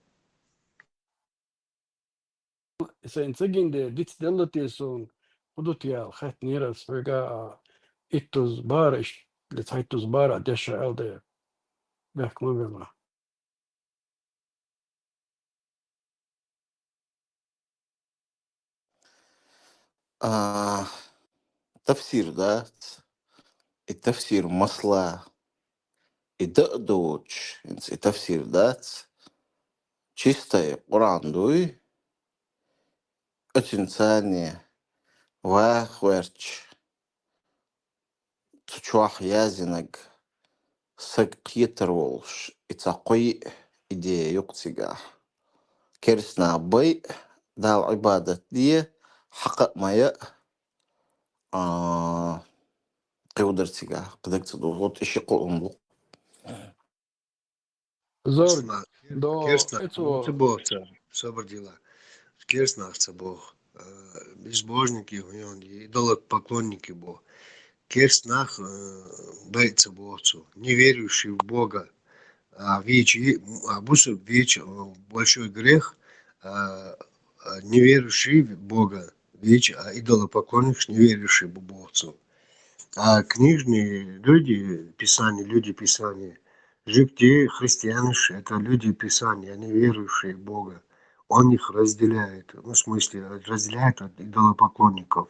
Сайн ца гина дера, диц делла те суна, хӀун ду те аьлла, хаьттинера ас хьоьга, а, иттуза бара, иш-, цхьайттуза бара деш аьлла дера. Бехк ма бе ма. А, тафсир дац. И тафсир масала. И дан а доцуш, хӀинца и тафсир дац. Чистай Къуръан дуй. Оцуьнца ваха гӀерташ, цу чохь яздинарг саг кхетар волуш, и цхьа кхо-йиъ идея ю-кх цигахь. Керстанах байъа, Далла Ӏибадат де, хьакха а ма яа, а, кхин хӀун дара цигахь, кхин дага ца догӀу, вот и ши кхо хӀума бу. Зорг, керстанах, до керстанах, эцо ца боху цара, собар дила. Керстанах ца боху. Э, безбожники, хьуна, идолопоклонники боху. Керстанах, э, байъа ца боху цо. Неверующий в Бога. А вичи, а бусург вичи, э, большой грех, а, а неверующий в Бога вичи, а идолопоклонникаш неверующие бу боху цо. А книжные люди, Писание, люди Писания, жуьгти, христианаш, это люди Писания, они верующие в Бога. Он их разделяет, ну, в смысле, разделяет от идолопоклонников.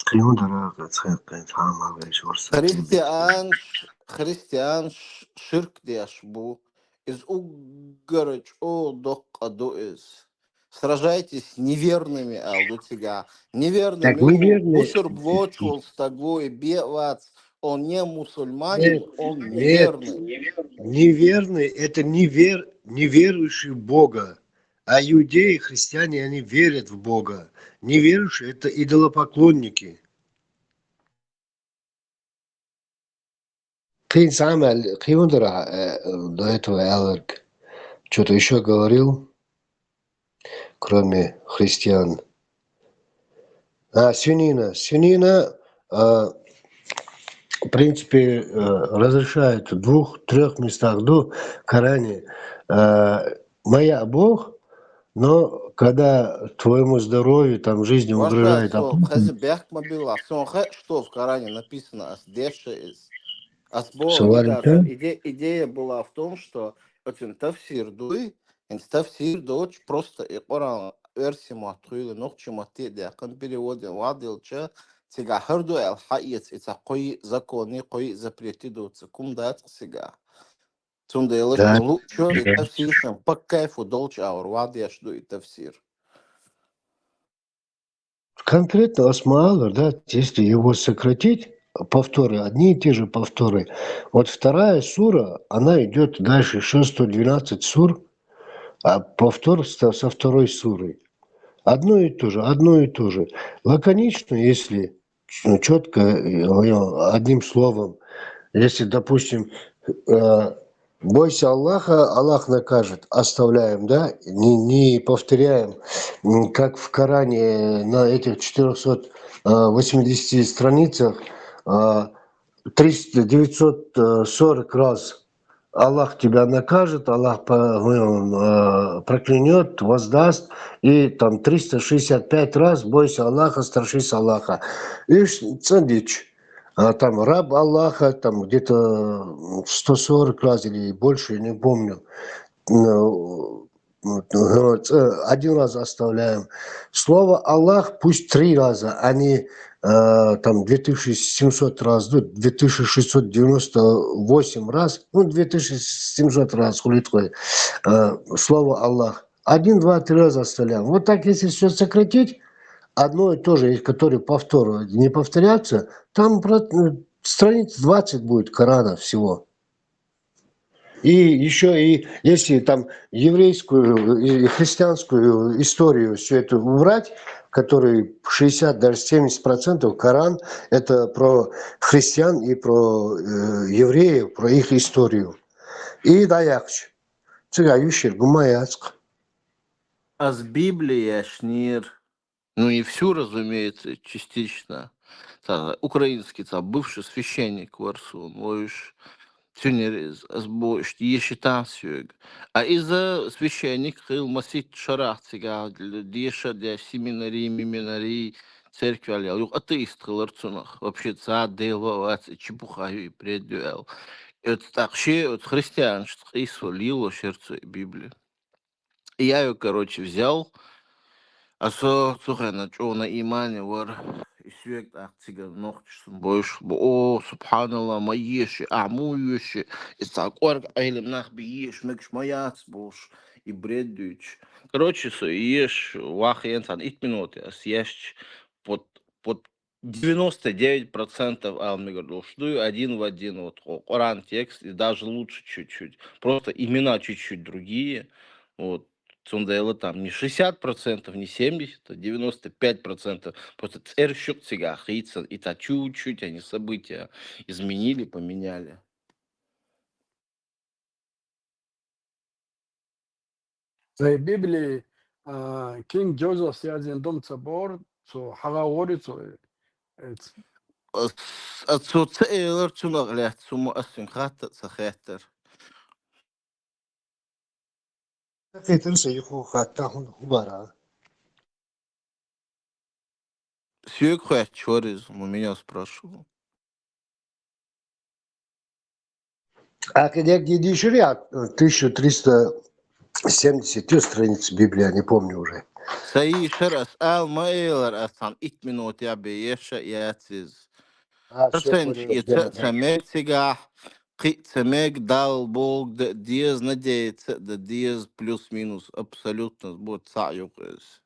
Кхин хӀун дара, цхьа-, цхьа-, цхьа ма вайша варса. Христианш, христианш ширк деш бу. Иза уггар чӀогӀа доккха ду иза. Сражайтесь с неверными, аьлла ду цигахь. Неверными, так, неверный, бусурба воцуш волу стаг ву, и бен а вац, он не мусульманин, нет, он, нет, неверный. Неверный, это невер-, неверующий в Бога. А иудеи, христиане, они верят в Бога. Неверующие, это идолопоклонники. Кхин цхьа а мел, кхин хӀун дара, э, до этого аьлларг? Чё-то ещё говорил? кроме христиан. А свинина? Свинина, а, в принципе, э, разрешают в двух-трёх местах, ну, в Коране. А, моя Бог, но когда твоему здоровью, там, жизни угрожает опасность. Хаза бяхк ма билла, сона ха, что в Коране написано, ас деша из. Ас бо, идея была в том, что очень тафсир дуй, инс тафсир доч просто и Коран версия ма тхуйла, нохчи ма те дякъан переводин вадилча, цига хар дуй ал хаец, ица кой законы, кой запреты доца, кум дац цига. Цунда яла шулу, чё и тафсир шам, по кайфу долч аур, вадяш ду и тафсир. Конкретно ас ма алар, да, если его сократить, повторы, одни и те же повторы. Вот вторая сура, она идёт дальше, ещё сто двенадцать сур, а повтор со, со второй суры. Одно и то же, одно и то же. Лаконично, если ч-, чётко, э, одним словом, если, допустим, э, «Бойся Аллаха, Аллах накажет», оставляем, да, не, не повторяем, м, как в Коране на этих четырёхсот восьмидесяти страницах, э, триста, девятьсот сорок раз «Аллах тебя накажет», «Аллах по-, э, проклянёт», «воздаст», и там триста шестьдесят пять раз «Бойся Аллаха, страшись Аллаха». И ш-, цендич, а, там «Раб Аллаха», там где-то, м, сто сорок раз или больше, я не помню. Ну, вот, э, один раз оставляем. Слово «Аллах» пусть три раза, а не, э, там, две тысячи семьсот раз, ну, две тысячи шестьсот девяносто восемь раз, ну, две тысячи семьсот раз, хули такой, э, слово «Аллах». Один, два, три раза оставляем. Вот так, если всё сократить, одно и то же, и которые повторы не повторятся, там про-, э, страниц двадцать будет Корана всего. И ещё и если там еврейскую и христианскую историю всю эту убрать, который шестьдесят, даже семьдесят процентов Коран, это про христиан и про, э, евреев, про их историю. И да яхч. Цыга юшир, гумаяцк. Аз Библия шнир. Ну, не всю, разумеется, частично. Та, украинский, та, бывший священник вар сона, вуйш, цуьнан из, аз бохуш, деша тан соьга. А иза священник хилла масийтта шарахь цига, деша деш семинари, миминари, церквел ял. Юха атеист хилар цунах. Вообще, цхьа Дела вац, и чепуха ю, и бред ю аьлла. Оцу тӀаккха шен, оцу христианашца къийсо лелош яр цо и Библи. Я её, короче, взял. А со цу хенахь чӀогӀа на имане вара. И соьга тӀаккха цигара нохчаша сона бовзуш бу: «О, субханаллах, ма еша, ахь муха йоьшу? Иза цхьа кӀорга Ӏелам нах бен еша мегаш ма яц», бохуш, и бред дуьйцуш. Короче, со еш вахийна цхьана итт минуте ас ешча, под, под девяносто девять процентов ала мегар долуш ду, один в один, вот, Къо-, Къуран текст, и даже лучше чуть-чуть. Просто имена чуть-чуть другие. Вот. Цундела там не шестьдесят процентов, не семьдесят, а девяносто пять процентов. Просто цӀераш юкъа цигахь хийцина, и та чуть-чуть они события изменили, поменяли. Цу Библи, а, Кинг Джеймс яздина ду-м ца боху, цо хьагӀ вори цо, эц. Ас, ас цо ца элира цунах лаьцна, хӀума ас цуьнга хатта а ца хаьттира. Ца хаьттира сан, юха хатта хӀун, хӀун бара? Соьга хоьттуш вара иза, у меня спрашивал. А кхидерг дийшира, я, тысяча триста семьдесят страниц Библии, не помню уже. Ца йийшира ас, ала ма элира ас, цхьана итт минуте бен еш а яц иза. А, всё, процент понял, эца а ца мега цигахь, кхин а ца мега, Далла бохург дан а деза, надеяться а дан деза, плюс-минус, абсолютно, бу цхьаъ юкъа иза.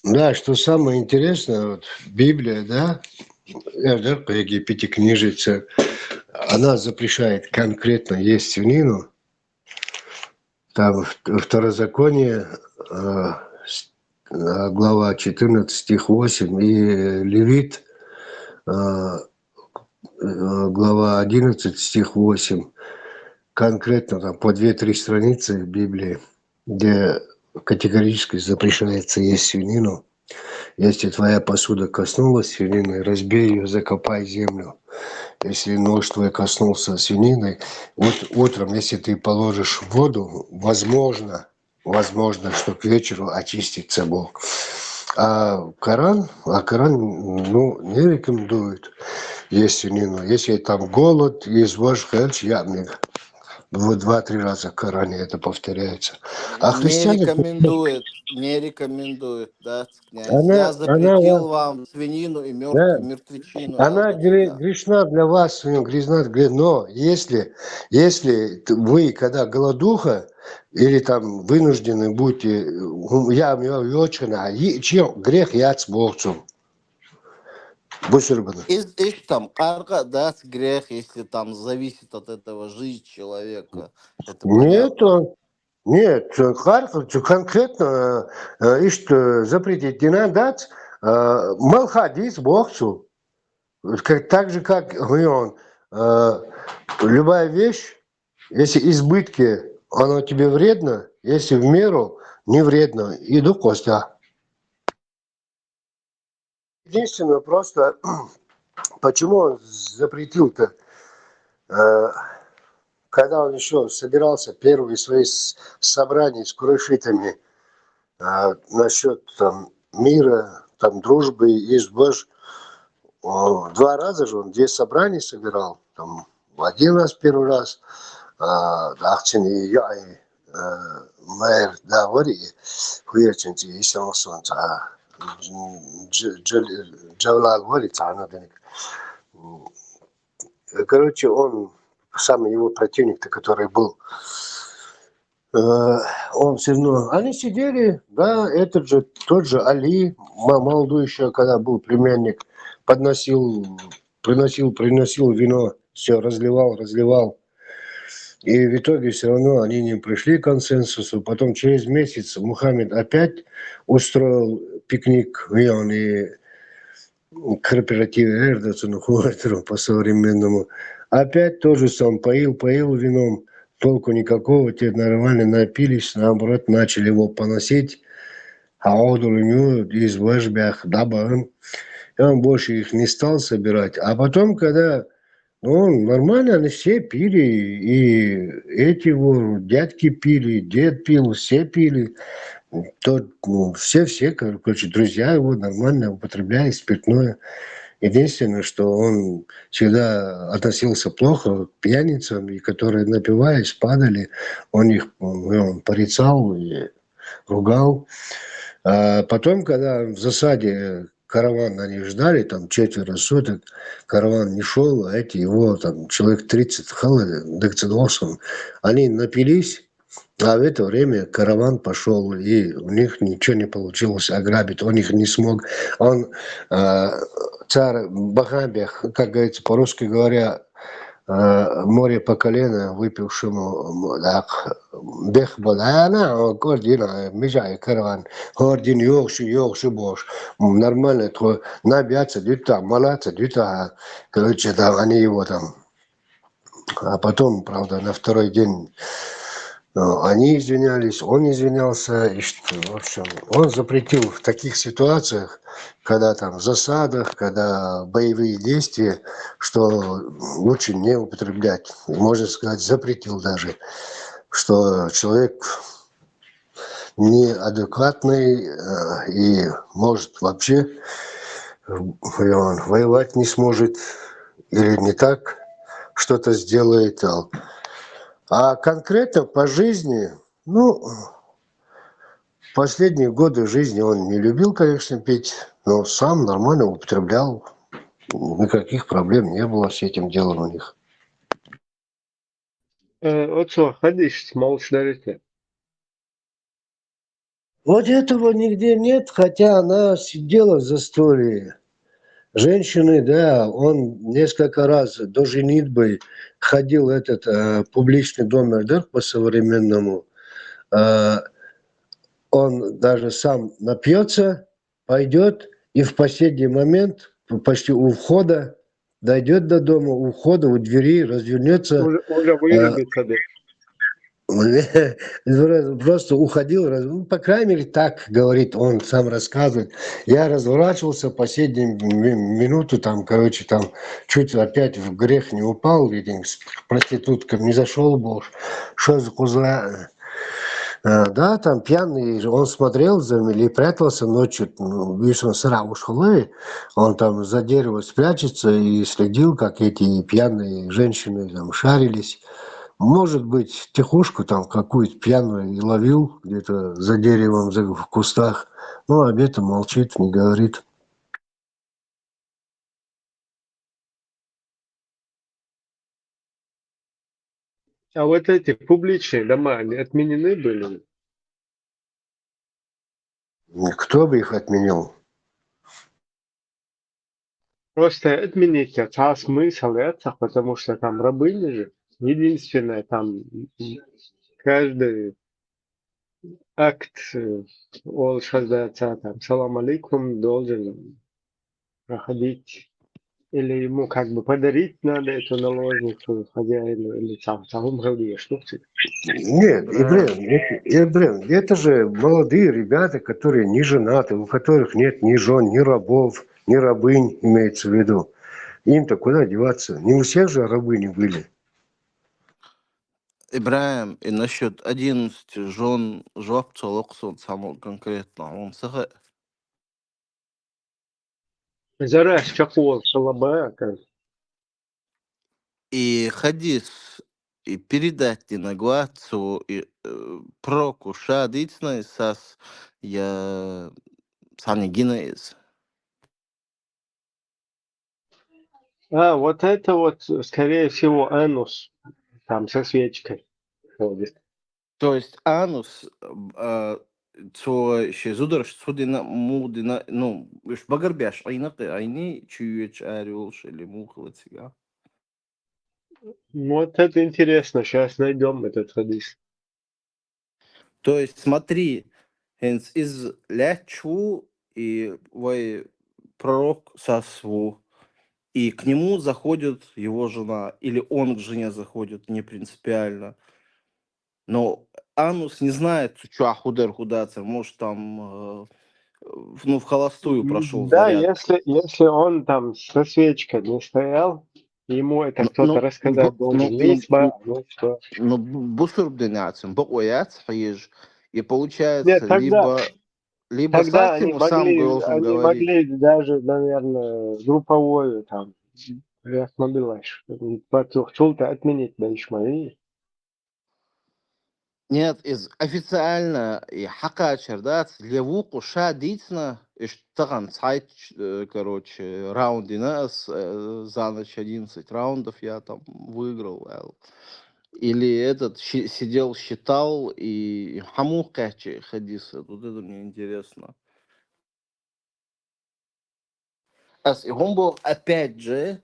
Да, что самое интересное, вот Библия, да, эр дара кху Египетская книжица, она запрещает конкретно есть свинину. Там в-, Второзаконие, э, с-, э, глава четырнадцать, стих восемь, и Левит, э, э, глава одиннадцать, стих восемь. Конкретно там по две-три страницы в Библии. где категорически запрещается есть свинину. Если твоя посуда коснулась свинины, разбей ее, закопай землю. Если нож твой коснулся свинины, вот утром, если ты положишь в воду, возможно, возможно, что к вечеру очистится Бог. А Коран, а Коран, ну, не рекомендует есть свинину. Если там голод, есть ваш хелч, я мне. Вот два-три раза в Коране это повторяется. А Не христиане... рекомендует, не рекомендует, да, князь. Она- Я она запретил вот- вам свинину и мертв... Да. мертвечину. Она да, гре- да. Грешна для вас, свинина грешна, но если, если т- вы, когда голодуха, или там вынуждены будете, м, я, я, я очень, а и- чем грех яц Богцу. Бусурбана. Из, из там, карга, да, грех, если там зависит от этого жизнь человека. Это Нет, понятно. он, нет, карга конкретно э, ишт э, запретить не надо, э, малхадис Богцу. Как, так же, как он, э, любая вещь, если избытки, оно тебе вредно, если в меру, не вредно. Иду Костя. Единственное, просто почему он запретил-то, э, когда он еще собирался первые свои с- собрания с курайшитами, э, насчет там мира, там дружбы и сбыш, о, два раза же он две собрания собирал, там один раз первый раз, а, ахцин и я, и, э, мэр, да, вари, хуерчинти, и сам сон, а, дж- дж- джавлал вари, цана дыник. Короче, он, самый его противник-то, который был, э, он все равно... Они сидели, да, этот же, тот же Али, м- молодой еще, когда был племянник, подносил, приносил, приносил вино, все разливал, разливал. И в итоге все равно они не пришли к консенсусу. Потом через месяц Мухаммед опять устроил пикник, и он и корпоратив эрдацу, ну, хуэртеру по-современному. Опять тоже сам поил, поил вином, толку никакого, те нормально напились, наоборот, начали его поносить. А одулуню из вэшбях дабаын. И он больше их не стал собирать. А потом, когда, ну, нормально, они все пили, и эти его дядьки пили, дед пил, все пили. То, ну, все, все, короче, друзья его нормально употребляли спиртное. Единственное, что он всегда относился плохо к пьяницам, и которые, напиваясь, падали, он их, ну, он порицал и ругал. А потом, когда в засаде караван они ждали, там четверо суток, караван не шел, а эти его там человек тридцать хала, дык цыдосом, они напились, а в это время караван пошел, и у них ничего не получилось ограбить, он их не смог. Он, а, царь Бахамбех, как говорится, по-русски говоря, а, море по колено выпившему, м, так, бех бодана, он кордина, мижай караван, кордин йохши, йохши бош. М, нормально, то набьяться дюта, малаться дюта, короче, да, они его там. А потом, правда, на второй день, ну, они извинялись, он извинялся, и что, в общем, он запретил в таких ситуациях, когда там в засадах, когда боевые действия, что лучше не употреблять. Можно сказать, запретил даже, что человек неадекватный, э, и может вообще, э, он воевать не сможет или не так что-то сделает. А, а конкретно по жизни, ну, последние годы жизни он не любил, конечно, пить, но сам нормально употреблял. Никаких проблем не было с этим делом у них. Э, Оцо, ходишь, молча дарите. Вот этого нигде нет, хотя она сидела в застолье. Женщины, да, он несколько раз до женитьбы ходил этот э, публичный дом Эрдер по-современному. Э, он даже сам напьется, пойдет и в последний момент, почти у входа, дойдет до дома, у входа, у двери, развернется. Уже, уже вырубится, да. Просто уходил, раз- ну, по крайней мере, так говорит, он сам рассказывает. Я разворачивался в последнюю ми- минуту, там, короче, там, чуть опять в грех не упал, этим с- проституткам не зашел больше. Что за козла? Э, Да, там пьяный, он смотрел за мной или прятался ночью, ну, видишь, он сразу ушел, и он там за дерево спрячется и следил, как эти пьяные женщины там шарились. Может быть, тихушку там какую-то пьяную и ловил где-то за деревом, за, в кустах. Ну, об этом молчит, не говорит. А вот эти публичные дома, они отменены были? Кто бы их отменил? Просто отменить это, а смысл это, потому что там рабыни же. Единственное, там м, каждый акт э, ол шаздаться, там, салам алейкум, должен проходить. Или ему как бы подарить надо эту наложницу хозяину, или там, там, ну, что Нет, Ибрем, это, Ибрем, это же молодые ребята, которые не женаты, у которых нет ни жен, ни рабов, ни рабынь, имеется в виду. Им-то куда деваться? Не у всех же рабыни были. Ибраим, и насчет одиннадцати жен жоп цолоксон само конкретно, он саха. Зарас чакуол шалаба, как И хадис, и передать не нагуацу, и э, пророку шадицна, и сас я сани гина из. А, вот это вот, скорее всего, анус там со свечкой ходит. То есть анус, а, цо ше зударш цудина мудина, ну, уж багар бяш айна айни чуеч ариулш или мухлацига. Вот это интересно, сейчас найдем этот хадис. То есть смотри, хенс из лячу и вай пророк сасву, и к нему заходит его жена, или он к жене заходит, не принципиально. Но Анус не знает, что Ахудер Худацер, может, там э, в- ну, в холостую прошел Да, заряд. если, если он там со свечкой не стоял, ему это Ну, кто-то ну, рассказать бу- должен. ну, Есть ну, ба, ну что? Ну, бу- бусур денятин, бу ояц, хьеж. И получается, Нет, тогда, либо, либо тогда Сахим они сам могли, должен они говорить. Могли даже, наверное, групповую там, я смотрел, по трёх чулта отменить дальше мои. Нет, из официально и хакачер, да, левуку ша дицна, и штаган сайт, э, короче, раундина с э, за ночь одиннадцать раундов я там выиграл. Эл. Или этот щи- сидел, считал и хаму качи хадис. Вот это мне интересно. Ас и гомбо, опять же,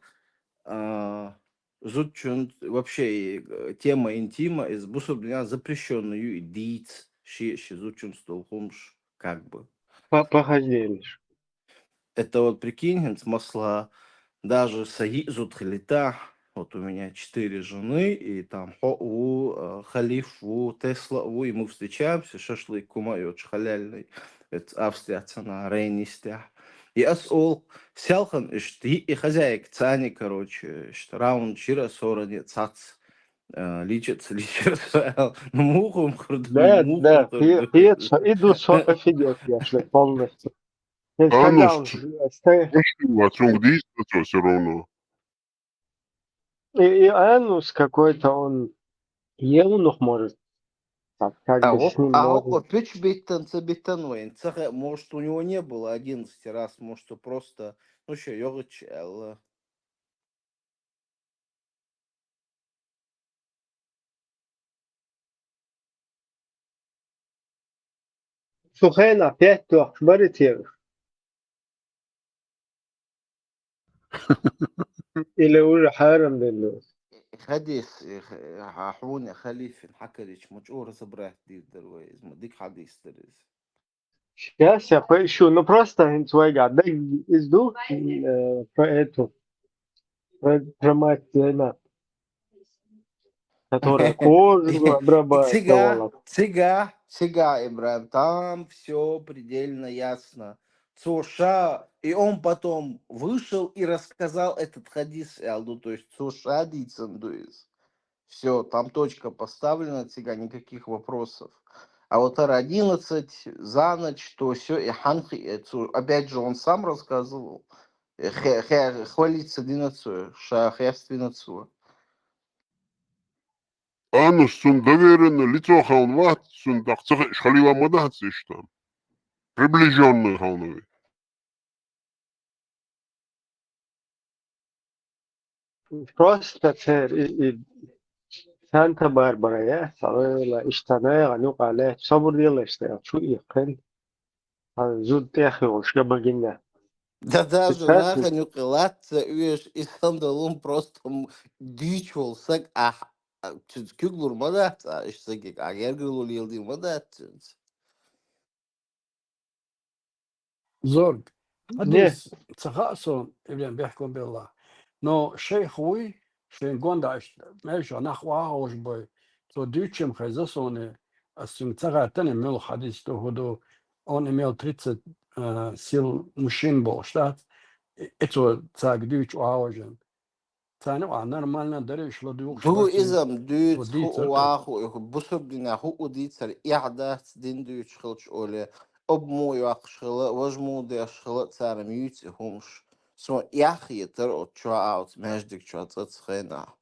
а, зудчун вообще и, э, тема интима из бусурбдина запрещенную и диц ши ши зудчун столхумш как бы. По похождениям. Это вот прикинь, хенс масла, даже саи зуд хилита, вот у меня четыре жены, и там хо у, э, халиф у, Тесла у, и мы встречаемся, шашлык кума и очень халяльный. Это Австрия цена, рейнистя. И ас ол сялхан ишти и хозяйка цани, короче, ишт раунд шира сорани цац. Э, личица, личица. Ну, муху м хурду, Да, муху да, м хурду. Пи- Пьетро, иду со офигел, я же полностью. Ведь А когда ну, он с- э, ста- Слушай, а что, где это все равно? и, и Анус какой-то, он евнух может. Так, как А бы вот, с ним а можно. вот пич биттан, ца биттан вейн. Ца хе- может, у него не было одиннадцати раз, может, то просто, ну что, йогыч, элла. Сухена пять трёх, смотрите. Или уже харам дали. Хадис, э, х- э, ха- хуня халифин, хакарич, муч ура забрать дир дарвай, из ма дик хадис дариз. Сейчас я поищу. Ну просто интуэга. Да изду э, про эту. Про, про мать Зейна. которая кожу Цига, обрабатывала. цига, цига, Ибрагим, там все предельно ясно. Цо ша, и он потом вышел и рассказал этот хадис, аьлар, то есть цо ша дийцад из. Все, там точка поставлена, цига никаких вопросов. А вот ар одиннадцать за ночь, то все, и хьанхи, э, цо, опять же, он сам рассказывал. Э, хе-, хе-, хвалиться динацу, ша хестинацу. Анус, цун доверенное лицо хьалха вац, цун тӀаккха ца хи-, хьалха ма дац иштта. Приближённый хьалха вац. Просто цер и, и Санта-Барбара, я, савела, иштта наягӀа нука ле, собур делаешта, я, чу и хен. А зуд тӀехьа йолуш га магина. Да даже Прекрасно. Наха нука лаца уьш, и сандалун просто м-, дийчвол саг, а, а, цуьнца куьг лур ма дац, а, иш сагиг, а, гергарло леладийр ма дац цуьнца. Зорг. Не. Хьадис ца хаьа со, Ибрагим, бехкам белла. Но шайх вуй, шайн гонда аш, мел ша нах вахош бой. Цо дуьйцучем хеза соне, ас цуьнга ца гӀаттане, мел хьадис ду, хӀу ду, он имел тридцать, э, сил мужчин болуш дац. И, и цо цаьрга дуьйцу вахожан. Царна а нормально дариш ладугӀуш Ду баций, изам дуьйцу, дийцар хӀу тӀе. Ваху, бусурдина хӀу у дийцар, эхь дац дин дуьйцуш хилча оле, об муха йоккхуш хила, вож муха деш хила, цара ма юьйцу и хӀумаш. Суна эхь хетар оцу чохь а, оцу маьждиг чохь цӀа ца хенахь.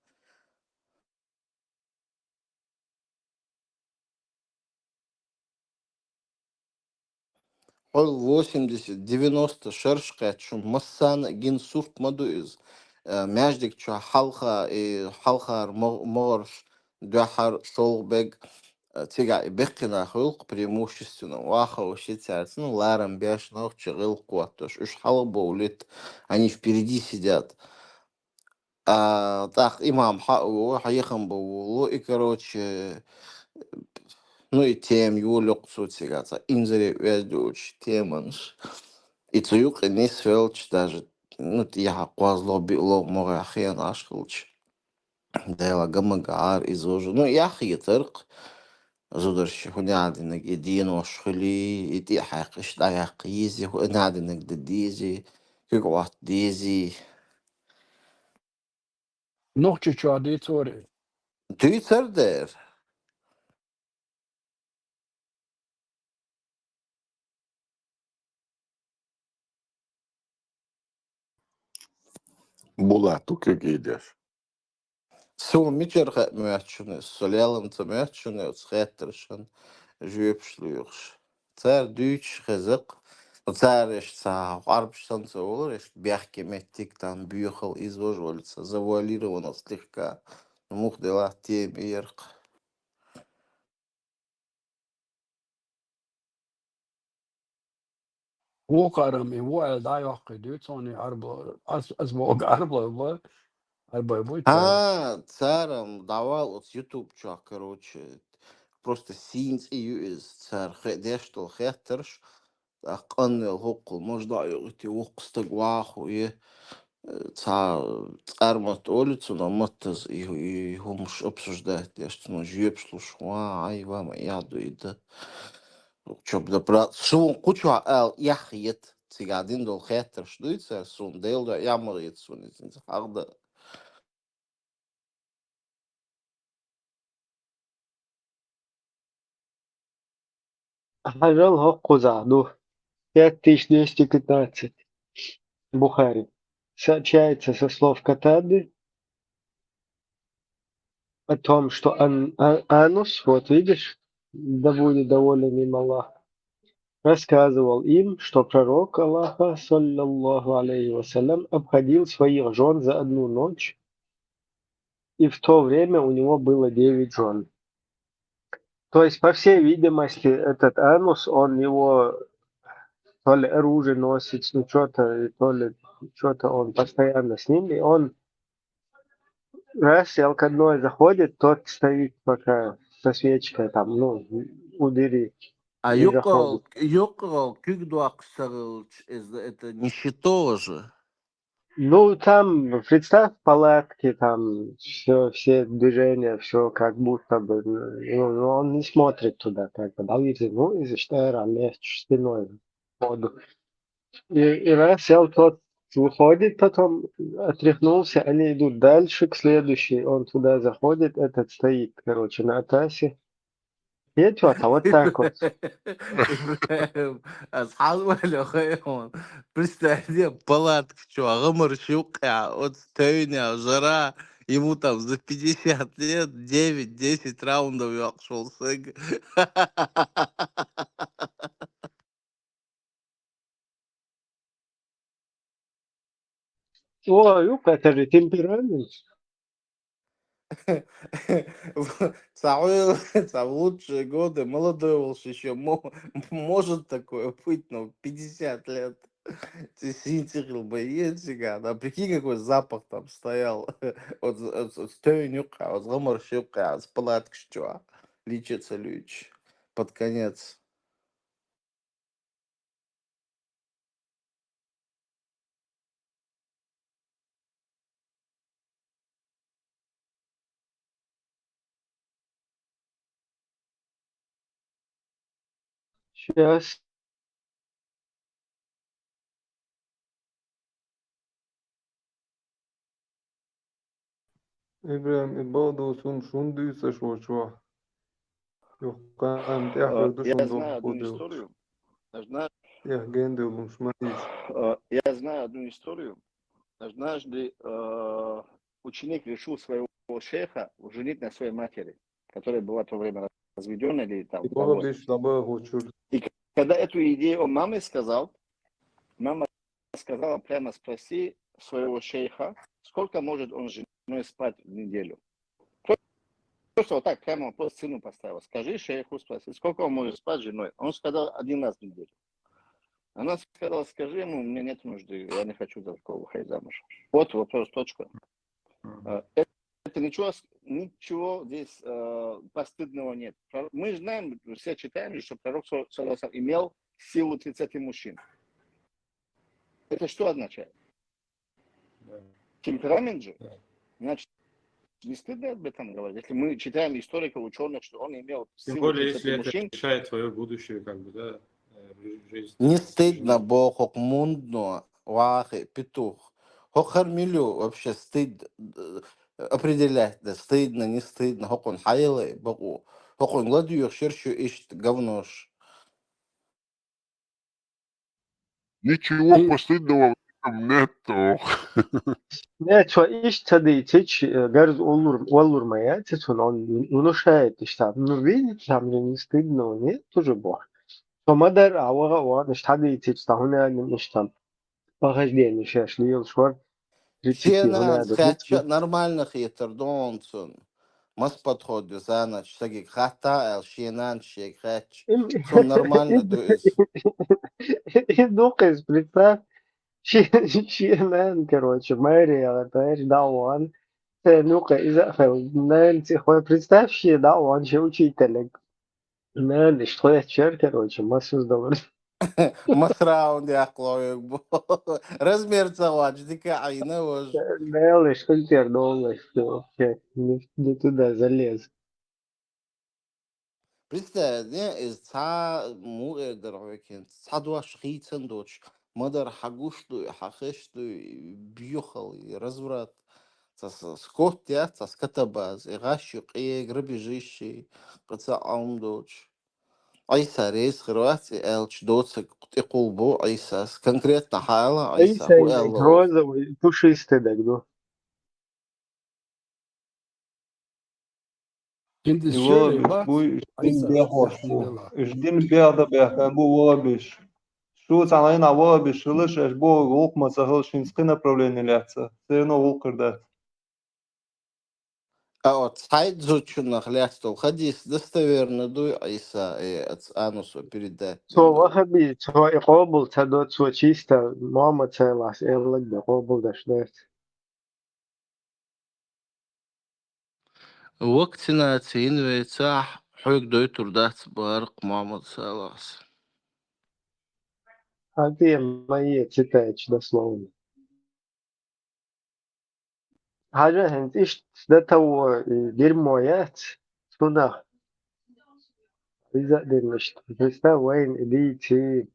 Хьо восемьдесят, девяносто шарш кхаьчча, массарна а гина сурт ма ду иза. Э, маьждиг чохь хьалха, и хьалхара мо-, могӀарш, дуьххьара, шолгӀа бег, э, цигахь и беккхий нах хуьлу-кх преимущественно, вахош цаьрца, ну, ларам беш, нохчий гӀиллакх хӀоттош, уьш хьалха бовлийта, они впереди сидят. А, тӀаккха имам хьа а ву, хьехам бан волу, и, короче, ну, и тема йолу-кх цо цигахь, цхьа инзаре оьзда йолчу теманаш. И цу юкъа нисвелча даже, ну, тӀехьа кхозлагӀа, биълагӀа могӀа хенаш хилча. Дела гамага Ӏара иза вожа. Ну, эхь хетар-кх, зударша, хӀун аьлла динарг, и денош хуьлий, и тӀе а хьаькхна, иштта дӀаяккха езий, хӀун аьлла динарг дан дезий, куьг Ӏотта дезий. Нохчийчохь дийцаре. Дуьйцар дера. Булат, ду куьг ийдеш. Суна мичара хаьа моьтту шуна иза? Со лелам ца моьтту шуна оцу хеттаршна жоьпаш лоьхуш. Цара дуьйцуш хеза-кх. Цара иштта цхьа Ӏарбаш санна ца волура, иштта бехке меттиг, там боьхалла, иза вожа валлица, завуалированно слегка. Ну, муха делахь, тема яра-кх. Вукхарам и ву аьлла дӀайоккхий дуьйцу хьуна Ӏарбо-, ас, ас боху Ӏарбой бу, Ӏарбой буй цара. А, цара дӀавала оцу YouTube чохь, короче, просто сийна цӀе ю иза, цара хе-, деш долу хеттарш, тӀаккха къанвелла хӀоккхул мажа дӀа а йохуьйтий, воккха стаг вахо е, э, цхьа цӀармат олу цунах, маттаза и, и хӀумаш обсуждать деш, цунах жоьпаш луш, ва, ай, ва, ма яхь ду и дан. Чоб да прат, суна кху чохь ала эхь хета, цигахь дина долу хеттарш дуй цара, суна Делан дуьхьа эхь ма хета суна иза, хьахда. Хьажал хӀокхузахь ду. Пять тысяч двести пятнадцать. Бухари. Сообщается со слов Катады о том, что Ан-, А-, Анус, вот видишь, да будет доволен им Аллах, рассказывал им, что пророк Аллаха, саллаллаху алейхи ва саллям, обходил своих жён за одну ночь, и в то время у него было девять жён. То есть, по всей видимости, этот Анус, он его то ли оружие носит, ну, что-то, то ли что-то он постоянно с ним, и он раз и к одной заходит, тот стоит пока со свечкой там, ну, у двери. А Не юккъал, заходит. Юккъал куьг доккхуш ца хилча, иза, это ничего же. Ну, там, представь, палатки, там все, все движения, все как будто бы, ну, ну, он не смотрит туда, как бы, да, видите, ну, из штера лечь спиной в воду. И, и раз сел, тот выходит, потом отряхнулся, они идут дальше к следующей, он туда заходит, этот стоит, короче, на трассе. Нет, вот, а вот так вот. Ибрахим, асхьан вале хайван. Представь, палатка чу, гамар шукъя, вот тойня, жара, ему там за пятьдесят лет, девять-десять раундов йокъ шел сыг. О, юкъа, это же темперамент. Ца хьуй, ца в лучшие годы, молодой волш ещё, мо-, может такое быть, но в пятьдесят лет. Ты синтихил бы, ециган. А прикинь, какой запах там стоял. Вот, вот, вот, тойня юкъа, вот, гамар шукъя, с палаткаш чу, лечиться луйча. Под конец. Щас. Ибрахим, и бакъда сона шун дуьйцуш волчо. Юха кхаам тӀехь Э, хир ду я шун знаю одну дохуьйдуш. Историю. Одна- Я гендуьллуш ма дийца. э, я знаю одну историю. Однажды э, ученик решил своего шейха женить на своей матери, которая была в то время разведённой или там И вдовой. бакъда иш дӀабаха чура. Когда эту идею он маме сказал, мама сказала: «Прямо спроси своего шейха, сколько может он с женой спать в неделю». Просто вот так прямо вопрос сыну поставила. «Скажи шейху, спроси, сколько он может спать с женой». Он сказал: «Один раз в неделю». Она сказала: «Скажи ему, мне нет нужды, я не хочу за такого выходить замуж». Вот вопрос, точка. Мгм. Э, Это, это ничего, с- ничего здесь э, постыдного нет. Про- Мы знаем, все читаем же, что пророк, саллаллаху алейхи ва саллям, имел силу тридцати мужчин. Это что означает? Да. Темперамент же. Да. Значит, не стыдно об этом говорить, если мы читаем историков, ученых, что он имел Тем силу более, если тридцати это мужчин. Решает твое будущее, как бы, да, э, жи- жизнь. Не стыдно боху хӀокху мунно, вахи, петух. ХӀокхар мила ю вообще стыд, э, определять да, стыдно, не стыдно, хӀокхунна хьайла бакъо. ХӀокхунна ладуьйгӀуш яра шу иштта говнош. Ничего постыдного в этом нету. Не, цо иштта ца дийцича, э, гарз уллур, уллур ма яц цунна, он внушает иштта. Ну, видите, там же не стыдного нет тоже боху. Цо ма дарра, а ваха а ван, иштта дийцича, цхьа хӀуна аьлла, иштта похождение шаьш лелаш вар. Рецепт Шена хӀуна а аьлла, хаьттича рецепт. Нормально хетар ду хьуна цунна. Мас подход ю, занаш, сагиг хатта аьлла, шена а шега хаьттича. Им- Цунна нормально ду иза. И дукха иза, представь. Ши-, шен нана, короче, Мария, товарищ, дӀа а ван. Э, ну-ка, иза а хила, нана цӀи хой, представь, шен дӀа а ван, шен учителега. Нана, иштта хой, чер, короче, массуз доллар. Мас раунд яккхалойг бу. Размер ца гӀоч, дика Ӏийна важа. Нана, иштта хила тера доллар, вообще, не, не туда залез. Представь, не, иза цхьа муха эр дара хьоькин, цхьа дош хийцан доцуш, ма дара хьан гуш дуй, хьан хеш дуй, бехал, и разврат. Цхьа с-, скот яц, цхьа скотобаза, и гӀаш ю, къе грабежище, кхы цхьа Ӏам доцуш. Ӏийса реза хир вац, и аьлча доцург тӀекхулбу Ӏийсас. Конкретно хьан ала Ӏийса, Ӏийса хӀун иза аьлла вай? розовый, пушистый даг ду. Киндис И шерай вагӀабеш бац, бу, уьш дин Ӏийса бехош бу. сахьтелла. Уьш дин бехдабехка бу вагӀабеш. Шу цхьана гӀина вагӀабеш хила, шаьш бохург гӀуллакх ма ца хила, шуьнца кхин направление лаьцна. Церано гӀуллакх хир дац. А вот цхьайтта зудчунах лаьцна долу хадис достоверно дуй Ӏийса, э, аца Анусо передать Цо дина? вахаби, цо и къобал ца до, цо чисто Мухьаммад саллаллаху алейхи ва саллям къобал деш дац. Вакцинаци йина вайцахь, хьоьга дойтур дац баркъ Мухьаммад саллаллаху алейхи ва саллям. Хьан тӀе ма е цитаташ дословно. хьажа хӀинца иштта датаво, и дирмо яц, цунах иза а дина иштта. Христа вайна и дийци.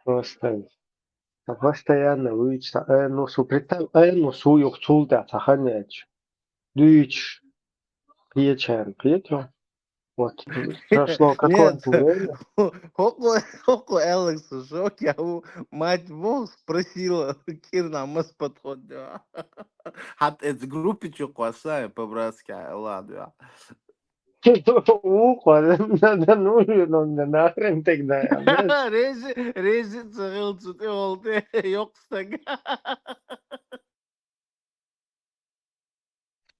Просто. Та постоянно вуьйцу, та, э, ну, су, представь, э, ну, су юха цул тӀаьхьа ца хан яьча. Дуьйцуш, кхечарна, кхечо. Вот, прошло какое-то время. ХӀокхо, хӀокхо аьлларг со шок, я у мать бог спросила, кӀирнахь мас подход. ХӀаьта эца группе чу кхоссай, по-братски, ладно. Ухо, да, да, ну, ну, да, нахрен тогда, да. Режи, режи, ца хилла цу тӀе волу тӀе, йоккха стаг.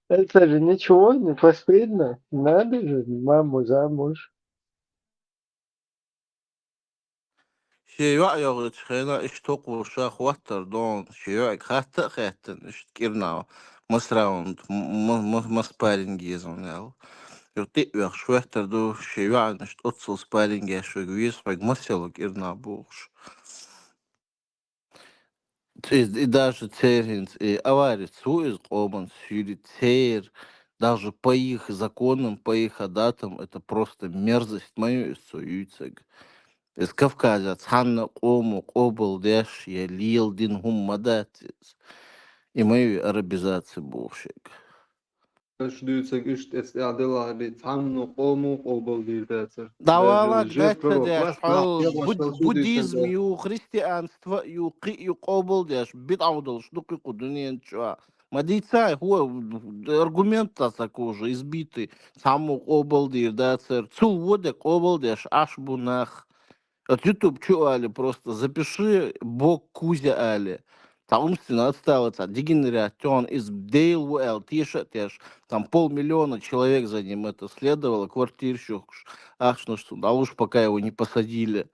Это же ничего, не постыдно. Надо же, маму замуж. Шен йоӀ йогӀучу хенахь иштта хӀокхо ша хӀоттар дона, шен йоӀе хатта а хаьттина, иштта кӀирнахь масраунд, м-, м-, м-, мас спарринг еза хьуна аьлла. Юха тӀе а оьхуш хӀоттар ду, шен йоӀана иштта оццул спарринг еш верг веза хьоьга, мас елла кӀирнахь бохуш. И, и даже церан хӀинца, и аварец ву иза къоман суьйли церан, даже по их законам, по их адатам, это просто мерзость ма ю иза цо юьйцург. Иза Кавказехь цхьанна а къомо къобалдеш я леладина хӀума ма дац иза. И ма ю арабизация бохуш ерг. Аша дуьйцург иштта эцу тӀехь делахь, цхьаммо къомо къобалдийр дацара. ДӀавала, даже дац ца деш, класс хьо нах тӀе буд-, вошал шу буддизм дуьйцург ю, христианство а ю, кхин а ю къобалдеш, бидӀа долуш ду кхин кху дуьнен чохь. Ма дийцай, хӀун аргумент дац уже избитый, цхьаммо къобалдийр дацара. Цул вон де къобалдеш Ӏаш бу нах. Оцу YouTube чу а али, просто запиши Бог Кузя али. Цхьа умственно отсталый, цхьа дегенерат, он иза Дела ву аьлла, теша а теш. Там полмиллиона человек за ним это следовало, квартираш юхкуш, ахчанаш цунна дӀалуш, пока его не посадили.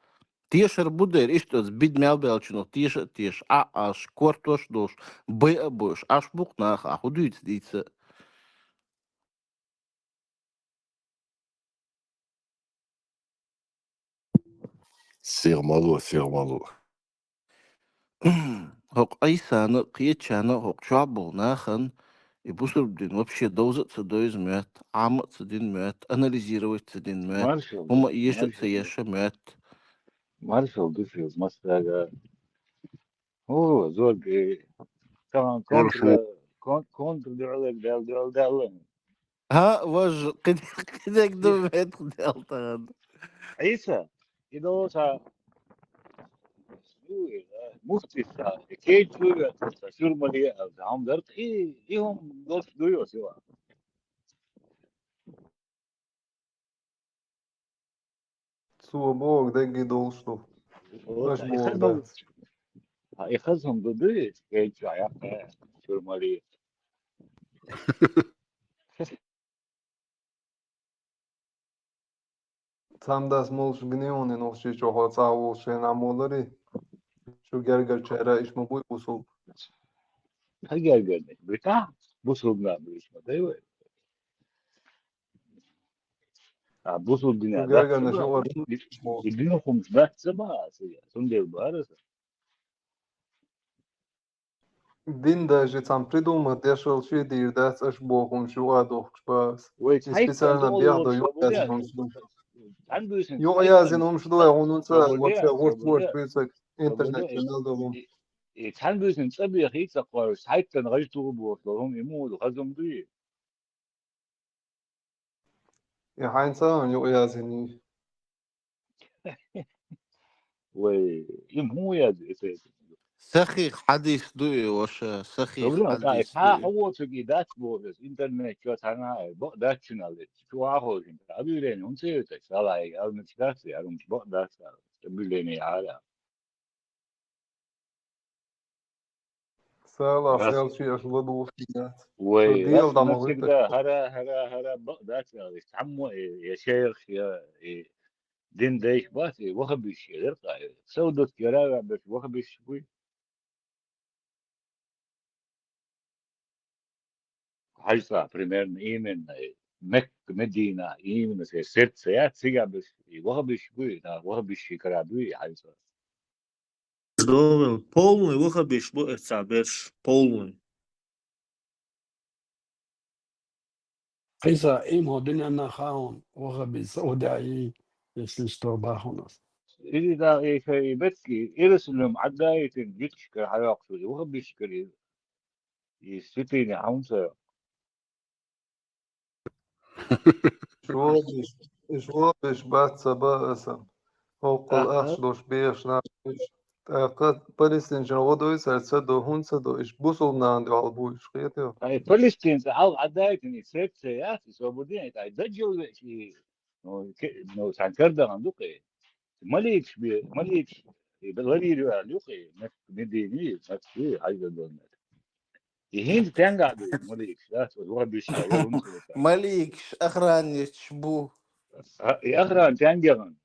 Тешар бу дера, иштта оцу бида мел баьллачунах теша а теш, Ӏа а Ӏаш, кортош а долуш, бай а бойуш, Ӏаш бу-кх нах, ахь хӀун дуьйцу дийца а. Сигъ ма ло, сигъ ма ло. ХӀокху Ӏийсана а, кхечарна а, хӀокху чохь болу нахана и бусурба дин вообще довза а ца довза моьтту, Ӏама а ца дина моьтту, анализировать а ца дина моьтту, хӀума а еша а ца еша моьтту. Маршалла ду шуьга массаьрга. ХӀу, зорга, э, тахана контра, кон-, контра дуьхьалаг даьлла, дуьхьал даьлла. ХӀаъ, важа, кхидерг ду метта даьлла тахана. Ӏийса, и долу ша, ю, э, муфтис ша, и кечу ю, ша, шуьрмале а, ша, хьума дарх, и, и хӀума долуш дуй оцу юкъа. Цо боху дегги долуш ду. Вот, аша а, и боху хаза дац. А, и хаза хӀума ду дуй, кечу а яккха, шуьрмале. Цхьамдас молуш гинийонин нохчий чохь цӀа а волуш шайна Ӏамолари, шу гергарчара иш ма буй бусулба. Хьан гергарниг? Буьтахь бусулба нах буьйш ма дай вай. А бусулба дина шу гергарна шу ор и, и, и дина хӀумаш дац ца баха аса, цундела бара аса. Дин даже цхьана придумать деш вала ши дийр дац, аша боху хӀума шу а дохкуш бац. Вай и цхьайтта специально бех до юкъа язйина хӀумаш ду. Цхьана буьйсина юкъа язйина хӀумаш ду, вай хӀунда ца вообще гӀурт ворш буьйцаг интернет чу мел долу. И, и цхьана буьйсина цӀа бехий ца кхойуш, цхьайттана гӀажа туху бохуш долу хӀума и муха ду, хаза хӀума дуй? И хьайна ца ан юкъа язйина. Вай, им хӀун яз эсэ? Сахих хьадис ду и, ваша, сахих хьадис ду и. Хьан воцург и дац боху, интернет чу цхьана а бакъ дац чуьнал, чу вахо жин, объявление хӀун ца йойташ, сала и, алнаш дац, ярумаш бакъ дац, объявление яра. Салах, селчи аш ладугӀуш дац. Вай, дел дан ма вуьту. ХӀара, хӀара, хӀара бакъ дац, цхьаммо, э, я шайх, я, э, дин дайш бац, э, вахабиш, э, деркъа, э, Саудовский Аравия беш вахабиш буй. Хьажа, примерно, именно, э, Мекка, Медина, именно, э, сердце, я, цига беш, и вахабиш буй, на, вахабиш и кара буй, хьажа. Довел. Полный вахабиш бу эца берш. Полный. Хьийса, им хьо дуьненна хаун, вахабиз Саудяи, если что, бахунас. Или да, и ха-, и бетки, Иерусалим, Аддаитин, Гитшкар, Хьайоксури, вахабишкари, и святыни, Хьаунса. Иш вахабиш, иш вахабиш бац ца ба аса. Хьоккхул Аха. Ахча долуш бехаш нах иш. ТӀаккха палестинчун гӀо дой, цара ца до, хӀунда ца до, иш бусулба нахана дуьхьал бу, иш хетайо? Ай, палестинца хьал Аддаитин, и секция яц, и свободен, ай, даджал ве-, и, ну, ке-, ну, сан кардахан ду кхе. Маликаш бе, маликаш, и ларийр ю аьлла ю кхе, мет-, медийни, мет-, и, хьайза дон мет. И хӀинца тенга ду, маликаш, да, вахабиш, вахабиш. Маликаш, охранникаш бу. А, и охран тенга яхан.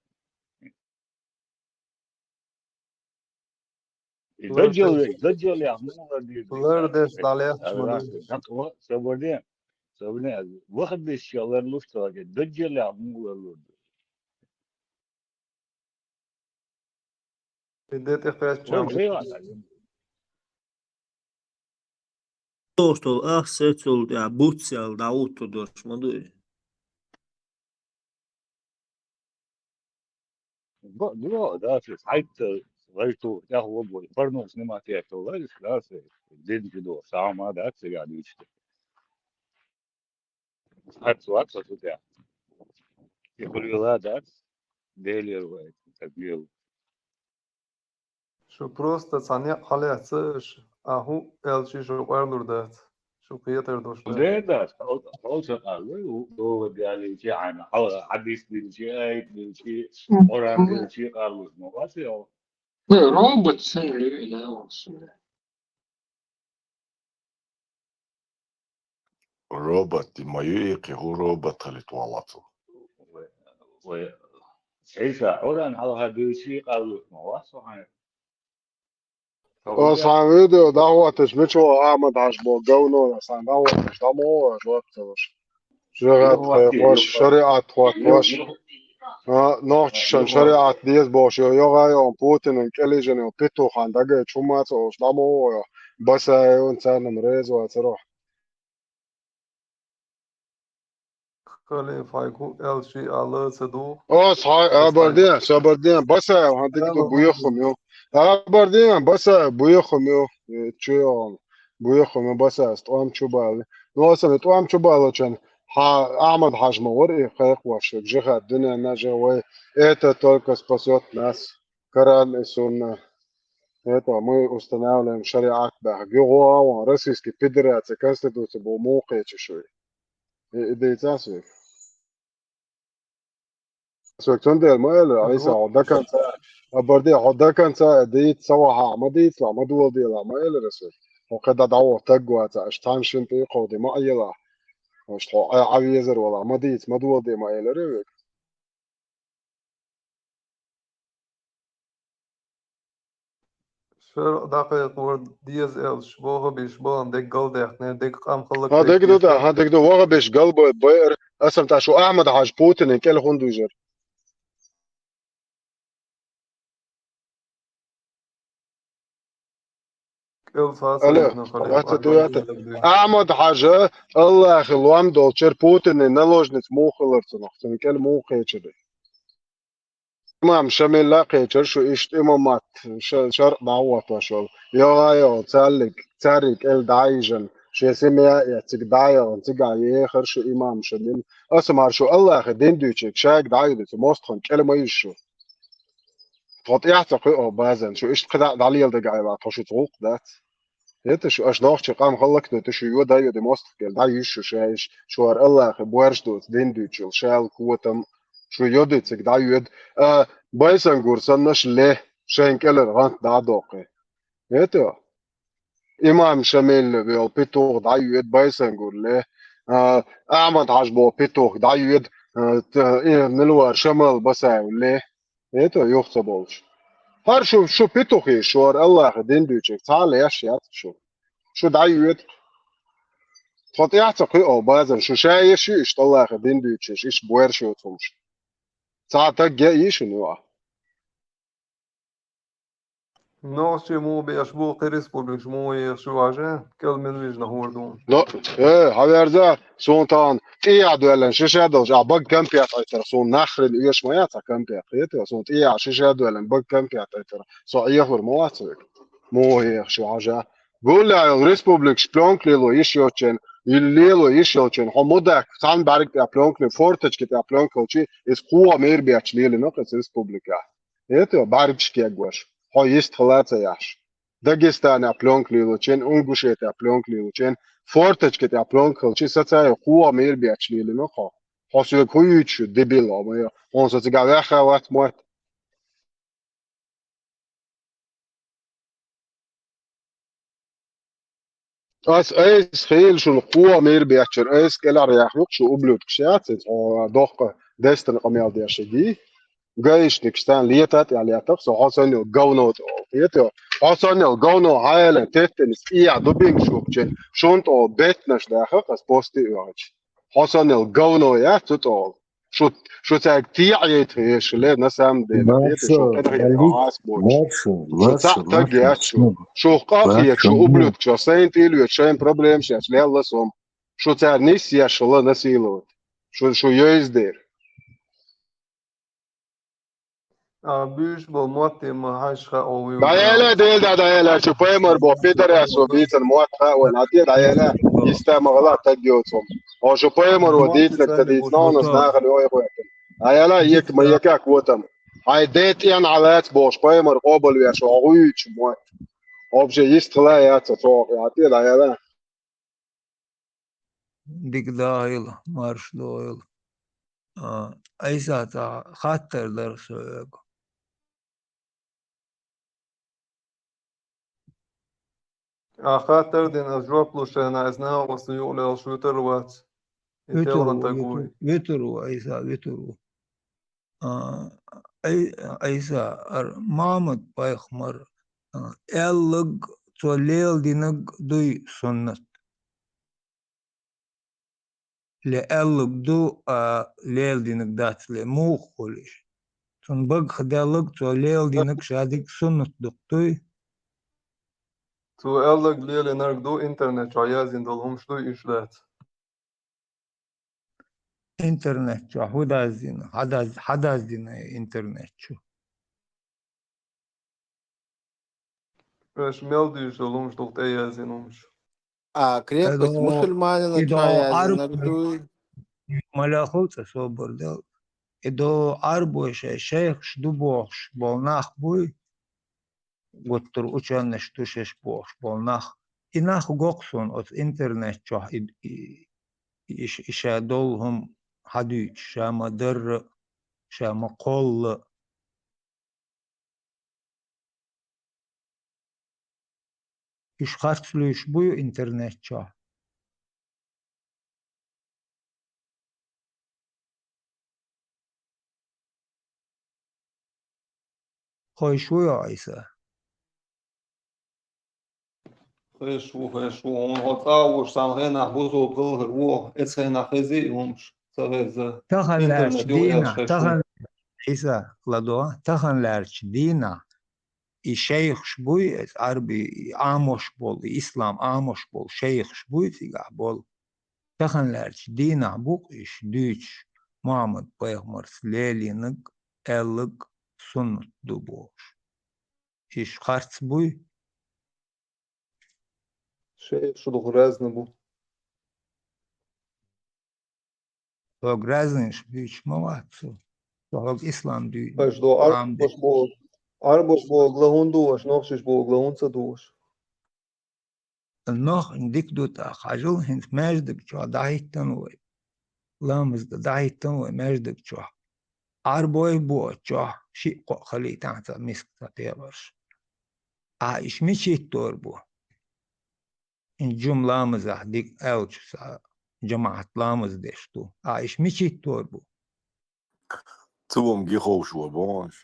И Лар даджал деш, ве-, даджал яхь муха лар дийр ду? Лар деш дӀалаьтташ ма ду. Ага, хьакъ ва, собар де. Собар де. Вахабиш лар луш тоге, даджал яхь муха лар лур ду? И де тӀе кхаьчча Вайн ма хила. Тохтал ах сецул тӀе буц ял дӀагӀутту дош ма дуй. Бо-, бо-, да, цу хьайтта лайту тӀехь вогӀу, порнух снимать яьтта лайш, да, цу дин чу до, сама, да, цигара дийча. Хьац вац, хьац у тӀехь. И хуьлийла дац, Делера вай, так мел. Шу просто цхьа некъ хьалаьцна аша, ахьа хӀу аьлча шу къоьрлур дац. Шу кхетар долуш дац. Дера дац, хьо-, хьо ца къарлой, хӀу дова далийчи, хьайна хьал хьадис дилчи, аят дилчи, Къуръан дилчи къарлуш ма вац хьо. Э, робот санна луьйла ван суна. Робот ма ю и кхин, хӀу робот хилийта валлацул. Вай, вай, Ӏийса, Къуръан хьалха дуьйций къаллуш ма вац со хьайн. О, сан видео дӀахӀотташ, мича ву Ахьмад-Хьаьжа бо говно, сан дӀахӀотташ, дӀа ма вогӀу, жоп ца луш. Жигад кхайкхош, шариӀат хӀоттош. А, нохчашна шариӀат деза бохуш, йо, йогӀа йо, Путинан кӀелижина йо, петухан дагайчу хӀума ца олуш, дӀа ма вогӀу, йо. Басаевна царна-м реза вацара. Халифа хьайга хӀу аьлча а ла ца дугӀу. О, схьа-, абарден, сабарден, Басаев, хьан дика ду, буьйхам ю. Абарден, Басаев, буьйхам ю. Э, чу йогӀу, буьйхам ю, Басаев, тӀом чу бали. Ну, аса тӀом чу балочун, хьа-, Ахьмад-Хьаьжа ма вара и кхайкхош, жихад дуьненна жа вай, это только спасёт нас, Коран и Сунна. Это мы устанавливаем шариат баьхка. Юха вон Российский Федерация Конституция бу муха кхечи шуй. И, и дийца ас век. Ас век цундела ма элира, Ӏийса, хьо даканца, абарде, хьо даканца дийца ца вахьа, ма дийцалахь, ма доладелахь, ма элира ас век. Хьо кхидӀа дӀавоха таг ваца, аш цхьана шин тӀе кховди ма Ӏелахь. Аш хьо Ӏа, Ӏа везар валахь, ма дийца, ма доладе, ма элира век. ШарӀ дӀакхайкхор деза аьлча, вахабиш бахана дерг галдаьккхинера, дерг къам хӀа, хӀаллакдайта дерг ду, деза. ХӀа, дерг ду, вахабиш гал бай-, байар. Аса-м тӀаккха шу Ахьмад-Хьаьжа Путинан кӀел хӀунда вижар? КӀел сацалла. Алло, вац дуй, вац. Ахьмад-Хьаьжа, Аллахьан лом долчуьра Путинан наложница муха хилар цунах, цуьнан кӀел муха кхечира? Имам Шамилла кхечира шу иштта имамат, ша-, шарӀ дӀахӀоттош волу. ЙогӀа йогӀу цаьрриг, цаьрриг кӀел дӀайижина, шен семья а эцна, цига дӀайогӀу, цигахь ехара шу имам Шамил. Аса мара шу Аллахьан дин дуьйцург шайга дӀайоьду, цу мостагӀан кӀел ма йижа шу. Тхо тӀаьхьа ца кхуьу базан, шу иштта кхидӀа а дӀалеладегахь, тхо шуьца гӀуллакх дац. ХӀета шу, аша нохчийн къам хӀаллакдойту, шу йода а йода мостагӀ кӀел дӀайижа шу шайиш, шу хӀара Аллахьан боьрша доцу дин дуьйцуш йолу, шайла котам, шу йода цига дӀайоьду, а, Байсангур саннаш ле, шайн кӀелара гӀант дӀа а доккхий. ХӀета? Имам Шамил йолу петух дӀайоьду, Байсангур ле, а, Ахьмад-Хьаьжа боху петух дӀайоьду, а, т-, и, мила вара Шамал Басаев ле. ХӀета юха ца болуш. ХӀара шу, шу петух ю, шу хӀара Аллахьан дин дуьйцург цхьа а леш яц шу. Шу дӀайоьду. Тхо тӀаьхьа ца кхуьу базан, шу шайиш ю иштта Аллахьан дин дуьйцуш, иштта боьрша йоцу хӀумаш. Цхьа таг я ю шуна юкъахь? Нохчий муха беш бу, кхин республикаш муха ехаш ю хьажа, кӀел мин вижна хӀора дуна. Но, э, хьаверза, суна тахана тӀехьа доьллина шиша долуш, а бага кампет Ӏойтар, суна нахрин оьшу ма яц а кампет, кхетий, суна тӀехьа шиша доьллина бага кампет Ӏойтар. Со Ӏехур ма вац век. Муха ехаш ю хьажа. Гуллаьйла республикаш плёнка лело йиш йоцучен, или лело йиш йолчен, хьо мудак цхьана бӀаьрга тӀехь плёнка ле, форточка тӀехь плёнка хилчи, иза кхо мера бетташ лелина кху республика. Эта бӀаьргаш кегваш, хьо йист хила ца яхьаш. Дагестанехь плёнка лелочен, Унгушетехь плёнка лелочен, форточка тӀехь плёнка хилчи, сацайо кхо мера бетташ лелина хьо. Хьо соьга хӀун юьйцуш ю, дебил, хьо ма ю, хьуна со цигахь ваьхна вац мотт. Ас айса хийла шуна кхо мера беттачуьра, айса кӀелхьаръяхна ю-кх шу, ублюдкаш яц иза, хьо доккха дестина къамел деш шаги. Гаишникаш царна лета а тӀехь летах со, хьо санна йолу говно тӀе олу. Кхетий, хьо санна йолу говно хьайла теттина стӀехьа дубинга шухча, шуна тӀе олу беттанаш даха ас посте оьгӀача. Хьо санна йолу говно яц цу тӀе олу. Шу, шу цаьрга тӀеӀаейта хьеша ле, на самом деле. Кхетий, шу къинхетам хьас боцуш. Шу цхьаъ таг яц шу. Шух къа а хеташ, шу ублюдкаш, сайна тӀе а лоьцуш, шайна проблемаш еш лелла сом. Шу цара нисъеш хила насиловать. Шу, шу йойза дера. А, буьйш болу мотт ма хьаьжча хаьа вуй. ДӀаелла, Дела, дӀаелла, шу пайхамар бо, пидорас бо, бийцан мотт хаьа вайн, хьан де дӀаелла, йиста ма гӀала таг йоцу. Хьо шу пайхамар бо дийцинарг ца дийцина, хьуна нахана йой гӀоьттина. ДӀаелла, екка ма екка котам. Хьайн де тӀен хьалаца бохуш, пайхамар къобалвеш, хьо гӀуьйчу мотт. Вообще йист хила яц цо, хьан де дӀаелла. Дика дахийла, марша догӀийла. А, Ӏийса, цхьа хаттар дара соьга. А хаттар дина, ас жоп луш хенахь, иза нахаца юкъа лелаш вуьтур вац. И телхана таг вуй. Вуьтур ву, Ӏийса, вуьтур ву. А, Ӏи-, Ӏийса, ар-, Мухьаммад-пайхамар, а, аьлларг, цо леладинарг дуй суннат? Ле аьлларг ду, а, леладинарг дац ле, муха хуьлу иша? Цунна багах даьлларг, цо леладинарг ша дика суннат ду-кх дуй? Цо аьлларг лелийнарг ду, интернет чохь яздина долу хӀумаш дуй, иша дац. Интернет чохь хӀун даздина? Хьан даз-, хьан даздина интернет чу? Аша мел дуьйцу долу хӀумаш ду-кх тӀеяздина хӀумаш. А, крепость мусульманина чохь яздинарг дуй? Ма лехула цкъа собар дел. И до Ӏарбой шайн шайхаш ду бохуш болу нах буй, гуттар учёныш ду шаьш бохуш болу нах. И нах го-кх суна оцу интернет чохь и, и, и ш-, и ша долу хӀума хьадуьйцуш, ша ма-дарра, ша ма-кхолла. Уьш харц луьйш буй интернет чохь? Хойш вуй хьо, Ӏийса? Хойш ву, хойш ву. Хьуна хьо цӀа а вуш, цхьана хенахь бусулба хилла хир ву. Эцу хенахь хези и хӀумаш, ца хеза. Тахана лаьрчу дийнахь, тахана, Ӏийса, ладогӀа, тахана лаьрчу дийнахь и шайхаш буй, иза Ӏарби, и Ӏамош болу, и ислам Ӏамош болу шайхаш буй цигахь болу. Тахана лаьрчу дийнахь бу-кх иша дуьйцуш, Мухьаммад-пайхамарца лелийнарг, аьлларг суннат ду бохуш. Иша харц буй? Шайхаш ду-кх, разный бу. Хьо гражданаш буьйцуш ма вац цо. Со хьоьга ислам дуьйцу. Аша до Ӏарбош боху, Ӏарбош боху гла хӀунда ду аша, нохчаш боху гла хӀунда ца ду аша? Нох дика ду тӀаккха, хьажал, хӀинца маьждиг чохь дӀахӀиттина вай. Ламаз дан дӀахӀиттина вай маьждиг чохь. Ӏарбой бу оцу чохь, шиъ-кхоъ хилийтахьа цхьа миска, цхьа пекъарш. Ахьа иша мича хӀиттор бу? ХӀинца жума ламазахь дика аьллачу схьа жамаӀат ламаз деш ду. Ахьа иша мича хӀиттор бу? Цу вон гиховш ву бохуш.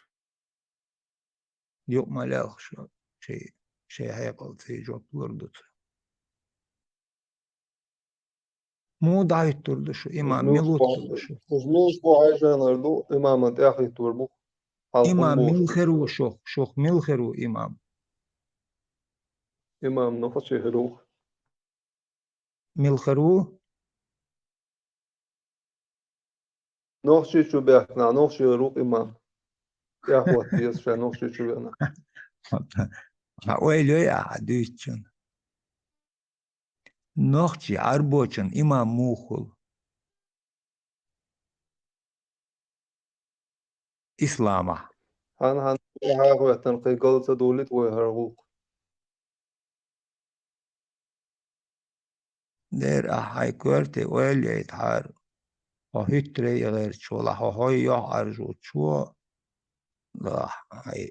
Юкъа ма лелха шу, шай, шай хьекъал цӀе жоп лур ду цу. Муха дӀахӀуьттур ду шу, имам, мила ву шу? Уж муьлш бу хьайшанар ду, имаман тӀаьхьахӀуьттур бу. Имам мила хир ву шух, шух мила хир ву имам? Имам нохчи хир ву. Мила хир ву? Нохчийчу баьхкина, нохчи хир ву имам. ТӀехӀотта деза ша нохчийчу вена. Хьан ойла йой ахьа дуьйцучун? Нохчи Ӏарбочун имам муха хуьлу? Исламахь. Хьан-хьан хьахоьттан кхин гал ца долийта вай хӀара гӀуллакх. Дера ахьа хьайн коьрте ойла яйтахьара, хьо хӀуьттарий гӀерташ валахь, хьо хьой йохь Ӏаржочо, лахь, хьайн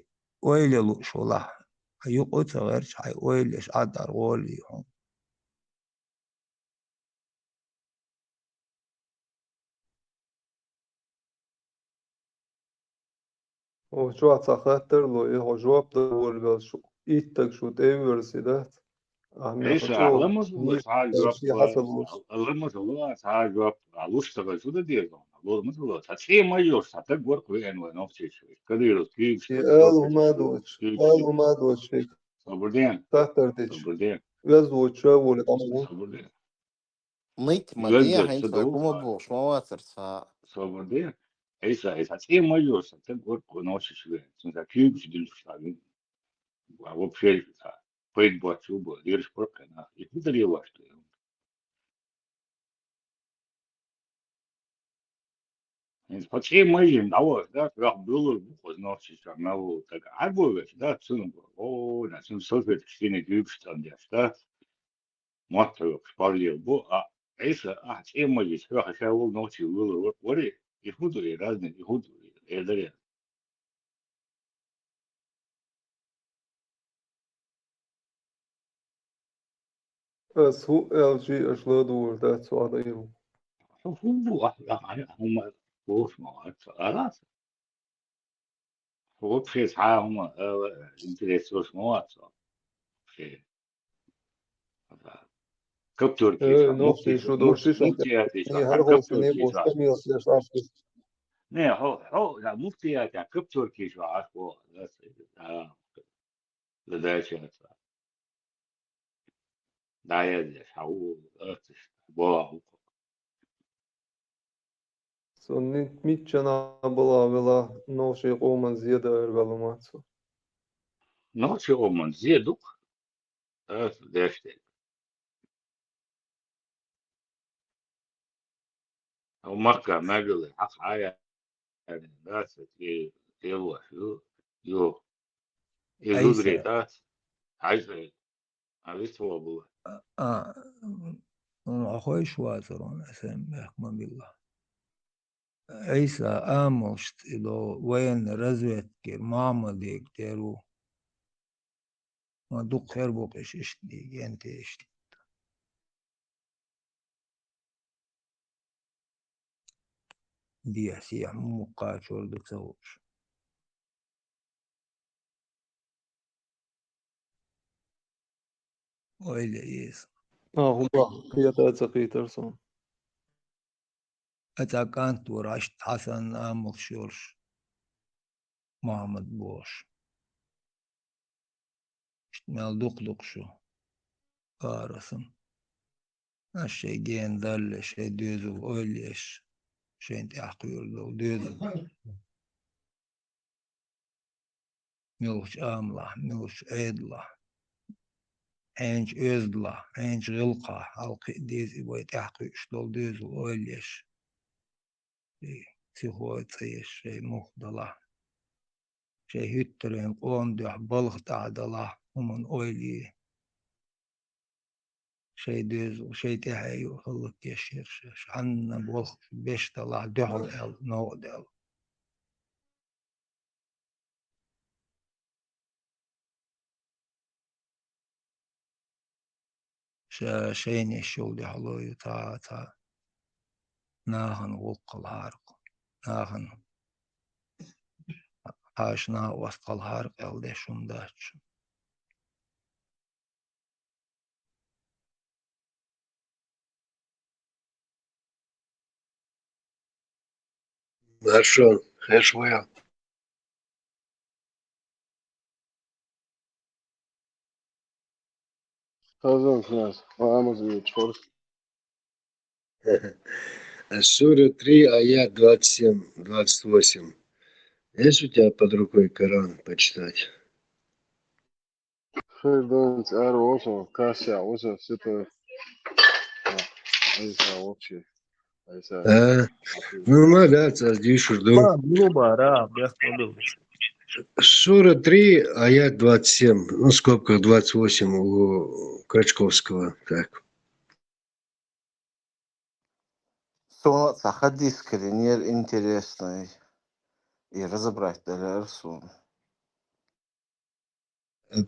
ойла лууш валахь, хьан юкъа ца гӀерташ, хьайн ойла еш Ӏад ара гӀоле хьуна. Хьо чохь цхьа хаттар ло, и хьо жоп дан волавелла шу, иттаг шу тӀеверси дац? Ахьа мел Ӏийса, хьо чӀогӀа ламаз ло, цхьа жоп, ламаз ло, цхьа жоп, а, луш ца хилча дан деза, ламаз ло, цхьа цӀе ма йолуш, цхьа таг вара кху веана вай нохчийчу, Кадыровс куьйгаш, и ала хӀума доцуш, ала хӀума доцуш, Собар де. Хаттар дича. Собар де. Веза воча волу къамел. Собар де. Мит ма де, веза хьайна ца хьайна хӀума бохуш ма вацара цхьа. Собар де. Ӏийса, Ӏийса, цӀе ма йо, сан таг вара кху нохчийчу веана. Цунна сан куьйгаш дилуш ца вина. Ва вообще ца. Пайда боцу бо, лераш паргӀат нах. И хӀун даре ваш ду? ХӀинца хьо цӀе ма йина, дӀавахаш, да, хьох буьйлур бу, хӀоза нохчийчохь мел волу стаг Ӏарбо веш, да, цунна бу. О, на, цунна салфеткаш дина дуьйгуш цӀандеш, да. Мотт хьоькхуш, паргӀат бу, а, Ӏийса, ахьа цӀе ма йиса, хьоьху ша волу нохчи вуьйлур вара, вари, и хӀун ду, и разница, и хӀун ду, и, и даре? Ас хӀун аьлчи аша ладугӀур дац, цо Ӏа дан йилла. Хьо хӀун бу, ахь, ахь, ахь, хӀума бохуш ма вац, араса? Хьо вообще цхьа а хӀума ала, интерес йолуш ма вац хьо. Вообще. Каптурки, э, ша, ну, муфти, ты что, муфти, дождь, муфтият, ты что, не, ша, хьан хьархалца не каптурки, ша. Бостон, милосердь, аш. Не, хьо, хьо, да, муфтият, ша, каптурки, ша, аш, хьо, да, да, да, да, да, да, да. ДӀаязъеш, хьан ву, аццаш, боху. Со ни-, миччанахь балахь велахь, нохчийн къоман зе дан ара ваьлла ма ца. Нохчийн къоман зе ду-кх, аса деш дерг. Хьо Макка мегала хьакха Ӏаяьллина дац, и, и лош ю, ю. И Ӏийса. Зударий дац. Хьайса, а вицвала була. А, а, м, м, хьо хойш вацар хьуна, аса бехк ма билла. Ӏийса амалшца и до военный разведкера Мохьмадега тера ву. Ма дукха хер бу-кх иштта дийга, ен те иштта. Дехьа-сехьа мукъа чуьра ду ца хууш. Ойла иза. А, хӀума кхета а ца кхийтар суна. Ацкъа кӀант вара, иштта Хьасан амалш йолуш, Мохьмад бохуш. Иштта мел дукха ду-кх шу, Арасан. Аш шайн гена далле, шайн доьзал ойла еш, шайна тӀаьхьакхуьур долу доьзал. Муьлхачу амалахь, муьлхачу Ӏедалахь, хьенчу оьздалахь, хьенчу гӀиллакхахь, хьалкхиа деза и вай тӀаьхьакхуьуш долу доьзал ойла еш. И сихой цӀа еш, шайн мух далахь. Шайн хӀуьттарийн къона дуьхьа балха тӀаьхьа далахь, хӀуманна ойла е. Шайн доьзал, шайн тӀаьхье ю хӀаллакъеш яра шаьш. Хьанна болх беш далахь, дуьхьал аьлла, новкъа даьлла. Ша шайна йиш йолу дуьхьало ю цхьа а, цхьа а. Нахана гӀуллакх хилахьара-кх. Нахана хьаша накъост хилахьара-кх аьлла деш хӀума дац шуна. Маршо, хеш вая. Хазан князь, Рамазович, Форс. Сура три, аят двадцать семь, двадцать восемь. Есть у тебя под рукой Коран почитать? Хирдонс, Ар, Оса, Кася, Оса, все это. Айса, вообще. Айса. А, ну, ма, да, цаздишур, да. Ну, бара, бяхмадыл. Сура три, аят двадцать семь, ну, в скобках двадцать восемь у Крачковского. Так. Сона ца хадис калинер интересный. И разобрать дали арсун.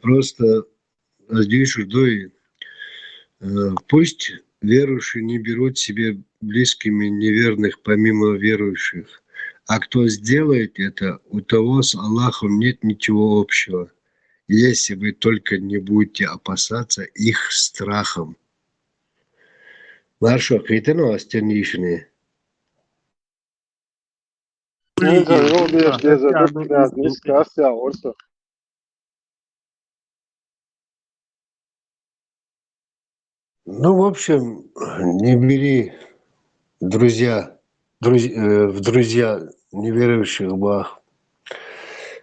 Просто здесь ждуй. Э, Пусть верующие не берут себе близкими неверных помимо верующих. А кто сделает это, у того с Аллахом нет ничего общего, если вы только не будете опасаться их страхом. Маршо, хитано астенишни. Инза, ну, видишь, где забыть, князь, не сказал, вот что. Ну, в общем, не бери друзья, друз- э, в друзья неверующих в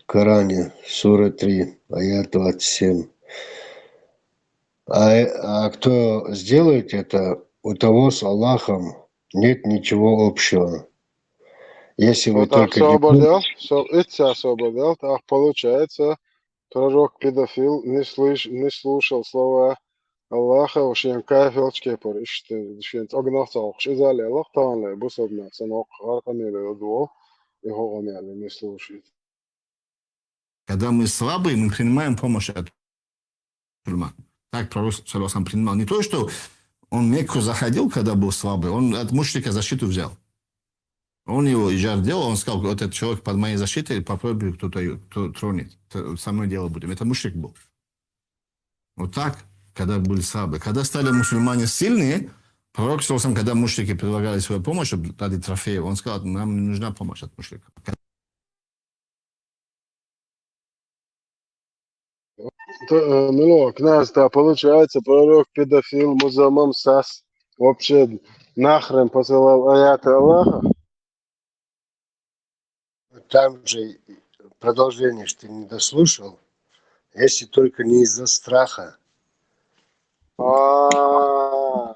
Коране, сура три, аят двадцать семь. А, а кто сделает это, у того с Аллахом нет ничего общего. Если вы Вот так только не собердел, со- это собердел, так получается, пророк педофил не, слыш, не слушал слова Аллаха, уж я кайфелчке пор, иште, шен огнах цалх, шизали Аллах, таан ле, бусобна, санок, аркамеле, дуо, и хогомеле, не слушает. Когда мы слабые, мы принимаем помощь от мусульман. Так пророк саллаллаху алейхи ва саллям принимал. Не то, что он в Мекку заходил, когда был слабый, он от мушрика защиту взял. Он его иджар делал, он сказал, вот этот человек под моей защитой, попробуй кто-то её тро- тронет. Т- Со мной дело будем. Это мушрик был. Вот так, когда были слабые. Когда стали мусульмане сильные, пророк саллаллаху алейхи ва саллям, когда мушрики предлагали свою помощь, чтобы дать трофеи, он сказал, нам не нужна помощь от мушриков. Т- э, Мило, князь, да, получается, пророк педофил, музамам сас, вообще нахрен посылал аяты Аллаха. Там же продолжение, что ты не дослушал, если только не из-за страха. А, а,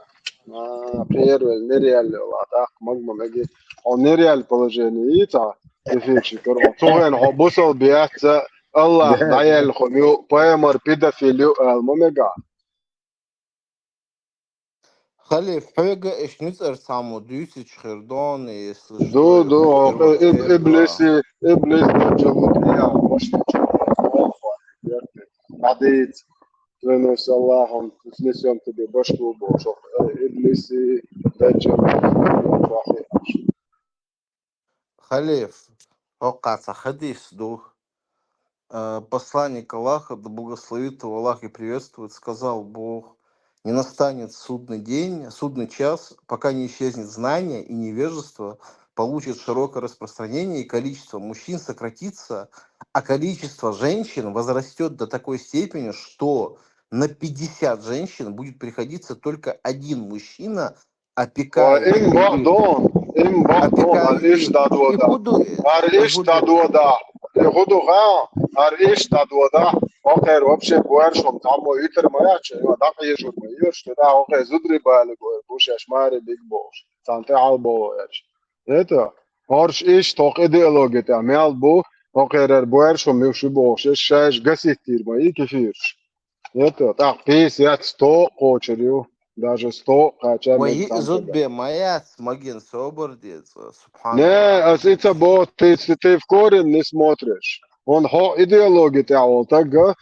Первое, нереально, ладно, магма меги. Он нереально положение, и та, эфирчи, кор, он туген, он бусал биятца, Аллах, Да. даял, хомю, поэмор, педофилию, ал, мамега. Халиф, хьоьга эш ницӀар цхьаммо дуьйцича хир дона, если Ду, что, ду, хӀун иб- хир иблиси, иблис, я, может, хадис, клянусь Аллахом, снесем тебе башку, бо, чтоб, э, иблиси, даджал, Халиф, хӀокхаца хадис ду. Э, Посланник Аллаха, да благословит его Аллах и приветствует, сказал: Бог, не настанет судный день, судный час, пока не исчезнет знание и невежество получит широкое распространение, и количество мужчин сократится, а количество женщин возрастет до такой степени, что на пятьдесят женщин будет приходиться только один мужчина, Ва опекающий им бах их. Дон, им бах дон, ар Опекающий иш да их. И дода. худо, Ар иш да дода. И худу га, ар иш да дода. Окер вообще буэр шум, там мой итер моя че, ва да ка ежур мой, ир что да, окер зудри бали го, буш яш мари биг бош. Санте ал бо яш. Это, орш иш ток идеология, та мял бу, окер ар буэр шум, мюши бош, шаш гасит тир мой, и кефирш. Это, так, пятьдесят, сто кочерю, даже сто кача. Вай, зуд бе маяц, маген собар деца, Не, а с- это вот, ты, ты, ты в корень не смотришь. Он хо идеология тебя вот так, да?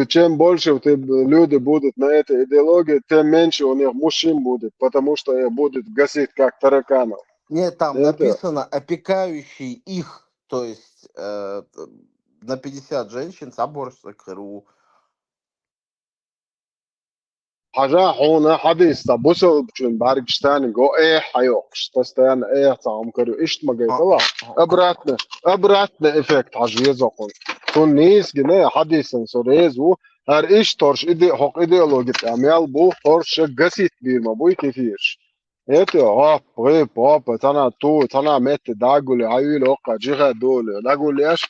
Чем больше ты, люди будут на этой идеологии, тем меньше у них мужчин будет, потому что их будет гасить, как тараканов. Нет, там Это- написано опекающий их, то есть э, на пятьдесят женщин собор сокру. Хажа хона хадис та бусал чун баргштан го э хайокш, постоянно э там корю ишт магай кала. Обратно, обратный эффект хажа езокон. Тун низ гине хадисан со резу, ХӀара иштта торш иде-, хӀокху идеологи тӀехь мел бу, торш ша гасит бийр ма буй кефирш. ХӀета, гӀоп, гӀип, гӀоп, цхьана ту, цхьана метте дагули, хьан уьйла оккха, джихад дули, дагули аш,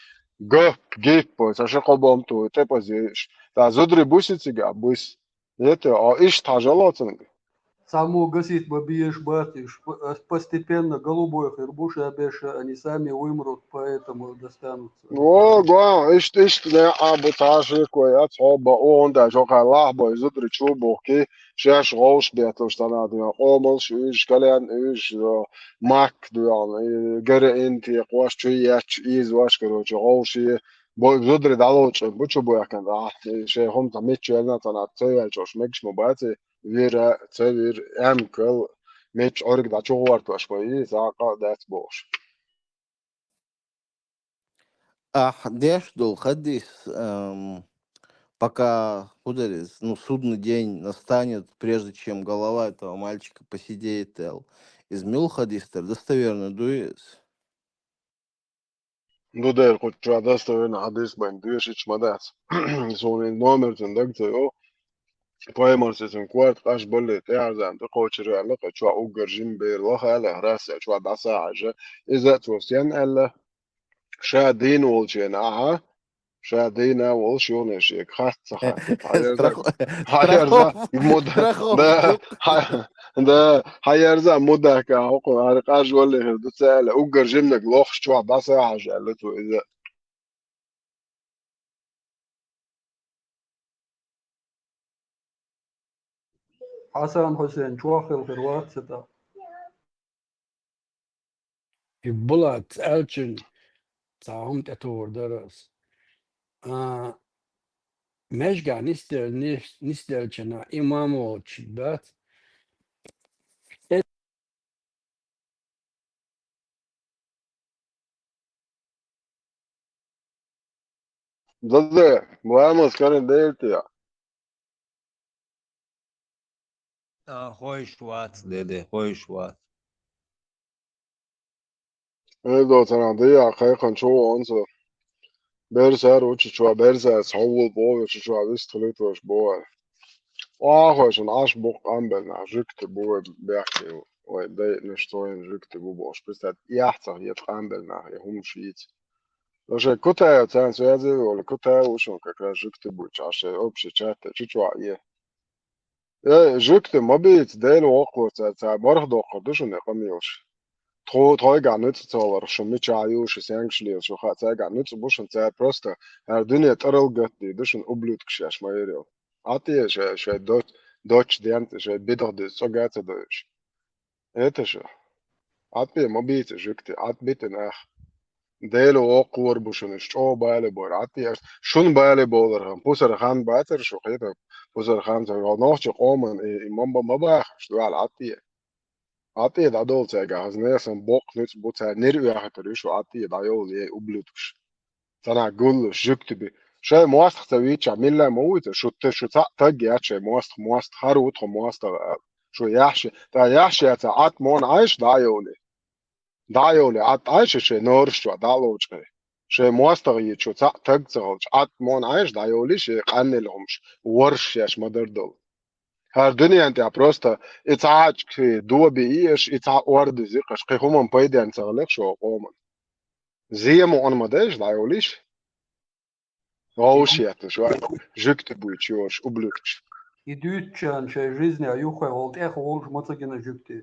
гап, гип, ца ши кхо бом ту, тӀепазиш. Та зудри буси цига, бусь. ХӀета, о, иштта хьажало цунга. Цхьаммо гасит ма беш бац уьш. П-, постепенно голубой хир бу ша беша, они сами вымрут, поэтому достанутся. О, го, иштта, иштта, не, а, бу цхьа шеко яц, хьо ба, о, хӀунда, жокха лахбой, зудри чу бухки, шаьш гӀовш бетталуш цхьана дуьйна, къомалш уьш, кален уьш, э, мак дуьйна, э, гара инти, къош чу ечу, ийзош, короче, гӀовши, бо-, зудри дӀалочу, бу чу боьхкина, а, шайн хӀума цхьа миччу елна цхьана, ца ваьлчош, мегаш ма баци, вира, ца вира, эмкал, миччу Ӏуьрг дӀа чу гӀортош, ма и, закъа а дац бохуш. Ахь деш долу хадис, эм, пока, хӀун дара иза, ну, судный день настанет, прежде чем голова этого мальчика поседеет, аьлла. Иза мила хадис дара, достоверный дуй иза? Ду дера кху чохь достоверный хьадис бен доьшуш ма дац. Суна и номер цуьнан даг ца йо. Паймарс и цуьнан корта къаш балли тӀеӀарзана тӀекхочура аьлла, кху чохь уггар жима бер лаха аьлла, хьраса чохь дӀаса а хьажа. Иза а цо стенна аьлла, ша дийна волчу ахьа, ша дийна волуш юхне шега хац ца хаьттира. Хьаерза, Страхо-, хьаерза, страховка, муда-, страховка да, ду. Хьа-, да, хьаерза мудахка хӀокху хӀара къаж валли хир ду ца аьлла, уггар жимнаг лохуш чохь дӀаса а хьажа аьлла цо иза. Хьасан Хьусен, чохь хила хир вац ца тӀаккха? И Булат аьллачун цхьа хӀума тӀетухур дара ас. А, межгахь нисдел-, нис-, нисделчина имам волчу дац. Доза, ламаз каран дайла те? А, хойш вац, деде, хойш вац. Эй, доцана, дия, кхайкхана чу вон со. Берсар ву чу чу, берсар цхьа ву бо, чу чу вист хилит ваш бо. Ахойшун аш бу къамбелна, жуьгти бу вай бехке, вай дайнаш цойн жуьгти бу бош. Представь, яхцах ет къамбелна, я хум шиц. Даже Кутаев цан связи, оли Кутаев ушун как раз жуьгти бу, чаше общий чат, чу чу е. Э, жуьгти ма бийца, Дела воккхо цара, цара барх доккхур ду шуна къамелаш. Тхо, тхойгахь нуьцкъ ца гӀаларх, шу мичахь ю, шу сенгаш лела, шу хаа цайгахь нуьцкъ бу шуна, цара просто хӀара дуьне тӀарал гатдий ду шуна, ублюдкаш еш ма ярел. Ӏатте шай, шай доч-, дочу ден, шай бидах деза, цӀога а ца дойуш. Это шу. Ӏатте ма бийца жуьгти, Ӏат битина ах. Дела воккхор бу шуна, иш чӀогӀа бале бора, Ӏатте аш. Шуна бале болар хан, пусар хан бацар шу, хета, пусар хан ца, нохчи къоман, и, и мамба ма бахаш, дуьхьал Ӏатте. Ӏатте дӀадолу цайгахь, хаза несан боккха нуьцкъ бу, цара нир оьхуьйтур ю шу, Ӏатте дӀайовла, ей, ублюдкаш. Цанахь гуллуш, жуьгти би. Шай мостагӀ ца вийча, милла ма вуйца, шу те, шу цхьаъ таг яц шай мостагӀ, мостагӀ, хӀара ву тхо мостагӀа аьлла. Шу яхьаш, тӀа яхьаш яца, Ӏат мона Ӏайша дӀайовлий. ДӀайовлий, Ӏат Ӏайша шай нораш чохь дӀа а ловчкъе. Шай мостагӀа йи шу цхьаъ таг ца хилча, Ӏат мона Ӏайша дӀайовлий шай къаннел хӀумаш, ворш шаьш ма-дарра долу. ХӀара дуьнен тӀехь просто и цхьаъчки доби и аша, и цхьа ордуьзи кхаш, кхин хӀуманна пайденна ца хилех шо къоман. Зема он ма дайша дӀайовлийша. Вовшахеташ вай, жуьгти буьйцуш йолуш, ублюдкаш. И дуьйцучарна шайн жизнь юххе волу тӀех волуш ма ца гина жуьгти.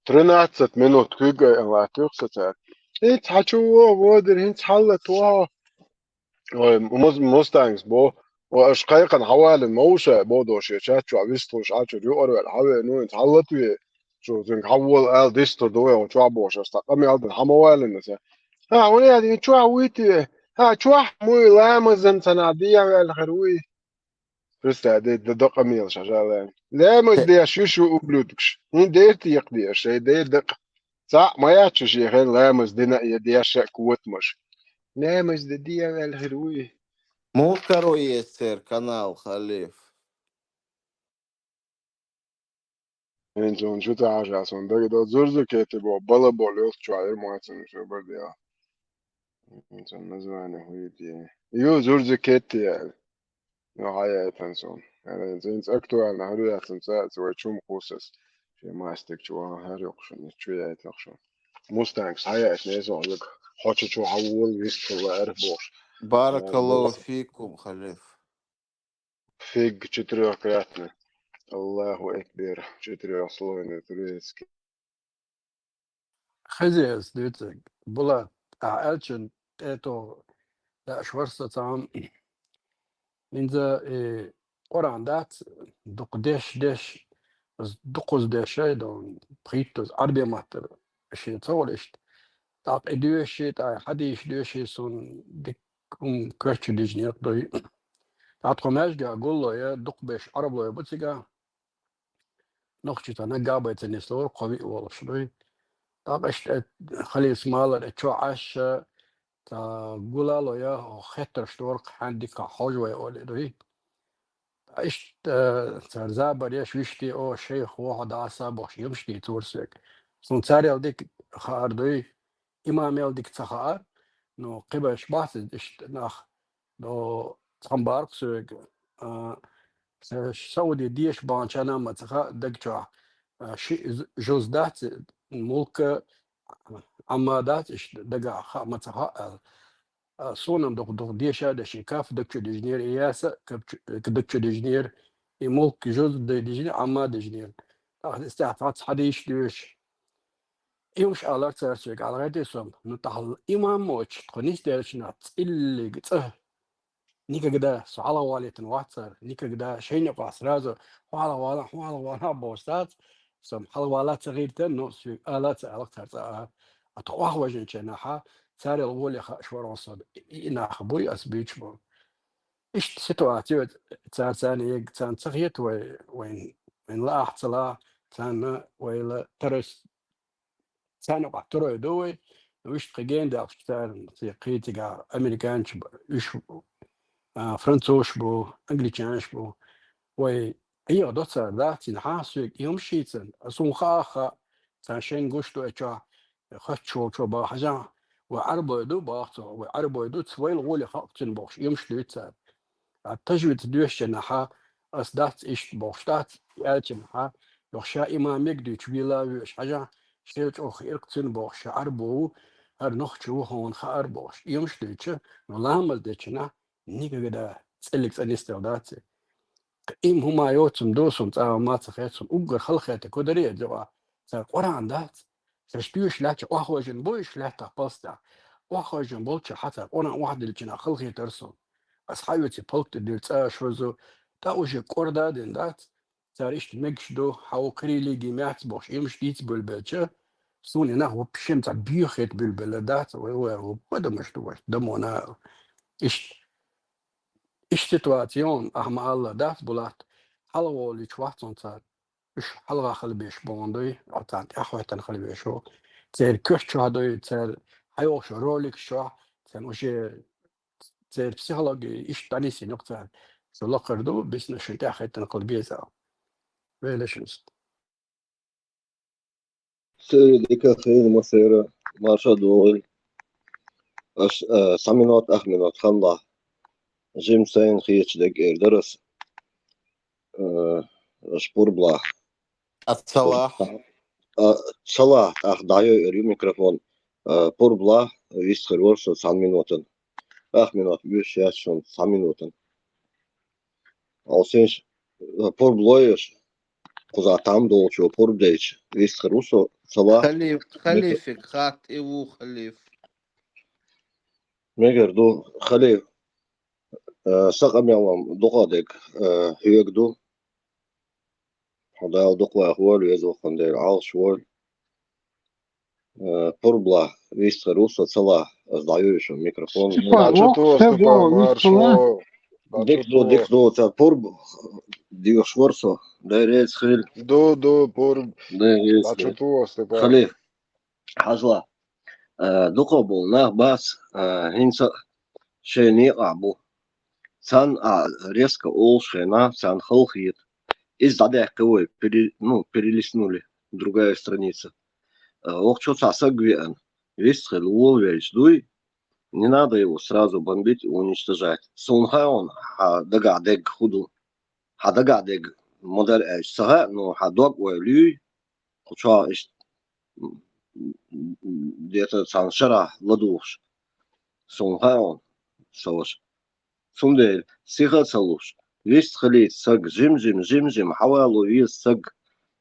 Тринадцать минут куьйга а латтуьйху со цара. ХӀинца хьан чу вон, вон дира, хӀинца хьалла тохьо. Ой, мус-, мустангс бо. Ой, аша кхайкхана хьан валина ма ву шай, бодо шен чат чохь вистхуш, Ӏачуьра юкъарваьлла, хьан вен, ну, хӀинца хьалла тӀе. Шу цуьнга хьан вола ала дистур ду вай, хьо чохь бохуш, аса къамел дина, хьан ма валина аса. ХӀа, хӀун яц, и чохь вуй те? ХӀа, чохь муй ламазан цана дехьаваьлла хир вуй? Представь, де, де, дакъа мелаш хьажа лаьма. Ламаз деш ю шу, ублюдкаш. ХӀун дерти якъ деш, шай де дакъа. Цхьаъ ма яц шу шен хен ламаз дина а, я деш а котамаш. Ламаз де дехьаваьлла хир вуй? Муха каро еза церан канал, Халиф? ХӀинца хӀун шу ца хьажа, сон дагадо Зурзу Кетти бо, бала бо лоьлхучохь эр моцан шу бар де. ХӀинца название хуйти. Ю, Зурзу Кетти аьлла. Ну, хьаяйтан сон. ХӀара зинц актуально хӀара яцан цаца вай чум кхусас. Ши мастик чу ван хӀара йокхушун, чу яйтахшун. Мустангс хьаяйтан эзо лук. Хоча чу хьавол вистхула арбош. Баракаллаху фикум, халиф. Фиг четырёхкратный. Аллаху Акбар. Четырёхслойный турецкий. Хезес дицик. Була а элчин это да шварса там. Инза и Къуръан дац, дукъ деш, деш, дукъуз дешай дон, пхиттуз, арбе маттар, ши цавалишт. Так и дуеши, тай хадиш дуеши сун дикум квечу дижнер дой. Так хо межга гулло я, дукъ беш арбло я буцига. Нохчица наггабайца неслор, кхови волаш дой. Так ишт халис малар, чо аша, та гулало я, хеттар шторк, хандика хожвай оли дой. Ишт цар забар яш вишти о шейх вохо даса бохш юмшти турсек. Сун царел дик хаар дой, имамел дик ца хаар, но къибаш бахсид ишт нах, до цамбарк суек, а, Сауди деш банчана мацаха дагчо, а, ши жуз дац, мулка, амма дац, ишт дага ха мацаха ал. А, сонам дох, дох деша да ши каф дагчу дижнер ияса, капчу, дагчу дижнер, и мулк жуз да дижнер, амма дижнер. Так, истя тац хадиш душ. Имш алар царсуек алгъайти сом. Ну, тахл имам моч, тхунис дерчна, циллиг, цъ. Никогда со хьалавалитан вацар, никогда шейнюкъа сразу хьалавала, хьалавала босац, сом хьалавала ца гиртан, но су ала ца алак цар ца а. А то вах важен ченаха, царел воли ха шворон сод. И, и нах буй ас бич бу. Ишт ситуация цар цан иг цан ца хет вай, вайн, вайн ла ах цала, цан вайла тарас Цана къа турой дуй, вишт кхиген дакъ цар, ци кхитига американч бу, уьш бу, а, француз бу, англичанш бу. Вай, ийгъ доца да, цин хасуек, ийгъ мшицан, а сун хаха, цан шен гуш ду, а чо, хач чо, чо ба хажа, вай арбой ду, бахцо, вай арбой ду, цвайл гули хакцин бохш, ийгъ мш дуй цар. А тажвид дуьшча наха, ас дац ишт бохш дац, ялча наха, йохша имам мег дуьч вила веш хажа, шел чох ирк цин бохш арбу, ар нохчу вухон ха ар бохш. Имш дуьча, но ламаз дечина, никогда целик цанистел дац. Им хума йоцун досун, цава маца хецун, уггар халхета кодари эдзева, цар Къуран дац. Саш туьш ляча охважин буйш лятта палста. Охважин болча хата Къуран вахдилчина халхи тарсун. Ас хайвеци палкты дир ца швазу, та уже корда дин дац. Цар ишт мегш ду, хау крилиги мяц бохш, имш диц бульбелча. Суни нах вообще ца бьюхет бульбела дац, вай вай, потому что ваш домона. Ишт, ишт ситуацион, ахма Алла дац булат. Халаволич вахцун цар. Уьш хьалгӀа хила беш бохун дуй, оцан тӀехветтан хила беш ву. Цер куьрч чохь дуй, цер хьайогӀуш ролик чохь, цен уже цер психологи иш танисин юкъ цар. Со лакхар ду, бисна шин тӀехветтан хила беза. Велешуст. Сери дика хин масера, марша дугӀин. Аш, э, са минот, ах минот ханла. Жим сайн хиеч дег эр дарас. Э, аш пурбла. Ацалах. А, цалах, ах, даю, эр микрофон. Э, пурбла, вист хир ворсо, сан минутын. Ах минут, виш, шесть, шон, сан минутын. Алсенш, э, пурблоеш, куза там долчо, пурбдейч, вист хир усо, цалах. Халиф, халифик, хат и ву халиф. Мегер ду, халиф, э, сакъамялам дукъадек, э, хьоьга ду. Хьо Дала дукха вахаволу, веза воккхун Дела, Ӏалаш волу. Э, пурбла вистхир ву со, цала ас дӀаюьйшу микрофон. Степан, дӀачу воккха ту, стаг Степан, ву, марш вистхила. Ву. Дик ду, дик ду, ца пурб дийхуш вара со. Дай рейс хил. Ду, ду, пурб. Дай рейс хил. ДӀачу ту, Степан. Халиф. Хьажла. Э, дукха болу нах бац, э, хӀинца шайн некъахь бу. Царна а резко олуш хенахь, царна халахета. Иза дӀадаьккхи вай, пере-, ну, перелистнули, другая страница. Э, вокхучо цхьа саг веана, вист хила волавелча дуй, Не надо его сразу бомбить и уничтожать. Суна хаьа хьуна, хьа дагахь дерг хӀун ду. Хьа дагахь дерг ма дарра аьлча ца хаьа, но хьа дог ойла йой, кху чохь иштта, м, где-то цхьана шарахь ладугӀуш. Суна хаьа хьуна, сан ваша. Цундела сиха а ца луш, вист хилийта саг, жим-жим, жим-жим, хьавало веза саг.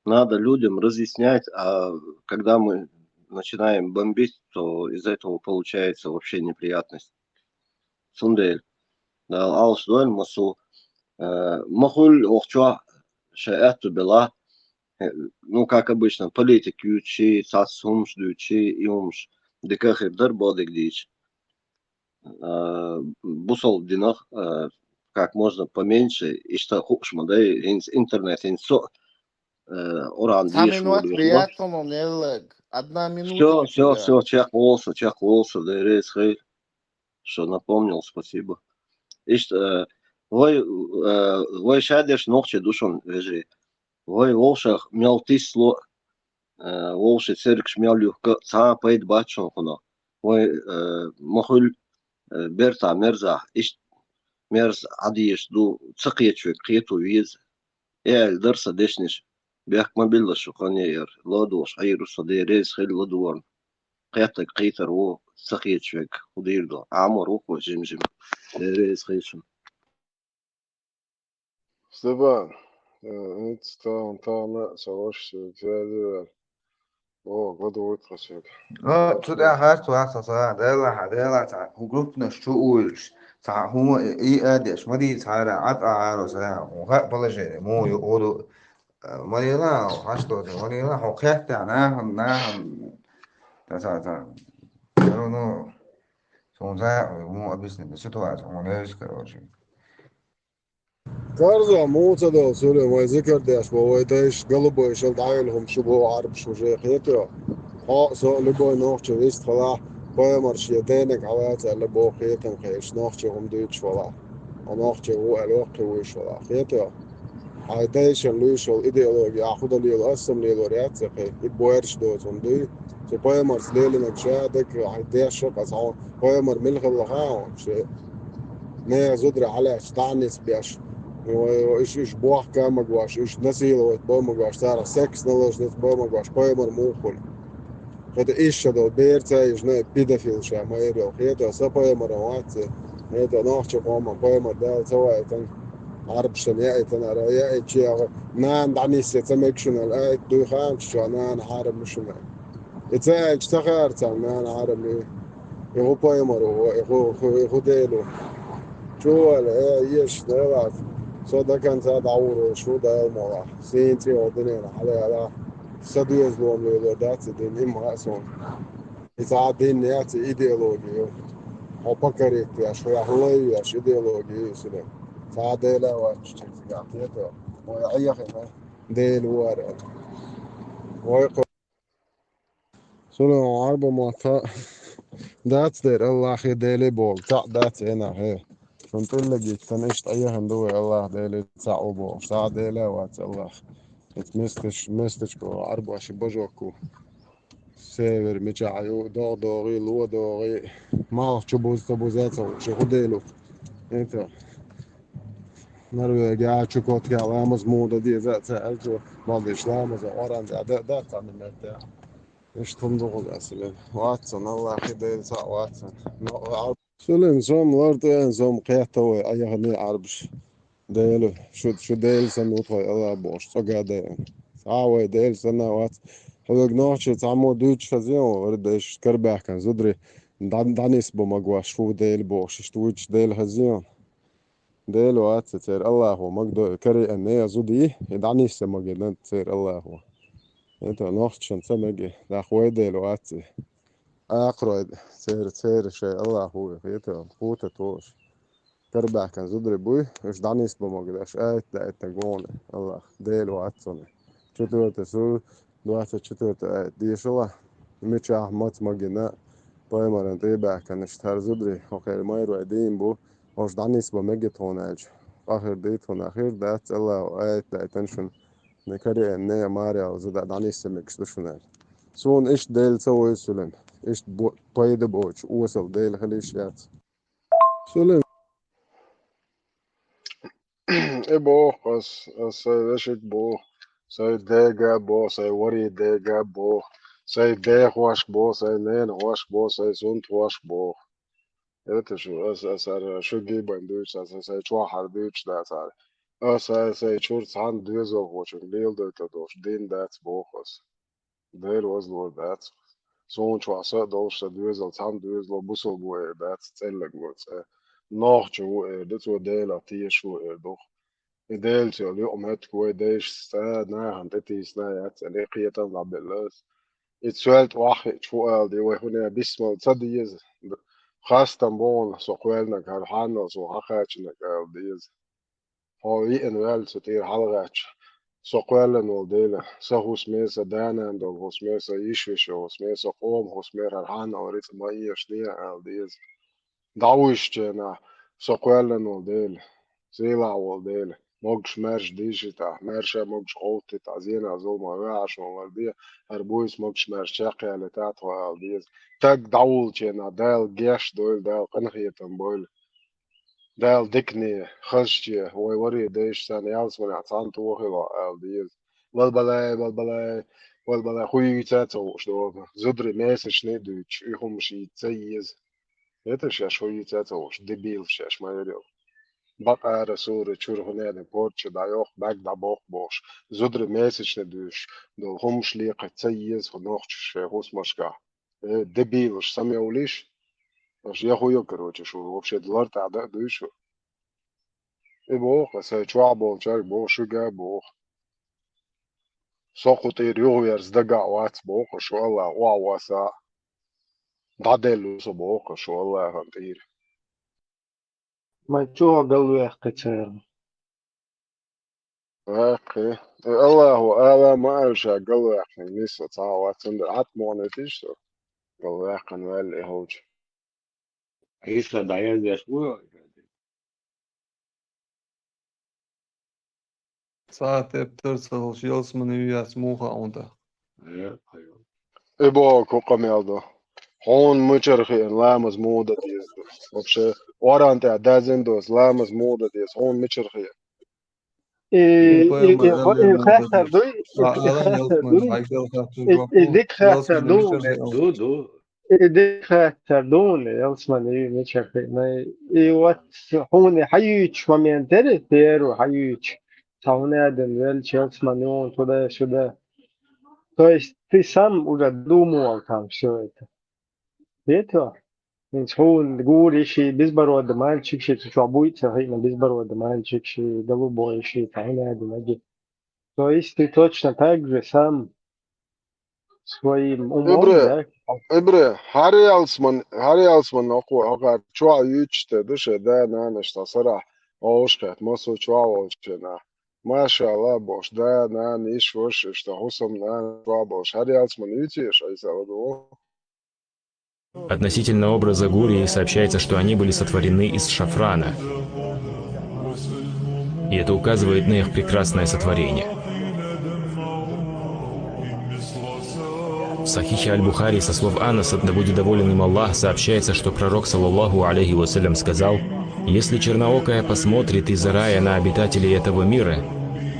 Надо людям разъяснять, а когда мы начинаем бомбить, то из этого получается вообще неприятность. Цундела, Дала Ӏалаш дойла массо, э, ма хуьллу оха чохь шайн аьтту белахь, э, ну, как обычно, политика юьйцучий, цхьацца хӀумаш дуьйцучий, и хӀумаш дика а хир дара, бакъдерг дийцича. А, бусалба динах, а, как можно поменьше, иштта хууш ма дай, хӀинца интернет, хӀинца со, э, Ӏуран Цхьа дешаш минот волу вехаш бу. Беа, по-моему, неллаг. Одна минута Всё, у всё, тебя. Всё, чекхволса, чекхволса, Дела реза хила, что напомнил, спасибо. Иштта, э, вай, э, вай ша деш нохчий ду шуна, вежарий. Вай вовшах мел тисло, э, вовшийн цергаш мел юхка, цхьа а пайда бац шуна кхунах. Вай, э, ма хуьлу, э, бертахь мерзахь, иштта мерза Ӏадийша ду, ца кхеташ верг кхето веза. И аьлла дара сан дешнаш. Бехк ма билла шу, кхане яра, ладогӀуш Ӏийр ву со, Дела реза хила ладогӀарна. Кхеттарг кхийтар ву, ца кхеташ верг, хӀун дийр ду. Ӏамор ву кхо жим-жим. Дела реза хила шуна. Степан, э, хӀинца тахана, тахана со ваша связи. О, гладугӀуьйту хасиг. О, цу тӀехь харц вац аса, Дела, Дела, цхьа хӀу группанаш чу уйлуш, цхьа хӀума и, и адеш, ма дийца хьара, Ӏад а Ӏаро сара, хӀун хаьа положение, муха ю, хӀун ду, э, ма лела, хьашт доцу, ма лела, хьо кхетта, нахана, нахана, та, та, та. Ну, ну, суна за, муха объяснить, ситуация, муха левис, короче. Карзо, муха ца долу, Сулим, вай зикар деш бо, вай дайша, голубой шал дӀавелла хӀума шу боху Ӏарбаш уже, кхетий? Хьо а, со а, любой нохчо вист хилахь, пайхамар шен денаг хьавац аьлла боху кхетам хезаш, нохчо хӀума дуьйцуш валахь. Хьо нохчо ву аьлла воккхий вуьйш валахь, кхетий? Хьайн дайшан луьйш волу идеологи ахь хӀун дан лело, ас сам лелор яц ца кхетий, и боьрша доцу хӀума дуй. Цу пайхамарца лелинарг ша дагахь деш шо, аса хьо пайхамар мила хилла хаьа хьуна, шен нехан зударий хьалаьцча дӀа а нисбеш, ой, ой, уьш, уьш бохка а магош, уьш насиловать бан а магош, царах секс наложница бан а магош, пайхамар муха хуьлу. ХӀета иштта долу берца а йижна педофил ша ма эр йолу, хета сан пайхамаран вац и, хета нохча къоман пайхамар Дала ца вайтан, Ӏарбашна яийтинарг, яийтинчех нана дӀанисъян ца мега шуна аьлла, аят дуй хаамча чохь нана хьарам ю шуна. И ца аьлча ца хаьара царна нана хьарам ю. И хӀун пайхамар ву, и хӀун, хӀун, и хӀун Дела ву. Чувала, э, еш, Дела, со до конца дӀагӀур волуш ву Дала молахь. Сийна цӀе йолу дуьненахь хьалаялахь. Сан доьзалом лело дац и дин, и ма хаьа суна. И цхьа а дин яц, и идеологи ю. Хьо покорить веш, хьо хьалай веш идеологи ю и суле. Цхьа а Дела а вац, чу цигахь кхета. Вай Ӏехина, Дела ву ара. Вай кхо Суле, хьо Ӏарба мотт дац дера, Аллахе Деле боху, цхьаъ дац гӀенах, хӀе. Шун тӀиллигиттан иштта Ӏехина ду вай, Аллах Деле цхьаъ ву бохуш, цхьа а Дела а вац Аллах. Эцу местач-, местачко Ӏарбоши божок ву. Север мичахь ю, догӀа догӀий, ло догӀий, малх чу буза ца буза а ца хууш, и хӀун Дела ву? Это, Норвегия, Чукотка ламаз муха дан деза а ца аьлча, бакъдеш ламаза Къуръан тӀехь дан а дац цхьана меттехь. Иштта хӀума ду хӀума аса бен. Вац сан, Аллахе Дела цхьаъ вац сан. Но, а, Сулим, сом лар тӀе, сом кхетта вай, Ӏехане Ӏарбаш. Дела, шу, шу Дела санна ву тхой Аллах бохуш, цӀога а дайна. Цхьа а вай Дела санна вац. Хьоьга нохчий цхьаммо дуьйцуш хаза ю, вара дайша карабаьхкина зударий дӀа-, дӀанисбан магош, фу Дела бохуш, иштта вуьйцуш Дела хаза ю. Дела вац церан, Аллах ву, магадо, кариъанна я зуда и, и дӀанисса магина церан Аллах ву. ХӀета нохчашна ца мега, нах вай Дела вац и. Акхарой церан, церан шайн Аллах ву, хета, кхута тош. Карабаьхкина зударий буй, уьш дӀанисбан магадо, аша аят даийтинарг вон, Аллах, Дела вац цунна. Четвёртый сура, двадцать четвёртый аят дешала, мичахь маца магина, пайхамаран тӀе а баьхкина, иштта хӀара зударий, хӀокхеран майрой дийна бу, уьш дӀанисбан мега тхуна аьлча, къахир дий тхуна, хир дац, Аллах аят даийтина шуна, не кариъанна, не марал зуда дӀанисса мегаш ду шуна аьлла. Суна иштта Дела ца вуй, Сулим. Иштта бо-, пайда боцуш, осал Дела хила йиш яц. Сулим. И боху ас, ас сайн вешиг боху, сайн дега боху, сайн вари дега боху, сайн дехошка боху, сайн ненахошка боху, сайн сунтхошка боху. Это шу, ас, ас ара шу гибан дуьйцу, ас, ас сайн чохь хьара дуьйцуш дац ара. Ас, ас сайн чуьра цхьана доьзалхочуьнга леладайтар долуш дин дац боху ас. Дела вазло дац. Суна чохь са а долуш, сан доьзал цхьана доьзало бусалба ву эр дац, цӀеллаг ву цӀе. Нохчо ву эр ду, цо Делах тешаш ву эр ду. И Делаца йолу юкъаметтиг вай дайшца цкъа а нахана тӀетийсина яц аьлла, и кхетам дӀабелла ас. И цоьлла тӀе охьахиъча хӀун ала де вай, хӀунда бисмал ца деза? Хастам боху со кхоьллинарг, хӀара хьанал суна хьакхачийнарг ала деза. Хьо виъна ваьлла цу тӀера хьалагӀаьттича, со кхоьллина волу Дела, сан хӀусаме, сан да-нана долу хӀусаме, сан йиш-вешин хӀусаме, сан къоман хӀусаме хӀара хьанал рицкъа ма эшане ала деза. ДӀавуьйшучу хенахь, со кхоьллина волу Дела, сийлахь волу Дела, могуш-маьрша дийшийтахь, маьрша могуш гӀовттийтахь, зенах, зуламах ваьхьаш ван ларде, хӀара буьйса могуш-маьрша чекхъялийтахь тхо ала деза. Стаг дӀавуллучу хенахь, Дала геч дойла, Дала къинхетам бойла. Дала дикане, хазаче, вай вари дайша царна ялсаманехь цхьаьна тохийла ала деза. Валбалай, валбалай, валбалай, хӀун юьйцу а ца хууш догӀу. Зударий месячный дуьйцуш, и хӀумаш йийца ца еза. Это шаьш хӀун юьйцу а ца хууш, дебил шаьш ма ярал. Бакъара сура чуьра хӀун аьлла, порча дӀайоккху, бӀаьрг дӀабоккху бохуш, зударий месячный дуьйцуш долу хӀумаш лекха ца еза хӀун нохчаша шайн хӀусамашкахь. Э, дебилаш, самевлиш. Аша я хуя, короче, шу вообще лар тӀехь дан а дуй шу. И боху, сайн чохь болчаьрга боху, шуьга а боху. Со кху тӀера юхаверза дага а вац боху, шу Аллах охьавоса а. ДӀаделла ву со боху, шу Аллахана тӀера. Ма чӀогӀа галваьккхи церан. Ваьккхи. Аллаху Ӏалам ма аьлла ша галваьккхинарг нисса цхьа а вац, цундела хьатта ма вахийтийша со. Галваьккхина ваьлла и хӀолчу. Иштта дӀаяздеш ву? Цхьа а тептар ца хилча, ялсамане ву яц муха а хьуна тӀаккха. Э, айо. И боху, кху къамел ду. Хьуна мичара хиъна ламаз муха дан деза ду? Вообще, оран тӀехь даьззина доцу ламаз муха дан деза? Хьуна мичара хиъна? И, и, и, и хаттар дуй, и хаттар дуй, и, и дика хаттар ду. Ду, ду. И дика хаттар ду, ялсамане ву мичара хиъна. И вот хьуна хьаюьйцуш момент дара, первый хьаюьйцуш. Цхьа хӀун аьлла велча, ялсамане ву, туда-сюда. То есть ты сам уже думал там всё это. Вето? ХӀинца хьуна гур йиш и безбородый мальчик ши, цу чохь буй ца хиъна безбородый мальчик ши, голубой ши, цхьа хӀун аьлла аги. То есть ты точно так же сам своим умом, да? Ибре, хӀара ялсаман, хӀара ялсаман окхо, хӀокхара чохь юьйцуш те ду шайн да-нанаш цхьа сарахь, олуш кхетта, массо а чохь волчу нах. Машалла бохуш, да, нана, йиш, ваша, иштта хӀусам, нана, чохь болуш. ХӀара ялсамане юьйций аш, Ӏийса ладугӀу? Относительно образа гурий сообщается, что они были сотворены из шафрана. И это указывает на их прекрасное сотворение. В Сахихе Аль-Бухари со слов Анаса, да будет доволен им Аллах, сообщается, что пророк, саллаллаху алейхи ва саллям, сказал: «Если черноокая посмотрит из рая на обитателей этого мира,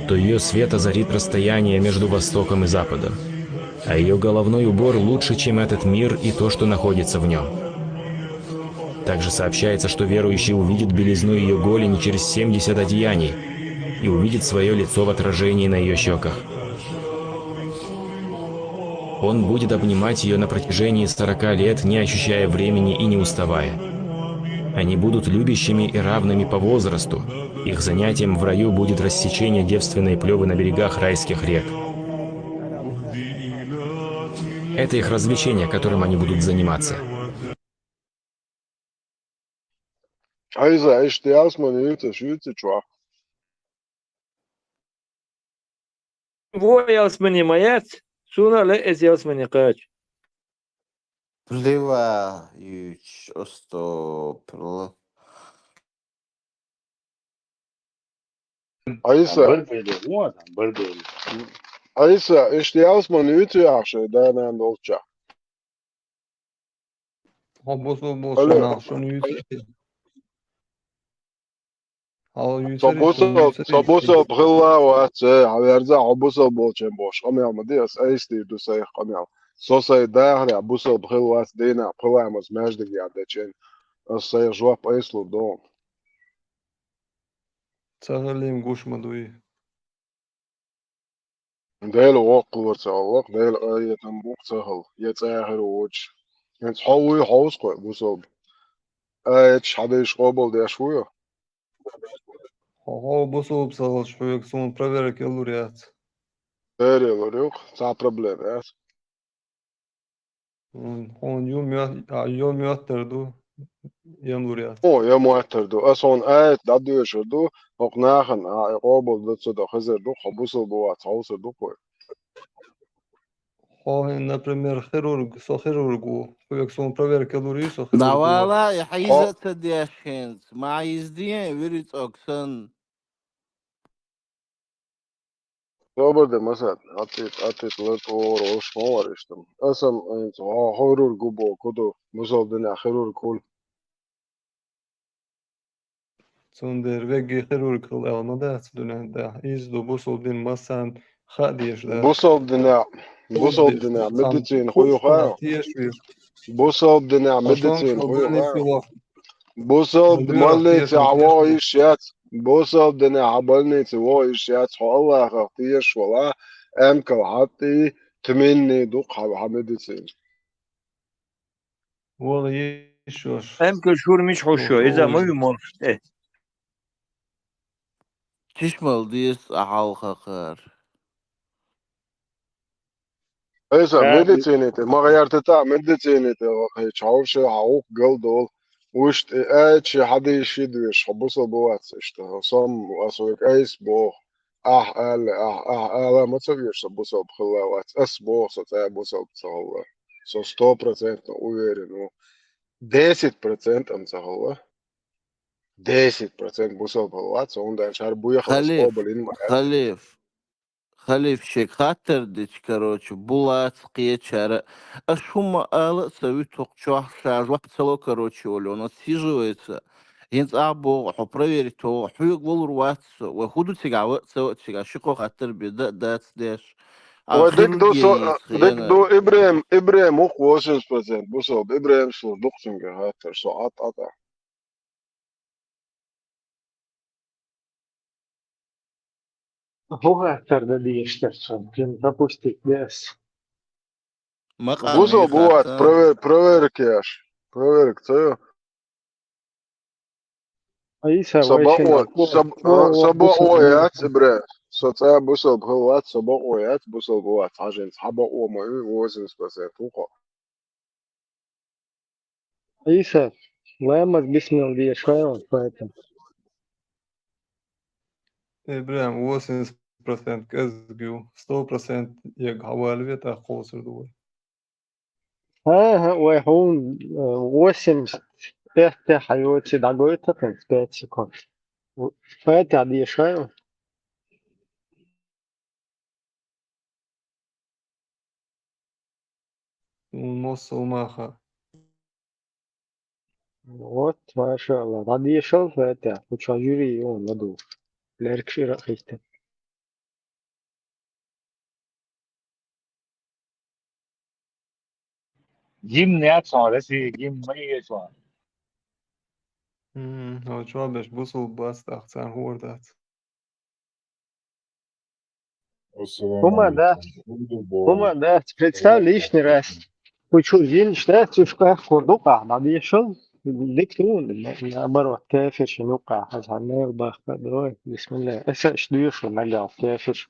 то ее свет озарит расстояние между востоком и западом, а ее головной убор лучше, чем этот мир и то, что находится в нем». Также сообщается, что верующий увидит белизну ее голени через семьдесят одеяний и увидит свое лицо в отражении на ее щеках. Он будет обнимать ее на протяжении сорока лет, не ощущая времени и не уставая. Они будут любящими и равными по возрасту. Их занятием в раю будет рассечение девственной плёвы на берегах райских рек. Это их развлечение, которым они будут заниматься. Ӏийса, иштта ялсамане юьйцу аш, юьйцу чохь? Вон ялсамане ма яц, суна а лаьа иза ялсамане кхача. Плева юьйцуш, астагӀфирулла. Ӏийса. Ӏийса, иштта ялсамане юьйцу ахь шайн да-нана долчохь? Хьо бусалба болчу Алло. Нах шуна юьйцур. Хьо Со юьйцур, шуна бусалба, юьйцур со бусалба хилла вац, э, хьан верза, хьо бусалба болчун бохуш къамел ма де, ас айса дийр ду сайх къамел. Со сайн дахарехь бусалба хилла вац, дийнахь пхи ламаз маьждигехь дечун. Ас сайх жоп айса лур ду. Ца хилийна гуш ма дуй. Дела воккхалур ца хилла, Дела къахетам бу ца хилла, я цӀа хир ву вуьйцуш. ХӀинца хьо вуй, хьовса кхой бусалба. Аяташ, хьадисаш къобалдеш вуй? Хьо, хьо бусалба ца хилча, хьоьга суна проверка ялур яц. Дера ялур ю-кх, цхьа проблема яц. Хьуна, хьуна ю моьт-, а, ю моьттар ду, ям лур яц. О, ям моьттар ду. Ас хьуна аят дӀадоьшур ду, хӀокху нахана, а, и къобал ду, ца до хезар ду, хьо бусалба вац, хьовсур ду кхой. Хьо хӀин, например, хирург, со хирург ву, хьоьга суна проверка лур ю, со хирург ву. Давала, и хьайза Хьо- ца деш хӀинца, ма хьайза де, вири цӀог санна. Собар де, Масад, атит, атит лар тӀора уьш ма вара иштта. Аса-м хӀинца хьо хирург ву боху ду, бусалба динехь хирург хуьлу. Цундела вегги хирург хила аьлла ма дац дуьнен тӀехь. Иза ду бусалба дин массарна хаа дезаш дац. Бусалба динехь, бусалба динехь медицина хӀун ю хаьа? Бусалба динехь медицина хӀун ю хаьа? Бусалба больницехь вогӀу йиш яц. Бусалба динехь хьан больнице вогӀу йиш яц. Хьо Аллахах тешаш вала, эмкал хьатӀий, тминний ду-кх хьан, хьан медицина. Вала йиш йолуш. Эмкал шура мича хьуш йо? Иза ма ю молуш тӀе. Тишмал деза цкъа хьалхахара. Айса, медицина тӀе, ма гӀертата, медицина тӀе вахийтча, хьовша, хьан гӀуллакх галдолу. Уьш тӀе аьлча, хьадийша доьшуш, хьо бусалба вац иштта. Со-м, ас вайга айса боху. Ахь аьлла, ахь, ахь ала ма ца везаш, со бусалба хилла вац. Ас боху, со цӀа бусалба ца хилла. Со сто процентов уверен ву. Десять процентов ам ца хилла. Десять процентов бусалба хилла вац, со хӀунда аьлча хӀара буьйхар ас къобалйина ма аьлла. Халиф, Халиф, шега хаттар дича, короче, Булат кхечара. Аш хӀумма ала а ца вуьту хӀокху чохь, ша жоп ца ло, короче, олу, оно сиживается. ХӀинца ахь боху, хьо проверить вогӀу, хьоьга валур вац со, вай хӀун ду цигахь, ва а ца ва а цигахь, ши-кхо хаттар бен, да а дац деш. Вай дика ду, со, дика ду, Ибрем, Ибрем ву-кх восемьдесят процент бусалба, Ибрем слуш ду-кх цуьнгара хаттар, со Ӏад, Ӏад. ХӀун хаттар дан дезаш дара цунна? Кхин пропустить де ас. Бусалба ву вац, провер-, проверка еш. Проверка ца йо? Айса, со бакъо, со б-, а, со бакъо яц, бре. Со цӀа бусалба хилла вац, со бакъо яц, бусалба ву вац, хьажинца, хьан бакъо ма ю, восемьдесят процент ву-кх. Ӏийса, ламаз бисмилла деш вай ван, поэтому. Ибрахим, восемьдесят процент кӀезиг ю, сто процент ега хьавалаве, тӀаккха кхочур ду вай. ХӀан-хӀа, вай хьуна, э, восемьдесят пять хьайоций дӀагойту тхан пять секунд. Фатихьа деш вай ван. Мосалмаха. Вот, машаАллахӀ. ДӀадешал, хӀета, кху чохь жюри ю, ма ду. Леркаш ира а хӀитта. Гимн яц хьуна, Россия гимн ма еза хьуна. М, хьо чохь беш бусалба бац, тӀаккха царна хӀора дац. Ассаламу ХӀума дац, алейкум. ХӀума дац. Представь, лишний раз. Кху чу жинаш дац, уьш къахкур ду къахь, дӀадешал, дика ду, наоборот, кафиршна юккъехь, хьан мел бахка дой, бисмилла. Аса аш доьшу нагахь, кафирш.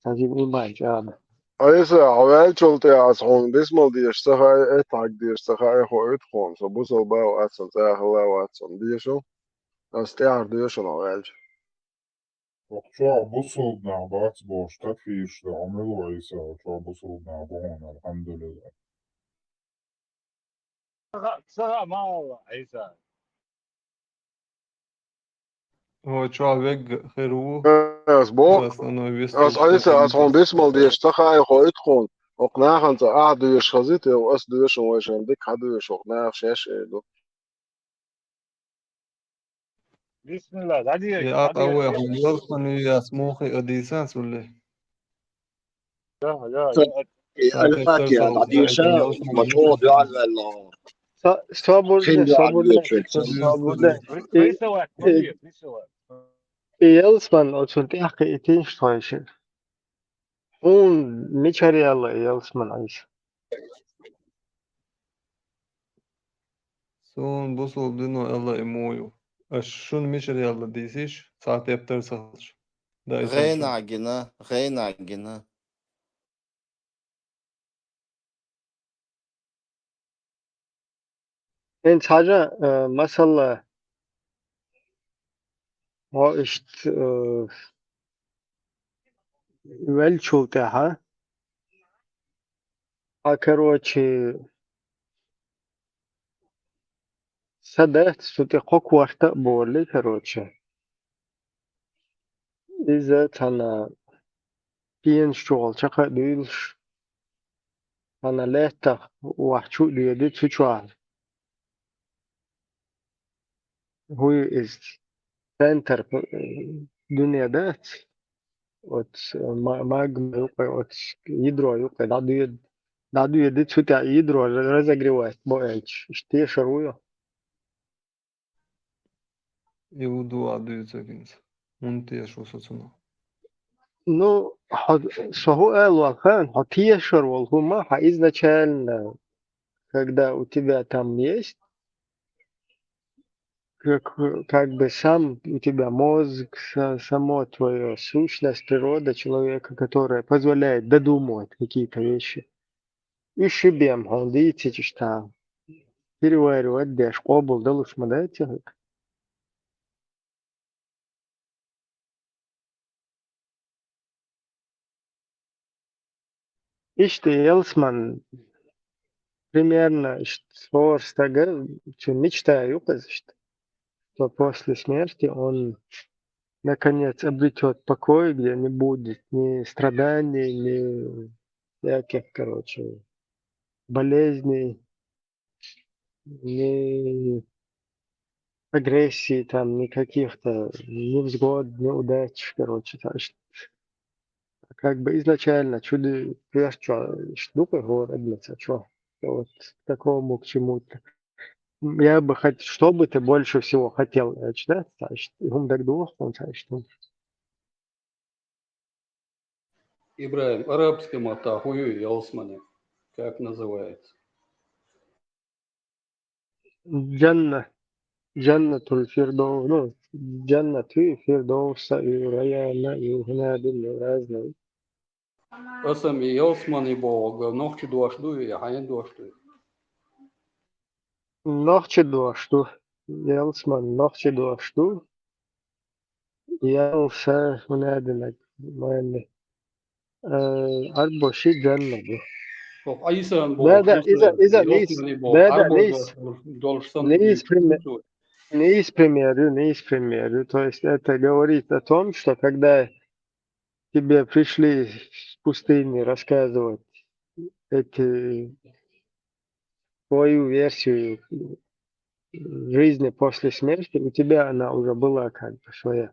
Хьажи иман чӀагӀда. Айса, хьо ваьллачул тӀе ас хьуна бисмал деш ца хаьа, э, тхьаг деш ца хаьа, хьо уьту хьуна, со бусалба вац, сан цӀа хилла вац, сан дешу. Ас тӀаьхьара доьшу хьо ваьллача. Охча бусалба нах бац бохуш, такфирш дан, хьо мила ву, Ӏийса, охча бусалба нах бу хьуна, алхьамдулиллахӀ. Ца хаьа, ца хаьа, ма алла, Ӏийса. Ой, чохь вегга хир ву. Ас бо-, ас, Ӏийса, ас хьуна бисмал деш ца хаьа, хьо уьту хьуна. Окх наханца ахь доьшуш хазийта, ас доьшу вайшинна дика хьадоьшу, окх наха шаьш эр ду. Бисмилла, дӀадийша, Е, а, дӀадийша. Ӏавеха, ялсмани яц мухи а дийсан, цулли. Да, да, да. И Аль-Фатиха дӀадийша, ма чӀогӀа дуьхьал ваьлла. Са-, собур де, собур де, собур де. Рисовать, и, Мамед, рисовать. И ялсмани оцунна тӀехь кхийтийша тхойшиъ. Хьуна мичара яьлла и ялсмани, Ӏийса? Суна бусулба дино аьлла и мо ю. Ас шуна мичара яьлла дийсийша, цхьа тептар ца хилча. ГӀайнахь гина, гӀайнахь гина. ХӀинца хьажа, э, масала, хьо иштта, э, ваьллачул тӀаьхьа, а, короче, са дац, цу тӀе кхо корта а болий, короче. Иза цхьана пенаш чухула чакха а дуьйлуш, цхьана лаьттах вахча а доьду цу чохь. ХӀу ю иза? Центр, э, дуьне дац? Оцу ма-, магма юкъе, оцу ядро юкъе дӀадоьду, дӀадоьду, цу тӀехь ядро ра-, разогревать бо аьлча, иштта тешар ву ю? И ву дуьйцург хӀинца. ХӀунда теша ву со цунах? Ну, хьо, со хӀу ала ваха, хьо тешар волу хӀума, хьан изначально, когда у тебя там есть, как, как бы сам у тебя мозг, са-, само твоё сущность, природа человека, которая позволяет додумывать какие-то вещи. Уьш ши бен хьуна дийцича, иштта переваривать деш, къобал далуш ма дац хӀара. Иштта ялсмани, примерно, иштта хӀора стага, цуьнан мечта ю-кх иза иштта, что после смерти он, наконец, обретёт покой, где не будет ни страданий, ни всяких, короче, болезней, ни агрессии там, ни каких-то невзгод, неудач, короче, так что, как бы, изначально чуди пеш чо, иштта ду-кх хӀора адамаца чо. Вот к такому, к чему-то. Я бы хот-, что бы ты больше всего хотел, э, читать, так что, и хӀума дагадогӀу хьуна, так что. ИбрахӀим, арабский маттахь хӀу ю ялсмани? Как называется? Джанна. Джаннатул Фирдов-, ну, Джаннат ю, Фирдовса ю, Раяна ю, хӀунадина ю, разный. Аса-м и ялсмани бохург нохчийн дош ду, я хьайн дош ду? Нохчийн дош ду. Ялсмани нохчийн дош ду. Ялса, хӀунадина, майна. Э, Ӏарбоши Джанна ду. Хьо Ӏийсан боху, да, да, иза, иза нийса, ялсмани боху, да, да, Ӏарбоша нийса. Долуш санна нийса пример, нийса пример ю, нийса пример ю. То есть это говорит о том, что когда тебе пришли с пустыни рассказывать эти, свою версию жизни после смерти, у тебя она уже была как бы своя.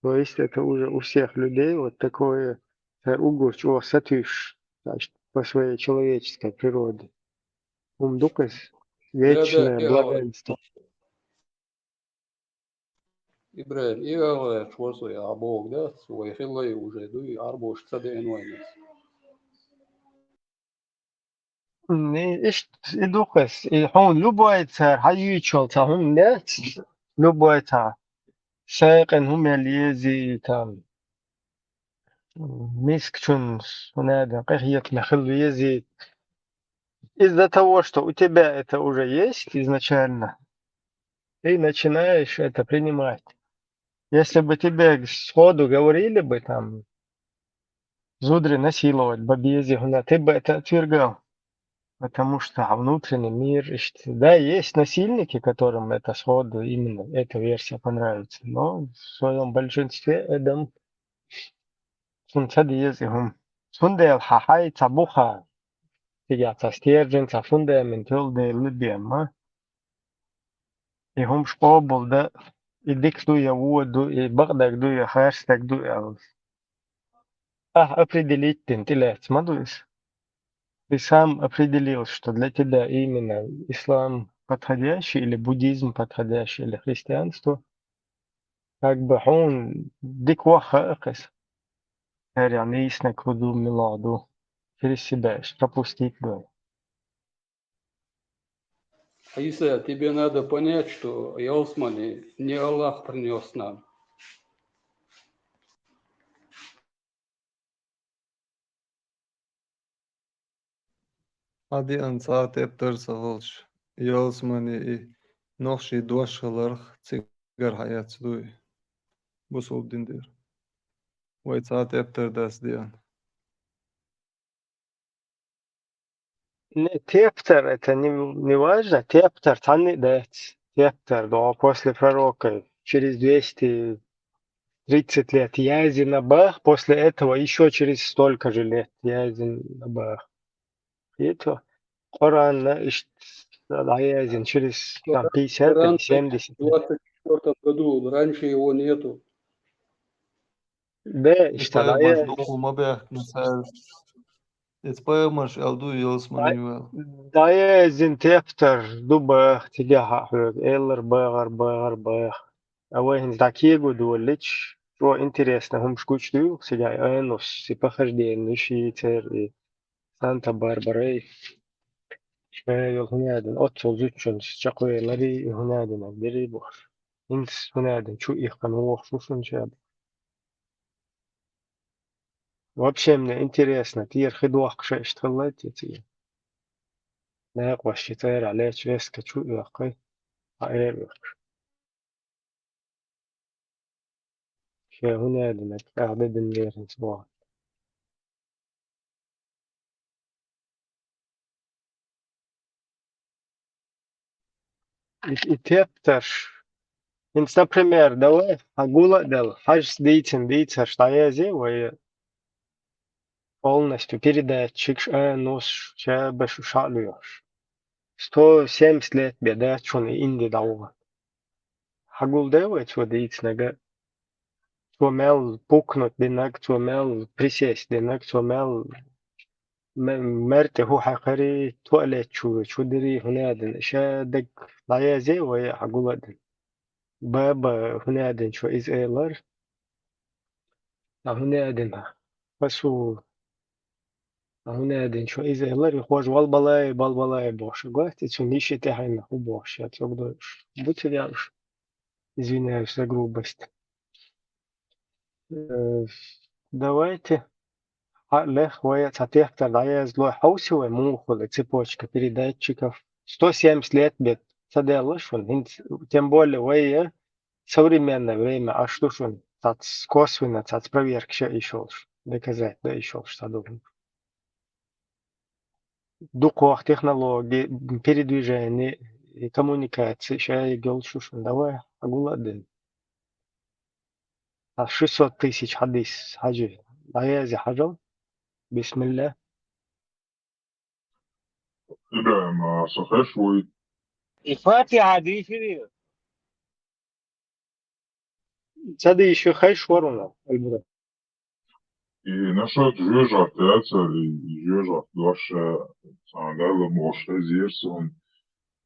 То есть это уже у всех людей вот такое, э, угу чӀогӀа сатуьйсуш, значит, по своей человеческой природе. ХӀума ду-кх иза, вечное блаженство. ИбрахӀим, и ала гӀерташ вара со, я бохург дац, вай хилла а уже дуй, Ӏарбоша ца деана вайна иза. М, и иштта и ду-кх иза, и хьуна любой цара хьан юьйцуш йолу цхьа хӀума яц, любой цхьа сайкъина хӀума яла езий, там, мискачунна, хӀунадина, къинхетаме хила везий. Из-за того, что у тебя это уже есть изначально, ты начинаешь это принимать. Если бы тебе сходу говорили бы, там, зударий насиловать, бан безий хӀума, ты бы это отвергал. Потому что внутренний мир, ишт-, да, есть насильники, которым это сходу, именно эта версия понравится, но в своём большинстве адам цунна ца деза и хӀума. Цундела хьан хьай цхьа буха, цигахь цхьа стержень, цхьа фундамент йолу дела бен ма. И хӀумаш къобалдан, и дика ду я вон ду, и бакъдерг ду я харцдерг ду аьлла. Ахь определить дина тӀелаьцна ма ду иза. Ты сам определил, что для тебя именно ислам подходящий, или буддизм подходящий, или христианство. Как бы хьуна дика ваха а кхеза. Церан нийснаг хӀун ду, мила ду. Через себя пропустить ду. Иса, тебе надо понять, что ялсмани не Аллах принёс нам. Хьан деана цхьа тептар ца хилча, ялсмани и нохчийн дош хиларх цигара хьаэцна дуй бусулба дин тӀера. Вай цхьа тептар дац деана. Не, тептар, это не, не важно. Тептар цхьанна а дац. Тептар, да, после пророка, через двести тридцать лет яздина бах, после этого ещё через столько же лет яздина бах. И то, Коран, иштта дӀаяздина через, там, пятьдесят или семьдесят лет. Коран в двадцать четвёртом году, раньше его нету. Бе, и иштта пайхамарш дӀаяздина. Дукха ма баьхкина цара. Иза пайхамарш аьлла ду, ялсмани ю аьлла. ДӀаяздина тептар ду баха, цигахь а хьоьга, эллар багӀар, багӀар баха. А вай хӀинца дӀакего доллича, чӀогӀа интересно хӀумаш гучудуьйлу, цигахь и Анус, и похожденеш, и церан, и Санта-Барбарай. Ша йолу хӀун аьлла, оццул зудчунца чекхвеларий, и хӀун аьлла, деррий бохуш. ХӀинца хӀун аьлла, чу ихкан вохуш ву шуна ша. Вообще, мне интересно, тера хи дохкуш иштта хилла те цига? Накъош ши цӀерахь лечу веска чу оьккхи, а эр оьккхуш. Ша хӀун аьлла, ахь де дина леринца вахана. И, и тептарш. ХӀинца, например, давай, хьан гула а делла, хьажас дийцина дийцарш дӀаязе вай полностью передатчикаш а, нус, шабаш, шаӀ лоьхуш. Сто семьдесят лет бен дац шуна и Инди дӀавахана. Хьан гулдай вай цо дийцинарг а? Цо мел пукнуть динарг, цо мел присесть динарг, цо мел ме-, мер тӀе хӀу хьаькхарий, туалет чу, чу дирий, хӀун аьлла, ша дерг дӀаязе вай а хьан гула а дина. Баба, хӀун аьлла, чо иза элар. А хӀун аьлла, хасу. А хӀун аьлла, чо иза элар, и хож валбалай, балбалай бохуш, гойти, цу нише тӀаьхьенна хӀу бохуш, я цугдойуш. Буци вяуш. Извиняюсь за грубость. Э, давайте. Хьа, лех, вай цхьа тептар дӀаязло, хьовси вай муха хуьлу цепочка передатчиков. Сто семьдесят лет бен ца делла шуна, хӀинца, тем более вай современное время Ӏаш ду шуна, цац косвенно, цац проверка ша йиш йолуш, доказать дан йиш йолуш ца ду. Дукхох технологии, передвижение, и коммуникации ша йолуш ду шуна. Давай, хьан гула а дина. А шестьсот тысяч хьадис хьажи, дӀаязе хьажал. Бисмилла. ИбрахӀим, а, со хеш вуй? И Фатихьа дийширий? Ца дийши хеш варуна, Альбура. И насчет жоьжахати яцара, и жоьжахати дош, а, цхьана Далла бохуш хезира суна.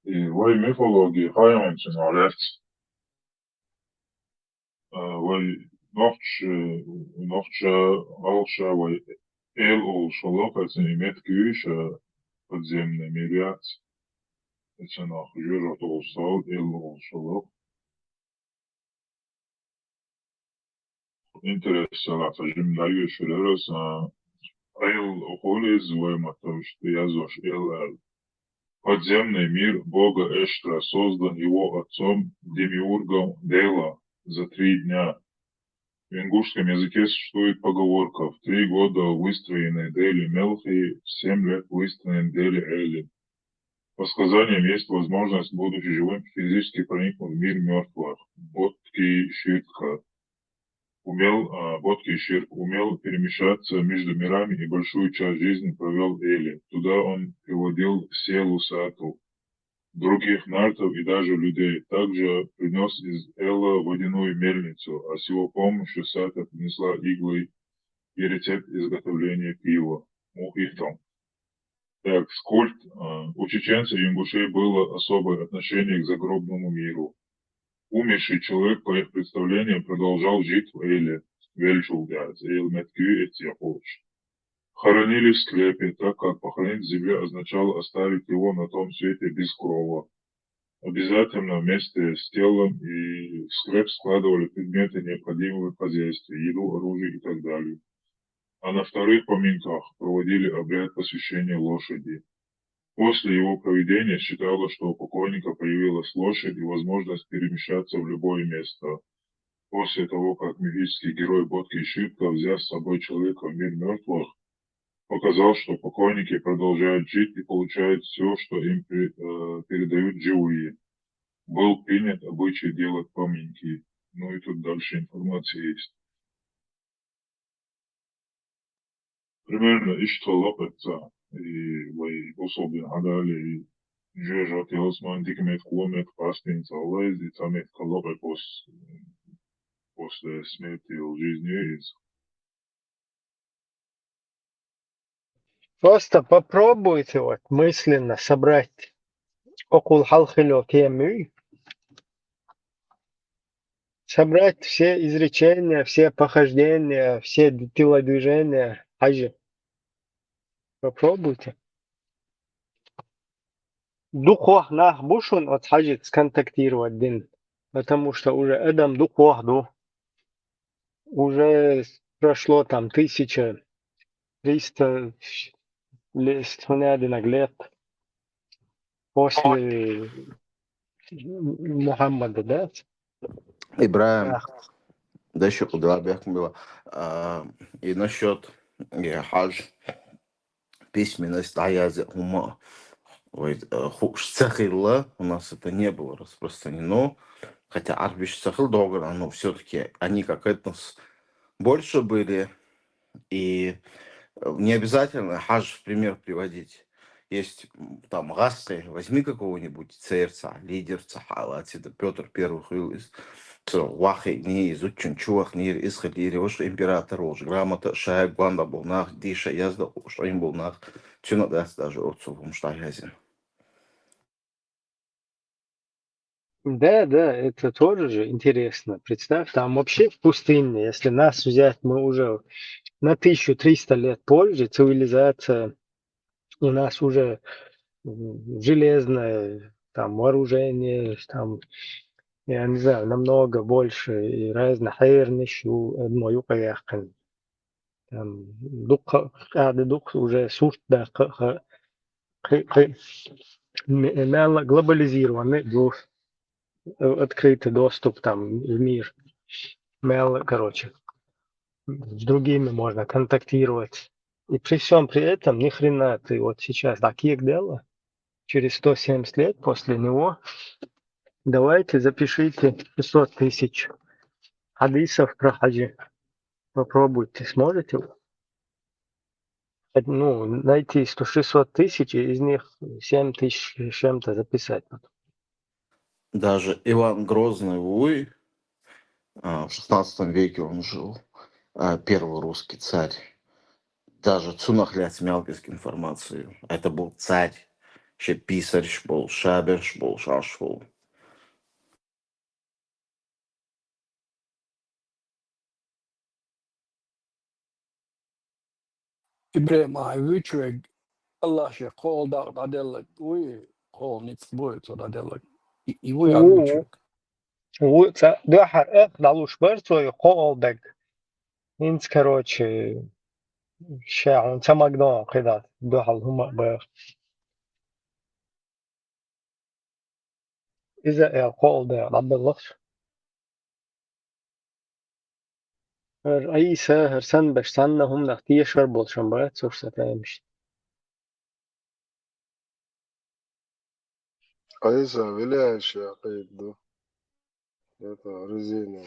И вай мифологи хааманчун валац. А, вай нохча, нохча, гӀалгӀаша вай эл олуш хилла, хӀацун и меттиг юй ша подземный мир яц. Эцунах жоьжахати олуш ца хилла, эл олуш хилла. Интересно, цхьа жимма дӀайоьшур яра аса, эл хуьлу иза вай маттахь иштта язъеш эл аьлла. Подземный мир бога Эштра создан его отцом-демиургом Дела за три дня. В ингушском языке существует поговорка: «В три года выстроенный Дели Мелхи, в семь лет выстроен Дели Эли». По сказаниям, есть возможность, будучи живым, физически проникнуть в мир мёртвых. Ботки Ширтка. умел, а, Бодхи Ширк, умел перемещаться между мирами и большую часть жизни провел в Эле. Туда он приводил Селу Сату, других нартов и даже людей. Также принёс из Эла водяную мельницу, а с его помощью Сата принесла иглы и рецепт изготовления пива. Мухитом. Так, скульт, а, у чеченцев и ингушей было особое отношение к загробному миру. Умерший человек, по их представлениям, продолжал жить в Эле, велчулгяц, Эл меткю эцьяхуч. Хоронили в склепе, так как похоронить в земле означало оставить его на том свете без крова. Обязательно вместе с телом и в склеп складывали предметы необходимого хозяйства, еду, оружие и так далее. А на вторых поминках проводили обряд посвящения лошади. После его проведения считалось, что у покойника появилась лошадь и возможность перемещаться в любое место. После того, как мифический герой Бодхи Ширка, взяв с собой человека в мир мёртвых, показал, что покойники продолжают жить и получают всё, что им пе-, э, передают живые, был принят обычай делать поминки. Ну и тут дальше информация есть. Примерно ишта лакъваца, и вай особенно хьадале, и жожагӀате ялсмален дика мет, куло мет, къаьстина цхьа лайз, и цхьа мет калакъе пос-, после смерти или жизни из. Просто попробуйте вот мысленно собрать около халхило теми, собрать все изречения, все похождения, все д-, телодвижения Хьажи. Попробуйте. Дукхох нах бу шун оц Хьажица контактировать дин, потому что уже адам дукхох ду. Уже прошло там тысяча триста ле-, с хунядинаг лет после Мухаммада, да? Ибрагим, да, ещё куда бехмила. А, и насчёт, э, Хьаж письменность, а я за ума. Ой, э, ху-, ш-, цахилла, у нас это не было распространено, хотя арбиш цахил договор, но всё-таки они как этнос больше были, и, э, не обязательно Хьаж в пример приводить. Есть, м, там, Гаскы, возьми какого-нибудь церца, лидерца хьала, отсюда Пётр Первый хуил из, цо вахи ни, из учун чувах нир, из хилири, уж император, уж грамота, шайб, гуанда болнах, диша язда, уж им болнах, цюна даст даже отцу, потому что язин. Да, да, это тоже же интересно. Представь, там вообще в пустыне, если нас взять, мы уже на тысячу триста лет позже, цивилизация у нас уже, м, железное, там, вооружение, там, я не знаю, намного больше, и разных эрниш, ю-, одно юкаяхкан. Там, дукха, када дукха уже сурт да, ха-, ха-, хи-, хи-, ме-, мелла глобализированный, ду-, э, открытый доступ там в мир. Мелла, короче, с другими можно контактировать. И при всём при этом ни хрена ты вот сейчас так их дело, через сто семьдесят лет после него, давайте запишите шестьсот тысяч хадисов про Хаджи. Попробуйте, сможете? Э, ну, найти сто, шестьсот тысяч, и из них семь тысяч с чем-то записать потом. Даже Иван Грозный вуй, а, в шестнадцатом веке он жил, а, первый русский царь. Даже цунах лец мелких информацию. Это был царь. Ше писарь ш был, шабер ш был, шаш был. Ибрагим, а вуч вег Аллахь ше кхоалдакъ дӀаделлаг, вуй кхоалниц буй цо дӀаделлаг? И, и вуй а вуч вег? Ву ца дуьхьар ах дӀалуш бар цо и кхоалдег. ХӀинца, короче, ша хьуна ца магадо кхидӀа дуьхьал хӀума а бах. Иза эл кхоалдег дӀабеллахш. ХӀара Ӏийса, хӀара санна беш санна хӀуманах тешар болчун бац уж са таймаш. Ӏийса велаьш я кхийда ду. Это резиновый.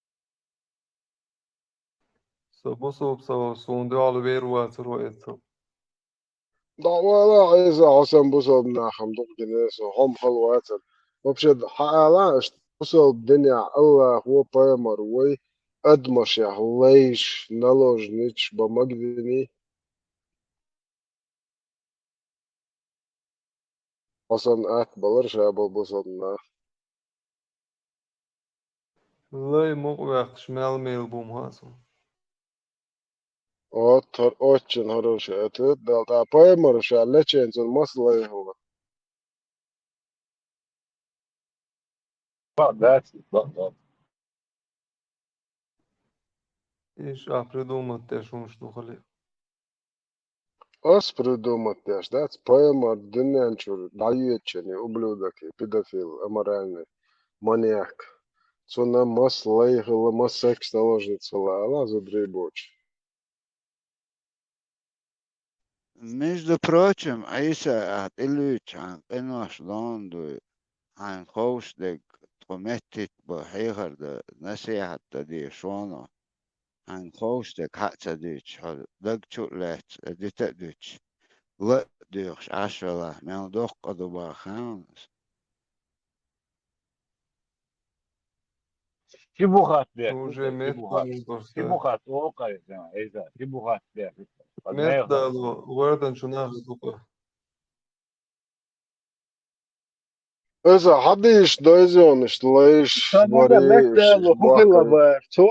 Со бусалба ца вар, суна дуьхьал вер вацар вай эцо. ДӀавала Ӏийса, хьо санна бусалба нахам дукха гина со, хьо-м хала вацар. Вообще, хьаала, иштта бусалба динехь Аллахо пайхамар вай адамашех лайш, наложниц бан магадиний? Хьо санна атта балар ша бал бусалба нах. Лай мукъа ваьккхаш мел мел бу ма хаьа суна. От, хӀор-, отчун хӀорал ша атта, дал тӀа пайхамар ша лечен цун маса лай хилла. Иш а придумать деш хӀумаш ду хали. Ас придумать деш дац, пайхамар дуьнен чуьра дӀайоьдучу ублюдок, педофил, аморальный, маньяк. Цунна маса лай хилла, маса секс наложниц хилла, ала зударий боцуш. Между прочим, Ӏийса, ахь тӀелуьйчу хьайн къинош дона дуй, хьайна ховш дерг тхо меттахӀитта бан хьехар дан, насихьат дан деза шоно. Хьайна ховш дерг хьа а ца дуьйцуш, хьо даг чу а лаьцна, дита а дуьтуш, ла а доьхуш Ӏаш велахь, мел доккха къа ду баха хаьий хьуна иза? Ши бухат бехк. Уже ши мет бухат. Ши бухат, о, кайсан, Ӏийса, ши бухат бехк. Мет дало, гӀоьртан чу нах ду-кха. Иза хьадийш дойзонаш лайш. Сан варе мет дало, хӀу хилла бара цо?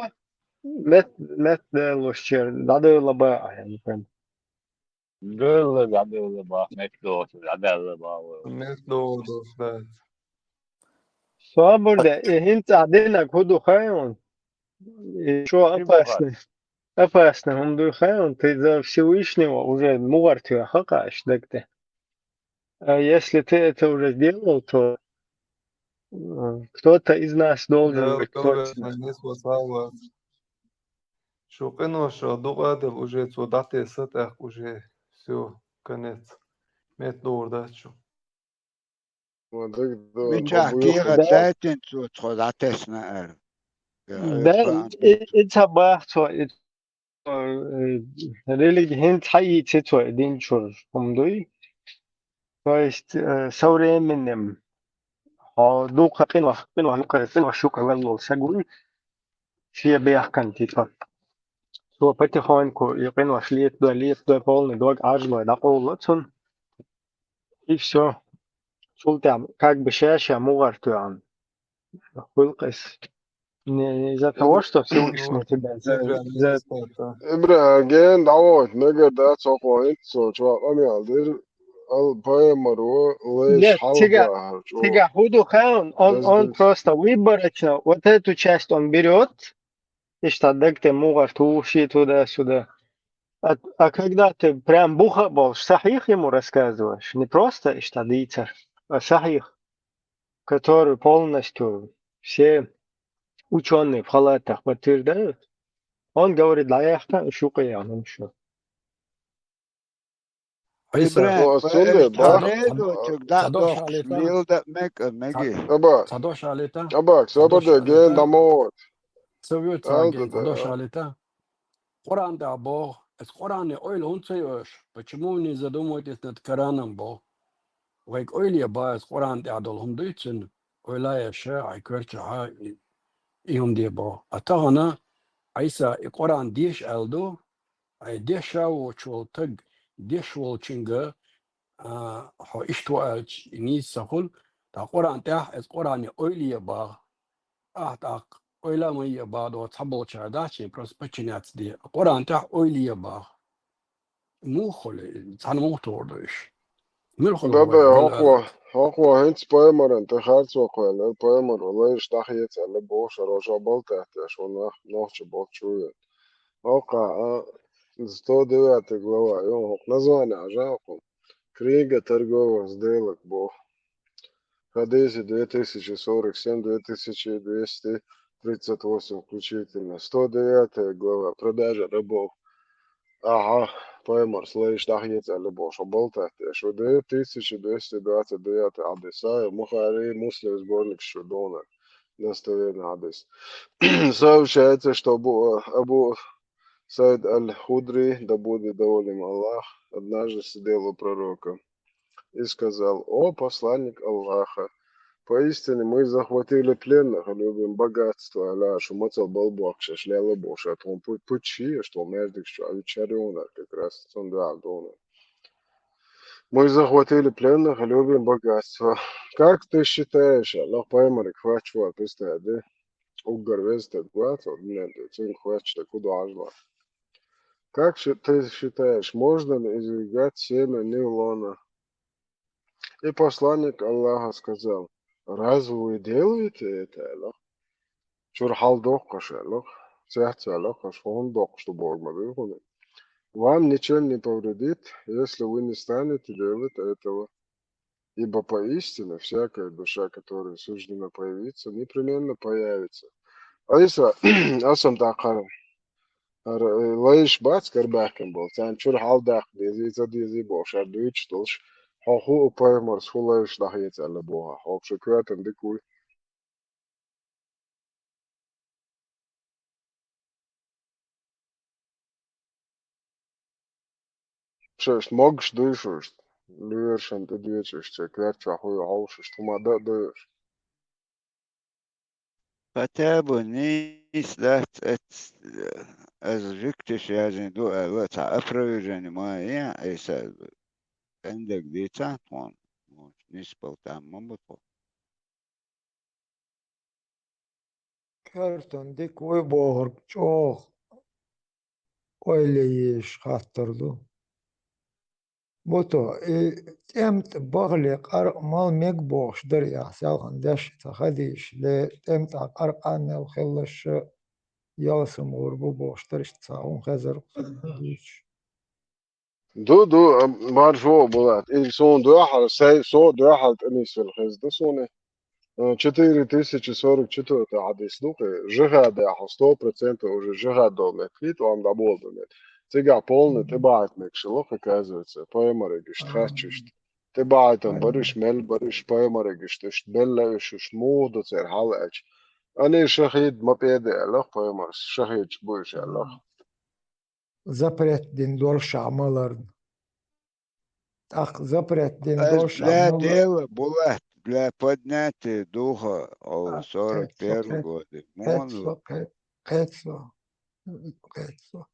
Мет, мет далошчера дӀадала баа, аьлла прям. Дала дӀадала бах, мет доцу дӀадала бах вай. Мет доцу дац. Собар де, и хӀинца ахь динарг хӀун ду хаьий хьуна? И чо опасно, опасно хӀума ду хаьий хьуна, ты за Всевышнего уже мугӀар тоьхна хьо кхаьа аш даг тӀе. А если ты это уже сделал, то, м, кто-то из нас должен быть точно. Шу къинош дукъадала уже цо дӀатесса тӀаккха уже всё, конец. Мет догӀур дац шу. Мичахь кехат даьттина цо тхо дӀатесна аьлла? Да, и, и ца бах цо, и, э, религи хӀинца хьаийци цо и дин чуьра хӀума дуй. То есть, э, со временем, хьо дукха къинош, къинош, къинош юкъа велла волу саг вуй, шен бехкан типа. Цо потихоньку и къинош летадой, летадой, полный дог Ӏажалой дӀакъовлало цунна. И всё. Цул тӀаьхьа как бы ша-ша мугӀар тоьхна. Хуьлу-кх иза. Не, не из-за того, что Всевышний тебя за, за... Ибрагим, дӀавойту мегар дац хӀокхо хӀинца цо чохь къамел дира, ал-, пайхамаро лайш хьалха бахьар чӀогӀа. Цигахь хӀун ду хаьий, он, он просто выборочно вот эту часть он берёт, иштта даг тӀе мугӀар тухуш туда-сюда. А, а когда ты прям буха а болуш, сахьих ему рассказываешь, не просто иштта дийцар, а сахьих, который полностью все учёные в халатах подтверждают, он говорит, дӀаяхна, уьш юкъа яхна, ну что. Ӏийса. Ибрагьим, ну, а ца, ца, ца дош алийта? Лилда мек, меги. Ца, ца дош алийта? Аба, ца дош алийта? Ген дамо. Ца вуьйцу ца ген, ца дош алийта? Къуръан тӀехь боху, аса Къуръане ойла хӀунда ца йо аша? Почему вы не задумываетесь над Кораном боху? Вайга ойла е бан аса Къуръан тӀехь долу хӀума дуьйцу цуьнан, ойла еш, хьайн коьртачохь и, и хӀума де боху. А тахана, Ӏийса, и Къуръан деша аьлла ду, хьайн деша воцуш волу таг, деш волчуьнга, а, хьо иштта ву аьлча, и нийса ца хуьлу, ткъа Къуръан тӀехь, аса Къуръане ойла е бан. Ахь тӀаккха ойла ма е бан, цхьаболчара дац, просто подчиняться де. Къуръан тӀехь ойла е бан. Муха хуьлу, цхьаьна муха тухур ду уьш? Мила хуьлу? Бабе, хӀокхо, хӀокхо хӀинца пайхамаран тӀе харцо кхоьллира, пайхамаро лайш дӀахеца аьлла бохуш, хӀара шо балтехь теш ву нах, нохча болчу ву. ХӀокхо, а, сто девятая глава, ю, хӀокху название хьажа хӀокху. Книга торговых сделок боху. Хадиси две тысячи сорок семь, две тысячи двести тридцать восемь включительно. Сто девятая глава. Продажа рабов. Ахьа, пайхамарс лайш дӀахеца аьлла бохуш, хьо балтехь теш ву. Две тысячи двести двадцать девятый хьадис. Сахьихь Бухари, Муслим сборник чу ду хьуна. Достоверный хьадис. Сообщается, что Абу, Абу Саид аль-Худри, да будет доволен им Аллах, однажды сидел у пророка и сказал: «О посланник Аллаха, поистине мы захватили пленных и любим богатство». Аьлла, шу мацалла балбохкуш аша лелла бохуш, а тхуна пу-, пуччи, а что маьждигаш чу, а виччар юнар как раз, цунна дуьхьал дуна. «Мы захватили пленных и любим богатство». «Как ты считаешь, Аллах, пайхамарга хоьттуш вара, представь, да? Уггар веза стаг вац, вот, дуьнен тӀе, цуьнга хоьттуш стаг хӀун ду хьажа ма. Как ты считаешь, можно ли извергать семя Нилона?» И посланник Аллаха сказал: «Разве вы делаете это?» — аьлла. «Чуьра хьал доккхуш», — аьлла. «Цецваьлла, аша хӀунда доккхуш ду бохург ма дуй хьуна. Вам ничем не повредит, если вы не станете делать этого. Ибо поистине всякая душа, которой суждено появиться, непременно появится». Ӏийса, аса-м тӀаккха хӀара, э, лайш бац карабаьхкина болу, царна чуьра хьал даккха дезий, ца дезий бохуш, хӀара дуьйцуш долуш, хьо хӀун а пайхамарс хӀун лайш дӀахеца аьлла боху, хьо шу коьртана дика вуй? Шаьш могуш дуй шуьшта, лоьрашна тӀедоьцуш, церан коьрта чохь хӀун ю хьовсуш, хӀума дан а дуй уьш. Хотя бы нийса дац, эц-, аса жуьгташа яздина ду аьлла, цхьа опровержение ма ян, Ӏийса, тӀемдерг дийцахь тхуна, нийса болу там ма бу тхо. Коьртана дика вуй бохург чӀогӀа ойла е езаш хаттар ду. Буту, и тӀемтӀа бахале къаркъа мала мега бохуш дара, яхь, селхана деш ца хадийша, ле, тӀемтӀа къаркъа мел хилалаш ялсамагӀур бу бохуш дара, иштта цхьа хӀума хезар-кх суна дуьйцуш. Ду, ду, а, марша вогӀу, Булат. И суна дуьхьал, сай, со дуьхьал тӀе нисвелла хезна ду суна. Э, четыре тысячи сорок четвёртый хьадис ду-кх, жихӀадехь сто процентов уже жихӀад долу меттиг, хӀинца ам дӀаболу ду меттиг. Цигахь полный тӀебахьийта мегаш хилла-кх, оказывается, пайхамарегаш, хаччашта. ТӀебахьийтина бараш мел бараш, пайхамарегаш, иштта белла уьш, уьш муха ду церан хьал аьлча. Они шахид ма пӀеде аьлла-кх пайхамарс, шахидаш бу уьш аьлла-кх. Запрет дина долуш а маларна. ТӀаккха запрет дина долуш а маларна. Для дела, Булат, для поднятия духа, о, сорок первом году. Кхетсо, кхе-, кхетсо, кхетсо.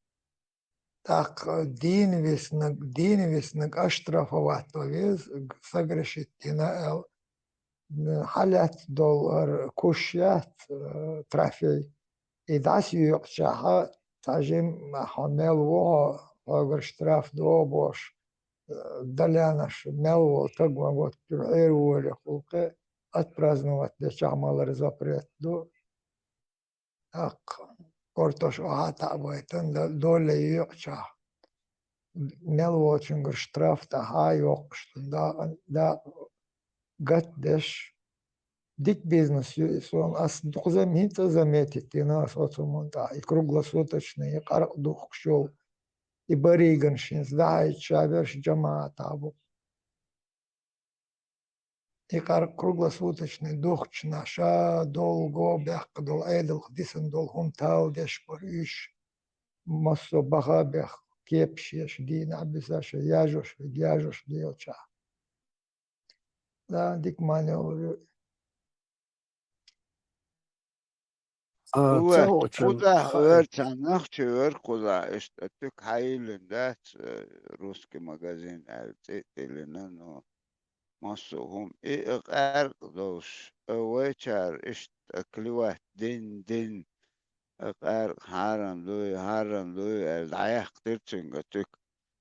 ТӀаккха дийна виснарг, дийна виснарг оштрафовать ван веза, согрешить дина аьлла. Хьалаьцна долу хӀара куш яц, э, трофей. И дӀасайоькъучохь, цхьа жимма хьо мел ву хьо, хьоьгара штраф догӀу бохуш, э, далянаш мел волу таг ван готта хьераволе гӀуллакхе, отпраздновать дечохь малар запрет ду. ТӀаккха картош охьа а таӀабайтина, да-, доле йоькъучохь, мел волчуьнгара штраф тӀаьхьа а йоккхуш, да-, да-, гатдеш, дика бизнес ю и суна. Ас дукха зам-, хӀинца а заметить дина ас оцу хӀуманна тӀехь, и круглосуточный, и къаркъа духкуш йолу. и бариган шин, дӀахьайча ша берш жамаӀатах бу. И къар круглосуточный духкучу наха ша долго баьккха долу Ӏедалх дисан долу хӀума тала деш бара уьш, массо а баха а бехк, кепаш еш, дийнахь а бисаш, яжош верг яжош лелача. Да, дика маневр ю. А, ца Уллаш, гӀочун кхузахь хаьа. Вер цхьа нах чу вер кхузахь, иштта туьк хьайиллина дац, э, русский магазин аьлла цӀе а тиллина, ну, массо а хӀума. И, и къаьркъа долуш, э, вайчара иштта клевать дин, дин, э, къаьркъа хьарам дуй, хьарам дуй аьлла, дӀаяьккхира цуьнга туьк.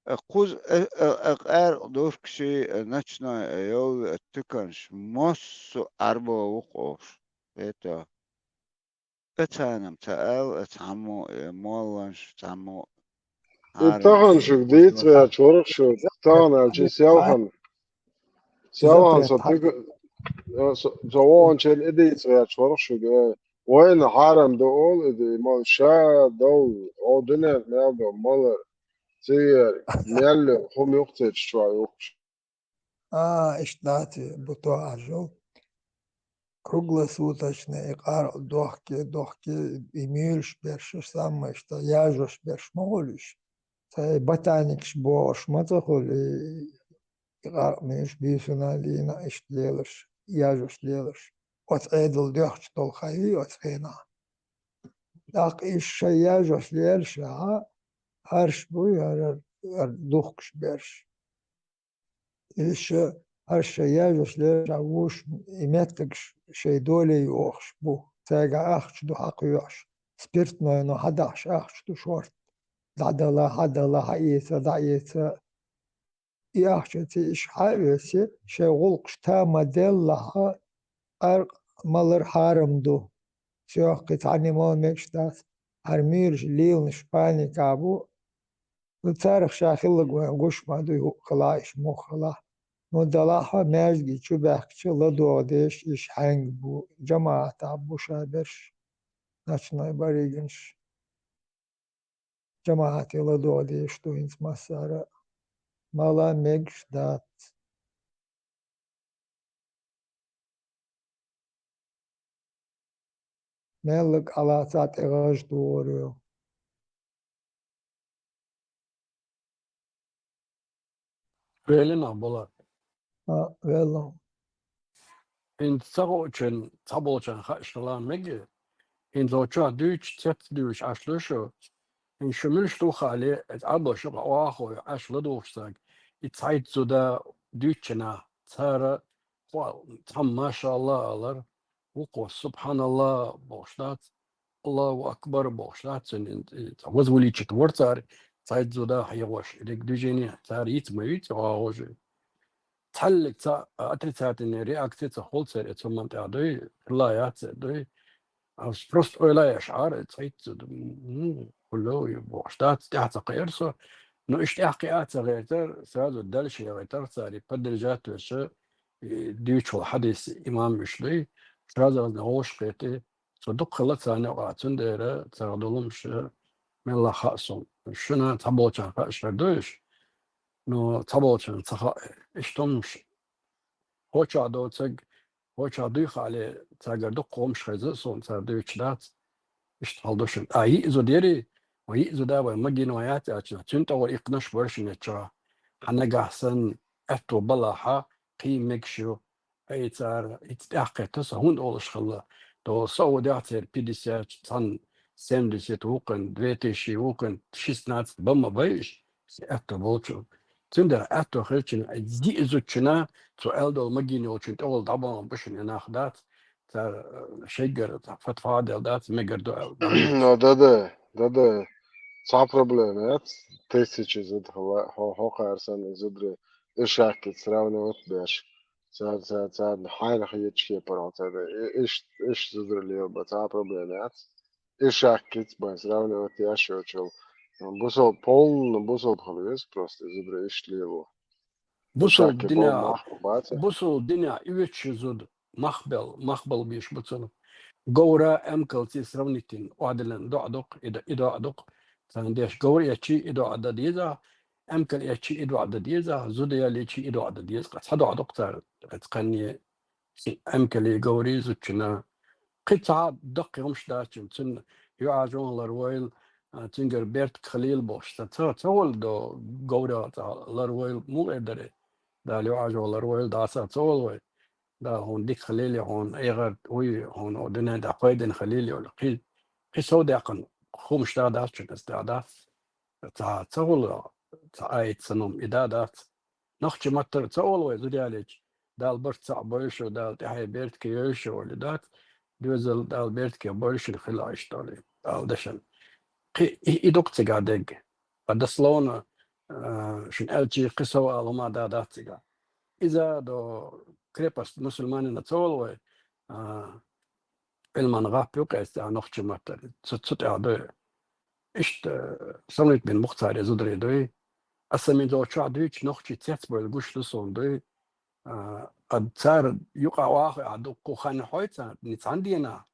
Э, кхуза, э, э, э, къаьркъа духкуш, э, ночной, э, йовлу, э, туьканаш массо а Ӏарбо ву-кх олуш. Это. Э, царна-м ца аьлла, э, цхьаммо, э, молланаш, цхьаммо И хьарам тахана ду, шуьга дийца гӀерташ вара шуьга, тахана аьлча, селхана. Селхана со туька-, э, со, со вогӀанчеран и дийца гӀерташ вара шуьга, э, вайна хьарам ду олу и ди, ма ша дов, о дуьненахь мел дов, малар, цигар, мел йолу хӀума юхцечу чохь юхкуш. А, иштта дац, бу тохьажал. Круглосуточно и къаркъа дохке, дохке, и муьйлуш берш, саммайшта яжош берш ма хуьлу уьш. Цхьа и ботаникаш бохуш ма ца хуьлу, и, и къаркъа муьйлуш буьйсанна а дийна, иштта лелаш, яжош лелаш. Оцу Ӏедал доьхча долу хай вий оцу хенахь. ТӀаккха уьш шайн яжош лелаш а, хӀарш буй, хӀара, хӀара духкуш берш. Иша хӀара шайн яжош лелаш а вуш, и меттигаш шайн доле йохуш бу. Цаьрга ахча ду хьакхоьхьуш. Спиртнойно хьадахьаш ахча ду шорта. ДӀадала, хьадала, хьаэца, дӀаэца. И ахчаца иша хьа а оьций, шайн гӀуллакхаш тама деллахь, къаркъа малар хьарам ду. Цуьнах кхин цхьанне мала мегаш дац. ХӀара муьйлуш леланаш паника бу. Ну, царах ша хилларг вайн гуш ма дуй, хӀуъа хилахь, иша муха хилахь. Ну, далахь а, маьждиге чу баьхкича, ладогӀа дезаш, иша хьаьнга бу, жамаӀатах бу ша берш, ночной баригаш. ЖамаӀате ладогӀа дезаш ду хӀинца массара а. Мала мегаш дац. Меллаг Ӏалаца тӀе гӀаж догӀур ю. Велина, Булат. А, велла. ХӀинца ца гӀоучун, цхьаболчун хаа шала мега. ХӀинца гӀо чохь дуьйцуш, цец дуьйцуш Ӏаш ду шу. ХӀинца шу муьлш ду хаале, иза Ӏабла шу къа охьахой Ӏаш ладугӀуш саг. И цхьайтта зуда дуьйцучунах цара, кхо, цхьамма машалла алар, вукхо субханалла бохуш дац, Аллаху акбар бохуш дац, цуьнан, и, цхьа возвеличить вара цара, цхьайтта зуда хьегӀош, дерриг движение цара йиц ма йиц, охьахожий. Цхьаьллиг цхьа отрицательный реакция ца хуьлу церан, цу ман тӀехь дуй, хилла яц церан дуй. А просто ойла еш Ӏара, цхьайтта зуда, м, хуьлу бохуш дац, тӀаьхьа ца кхиира со. Но иштта тӀаьхьа кхиа а ца гӀертара, сразу дальше яхийтара цара, и поддержать веша, и дуьйцуш волу хьадис имам уьш дуй, сразу азна гӀовш кхетий, со дукха хилла царна юкъахь, цундела цара долу хӀумаш мелла хаьа суна. Шуна цхьаболчарна хаа шер ду уьш, но цхьаболчарна ца хаьа. Иштта хӀумаш хӀокху чохь доцург, хӀокху чохь дуй хаале, цаьргара дукха хӀумаш хеза а суна, цара дуьйцуш дац. Иштта хьал ду шуна. А йиъ зуда ярий, вай йиъ зуда вай магийна ван яц аьлча, цуьнан тӀе вара иккхинарш бара шуна чохь. Хьан нагахь санна аьтто балахьа, кхин мегаш ю. Ай, цара, ица тӀаьхьакхетта со хӀунда олуш хилла. То со а ву дехьа церан пятьдесят, цхьана семьдесят вукхун, две тысячи вукхун, шестнадцать бан ма байш, се аьтто болчу. Цундела аьтто хилчина, диъ зудчина, цо аьлла долу магийна йолчун тӀехула дӀабахана бу шуна и нах дац, цара, э, шеггара, цхьа фатва а делла дац, мегар ду аьлла. Но да-да, да-да, цхьа проблема яц, тысяча зуда хила, хьо-, хьо кхарсан и зудри, и шаккиц сравнивать беш. Цара, цара, цара хьайна хеташ кепара хьо ца де. И-, иш, иш зудра лела ба, цхьа проблема яц. И шаккиц бан сравнивать еш йолчул. Бусал, полно бусал хила веза просто и зудра иш лело. Бусал шакки дина, полно мах бац. Бусал дина и вечу зуд мах бел, мах бал беш буцал. Говра эмкалци сравнитин, оадалан доӀа дукх, и д-, и доӀа дукх. Царна деш говр эчи и доӀа да деза, эмкал эчи и доӀа да деза, зуда яличи и доӀа да деза. Къа цхьа доӀа дукха цар, къа цхьанне эмкали говри зуччина. Кхин цхьа даккхи хӀумаш дац цун, цун юӀа жон лар войла, а, цунгар бертк халил бохуш. Ца, ца, ца волу до говра цхьа лар войла, муха эр даре? Дала юӀа жон лар войла, дӀаса ца волу вай. Да, хьуна дика хилийла, хьуна эгӀар уй, хьуна о дуьнен тӀехь пайдина хилийла йолу. Кхин, кхин сов даьккхина хӀумаш да дац чуьнас, да дац. Ца, ца хула, ца айта санум, и да дац. Нохчи маттара ца олу вай зуда ялича, Дала барт цхьаъ бойла шу, Дала тӀаьхье бертке йойла шу олу дац. Доьзал Дала бертке бойла шуна хила иштта олу, Дала дашан. Кхин и, и дукха цига дегга. А дословно, а, шуна аьлчи кхин сов ала хӀума да дац цига. Иза до крепость мусульманина ца волу вай, а, Ӏилман гӀап ю къеста нохчи маттара. Цу, цу тӀехь ду. Иштта, самлит бин Бухтари зударий дуй. Аса мин зо чохь дуьйцу нохчи цец бойла гуш ду суна дуй. А, ад цара юкъа ваха а дуккху хан хьой царна, ни цхьана дена.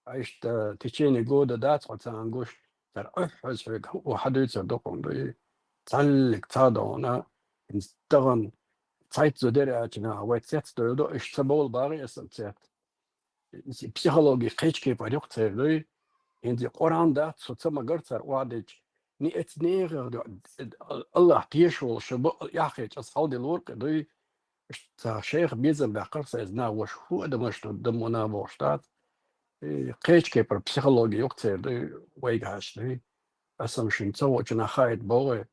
А иштта течение года дац хьо царна гуш, цара охьаза хьоьга у хьадуьйцур ду хьуна дуй. Цхьаллиг ца догӀна, хӀинца тахана цхьайтта зудер аьлча наха вай цец дойлу ду, иштта ца бовла багӀи аса цец. Психологи кхечу кепара юкъа церан дуй. ХӀинца Къуръан дац, со ца магар цара охьадечу. Ни эца нехан ду, Аллах теша волуш бу, яххечу аса хьалдилур кхин дуй. Ца шайх безам баьккхар, сан иза нагӀаш хӀу адамаш ду, дамо набохуш дац. И кхечу кепара психологи юкъа церан дуй, вайга хьаьжча дуй. Аса шуна ца воучу нах хаийта богӀий.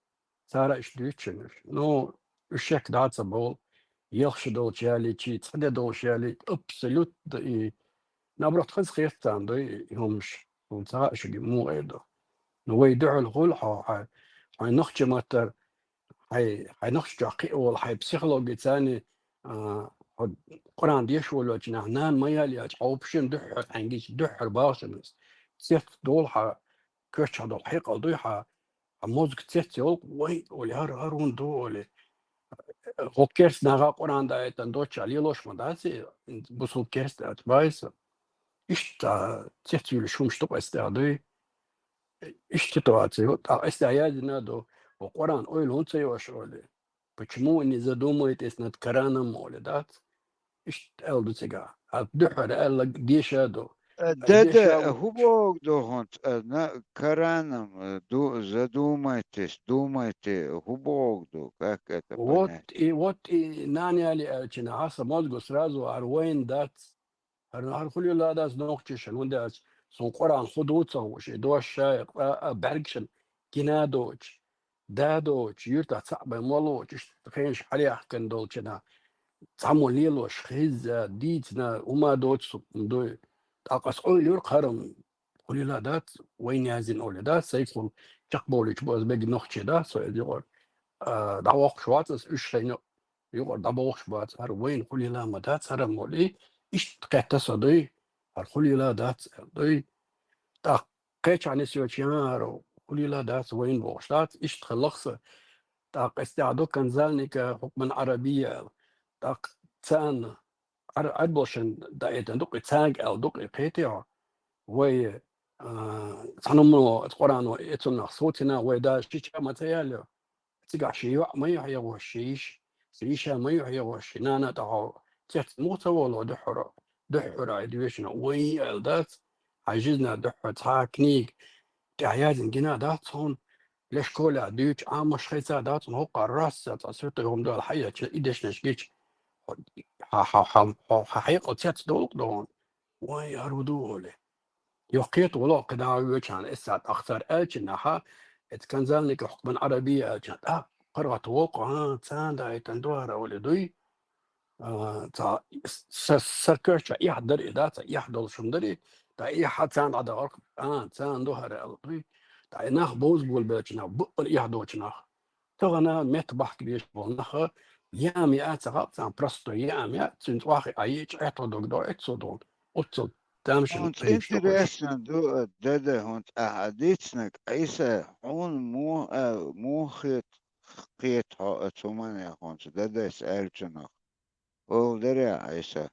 Цара иштта дуьйцу шуна уьш. Ну, уьш шек дӀа а ца бовлу. Елхаш долчу яличи, цхьа де долуш яличи, абсолютно и, наоборот, хаза хета царна дуй и хӀумаш. ХӀунда ца хаьа шуьга муха эр ду. Ну, вай дуьхьал хуьлу хьо, хьайн, хьайн нохчи маттара, хьайн, хьайн нохчи чохь кхиа волу, хьайн психологи царни, а, хьо Къуръан деша волочу нах нана ма ял яьлча, хьо вупшина дуьххьара хьайн гича, дуьххьара бахшина. Цец долу хьан, коьртачохь долу хьекъал дуй хьан, а мозга цец йолу, вай, оле, хӀара, хӀара хӀунда ду, оле. ХӀокху керста наха Къуръан даийтан доцчохь лелош ма дац и, бусулба керста аьлча, байса. Иштта цец вуьлуш хӀумаш ду къаьста дуй. Иштта ситуация, вот, а, къаьста яздина ду, хӀо Къуръан ойла хӀунда ца йош, оле. Почему вы не задумаетесь над Кораном, оле, дац? Иштта аьлла ду цига. Хьан дуьххьара аьлла деша а ду. Э, Ай деда, деша а хӀу ву. Богу ду хӀунца, э, на, Кораном, э, ду-, задумайтесь, думайте, хӀу богу ду, как это Вот понять? И, вот и нана яли аьлча, хьан сан мозго сразу хӀара вайн дац. ХӀара, хӀара хуьлийла дац нохчишна, хӀунда аьлча, суна Къуръан хӀу ду ца хууш, и дош шай, а, а, бӀаьргашна гина а доцуш, да а доцуш, юьртахь цхьаъ бен ма лоцуш, иштта хенаш хьалаяхкина долчу нах, цхьаммо лелош, хезна, дийцина, хӀума доцу дуй. ТӀаккха аса ойла юра кхарам, хуьлийла дац, вайн яздина оле дац, сайгахула чекхбовлуьйтуш бу аса бегга нохчи дац, со иза юкъара, а, дӀавоккхуш вац аса уьш шайна юкъара дӀабохуш бац, хӀара вайна хуьлийла ма дац, хӀара ма вали, иштта кхетта со дуй, хӀара хуьлийла дац аьлла дуй. ТӀаккха кхечахь нисйочу ян хӀара хуьлийла дац, вайна бохуш дац, иштта хилла-кх сан. ТӀаккха эццахь ду Канзалника хьукман Ӏарабия аьлла. ТӀаккха царна Ӏар-, Ӏарбошна даийтан ду-кх и, цаьрга аьлла ду-кх и, кхетий хьо? Вай, а, цхьана хӀумано, Къуръано, эцунах совцина, вай да шича ма ца яьлла. Цигахь шен йоӀ ма ю хьехош, шен йиш-, шен йиша ма ю хьехош, шен нана тӀехь цец муха ца волу дуьххьара, дуьххьара и доьшина, вайн аьлла дац, хьан жизна дуьххьара цхьа а книга тӀехь яздина гина дац хьуна, леш школехь дуьйцу Ӏамош хийца дац хьуна, хӀокхара росса цхьа суьртаг хӀума дала хьаэцча, и дешнаш гича, хьан, хьан, хьан, хьан, хьан хьекъал цец долу-кх ду хьуна, вайн хӀара хӀу ду оле. Йоккхета волу кхидӀа а воьчхьана, эсса тӀаккха цара аьлча наха, эца Канзалника хьукман Ӏарабия аьлча, тӀаккха паргӀат воккху, а, царна даийтан ду хӀара оле дуй. А, ца, са, са коьртачохь эхь дара и, да, ца эхь долуш хӀума дара и, ткъа эхь царна дӀадахар, а, царна ду хӀара аьлла дуй. ТӀаккха и нах бовза болабелча нах, баккъала эхь доцу нах. Тахана метта бахка дезаш болу наха, яам яа ца хаьа царна, простой яам яа, цуьнца охьа а йиъча, Ӏехо дог до, эццо долу. Оццул тамашийна Хьунца кхераш ду-кх уьш. Интересно ду, э, Дада, хьунца ахьа дийцинарг, Ӏийса, хьуна муха, э, муха хет-, кхета хьо оцу хӀуманех хьунца, Дадас аьллачунах? Олу дерриг, Ӏийса.